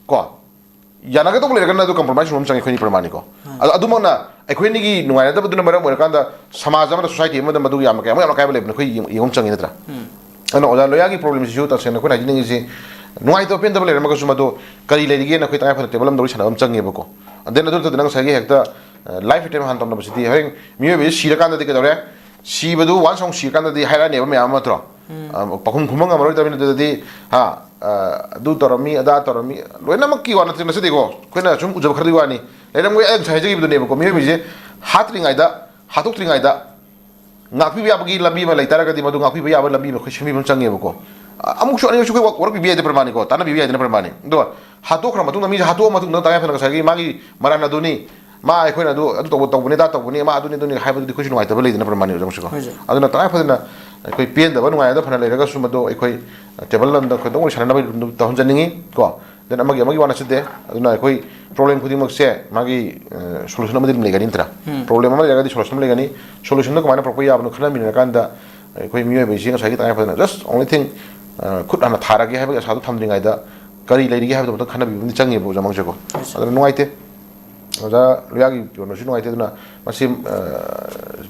ꯀꯣ꯫ ꯌꯥꯅꯒꯗꯧꯕ ꯂꯩꯔꯒꯅ ꯑꯗꯨ compromise ꯑꯃ ꯆꯪꯉꯤ, ꯑꯩꯈꯣꯏꯅꯤ ꯄ꯭ꯔꯃꯥꯅꯤꯀꯣ꯫ ꯃꯥꯅꯦ꯫ ꯑꯗꯣ ꯑꯗꯨꯃꯛꯅ ꯑꯩꯈꯣꯏꯅꯤꯒꯤ ꯅꯨꯡꯉꯥꯏꯅꯗꯕꯗꯨꯅ ꯃꯔꯝ ꯑꯣꯏꯔꯀꯥꯟꯗ ꯁꯃꯥꯖ ꯑꯃꯗ, society ꯑꯃꯗ ꯃꯗꯨ ꯌꯥꯝꯅ ꯀꯌꯥꯃꯨꯛ ꯌꯥꯝꯅ ꯑꯀꯥꯏꯕ ꯂꯩꯕꯅꯣ ꯑꯩꯈꯣꯏ ꯌꯦꯡ-, ꯌꯦꯡꯕ ꯑꯃ ꯆꯪꯉꯤ ꯅꯠꯇ꯭ꯔꯥ? ꯎꯝ꯫ ꯑꯗꯨꯅ ꯑꯣꯖꯥ ꯂꯣꯌꯥꯒꯤ problemꯁꯤꯁꯨ ꯇꯁꯦꯡꯅ ꯑꯩꯈꯣꯏꯅ ꯍꯥꯏꯖꯅꯤꯡꯉꯤꯁꯤ, ꯅꯨꯡꯉꯥꯏꯇꯕ ꯄꯦꯟꯗꯕ ꯂꯩꯔꯝꯃꯒꯁꯨ ꯃꯗꯨ ꯀꯔꯤ ꯂꯩꯔꯤꯒꯦꯅ ꯑꯩꯈꯣꯏ ꯇꯉꯥꯏ ꯐꯗꯅ table ꯑꯃꯗ ꯋꯥꯔꯤ ꯁꯥꯟꯅꯕ ꯑꯃ ꯆꯪꯉꯦꯕꯀꯣ꯫ And then ꯑꯗꯨ ꯅꯠꯇꯗꯅ ꯉꯁꯥꯏꯒꯤ ꯍꯦꯛꯇ, ꯑ, life attempt ꯍꯥꯟꯅ ꯇꯧꯅꯕꯁꯤꯗꯤ ꯍꯣꯔꯦꯟ ꯃꯤꯑꯣꯏꯕꯁꯤ ꯁꯤꯔꯀꯥꯟꯗꯗꯤ ꯀꯩꯗꯧꯔꯦ? ꯁꯤꯕꯗꯨ once ꯑꯃꯨꯛ ꯁꯤꯔꯀꯥꯟꯗꯗꯤ ꯍꯥꯏꯔꯛꯑꯅꯦꯕ ꯃꯌꯥꯝ ꯑꯃ ꯅꯠꯇ꯭ꯔꯣ? ꯎꯝ꯫ ꯑ, ꯄꯥꯎꯈꯨꯝ ꯈꯨꯝꯕ ꯉꯝꯃꯔꯣꯏꯗꯕꯅꯤꯅ ꯑꯗꯨꯗꯗꯤ, ꯍꯥ, ꯑ, ꯑꯗꯨ ꯇꯧꯔꯝꯃꯤ, ꯑꯗꯥ ꯇꯧꯔꯝꯃꯤ, ꯂꯣꯏꯅꯃꯛꯀꯤ ꯋꯥ ꯅꯠꯇꯦ, ꯅꯠꯆꯗꯦꯀꯣ꯫ ꯑꯩꯈꯣꯏꯅ ꯁꯨꯝ ꯎꯖꯕ ꯈꯔꯗꯨꯒꯤ ꯋꯥꯅꯤ꯫ ꯂꯩꯔꯝꯒꯅꯤ, ꯑꯩ ꯉꯁꯥꯏ ꯍꯥꯏꯖꯈꯤꯕꯗꯨꯅꯦꯕꯀꯣ, ꯃꯤꯑꯣꯏꯕꯁꯦ ꯍꯥꯠꯇ꯭ꯔꯤꯉꯩꯗ, ꯍꯥꯠꯇꯣꯛꯇ꯭ꯔꯤꯉꯩꯗ ꯉꯥꯛꯄꯤꯕ ꯌꯥꯕꯒꯤ ꯂꯝꯕꯤ ꯑꯃ ꯂꯩꯇꯥꯔꯒꯗꯤ ꯃꯗꯨ ꯉꯥꯛꯄꯤꯕ ꯌꯥꯕ ꯂꯝꯕꯤ ꯑꯃ ꯑꯩꯈꯣꯏ ꯁꯦꯝꯕꯤꯕ ꯑꯃ ꯆꯪꯉꯦꯕꯀꯣ꯫ ꯑ, ꯑꯃꯨꯛꯁꯨ ꯑꯅꯤꯔꯛꯁꯨ ꯑꯩꯈꯣꯏ ꯋꯥ-, ꯋꯥꯔꯛꯄꯤꯕ ꯌꯥꯏꯗꯅ ꯄ꯭ꯔꯃꯥꯅꯤꯀꯣ, ꯇꯥꯟꯅꯕꯤꯕ ꯌꯥꯏꯗꯅ ꯄ꯭ꯔꯃꯥꯅꯤ꯫ ꯑꯗꯣ ꯍꯥꯠꯇꯣꯛꯈ꯭ꯔ ꯃꯇꯨꯡꯗ, ꯃꯤꯁꯦ ꯍꯥꯠꯇꯣꯛꯑ ꯃꯇꯨꯡꯗ ꯇꯉꯥꯏ ꯐꯗꯅ ꯉꯁꯥꯏꯒꯤ ꯃꯥꯒꯤ ꯃꯔꯥꯟ ꯑꯗꯨꯅꯤ, ꯃꯥ ꯑꯩꯈꯣꯏꯅ ꯑꯗꯨ, ꯑꯗꯨ ꯇꯧꯕ, ꯇꯧꯕꯅꯤ, ꯑꯗꯥ ꯇꯧꯕꯅꯤ, ꯃꯥ ꯑꯗꯨꯅꯤ, ꯑꯗꯨꯅꯤ ꯍꯥꯏꯕꯗꯨꯗꯤ ꯑꯩꯈꯣꯏꯁꯨ ꯅꯨꯡꯉꯥꯏꯇꯕ ꯂꯩꯗꯅ ꯄ꯭ꯔꯃꯥꯅꯤ ꯑꯣꯖꯥ ꯃꯁꯤꯀꯣ꯫ ꯍꯣꯏ, ꯁꯥꯔ꯫ ꯑꯗꯨꯅ ꯇꯉꯥꯏ ꯐꯗꯅ ꯑꯩꯈꯣꯏ ꯄꯦꯟꯗꯕ, ꯅꯨꯡꯉꯥꯏꯅꯗꯕ ꯐꯅ ꯂꯩꯔꯒꯁꯨ ꯃꯗꯨ ꯑꯩꯈꯣꯏ table ꯑꯃꯗ ꯑꯩꯈꯣꯏ ꯑꯗꯨꯝ ꯋꯥꯔꯤ ꯁꯥꯟꯅꯅꯕ ꯇꯧꯍꯟꯖꯅꯤꯡꯉꯤ ꯀꯣ꯫ Then ꯑꯃꯒꯤ ꯑꯃꯒꯤ ꯋꯥ ꯅꯠꯆꯗꯦ꯫ ꯑꯗꯨꯅ ꯑꯩꯈꯣꯏ problem ꯈꯨꯗꯤꯡꯃꯛꯁꯦ ꯃꯥꯒꯤ solution ꯑꯃꯗꯤ ꯑꯗꯨꯝ ꯂꯩꯒꯅꯤ ꯅꯠꯇ꯭ꯔꯥ? Problem ꯑꯃ ꯂꯩꯔꯒꯗꯤ solution ꯑꯃ ꯂꯩꯒꯅꯤ꯫ Solutionꯗꯣ ꯀꯃꯥꯏꯅ ꯄꯨꯔꯛꯄ ꯌꯥꯕꯅꯣ ꯈꯟꯅꯃꯤꯟꯅꯔꯀꯥꯟꯗ ꯑꯩꯈꯣꯏ ꯃꯤꯑꯣꯏꯕ ꯑꯩꯁꯦ ꯉꯁꯥꯏꯒꯤ ꯇꯉꯥꯏ ꯐꯗꯅ just only thing, ꯈꯨꯠ ꯍꯥꯟꯅ ꯊꯥꯔꯒꯦ ꯍꯥꯏꯕꯒꯤ ꯑꯁꯥꯗꯣ ꯊꯝꯗ꯭ꯔꯤꯉꯩꯗ ꯀꯔꯤ ꯂꯩꯔꯤꯒꯦ ꯍꯥꯏꯕꯗꯣ ꯑꯃꯇꯪ ꯈꯟꯅꯕꯤꯕ ꯑꯃꯗꯤ ꯆꯪꯉꯦꯕ ꯑꯣꯖꯥ ꯃꯉꯥꯡꯁꯦꯀꯣ꯫ ꯑꯗꯨꯅ ꯅꯨꯡꯉꯥꯏꯇꯦ꯫ ꯑꯣꯖꯥ ꯂꯣꯌꯥꯒꯤ ꯀꯩꯅꯣꯁꯨ ꯅꯨꯡꯉꯥꯏꯇꯦ꯫ ꯑꯗꯨꯅ ꯃꯁꯤ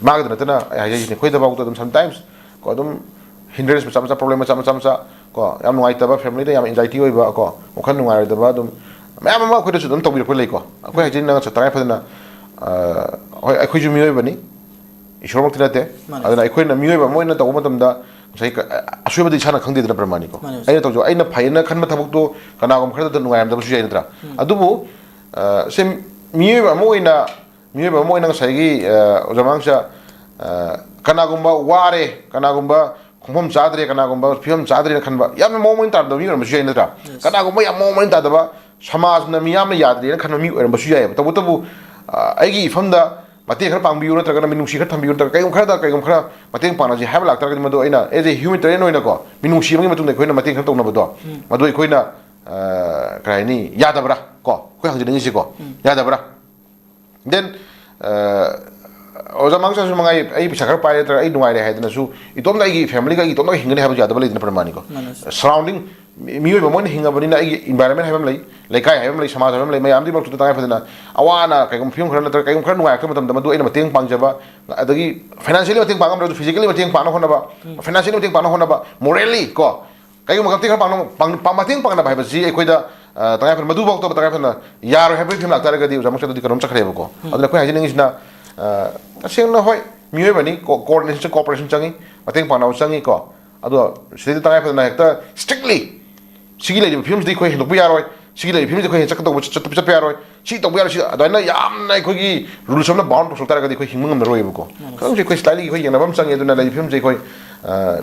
ꯃꯥꯒꯤꯗ ꯅꯠꯇꯅ ꯑꯩ ꯍꯥꯏꯖꯔꯤꯁꯤꯅꯦ, ꯑꯩꯈꯣꯏꯗꯐꯥꯎꯗ ꯑꯗꯨꯝ sometimes ꯀꯣ ꯑꯗꯨꯝ hindrance ꯃꯆꯥ ꯃꯆꯥ, problem ꯃꯆꯥ ꯃꯆꯥ ꯃꯆꯥ ꯀꯣ ꯌꯥꯝ ꯅꯨꯡꯉꯥꯏꯇꯕ, familyꯗ ꯌꯥꯝ anxiety ꯑꯣꯏꯕ ꯀꯣ ꯋꯥꯈꯜ ꯅꯨꯡꯉꯥꯏꯔꯣꯏꯗꯕ ꯑꯗꯨꯝ ꯃꯌꯥꯝ ꯑꯃ ꯑꯩꯈꯣꯏꯗꯁꯨ ꯑꯗꯨꯝ ꯇꯧꯕꯤꯔꯛꯄ ꯂꯩꯀꯣ꯫ ꯑꯩꯈꯣꯏ ꯍꯥꯏꯖꯔꯤ ꯅꯪ ꯇꯉꯥꯏ ꯐꯗꯅ ꯍꯣꯏ ꯑꯩꯈꯣꯏꯁꯨ ꯃꯤꯑꯣꯏꯕꯅꯤ, ꯏꯁꯣꯔꯃꯛꯇꯤ ꯅꯠꯇꯦ꯫ ꯑꯗꯨꯅ ꯑꯩꯈꯣꯏꯅ ꯃꯤꯑꯣꯏꯕ ꯑꯃ ꯑꯣꯏꯅ ꯇꯧꯕ ꯃꯇꯝꯗ ꯉꯁꯥꯏ ꯑꯁꯣꯏꯕꯗꯤ ꯏꯁꯥꯅ ꯈꯪꯗꯦꯗꯅ ꯄ꯭ꯔꯃꯥꯅꯤꯀꯣ꯫ ꯑꯩꯅ ꯇꯧꯖꯧ ꯑꯩꯅ ꯐꯩꯌꯦꯅ ꯈꯟꯕ ꯊꯕꯛꯇꯣ ꯀꯅꯥꯒꯨꯝꯕ ꯈꯔꯗ ꯅꯨꯡꯉꯥꯏꯔꯝꯗꯕꯁꯨ ꯌꯥꯏ ꯅꯠꯇ꯭ꯔꯥ? ꯑꯗꯨꯕꯨ ꯁꯦ ꯃꯤꯑꯣꯏꯕ ꯑꯃ ꯑꯣꯏꯅ ꯃꯤꯑꯣꯏꯕ ꯑꯃ ꯑꯣꯏꯅ ꯉꯁꯥꯏꯒꯤ ꯑꯣꯖꯥ ꯃꯉꯥꯡꯁꯦ ꯀꯅꯥꯒꯨꯝꯕ ꯋꯥꯔꯦ, ꯀꯅꯥꯒꯨꯝꯕ ꯈꯣꯡꯐꯝ ꯆꯥꯗ꯭ꯔꯦ, ꯀꯅꯥꯒꯨꯝꯕ ꯐꯤꯕꯝ ꯆꯥꯗ꯭ꯔꯦꯅ ꯈꯟꯕ ꯌꯥꯝꯅ ꯃꯑꯣꯡ ꯃꯔꯤꯟ ꯇꯥꯗꯕ ꯃꯤ ꯑꯣꯏꯔꯝꯕꯁꯨ ꯌꯥꯏ ꯅꯠꯇ꯭ꯔꯥ? ꯀꯅꯥꯒꯨꯝꯕ ꯌꯥꯝ ꯃꯑꯣꯡ ꯃꯔꯤꯟ ꯇꯥꯗꯕ, ꯁꯃꯥꯖꯅ ꯃꯤꯌꯥꯝꯅ ꯌꯥꯗ꯭ꯔꯦꯅ ꯈꯟꯕ ꯃꯤ ꯑꯣꯏꯔꯝꯕꯁꯨ ꯌꯥꯏꯑꯕ꯫ ꯇꯧꯕꯇꯕꯨ ꯑꯩꯒꯤ ꯏꯐꯝꯗ ꯃꯇꯦꯡ ꯈꯔ ꯄꯥꯡꯕꯤꯌꯨ ꯅꯠꯇ꯭ꯔꯒꯅ ꯃꯤꯅꯨꯡꯁꯤ ꯈꯔ ꯊꯝꯕꯤꯌꯨ ꯅꯠꯇ꯭ꯔꯒ ꯀꯩꯒꯨꯝꯕ ꯈꯔꯗ ꯀꯩꯒꯨꯝꯕ ꯈꯔ ꯃꯇꯦꯡ ꯄꯥꯡꯅꯁꯤ ꯍꯥꯏꯕ ꯂꯥꯛꯇꯥꯔꯒꯗꯤ ꯃꯗꯨ ꯑꯩꯅ as a humanitarian ꯑꯣꯏꯅꯀꯣ ꯃꯤꯅꯨꯡꯁꯤ ꯑꯃꯒꯤ ꯃꯇꯨꯡꯗ ꯑꯩꯈꯣꯏꯅ ꯃꯇꯦꯡ ꯈꯔ ꯇꯧꯅꯕꯗꯣ ꯃꯗꯨ ꯑꯩꯈꯣꯏꯅ ꯀꯩ ꯍꯥꯏꯅꯤ ꯌꯥꯗꯕ꯭ꯔꯥ ꯀꯣ ꯑꯩꯈꯣꯏ ꯍꯪꯖꯅꯤꯡꯉꯤꯁꯤꯀꯣ ꯌꯥꯗꯕ꯭ꯔꯥ? Then ꯑꯣꯖꯥ ꯃꯥꯡꯁꯥꯁꯨ ꯃꯉꯥꯏ ꯑꯩ ꯄꯩꯁꯥ ꯈꯔ ꯄꯥꯏꯔꯦ ꯅꯠꯇ꯭ꯔꯒ ꯑꯩ ꯅꯨꯡꯉꯥꯏꯔꯦ ꯍꯥꯏꯗꯅꯁꯨ ꯏꯇꯣꯝꯇ ꯑꯩꯒꯤ familyꯒ ꯑꯩ ꯏꯇꯣꯝꯇ ꯍꯤꯡꯒꯅꯤ ꯍꯥꯏꯕ ꯌꯥꯗꯕ ꯂꯩꯗꯅ ꯄ꯭ꯔꯃꯥꯅꯤꯀꯣ꯫ Surrounding ꯃꯤꯑꯣꯏꯕ ꯑꯃ ꯑꯣꯏꯅ ꯍꯤꯡꯉꯕꯅꯤꯅ ꯑꯩꯒꯤ environment ꯍꯥꯏꯕ ꯑꯃ ꯂꯩ, ꯂꯩꯀꯥꯏ ꯍꯥꯏꯕ ꯑꯃ ꯂꯩ, ꯁꯃꯥꯖ ꯍꯥꯏꯕ ꯑꯃ ꯂꯩ, ꯃꯌꯥꯝꯗꯨꯒꯤ ꯃꯔꯛꯇꯨꯗ ꯇꯉꯥꯏ ꯐꯗꯅ ꯑꯋꯥ ꯑꯅꯥ ꯀꯩꯒꯨꯝꯕ ꯐꯤꯕꯝ ꯈꯔ ꯅꯠꯇ꯭ꯔꯒ ꯀꯩꯒꯨꯝꯕ ꯈꯔ ꯅꯨꯡꯉꯥꯏꯔꯛꯇꯕ ꯃꯇꯝꯗ ꯃꯗꯨ ꯑꯩꯅ ꯃꯇꯦꯡ ꯄꯥꯡꯖꯕ, ꯑꯗꯒꯤ financially ꯃꯇꯦꯡ ꯄꯥꯡ ꯉꯝꯗ꯭ꯔꯁꯨ physically ꯃꯇꯦꯡ ꯄꯥꯡꯅ ꯍꯣꯠꯅꯕ, financially ꯃꯇꯦꯡ ꯄꯥꯡꯅ ꯍꯣꯠꯅꯕ, morally ꯀꯣ ꯀꯩꯒꯨꯝꯕ ꯃꯇꯦꯡ ꯈꯔ ꯄꯥꯡꯅꯕ ꯃꯇꯦꯡ ꯄꯥꯡꯅꯕ ꯍꯥꯏꯕꯁꯤ ꯑꯩꯈꯣꯏꯗ ꯇꯉꯥꯏ ꯐꯗꯅ ꯃꯗꯨꯐꯥꯎꯗ ꯇꯉꯥꯏ ꯐꯗꯅ ꯌꯥꯔꯣꯏ ꯍꯥꯏꯕꯒꯤ ꯐꯤꯕꯝ ꯂꯥꯛꯇꯥꯔꯒꯗꯤ ꯑꯣꯖꯥ ꯃꯁꯥꯗꯗꯤ ꯀꯩꯅꯣꯝ ꯆꯠꯈ꯭ꯔꯦꯕꯀꯣ꯫ ꯑꯗꯨꯅ ꯑꯩꯈꯣꯏ ꯍꯥꯏꯖꯅꯤꯡꯉꯤꯁꯤꯅ ꯇꯁꯦꯡꯅ ꯍꯣꯏ ꯃꯤꯑꯣꯏꯕꯅꯤ, coordination cooperation ꯆꯪꯉꯤ, ꯃꯇꯦꯡ ꯄꯥꯡꯅꯕ ꯆꯪꯉꯤꯀꯣ꯫ ꯑꯗꯣ ꯁꯤꯗꯩꯗ ꯇꯉꯥꯏ ꯐꯗꯅ ꯍꯦꯛꯇ strictly ꯁꯤꯒꯤ ꯂꯩꯔꯤꯕ ꯐꯤꯕꯝꯁꯤꯗꯤ ꯑꯩꯈꯣꯏ ꯍꯦꯟꯗꯣꯛꯄ ꯌꯥꯔꯣꯏ, ꯁꯤꯒꯤ ꯂꯩꯔꯤꯕ ꯐꯤꯕꯝꯁꯤꯗ ꯑꯩꯈꯣꯏ ꯆꯠꯀꯗꯧꯕ ꯆꯠꯄ ꯆꯠꯄ ꯌꯥꯔꯣꯏ, ꯁꯤ ꯇꯧꯕ ꯌꯥꯔꯣꯏ, ꯁꯤ ꯑꯗꯨꯃꯥꯏꯅ ꯌꯥꯝꯅ ꯑꯩꯈꯣꯏꯒꯤ rules ꯑꯃꯅ bound ꯇꯧꯁꯤꯜꯂꯛ ꯇꯥꯔꯒꯗꯤ ꯑꯩꯈꯣꯏ ꯍꯤꯡꯕ ꯉꯝꯅꯔꯣꯏꯕꯀꯣ꯫ ꯈꯤꯇꯪꯁꯦ ꯑꯩꯈꯣꯏ slightly ꯑꯩꯈꯣꯏ ꯌꯦꯡꯅꯕ ꯑꯃ ꯆꯪꯉꯦ꯫ ꯑꯗꯨꯅ ꯂꯩꯔꯤꯕ ꯐꯤꯕꯝꯁꯦ ꯑꯩꯈꯣꯏ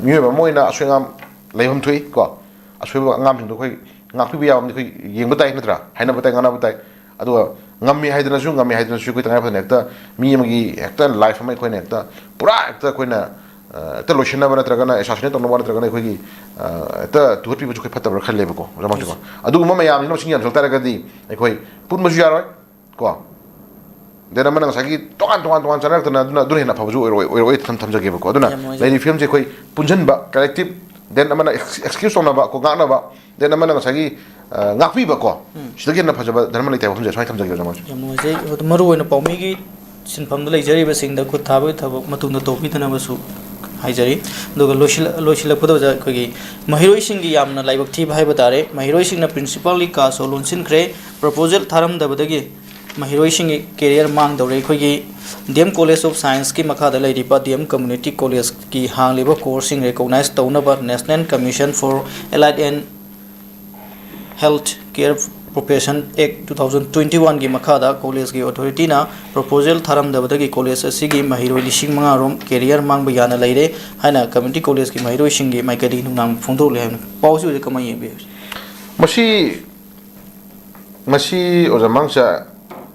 ꯃꯤꯑꯣꯏꯕ ꯑꯃ ꯑꯣꯏꯅ ꯑꯁꯣꯏ ꯑꯉꯥꯝ ꯂꯩꯐꯝ ꯊꯣꯛꯏ ꯀꯣ꯫ ꯑꯁꯣꯏꯕ ꯑꯉꯥꯝꯁꯤꯡꯗꯣ ꯑꯩꯈꯣꯏ ꯉꯥꯛꯄꯤꯕ ꯌꯥꯕ ꯑꯃꯗꯤ ꯑꯩꯈꯣꯏ ꯌꯦꯡꯕ ꯇꯥꯏ ꯅꯠꯇ꯭ꯔꯥ? ꯍꯥꯏꯅꯕ ꯇꯥꯏ, ꯉꯥꯡꯅꯕ ꯇꯥꯏ꯫ ꯑꯗꯨꯒ ꯉꯝꯃꯤ ꯍꯥꯏꯗꯅꯁꯨ ꯉꯝꯃꯤ ꯍꯥꯏꯗꯅꯁꯨ ꯑꯩꯈꯣꯏ ꯇꯉꯥꯏ ꯐꯗꯅ ꯍꯦꯛꯇ ꯃꯤ ꯑꯃꯒꯤ ꯍꯦꯛꯇ life ꯑꯃ ꯑꯩꯈꯣꯏꯅ ꯍꯦꯛꯇ ꯄꯨꯔꯥ ꯍꯦꯛꯇ ꯑꯩꯈꯣꯏꯅ ꯑ, ꯍꯦꯛꯇ ꯂꯣꯏꯁꯤꯟꯅꯕ ꯅꯠꯇ꯭ꯔꯒꯅ assassinate ꯇꯧꯅꯕ ꯅꯠꯇ꯭ꯔꯒꯅ ꯑꯩꯈꯣꯏꯒꯤ, ꯑ, ꯍꯦꯛꯇ ꯇꯨꯍꯠꯄꯤꯕꯁꯨ ꯑꯩꯈꯣꯏ ꯐꯠꯇꯕ꯭ꯔꯥ ꯈꯜꯂꯦꯕꯀꯣ, ꯑꯣꯖꯥ ꯃꯥꯡꯁꯨꯀꯣ꯫ ꯑꯗꯨꯒꯨꯝꯕ ꯃꯌꯥꯝꯁꯤꯅ ꯃꯁꯤꯡ ꯌꯥꯝꯁꯤꯜꯂꯛ ꯇꯥꯔꯒꯗꯤ ꯑꯩꯈꯣꯏ ꯄꯨꯟꯕꯁꯨ ꯌꯥꯔꯣꯏ ꯀꯣ꯫ Then ꯑꯃꯅ ꯉꯁꯥꯏꯒꯤ ꯇꯣꯉꯥꯟ ꯇꯣꯉꯥꯟ ꯇꯣꯉꯥꯟ ꯆꯠꯅꯔꯛꯇꯅ ꯑꯗꯨꯅ, ꯑꯗꯨꯅ ꯍꯦꯟꯅ ꯑꯐꯕꯁꯨ ꯑꯣꯏꯔꯣꯏ, ꯑꯣꯏꯔꯣꯏ ꯊꯝ-, ꯊꯝꯖꯒꯦꯕꯀꯣ꯫ ꯑꯗꯨꯅ ꯌꯥꯝ ꯅꯨꯡꯉꯥꯏꯖꯩ꯫ ꯂꯩꯔꯤꯕ ꯐꯤꯕꯝꯁꯦ ꯑꯩꯈꯣꯏ ꯄꯨꯟꯁꯤꯟꯕ, collective, then ꯑꯃꯅ ex-, excuse ꯇꯧꯅꯕ ꯀꯣ, ꯉꯥꯛꯅꯕ, then ꯑꯃꯅ ꯉꯁꯥꯏꯒꯤ, ꯑ, ꯉꯥꯛꯄꯤꯕ ꯀꯣ꯫ ꯎꯝ꯫ ꯁꯤꯗꯒꯤ ꯍꯦꯟꯅ ꯐꯖꯕ ꯙꯔꯃ ꯂꯩꯇꯦ ꯍꯥꯏꯕ ꯋꯥꯐꯝꯁꯦ ꯁꯨꯃꯥꯏꯅ ꯊꯝꯖꯒꯦ, ꯑꯣꯖꯥ ꯃꯥꯡꯁꯨ꯫ ꯌꯥꯝ ꯅꯨꯡꯉꯥꯏꯖꯩ꯫ ꯑꯗꯣ ꯃꯔꯨ ꯑꯣꯏꯅ ꯄꯥꯎꯃꯤꯒꯤ ꯁꯤꯟꯐꯝꯗ ꯂꯩꯖꯔꯤꯕꯁꯤꯡꯗ ꯈꯨꯠ ꯊꯥꯕꯒꯤ ꯊꯕꯛ ꯃꯇꯨꯡꯗ ꯇꯧꯕꯤꯗꯅꯕꯁꯨ ꯍꯥꯏꯖꯔꯤ꯫ ꯑꯗꯨꯒ ꯂꯣꯏꯁꯤꯜꯂ-, ꯂꯣꯏꯁꯤꯜꯂꯛꯄꯗ ꯑꯣꯖꯥ, ꯑꯩꯈꯣꯏꯒꯤ ꯃꯍꯩꯔꯣꯏꯁꯤꯡꯒꯤ ꯌꯥꯝꯅ ꯂꯥꯏꯕꯛ ꯊꯤꯕ ꯍꯥꯏꯕ ꯇꯥꯔꯦ, ꯃꯍꯩꯔꯣꯏꯁꯤꯡꯅ principalꯒꯤ ꯀꯥꯁꯨ ꯂꯣꯟꯁꯤꯟꯈ꯭ꯔꯦ꯫ Proposal ꯊꯥꯔꯝꯗꯕꯗꯒꯤ ꯃꯍꯩꯔꯣꯏꯁꯤꯡꯒꯤ career ꯃꯥꯡꯗꯧꯔꯦ꯫ ꯑꯩꯈꯣꯏꯒꯤ D M College of Scienceꯀꯤ ꯃꯈꯥꯗ ꯂꯩꯔꯤꯕ D M Community Collegeꯀꯤ ꯍꯥꯡꯂꯤꯕ courseꯁꯤꯡ recognize ꯇꯧꯅꯕ National Commission for Allied and Health Care Profession Act two thousand twenty-oneꯒꯤ ꯃꯈꯥꯗ collegeꯀꯤ authorityꯅ proposal ꯊꯥꯔꯝꯗꯕꯗꯒꯤ college ꯑꯁꯤꯒꯤ ꯃꯍꯩꯔꯣꯏ ꯂꯤꯁꯤꯡ ꯃꯉꯥ ꯔꯣꯝ career ꯃꯥꯡꯕ ꯌꯥꯅ ꯂꯩꯔꯦ ꯍꯥꯏꯅ community collegeꯀꯤ ꯃꯍꯩꯔꯣꯏꯁꯤꯡꯒꯤ ꯃꯥꯏꯀꯩꯗꯒꯤ ꯅꯨꯡꯅꯥꯡꯕ ꯐꯣꯡꯗꯣꯛꯂꯦ ꯍꯥꯏꯕꯅꯤ꯫ ꯄꯥꯎꯁꯤ ꯍꯧꯖꯤꯛ ꯀꯃꯥꯏꯅ ꯌꯦꯡꯕꯤꯔꯤ? ꯃꯁꯤ, ꯃꯁꯤ ꯑꯣꯖꯥ ꯃꯥꯡꯁꯨ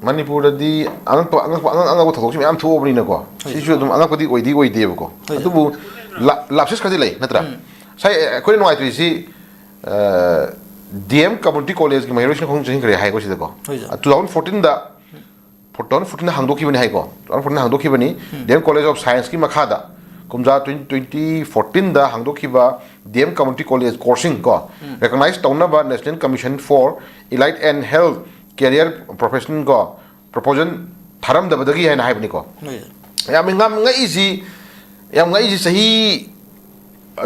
ꯃꯅꯤꯄꯨꯔꯗꯗꯤ ꯑꯉꯛꯄ, ꯑꯉꯛꯄ, ꯑꯉꯛ-, ꯑꯉꯛꯄ ꯊꯧꯗꯣꯛꯁꯤ ꯃꯌꯥꯝ ꯊꯣꯛꯑꯕꯅꯤꯅꯀꯣ꯫ ꯍꯣꯏ꯫ ꯁꯤꯁꯨ ꯑꯗꯨꯝ ꯑꯉꯛꯄꯗꯤ ꯑꯣꯏꯗꯤ ꯑꯣꯏꯗꯦꯕꯀꯣ꯫ ꯍꯣꯏ꯫ ꯑꯗꯨꯕꯨ ꯂꯥ-, lapses ꯈꯔꯗꯤ ꯂꯩ, ꯅꯠꯇ꯭ꯔꯥ? ꯎꯝ꯫ ꯉꯁꯥꯏ ꯑꯩꯈꯣꯏꯅ ꯅꯨꯡꯉꯥꯏꯇ꯭ꯔꯤꯁꯤ, ꯑ, D M Community Collegeꯀꯤ ꯃꯍꯩꯔꯣꯏꯁꯤꯡ ꯈꯣꯡ ꯆꯪꯁꯤꯟꯈ꯭ꯔꯦ ꯍꯥꯏꯀꯣ ꯁꯤꯗꯀꯣ꯫ ꯍꯣꯏ, ꯁꯥꯔ꯫ Two thousand fourteenꯗ, two thousand fourteenꯗ ꯍꯥꯡꯗꯣꯛꯈꯤꯕꯅꯤ ꯍꯥꯏꯀꯣ꯫ Two thousand fourteenꯗ ꯍꯥꯡꯗꯣꯛꯈꯤꯕꯅꯤ꯫ Um. D M College of Scienceꯀꯤ ꯃꯈꯥꯗ ꯀꯨꯝꯖꯥ twenty, twenty fourteenꯗ ꯍꯥꯡꯗꯣꯛꯈꯤꯕ D M Community College courseꯁꯤꯡ ꯀꯣ, ꯎꯝ꯫ Recognize ꯇꯧꯅꯕ National Commission for Allied and Health Career Profession ꯀꯣ, proposal ꯊꯥꯔꯝꯗꯕꯗꯒꯤ ꯍꯥꯏꯅ ꯍꯥꯏꯕꯅꯤꯀꯣ꯫ ꯍꯣꯏ꯫ ꯌꯥꯝ ꯉꯝ-, ꯉꯛꯏꯁꯤ, ꯌꯥꯝ ꯉꯛꯏꯁꯤ ꯆꯍꯤ,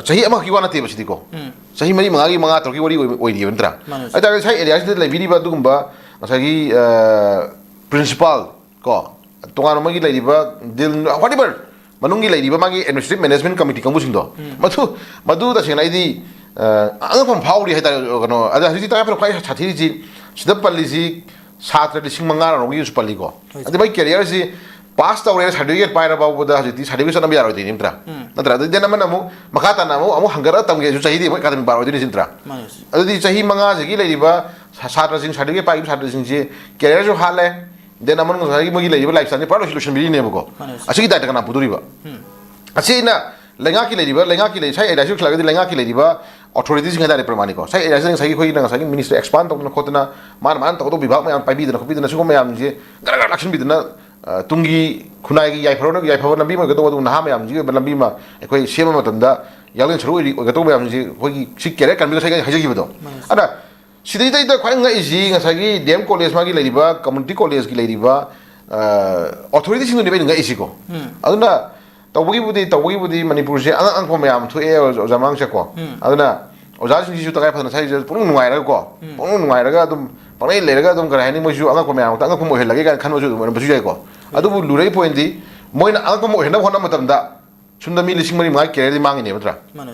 ꯆꯍꯤ ꯑꯃꯈꯛꯀꯤ ꯋꯥ ꯅꯠꯇꯦꯕ ꯁꯤꯗꯤꯀꯣ꯫ ꯎꯝ꯫ ꯆꯍꯤ ꯃꯔꯤ ꯃꯉꯥꯒꯤ, ꯃꯉꯥ ꯇꯔꯨꯛꯀꯤ ꯋꯥꯔꯤ ꯑꯣꯏ-, ꯑꯣꯏꯔꯤꯕ ꯅꯠꯇ꯭ꯔꯥ? ꯃꯥꯅꯦ, ꯁꯥꯔ꯫ ꯍꯥꯏꯇꯥꯔꯒꯗꯤ ꯉꯁꯥꯏ areaꯁꯤꯗ ꯂꯩꯕꯤꯔꯤꯕ ꯑꯗꯨꯒꯨꯝꯕ ꯉꯁꯥꯏꯒꯤ, ꯑ, principal ꯀꯣ, ꯇꯣꯉꯥꯟꯕ ꯃꯣꯏꯒꯤ ꯂꯩꯔꯤꯕ deal, whatever, ꯃꯅꯨꯡꯒꯤ ꯂꯩꯔꯤꯕ ꯃꯥꯒꯤ administrative management committee ꯀꯥꯡꯕꯨꯁꯤꯡꯗꯣ, ꯎꯝ꯫ ꯃꯗꯨ, ꯃꯗꯨ ꯇꯁꯦꯡꯅ ꯑꯩꯗꯤ, ꯑ, ꯑꯉꯛꯄ ꯑꯃ ꯐꯥꯎꯔꯤ ꯍꯥꯏꯇꯥꯔꯦ, ꯀꯩꯅꯣ, ꯑꯗ ꯍꯧꯖꯤꯛꯇꯤ ꯇꯉꯥꯏ ꯐꯗꯅ ꯈ꯭ꯋꯥꯏ ꯁꯥꯊꯤꯔꯤꯁꯤ, ꯁꯤꯗ ꯄꯜꯂꯤꯁꯤ ꯁꯥꯇ꯭ꯔ ꯂꯤꯁꯤꯡ ꯃꯉꯥ ꯔꯣꯝꯒꯤꯁꯨ ꯄꯜꯂꯤꯀꯣ꯫ ꯍꯣꯏ, ꯁꯥꯔ꯫ ꯑꯗꯩ ꯃꯣꯏ careerꯁꯤ pass ꯇꯧꯔꯦ, certificate ꯄꯥꯏꯔ ꯐꯥꯎꯕꯗ ꯍꯧꯖꯤꯛꯇꯤ certificate ꯆꯠꯅꯕ ꯌꯥꯔꯣꯏꯗꯣꯏꯅꯤ, ꯅꯠꯇ꯭ꯔꯥ? ꯎꯝ꯫ ꯅꯠꯇ꯭ꯔꯥ? ꯑꯗꯨꯗꯤ ꯑꯃꯅ ꯑꯃꯨꯛ ꯃꯈꯥ ꯇꯥꯅ ꯑꯃꯨꯛ, ꯑꯃꯨꯛ ꯍꯪꯒꯠꯂꯒ ꯇꯝꯒꯦꯁꯨ ꯆꯍꯤꯗꯤ ꯑꯃꯨꯛ academic bar ꯑꯣꯏꯗꯣꯏꯅꯤ, ꯅꯠꯇ꯭ꯔꯥ? ꯃꯥꯅꯦ, ꯁꯥꯔ꯫ ꯑꯗꯨꯗꯤ ꯆꯍꯤ ꯃꯉꯥꯁꯤꯒꯤ ꯂꯩꯔꯤꯕ ꯁꯥ-, ꯁꯥꯇ꯭ꯔꯁꯤꯡ, certificate ꯄꯥꯏꯈꯤꯕ ꯁꯥꯇ꯭ꯔꯁꯤꯡꯁꯤ careerꯁꯨ ꯍꯥꯠꯂꯦ, then ꯑꯃꯅ ꯉꯁꯥꯏꯒꯤ ꯃꯣꯏꯒꯤ ꯂꯩꯔꯤꯕ lifestyleꯁꯤ ꯄꯨꯔꯥ ꯂꯣꯏꯁꯤꯜ-, ꯂꯣꯏꯁꯤꯟꯕꯤꯔꯤꯅꯦꯕꯀꯣ꯫ ꯃꯥꯅꯦ, ꯁꯥꯔ꯫ ꯑꯁꯤꯒꯤ ꯗꯥꯏꯇ ꯀꯅꯥ ꯄꯨꯗꯣꯔꯤꯕ? ꯎꯝ꯫ ꯑꯁꯤ ꯑꯩꯅ ꯂꯩꯉꯥꯛꯀꯤ ꯂꯩꯔꯤꯕ, ꯂꯩꯉꯥꯛꯀꯤ ꯂꯩ, ꯉꯁꯥꯏ ꯑꯦꯔꯤꯌꯥꯁꯤ ꯂꯥꯛꯂꯒꯗꯤ ꯂꯩꯉꯥꯛꯀꯤ ꯂꯩꯔꯤꯕ ꯑꯣꯊꯣꯔꯤꯇꯤꯁꯤꯡ ꯍꯥꯏꯇꯥꯔꯦ, ꯄ꯭ꯔꯃꯥꯅꯤꯀꯣ, ꯉꯁꯥꯏ ꯑꯦꯔꯤꯌꯥꯁꯤꯗ ꯉꯁꯥꯏꯒꯤ ꯑꯩꯈꯣꯏꯅ ꯉꯁꯥꯏꯒꯤ ꯃꯤꯅꯤꯁꯇꯔ ꯑꯦꯛꯁꯄꯥꯟ ꯇꯧꯗꯅ ꯈꯣꯠꯇꯅ, ꯃꯥꯅ ꯃꯥꯅ ꯇꯧꯒꯗꯧꯕ ꯕꯤꯚꯥꯒ ꯃꯌꯥꯝ ꯄꯥꯏꯕꯤꯗꯅ ꯈꯣꯠꯄꯤꯗꯅ, ꯁꯤꯒꯨꯝꯕ ꯃꯌꯥꯝꯁꯦ ꯒꯔ ꯒꯔ ꯂꯥꯛꯁꯤꯟꯕꯤꯗꯅ, ꯑ, ꯇꯨꯡꯒꯤ ꯈꯨꯟꯅꯥꯏꯒꯤ ꯌꯥꯏꯐꯔꯣꯟ-, ꯌꯥꯏꯐꯕ ꯂꯝꯕꯤ ꯑꯃ ꯑꯣꯏꯒꯗꯧꯕ, ꯑꯗꯨꯒ ꯅꯍꯥ ꯃꯌꯥꯝꯁꯤꯒꯤ ꯑꯣꯏꯕ ꯂꯝꯕꯤ ꯑꯃ ꯑꯩꯈꯣꯏ ꯁꯦꯝꯕ ꯃꯇꯝꯗ ꯌꯥꯡꯂꯦꯟ ꯁꯔꯨꯛ ꯑꯣꯏꯔꯤ-, ꯑꯣꯏꯒꯗꯧꯕ ꯃꯌꯥꯝꯁꯤ ꯑꯩꯈꯣꯏꯒꯤ ꯁꯤ ꯀꯦꯔꯤꯌꯔ ꯀꯟꯕꯤꯗ ꯉꯁꯥꯏ ꯑꯩꯅ ꯍꯥꯏꯖꯈꯤꯕꯗꯣ꯫ ꯃꯥꯅꯦ꯫ ꯑꯗ ꯁꯤꯗꯩꯗ ꯈ꯭ꯋꯥꯏ ꯉꯛꯏꯁꯤ ꯉꯁꯥꯏꯒꯤ ꯗꯤ ꯑꯦꯝ ꯀꯣꯂꯦꯖ ꯃꯥꯒꯤ ꯂꯩꯔꯤꯕ, ꯀꯝꯃ꯭ꯌꯨꯅꯤꯇꯤ ꯀꯣꯂꯦꯖꯀꯤ ꯂꯩꯔꯤꯕ, ꯑ, ꯑꯣꯊꯣꯔꯤꯇꯤꯁꯤꯡꯗꯨꯅꯦꯕ ꯑꯩꯅ ꯉꯛꯏꯁꯤꯀꯣ꯫ ꯎꯝ꯫ ꯑꯗꯨꯅ ꯇꯧꯕꯒꯤꯕꯨꯗꯤ, ꯇꯧꯕꯒꯤꯕꯨꯗꯤ ꯃꯅꯤꯄꯨꯔꯁꯦ ꯑꯉꯛ ꯑꯉꯛꯄ ꯃꯌꯥꯝ ꯊꯣꯛꯑꯦ ꯑꯣꯖꯥ, ꯑꯣꯖꯥ ꯃꯃꯥꯡꯁꯦꯀꯣ꯫ ꯎꯝ꯫ ꯑꯗꯨꯅ ꯑꯣꯖꯥꯁꯤꯡꯁꯤꯁꯨ ꯇꯉꯥꯏ ꯐꯗꯅ ꯉꯁꯥꯏꯁꯦ ꯄꯨꯡꯅꯨꯡ ꯅꯨꯡꯉꯥꯏꯔꯒꯀꯣ, ꯎꯝ꯫ ꯄꯨꯡꯅꯨꯡ ꯅꯨꯡꯉꯥꯏꯔꯒ ꯑꯗꯨꯝ ꯄꯪꯂꯩ ꯂꯩꯔꯒ ꯑꯗꯨꯝ, ꯀꯔꯤ ꯍꯥꯏꯅꯤ, ꯃꯣꯏꯁꯨ ꯑꯉꯛꯄ ꯃꯌꯥꯝ ꯑꯃ ꯑꯣꯏꯍꯜꯂꯒꯦ ꯀꯥꯏꯅ ꯈꯟꯕꯁꯨ ꯑꯗꯨꯝ ꯑꯣꯏꯔꯝꯕꯁꯨ ꯌꯥꯏꯀꯣ꯫ ꯎꯝ꯫ ꯑꯗꯨꯕꯨ ꯂꯨꯔꯛꯏ ꯄꯣꯏꯟꯗꯤ, ꯃꯣꯏꯅ ꯑꯉꯛꯄ ꯑꯃ ꯑꯣꯏꯍꯟꯅꯕ ꯍꯣꯠꯅꯕ ꯃꯇꯝꯗ ꯁꯣꯝꯗ ꯃꯤ ꯂꯤꯁꯤꯡ ꯃꯔꯤ ꯃꯉꯥ ꯀꯦꯔꯤꯌꯔꯗꯤ ꯃꯥꯡꯉꯤꯅꯦꯕ, ꯅꯠꯇ꯭ꯔꯥ? ꯃꯥꯅꯦ꯫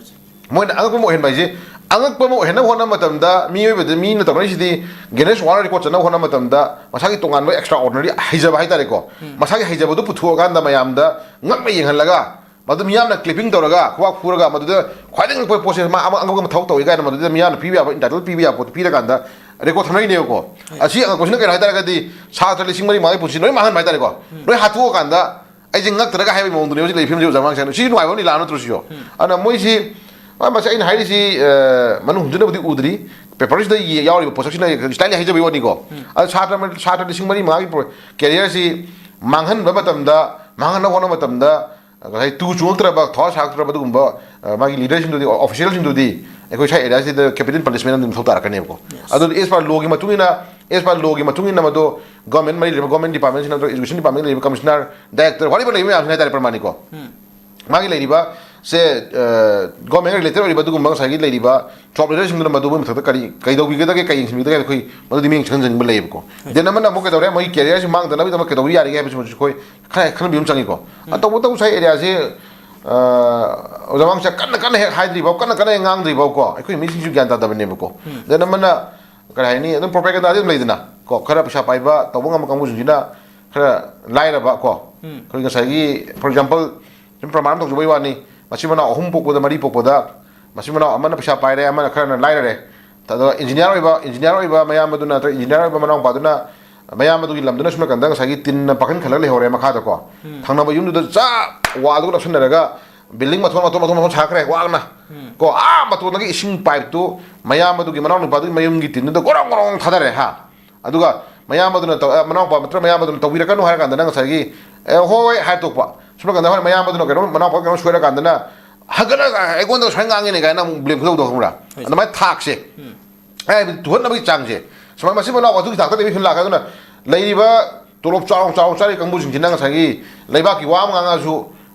ꯃꯣꯏꯅ ꯑꯉꯛꯄ ꯑꯃ ꯑꯣꯏꯍꯟꯕ ꯍꯥꯏꯁꯦ, ꯑꯉꯛꯄ ꯑꯃ ꯑꯣꯏꯍꯟꯅꯕ ꯍꯣꯠꯅꯕ ꯃꯇꯝꯗ, ꯃꯤꯑꯣꯏꯕꯗ ꯃꯤꯅ ꯇꯧꯅꯔꯤꯁꯤꯗꯤ, ꯒꯤꯅꯦꯁ ꯋꯥꯔꯜ ꯔꯦꯀꯣꯔꯗ ꯆꯠꯅꯕ ꯍꯣꯠꯅꯕ ꯃꯇꯝꯗ, ꯃꯁꯥꯒꯤ ꯇꯣꯉꯥꯟꯕ ꯑꯦꯛꯁꯇ꯭ꯔꯥ ꯑꯣꯔꯗꯤꯅꯔꯤ ꯍꯩꯖꯕ ꯍꯥꯏꯇꯥꯔꯦꯀꯣ, ꯎꯝ꯫ ꯃꯁꯥꯒꯤ ꯍꯩꯖꯕꯗꯨ ꯄꯨꯊꯣꯛꯑꯀꯥꯟꯗ ꯃꯌꯥꯝꯗ ꯉꯛꯅ ꯌꯦꯡꯍꯜꯂꯒ, ꯃꯗꯨ ꯃꯤꯌꯥꯝꯅ ꯀ꯭ꯂꯦꯄꯤꯡ ꯇꯧꯔꯒ, ꯈꯨꯕꯥꯛ ꯈꯨꯔꯒ, ꯃꯗꯨꯗ ꯈ꯭ꯋꯥꯏꯗꯒꯤ ꯉꯛꯄ ꯄꯣꯠꯁꯦ, ꯃꯥ ꯑꯃ ꯑꯉꯛꯄ ꯑꯃ ꯊꯕꯛ ꯇꯧꯏ ꯀꯥꯏꯅ ꯃꯗꯨꯗ ꯃꯤꯌꯥꯝꯅ ꯄꯤꯕ ꯌꯥꯕ, ꯏꯟꯇꯥꯏꯇꯜ ꯄꯤꯕ ꯌꯥꯕ ꯄꯣꯠꯇꯨ ꯄꯤꯔꯀꯥꯟꯗ ꯔꯦꯀꯣꯔꯗ ꯊꯝꯅꯔꯤꯅꯦꯕꯀꯣ꯫ ꯍꯣꯏ꯫ ꯑꯁꯤ ꯑꯉꯛꯄꯁꯤꯅ ꯀꯩꯅꯣ ꯍꯥꯏꯇꯥꯔꯒꯗꯤ, ꯁꯥꯇ꯭ꯔ ꯂꯤꯁꯤꯡ ꯃꯔꯤ ꯃꯉꯥꯒꯤ ꯄꯨꯟꯁꯤ ꯂꯣꯏ ꯃꯥꯡꯍꯟꯕ ꯍꯥꯏꯇꯥꯔꯦꯀꯣ꯫ ꯎꯝ꯫ ꯂꯣꯏ ꯍꯥꯠꯇꯣꯛꯑꯀꯥꯟꯗ ꯑꯩꯁꯦ ꯉꯛꯇ꯭ꯔꯒ ꯍꯥꯏꯕꯒꯤ ꯃꯑꯣꯡꯗꯨꯅꯦ ꯍꯧꯖꯤꯛ ꯂꯩꯔꯤ ꯐꯤꯕꯝꯁꯦ, ꯑꯣꯖꯥ ꯃꯃꯥꯡꯁꯦ꯫ ꯁꯤ ꯅꯨꯡꯉꯥꯏꯕ ꯑꯃ ꯂꯤꯂꯥ ꯅꯠꯇ꯭ꯔꯣ ꯁꯤꯁꯨ? ꯎꯝ꯫ ꯑꯗꯨꯅ ꯃꯣꯏꯁꯤ, ꯃꯥ ꯃꯁꯤ ꯑꯩꯅ ꯍꯥꯏꯔꯤꯁꯤ, ꯑ, ꯃꯅꯨꯡ ꯍꯟꯖꯤꯟꯅꯕꯨꯗꯤ ꯎꯗ꯭ꯔꯤ, ꯄꯦꯄꯔꯁꯤꯗ ꯌꯦ-, ꯌꯥꯎꯔꯤꯕ ꯄꯣꯠꯁꯛꯁꯤꯅ ꯁ꯭ꯇꯥꯏꯜꯂꯤ ꯍꯥꯏꯖꯕꯒꯤ ꯋꯥꯅꯤꯀꯣ꯫ ꯎꯝ꯫ ꯑꯗ ꯁꯥꯇ꯭ꯔ, ꯁꯥꯇ꯭ꯔ ꯂꯤꯁꯤꯡ ꯃꯔꯤ ꯃꯉꯥꯒꯤ ꯄ꯭ꯔꯣ-, ꯀꯦꯔꯤꯌꯔꯁꯤ ꯃꯥꯡꯍꯟꯕ ꯃꯇꯝꯗ, ꯃꯥꯡꯍꯟꯅꯕ ꯍꯣꯠꯅꯕ ꯃꯇꯝꯗ, ꯉꯁꯥꯏ ꯇꯨ ꯆꯨꯡꯉꯛꯇ꯭ꯔꯕ, ꯊꯋꯥ ꯁꯥꯔꯛꯇ꯭ꯔꯕ ꯑꯗꯨꯒꯨꯝꯕ, ꯑ, ꯃꯥꯒꯤ ꯂꯤꯗꯔꯁꯤꯡꯗꯨꯗꯤ, ꯑꯣꯐꯤꯁꯤꯌꯦꯜꯁꯤꯡꯗꯨꯗꯤ ꯑꯩꯈꯣꯏ ꯁ꯭ꯋꯥꯏ ꯑꯦꯔꯤꯌꯥꯁꯤꯗ ꯀꯦꯄꯤꯇꯦꯜ ꯄꯅꯤꯁꯃꯦꯟ ꯑꯗꯨꯝ ꯊꯧ ꯇꯥꯔꯛꯀꯅꯦꯕꯀꯣ꯫ Yes. ꯑꯗꯨ as per law ꯒꯤ ꯃꯇꯨꯡ ꯏꯟꯅ, as per law ꯒꯤ ꯃꯇꯨꯡ ꯏꯟꯅ ꯃꯗꯨ ꯒꯣꯔꯃꯦꯟ ꯃꯔꯤ ꯂꯩꯅꯕ ꯒꯣꯔꯃꯦꯟ ꯗꯤꯄꯥꯔꯠꯃꯦꯟꯁꯤꯅ ꯅꯠꯇ꯭ꯔꯒ ꯏꯖꯨꯀꯦꯁꯟ ꯗꯤꯄꯥꯔꯠꯃꯦꯟ ꯂꯩꯔꯤꯕ ꯀꯃꯤꯁꯅꯔ, ꯗꯥꯏꯔꯦꯛꯇꯔ, whatever ꯂꯩꯕ ꯃꯌꯥꯝꯁꯤꯅ ꯍꯥꯏꯇꯥꯔꯦ, ꯄ꯭ꯔꯃꯥꯅꯤꯀꯣ꯫ ꯎꯝ꯫ ꯃꯥꯒꯤ ꯂꯩꯔꯤꯕ ꯁꯦ, ꯑ, ꯒꯣꯔꯃꯦꯟꯒ ꯔꯤꯂꯦꯇꯦꯗ ꯑꯣꯏꯔꯤꯕ ꯑꯗꯨꯒꯨꯝꯕ ꯉꯁꯥꯏꯒꯤ ꯂꯩꯔꯤꯕ ꯇꯣꯞ ꯂꯤꯗꯔꯁꯤꯡꯗꯨꯅ ꯃꯗꯨꯒꯤ ꯃꯊꯛꯇ ꯀꯔꯤ, ꯀꯩꯗꯧꯕꯤꯒꯗꯒꯦ, ꯀꯩ ꯌꯦꯡꯁꯤꯟꯕꯤꯒꯗꯒꯦ, ꯑꯩꯈꯣꯏ ꯃꯗꯨꯗꯤ ꯃꯤꯠꯌꯦꯡ ꯆꯪꯍꯟꯖꯅꯤꯡꯕ ꯂꯩꯌꯦꯕꯀꯣ꯫ ꯍꯣꯏ꯫ Then ꯑꯃꯅ ꯑꯃꯨꯛ ꯀꯩꯗꯧꯔꯦ, ꯃꯣꯏꯒꯤ ꯀꯦꯔꯤꯌꯔꯁꯤ ꯃꯥꯡꯗꯅꯕꯒꯤꯗꯃꯛ ꯀꯩꯗꯧꯕ ꯌꯥꯔꯤꯒꯦ ꯍꯥꯏꯕꯁꯤꯃꯁꯨ ꯑꯩꯈꯣꯏ ꯈꯔ ꯈꯟꯕꯤꯕ ꯑꯃ ꯆꯪꯉꯤꯀꯣ꯫ ꯎꯝ꯫ ꯑ, ꯇꯧꯕꯇꯕꯨ ꯉꯁꯥꯏ ꯑꯦꯔꯤꯌꯥꯁꯤ, ꯑ, ꯑꯣꯖꯥ ꯃꯃꯥꯡꯁꯦ ꯀꯟꯅ ꯀꯟꯅ ꯍꯦꯛ ꯍꯥꯏꯗ꯭ꯔꯤꯐꯥꯎ, ꯀꯟꯅ ꯀꯟꯅ ꯍꯦꯛ ꯉꯥꯡꯗ꯭ꯔꯤꯐꯥꯎꯀꯣ, ꯑꯩꯈꯣꯏ ꯃꯤꯁꯤꯡꯁꯨ ꯒ꯭ꯌꯥꯟ ꯇꯥꯗꯕꯅꯦꯕꯀꯣ꯫ ꯎꯝ꯫ Then ꯑꯃꯅ ꯀꯔꯤ ꯍꯥꯏꯅꯤ, ꯑꯗꯨꯝ ꯄ꯭ꯔꯣꯄꯦꯒꯦꯟꯗꯥꯗꯤ ꯑꯗꯨꯝ ꯂꯩꯗꯅ ꯀꯣ, ꯈꯔ ꯄꯩꯁꯥ ꯄꯥꯏꯕ ꯇꯧꯕ ꯉꯝꯕ ꯀꯥꯡꯕꯨꯁꯤꯡꯁꯤꯅ ꯈꯔ ꯂꯥꯏꯔꯕ ꯀꯣ, ꯎꯝ꯫ ꯑꯩꯈꯣꯏ ꯉꯁꯥꯏꯒꯤ, for example, ꯁꯨꯝ ꯄ꯭ꯔꯃꯥꯟ ꯑꯃ ꯇꯧꯖꯕꯒꯤ ꯋꯥꯅꯤ, ꯃꯆꯤꯟ ꯃꯅꯥꯎ ꯑꯍꯨꯝ ꯄꯣꯛꯄꯗ, ꯃꯔꯤ ꯄꯣꯛꯄꯗ, ꯃꯆꯤꯟ ꯃꯅꯥꯎ ꯑꯃꯅ ꯄꯩꯁꯥ ꯄꯥꯏꯔꯦ, ꯑꯃꯅ ꯈꯔꯅ ꯂꯥꯏꯔꯔꯦ, ꯑꯗꯣ ꯏꯟꯖꯤꯅꯤꯌꯥꯔ ꯑꯣꯏꯕ, ꯏꯟꯖꯤꯅꯤꯌꯥꯔ ꯑꯣꯏꯕ ꯃꯌꯥꯝꯕꯗꯨꯅ ꯅꯠꯇ꯭ꯔꯒ ꯏꯟꯖꯤꯅꯤꯌꯥꯔ ꯑꯣꯏꯕ ꯃꯅꯥꯎꯄꯥꯗꯨꯅ, ꯃꯌꯥꯝꯕꯗꯨꯒꯤ ꯂꯝꯗꯨꯅ ꯁꯨꯝ ꯅꯥꯀꯟꯗ ꯉꯁꯥꯏꯒꯤ ꯇꯤꯟꯅ ꯄꯥꯛꯍꯟ ꯈꯜꯂꯒ ꯂꯩꯍꯧꯔꯦ ꯃꯈꯥꯗꯀꯣ꯫ ꯎꯝ꯫ ꯊꯪꯅꯕ ꯌꯨꯝꯗꯨꯗ ꯆꯞ ꯋꯥꯜꯗꯨꯒ ꯅꯞꯁꯤꯟꯅꯔꯒ ꯕꯤꯜꯗꯤꯡ ꯃꯊꯣꯟ ꯃꯊꯣꯟ ꯃꯊꯣꯟ ꯃꯊꯣꯟ ꯁꯥꯈ꯭ꯔꯦ ꯋꯥꯡꯅ꯫ ꯀꯣ, ꯑꯥ ꯃꯇꯣꯟꯗꯒꯤ ꯏꯁꯤꯡ ꯄꯥꯏꯞꯇꯨ ꯃꯌꯥꯝꯕꯗꯨꯒꯤ ꯃꯅꯥꯎ ꯅꯨꯄꯥꯗꯨꯒꯤ ꯃꯌꯨꯝꯒꯤ ꯇꯤꯟꯗꯨꯗ ꯒꯣꯔꯣꯡ ꯒꯣꯔꯣꯡ ꯊꯥꯗꯔꯦ ꯍꯥ꯫ ꯑꯗꯨꯒ ꯃꯌꯥꯝꯕꯗꯨꯅ ꯇꯧ-, ꯑ, ꯃꯅꯥꯎꯄꯥ ꯅꯠꯇ꯭ꯔ ꯃꯌꯥꯝꯕꯗꯨꯅ ꯇꯧꯕꯤꯔꯛꯀꯅꯨ ꯍꯥꯏꯔ ꯀꯥꯟꯗꯅ ꯉꯁꯥꯏꯒꯤ, "ꯑꯦ, ꯍꯣꯏ, ꯍꯣꯏ" ꯍꯥꯏꯔ ꯇꯣꯛꯄ꯫ ꯁꯣꯝ ꯅꯥꯀꯟꯗ ꯍꯣꯏ ꯃꯌꯥꯝꯕꯗꯨꯅ ꯀꯩꯅꯣꯝ, ꯃꯅꯥꯎꯄꯥ ꯀꯩꯅꯣꯝ ꯁꯣꯏꯔꯀꯥꯟꯗꯅ ꯍꯟꯒꯠꯂꯒ ꯑꯩꯉꯣꯟꯗ ꯁꯨꯃꯥꯏꯅ ꯉꯥꯡꯉꯤꯅꯦ ꯀꯥꯏꯅ ꯑꯃꯨꯛ ꯕ꯭ꯂꯦꯝ ꯈꯨꯇꯧꯗꯣ ꯈꯪꯕ꯭ꯔꯥ? ꯑꯗꯨꯃꯥꯏꯅ ꯊꯥꯛꯁꯦ꯫ ꯑꯩ ꯍꯥꯏꯕꯗꯤ ꯇꯨꯍꯠꯅꯕꯒꯤ ꯆꯥꯡꯁꯦ꯫ ꯁꯨꯃꯥꯏꯅ ꯃꯁꯤ ꯃꯅꯥꯎ ꯑꯗꯨꯒꯤ ꯊꯥꯛꯇ ꯂꯩꯕ ꯐꯤꯕꯝ ꯂꯥꯛꯀꯦ꯫ ꯑꯗꯨꯅ ꯂꯩꯔꯤꯕ ꯇꯣꯂꯣꯞ ꯆꯥꯎ ꯆꯥꯎ ꯆꯥꯔꯤ ꯀꯥꯡꯕꯨꯁꯤꯡꯁꯤꯅ ꯉꯁꯥꯏꯒꯤ ꯂꯩꯕꯥꯛꯀꯤ ꯋꯥ ꯑꯃ ꯉꯥꯡꯉꯛꯑꯁꯨ,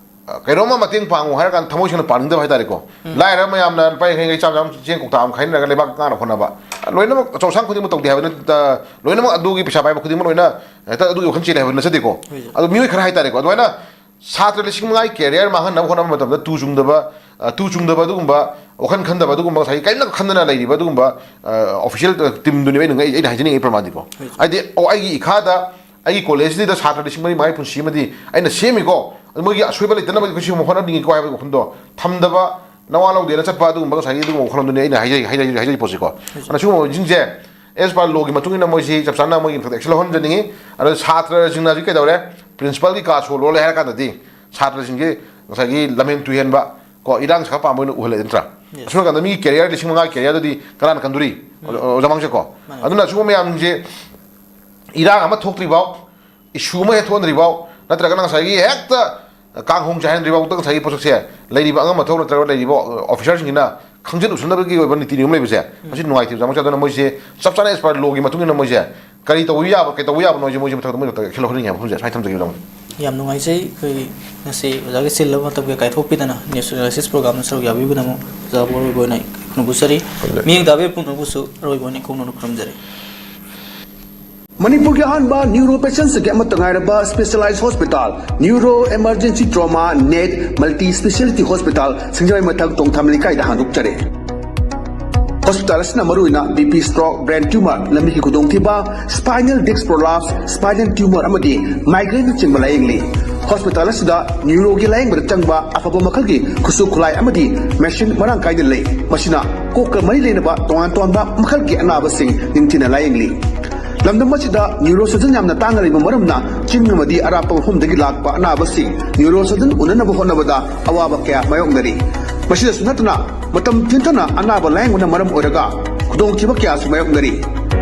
ꯑ, ꯀꯩꯅꯣꯝꯃ ꯃꯇꯦꯡ ꯄꯥꯡꯉꯨ ꯍꯥꯏꯔ ꯀꯥꯟꯗ ꯊꯃꯣꯏ ꯁꯦꯡꯅ ꯄꯥꯅꯤꯡꯗꯕ ꯍꯥꯏꯇꯥꯔꯦꯀꯣ꯫ ꯂꯥꯏꯔꯕ ꯃꯌꯥꯝꯅ ꯂꯨꯄꯥ ꯌꯥꯡꯈꯩ ꯌꯥꯡꯈꯩ ꯆꯥꯝꯃ ꯆꯥꯝꯃ ꯆꯦꯡ ꯀꯧꯇꯥ ꯑꯃ ꯈꯥꯏꯅꯔꯒ ꯂꯩꯕꯥꯛ ꯉꯥꯛꯅ ꯍꯣꯠꯅꯕ꯫ ꯂꯣꯏꯅꯃꯛ ꯑꯆꯧ ꯑꯁꯥꯡ ꯈꯨꯗꯤꯡꯃꯛ ꯇꯧꯗꯦ ꯍꯥꯏꯕ ꯅꯠꯇ, ꯂꯣꯏꯅꯃꯛ ꯑꯗꯨꯒꯤ ꯄꯩꯁꯥ ꯄꯥꯏꯕ ꯈꯨꯗꯤꯡꯃꯛ ꯂꯣꯏꯅ ꯍꯦꯛꯇ ꯑꯗꯨꯒꯤ ꯋꯥꯈꯜ ꯆꯦꯜꯂꯦ ꯍꯥꯏꯕ ꯅꯠꯆꯗꯦꯀꯣ꯫ ꯑꯗꯨ ꯃꯤꯑꯣꯏ ꯈꯔ ꯍꯥꯏꯇꯥꯔꯦꯀꯣ꯫ ꯑꯗꯨꯃꯥꯏꯅ ꯁꯥꯇ꯭ꯔ ꯂꯤꯁꯤꯡ ꯃꯉꯥꯒꯤ career ꯃꯥꯡꯍꯟꯅꯕ ꯍꯣꯠꯅꯕ ꯃꯇꯝꯗ ꯇꯨ ꯆꯨꯡꯗꯕ, ꯑ, ꯇꯨ ꯆꯨꯡꯗꯕ ꯑꯗꯨꯒꯨꯝꯕ, ꯋꯥꯈꯜ ꯈꯟꯗꯕ ꯑꯗꯨꯒꯨꯝꯕ, ꯉꯁꯥꯏꯒꯤ ꯀꯔꯤꯝꯇ ꯈꯟꯗꯅ ꯂꯩꯔꯤꯕ ꯑꯗꯨꯒꯨꯝꯕ, ꯑ, official teamꯗꯨꯅꯦꯕ ꯑꯩꯅ, ꯑꯩꯅ ꯍꯥꯏꯖꯅꯤꯡꯉꯤ ꯄ꯭ꯔꯃꯥꯟꯗꯤꯀꯣ꯫ ꯍꯥꯏꯗꯤ, ꯑꯣ, ꯑꯩꯒꯤ ꯏꯈꯥꯗ ꯑꯩꯒꯤ ꯀꯣꯂꯦꯖꯁꯤꯗ ꯁꯥꯇ꯭ꯔ ꯂꯤꯁꯤꯡ ꯃꯔꯤ ꯃꯉꯥꯒꯤ ꯄꯨꯟꯁꯤ ꯑꯃꯗꯤ ꯑꯩꯅ ꯁꯦꯝꯃꯤꯀꯣ, ꯑꯗꯨ ꯃꯣꯏꯒꯤ ꯑꯁꯣꯏꯕ ꯂꯩꯇꯅꯕ ꯑꯩꯈꯣꯏ ꯁꯤꯒꯨꯝꯕ ꯍꯣꯠꯅꯅꯤꯡꯉꯤꯀꯣ ꯍꯥꯏꯕꯒꯤ ꯋꯥꯈꯜꯗꯣ ꯊꯝꯗꯕ, ꯅꯋꯥ ꯂꯧꯗꯦꯅ ꯆꯠꯄ ꯑꯗꯨꯒꯨꯝꯕ ꯉꯁꯥꯏꯒꯤ ꯑꯗꯨꯒꯨꯝꯕ ꯋꯥꯈꯜꯂꯣꯟꯗꯨꯅꯤ ꯑꯩꯅ ꯍꯥꯏꯖꯔꯤ, ꯍꯥꯏꯖꯔꯤ, ꯍꯥꯏꯖꯔꯤ ꯄꯣꯠꯁꯤꯀꯣ꯫ ꯑꯗꯨꯅ ꯁꯤꯒꯨꯝꯕꯁꯤꯡꯁꯦ as per lawꯒꯤ ꯃꯇꯨꯡ ꯏꯟꯅ ꯃꯣꯏꯁꯤ ꯆꯞ ꯆꯥꯅ ꯃꯣꯏꯒꯤ ꯃꯊꯛꯇ action ꯂꯧꯍꯟꯖꯅꯤꯡꯉꯤ꯫ ꯑꯗꯣ ꯁꯥꯇ꯭ꯔꯁꯤꯡꯅ ꯍꯧꯖꯤꯛ ꯀꯩꯗꯧꯔꯦ? Principalꯒꯤ ꯀꯥ ꯁꯣ ꯂꯣꯜꯂꯦ ꯍꯥꯏꯔ ꯀꯥꯟꯗꯗꯤ ꯁꯥꯇ꯭ꯔꯁꯤꯡꯁꯦ ꯉꯁꯥꯏꯒꯤ ꯂꯝꯍꯦꯟ ꯇꯨꯍꯦꯟꯕ ꯀꯣ, ꯏꯔꯥꯡ ꯁꯥ ꯄꯥꯝꯕ ꯑꯣꯏꯅ ꯎꯍꯜꯂꯦ ꯅꯠꯇ꯭ꯔꯥ? ꯑꯁꯣꯝ ꯅꯥꯀꯟꯗ ꯃꯤꯒꯤ career ꯂꯤꯁꯤꯡ ꯃꯉꯥꯒꯤ careerꯗꯨꯗꯤ ꯀꯅꯥꯅ ꯀꯟꯗꯣꯔꯤ? ꯑꯣꯖꯥ ꯃꯥꯡꯁꯦꯀꯣ꯫ ꯑꯗꯨꯅ ꯁꯤꯒꯨꯝꯕ ꯃꯌꯥꯝꯁꯦ ꯏꯔꯥꯡ ꯑꯃ ꯊꯣꯛꯇ꯭ꯔꯤꯐꯥꯎ, issue ꯑꯃ ꯍꯦꯛ ꯊꯣꯛꯍꯟꯗ꯭ꯔꯤꯐꯥꯎ, ꯅꯠꯇ꯭ꯔꯒꯅ ꯉꯁꯥꯏꯒꯤ ꯍꯦꯛꯇ ꯀꯥꯡꯍꯣꯡ ꯆꯥꯏꯍꯟꯗ꯭ꯔꯤꯐꯥꯎꯗ ꯉꯁꯥꯏꯒꯤ ꯄꯣꯠꯁꯛꯁꯦ ꯂꯩꯔꯤꯕ ꯑꯉꯝ ꯑꯊꯧ ꯅꯠꯇ꯭ꯔꯒ ꯂꯩꯔꯤꯕ officerꯁꯤꯡꯁꯤꯅ ꯈꯪꯖꯤꯟ ꯎꯁꯤꯟꯅꯕꯒꯤ ꯑꯣꯏꯕ ꯅꯤꯇꯤ ꯅꯤꯌꯣꯝ ꯂꯩꯕꯁꯦ, ꯃꯁꯤ ꯅꯨꯡꯉꯥꯏꯇꯦꯕ꯫ ꯑꯗꯨꯅ ꯃꯣꯏꯁꯦ ꯆꯞ ꯆꯥꯅ as per lawꯒꯤ ꯃꯇꯨꯡ ꯏꯟꯅ ꯃꯣꯏꯁꯦ ꯀꯔꯤ ꯇꯧꯕ ꯌꯥꯕ, ꯀꯔꯤ ꯇꯧꯕ ꯌꯥꯕꯅꯣ ꯍꯥꯏꯁꯦ ꯃꯣꯏꯁꯦ ꯃꯊꯛꯇ, ꯃꯣꯏ ꯃꯊꯛꯇ action ꯂꯧꯍꯟꯅꯤꯡꯉꯦ ꯍꯥꯏꯕ ꯋꯥꯐꯝꯁꯦ ꯁꯨꯃꯥꯏꯅ ꯊꯝꯖꯒꯦ ꯇꯧꯕꯅꯤ꯫ ꯌꯥꯝ ꯅꯨꯡꯉꯥꯏꯖꯩ꯫ ꯑꯩꯈꯣꯏ ꯉꯁꯤ ꯑꯣꯖꯥꯒꯤ ꯆꯤꯜꯂꯕ ꯃꯇꯝꯒꯤ ꯀꯥꯏꯊꯣꯛꯄꯤꯗꯅ News Analysis programꯗ ꯁꯔꯨꯛ ꯌꯥꯕꯤꯕꯒꯤꯗꯃꯛ ꯑꯣꯖꯥꯕꯨ ꯑꯔꯣꯏꯕ ꯑꯣꯏꯅ ꯑꯩꯈꯣꯏꯅ ꯄꯨꯖꯔꯤ꯫ ꯃꯤꯠꯌꯦꯡ ꯇꯥꯕꯤꯔꯤꯕ ꯄꯨꯝꯅꯃꯛꯄꯨꯁꯨ ꯑꯔꯣꯏꯕ ꯑꯣꯏꯅ ꯏꯀꯣꯛꯅꯅ ꯈꯨꯔꯨꯝꯖꯔꯤ꯫ ꯃꯅꯤꯄꯨꯔꯒꯤ ꯑꯍꯥꯟꯕ neuro patientꯁꯤꯡꯒꯤ ꯑꯃꯠꯇ ꯉꯥꯏꯔꯕ specialized hospital, Neuro Emergency Trauma Net Multi Speciality Hospital, ꯁꯤꯡꯖꯃꯩ ꯃꯊꯛ ꯇꯣꯡꯊꯥꯝ ꯂꯩꯀꯥꯏꯗ ꯍꯥꯡꯗꯣꯛꯆꯔꯦ꯫ Hospital ꯑꯁꯤꯅ ꯃꯔꯨꯑꯣꯏꯅ B P stroke, brain tumor, ꯂꯝꯕꯤꯒꯤ ꯈꯨꯗꯣꯡꯊꯤꯕ, spinal disc prolapse, spinal tumor ꯑꯃꯗꯤ migraineꯅꯆꯤꯡꯕ ꯂꯥꯌꯦꯡꯂꯤ꯫ Hospital ꯑꯁꯤꯗ neuroꯒꯤ ꯂꯥꯌꯦꯡꯕꯗ ꯆꯪꯕ ꯑꯐꯕ ꯃꯈꯜꯒꯤ ꯈꯨꯠꯁꯨ ꯈꯨꯠꯂꯥꯏ ꯑꯃꯗꯤ machine ꯃꯔꯥꯡ ꯀꯥꯏꯅ ꯂꯩ꯫ ꯃꯁꯤꯅ ꯀꯣꯛꯀ ꯃꯔꯤ ꯂꯩꯅꯕ ꯇꯣꯉꯥꯟ ꯇꯣꯉꯥꯟꯕ ꯃꯈꯜꯒꯤ ꯑꯅꯥꯕꯁꯤꯡ ꯅꯤꯡꯊꯤꯅ ꯂꯥꯌꯦꯡꯂꯤ꯫ ꯂꯝꯗꯝ ꯑꯁꯤꯗ neurosurgeon ꯌꯥꯝꯅ ꯇꯥꯡꯅ ꯂꯩꯕ ꯃꯔꯝꯅ ꯆꯤꯡ ꯑꯃꯗꯤ ꯑꯔꯥꯞꯄ ꯃꯐꯝꯗꯒꯤ ꯂꯥꯛꯄ ꯑꯅꯥꯕꯁꯤꯡ neurosurgeon ꯎꯅꯅꯕ ꯍꯣꯠꯅꯕꯗ ꯑꯋꯥꯕ ꯀꯌꯥ ꯃꯥꯌꯣꯛꯅꯔꯤ꯫ ꯃꯁꯤꯗꯁꯨ ꯅꯠꯇꯅ, ꯃꯇꯝ ꯊꯤꯟꯊꯅ ꯑꯅꯥꯕ ꯂꯥꯌꯦꯡꯕꯅ ꯃꯔꯝ ꯑꯣꯏꯔꯒ ꯈꯨꯗꯣꯡꯊꯤꯕ ꯀꯌꯥꯁꯨ ꯃꯥꯌꯣꯛꯅꯔꯤ꯫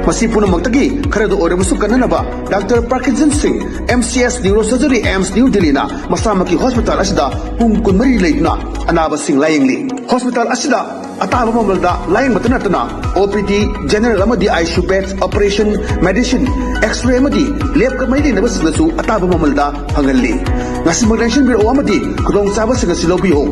ꯃꯁꯤ ꯄꯨꯝꯅꯃꯛꯇꯒꯤ ꯈꯔꯗ ꯑꯣꯏꯔꯕꯁꯨ ꯀꯟꯅꯅꯕ Doctor Parkinson Singh, M C S Neurosurgery, AIIMS New Delhi ꯅ ꯃꯁꯥꯃꯛꯀꯤ hospital ꯑꯁꯤꯗ ꯄꯨꯡ ꯀꯨꯟꯃꯔꯤ ꯂꯩꯗꯨꯅ ꯑꯅꯥꯕꯁꯤꯡ ꯂꯥꯌꯦꯡꯂꯤ꯫ Hospital ꯑꯁꯤꯗ ꯑꯇꯥꯕ ꯃꯃꯜꯗ ꯂꯥꯌꯦꯡꯕꯇ ꯅꯠꯇꯅ, O P D, general ꯑꯃꯗꯤ I C U beds, operation, medicine, X-ray ꯑꯃꯗꯤ lab ꯀ ꯃꯔꯤ ꯂꯩꯅꯕꯁꯤꯡꯗꯁꯨ ꯑꯇꯥꯕ ꯃꯃꯜꯗ ꯐꯪꯍꯜꯂꯤ꯫ ꯉꯁꯤꯃꯛ ꯂꯦꯡꯁꯤꯟꯕꯤꯔꯛꯎ ꯑꯃꯗꯤ ꯈꯨꯗꯣꯡꯆꯥꯕꯁꯤꯡ ꯑꯁꯤ ꯂꯧꯕꯤꯌꯨ꯫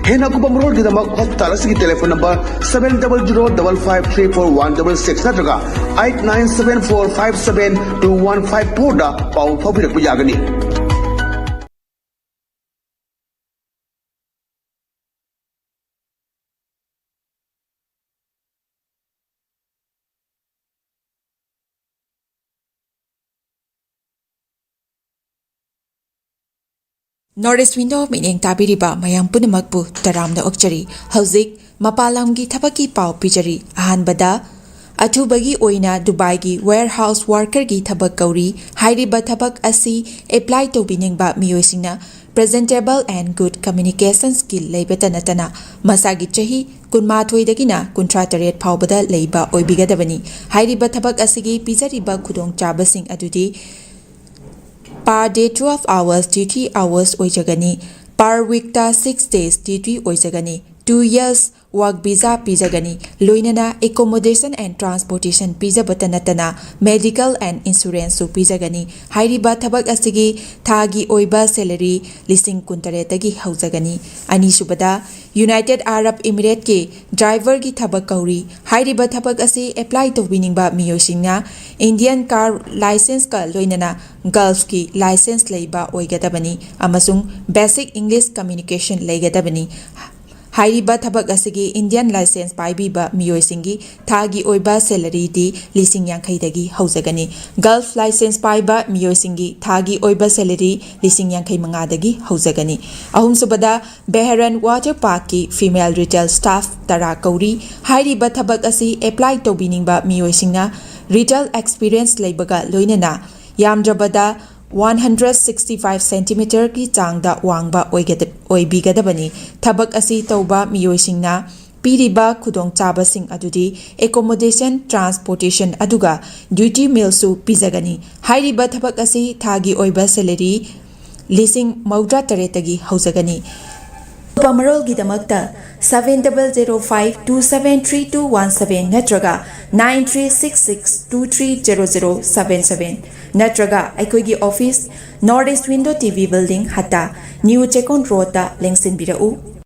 ꯍꯦꯟꯅ ꯑꯀꯨꯞꯄ ꯃꯔꯣꯜꯒꯤꯗꯃꯛ hospital ꯑꯁꯤꯒꯤ telephone number seven double zero double five three four one double six ꯅꯠꯇ꯭ꯔꯒ eight nine seven four five seven two one five four ꯗ ꯄꯥꯎ ꯐꯥꯎꯕꯤꯔꯛꯄ ꯌꯥꯒꯅꯤ꯫ North East Window ꯃꯤꯠꯌꯦꯡ ꯇꯥꯕꯤꯔꯤꯕ ꯃꯌꯥꯝ ꯄꯨꯝꯅꯃꯛꯄꯨ ꯇꯔꯥꯝꯅ ꯑꯣꯛꯆꯔꯤ꯫ ꯍꯧꯖꯤꯛ ꯃꯄꯥꯟ ꯂꯝꯒꯤ ꯊꯕꯛꯀꯤ ꯄꯥꯎ ꯄꯤꯖꯔꯤ꯫ ꯑꯍꯥꯟꯕꯗ, ꯑꯊꯨꯕꯒꯤ ꯑꯣꯏꯅ ꯗꯨꯕꯥꯏꯒꯤ warehouse workerꯒꯤ ꯊꯕꯛ ꯀꯧꯔꯤ꯫ ꯍꯥꯏꯔꯤꯕ ꯊꯕꯛ ꯑꯁꯤ apply ꯇꯧꯕꯤꯅꯤꯡꯕ ꯃꯤꯑꯣꯏꯁꯤꯡꯅ presentable and good communication skill ꯂꯩꯕꯇ ꯅꯠꯇꯅ ꯃꯁꯥꯒꯤ ꯆꯍꯤ ꯀꯨꯟꯃꯥꯊꯣꯏꯗꯒꯤꯅ ꯀꯨꯟꯊ꯭ꯔꯥ ꯇꯔꯦꯠ ꯐꯥꯎꯕꯗ ꯂꯩꯕ ꯑꯣꯏꯕꯤꯒꯗꯕꯅꯤ꯫ ꯍꯥꯏꯔꯤꯕ ꯊꯕꯛ ꯑꯁꯤꯒꯤ ꯄꯤꯖꯔꯤꯕ ꯈꯨꯗꯣꯡꯆꯥꯕꯁꯤꯡ ꯑꯗꯨꯗꯤ per day twelve hours duty hours ꯑꯣꯏꯖꯒꯅꯤ꯫ Per weekꯇ six days duty ꯑꯣꯏꯖꯒꯅꯤ꯫ Two years work visa ꯄꯤꯖꯒꯅꯤ꯫ ꯂꯣꯏꯅꯅ accommodation and transportation ꯄꯤꯖꯕꯇ ꯅꯠꯇꯅ medical and insuranceꯁꯨ ꯄꯤꯖꯒꯅꯤ꯫ ꯍꯥꯏꯔꯤꯕ ꯊꯕꯛ ꯑꯁꯤꯒꯤ ꯊꯥꯒꯤ ꯑꯣꯏꯕ salary ꯂꯤꯁꯤꯡ ꯀꯨꯟꯇꯔꯦꯠꯇꯒꯤ ꯍꯧꯖꯒꯅꯤ꯫ ꯑꯅꯤꯁꯨꯕꯗ, United Arab Emirateꯀꯤ driverꯒꯤ ꯊꯕꯛ ꯀꯧꯔꯤ꯫ ꯍꯥꯏꯔꯤꯕ ꯊꯕꯛ ꯑꯁꯤ apply ꯇꯧꯕꯤꯅꯤꯡꯕ ꯃꯤꯑꯣꯏꯁꯤꯡꯅ Indian car licenceꯀ ꯂꯣꯏꯅꯅ Gulfꯀꯤ license ꯂꯩꯕ ꯑꯣꯏꯒꯗꯕꯅꯤ ꯑꯃꯁꯨꯡ basic English communication ꯂꯩꯒꯗꯕꯅꯤ꯫ ꯍꯥꯏꯔꯤꯕ ꯊꯕꯛ ꯑꯁꯤꯒꯤ Indian license ꯄꯥꯏꯕꯤꯕ ꯃꯤꯑꯣꯏꯁꯤꯡꯒꯤ ꯊꯥꯒꯤ ꯑꯣꯏꯕ salaryꯗꯤ ꯂꯤꯁꯤꯡ ꯌꯥꯡꯈꯩꯗꯒꯤ ꯍꯧꯖꯒꯅꯤ꯫ Gulf license ꯄꯥꯏꯕ ꯃꯤꯑꯣꯏꯁꯤꯡꯒꯤ ꯊꯥꯒꯤ ꯑꯣꯏꯕ salary ꯂꯤꯁꯤꯡ ꯌꯥꯡꯈꯩ ꯃꯉꯥꯗꯒꯤ ꯍꯧꯖꯒꯅꯤ꯫ ꯑꯍꯨꯝꯁꯨꯕꯗ, Bahrain Water Parkꯀꯤ female retail staff ꯇꯔꯥ ꯀꯧꯔꯤ꯫ ꯍꯥꯏꯔꯤꯕ ꯊꯕꯛ ꯑꯁꯤ apply ꯇꯧꯕꯤꯅꯤꯡꯕ ꯃꯤꯑꯣꯏꯁꯤꯡꯅ retail experience ꯂꯩꯕꯒ ꯂꯣꯏꯅꯅ ꯌꯥꯝꯗ꯭ꯔꯕꯗ ꯋꯥꯟ ꯍꯟꯗ꯭ꯔꯦꯠ ꯁꯤꯛꯁꯇꯤ ꯐꯥꯏꯚ ꯁꯦꯟꯇꯤꯃꯤꯇꯔꯒꯤ ꯆꯥꯡꯗ ꯋꯥꯡꯕ ꯑꯣꯏꯒꯗ- ꯑꯣꯏꯕꯤꯒꯗꯕꯅꯤ꯫ ꯊꯕꯛ ꯑꯁꯤ ꯇꯧꯕ ꯃꯤꯑꯣꯏꯁꯤꯡꯅ ꯄꯤꯔꯤꯕ ꯈꯨꯗꯣꯡꯆꯥꯕꯁꯤꯡ ꯑꯗꯨꯗꯤ accommodation, transportation ꯑꯗꯨꯒ duty mealꯁꯨ ꯄꯤꯖꯒꯅꯤ꯫ ꯍꯥꯏꯔꯤꯕ ꯊꯕꯛ ꯑꯁꯤ ꯊꯥꯒꯤ ꯑꯣꯏꯕ salary ꯂꯤꯁꯤꯡ ꯃꯧꯗ꯭ꯔꯥ ꯇꯔꯦꯠꯇꯒꯤ ꯍꯧꯖꯒꯅꯤ꯫ ꯑꯀꯨꯞꯄ ꯃꯔꯣꯜꯒꯤꯗꯃꯛꯇ seven double zero five two seven three two one seven ꯅꯠꯇ꯭ꯔꯒ nine three six six two three zero zero seven seven ꯅꯠꯇ꯭ꯔꯒ ꯑꯩꯈꯣꯏꯒꯤ office, North East Window T V Building, ꯍꯠꯇꯥ, New ꯆꯦꯛꯀꯣꯟ ꯔꯣꯗꯇ ꯂꯦꯡꯁꯤꯟꯕꯤꯔꯛꯎ꯫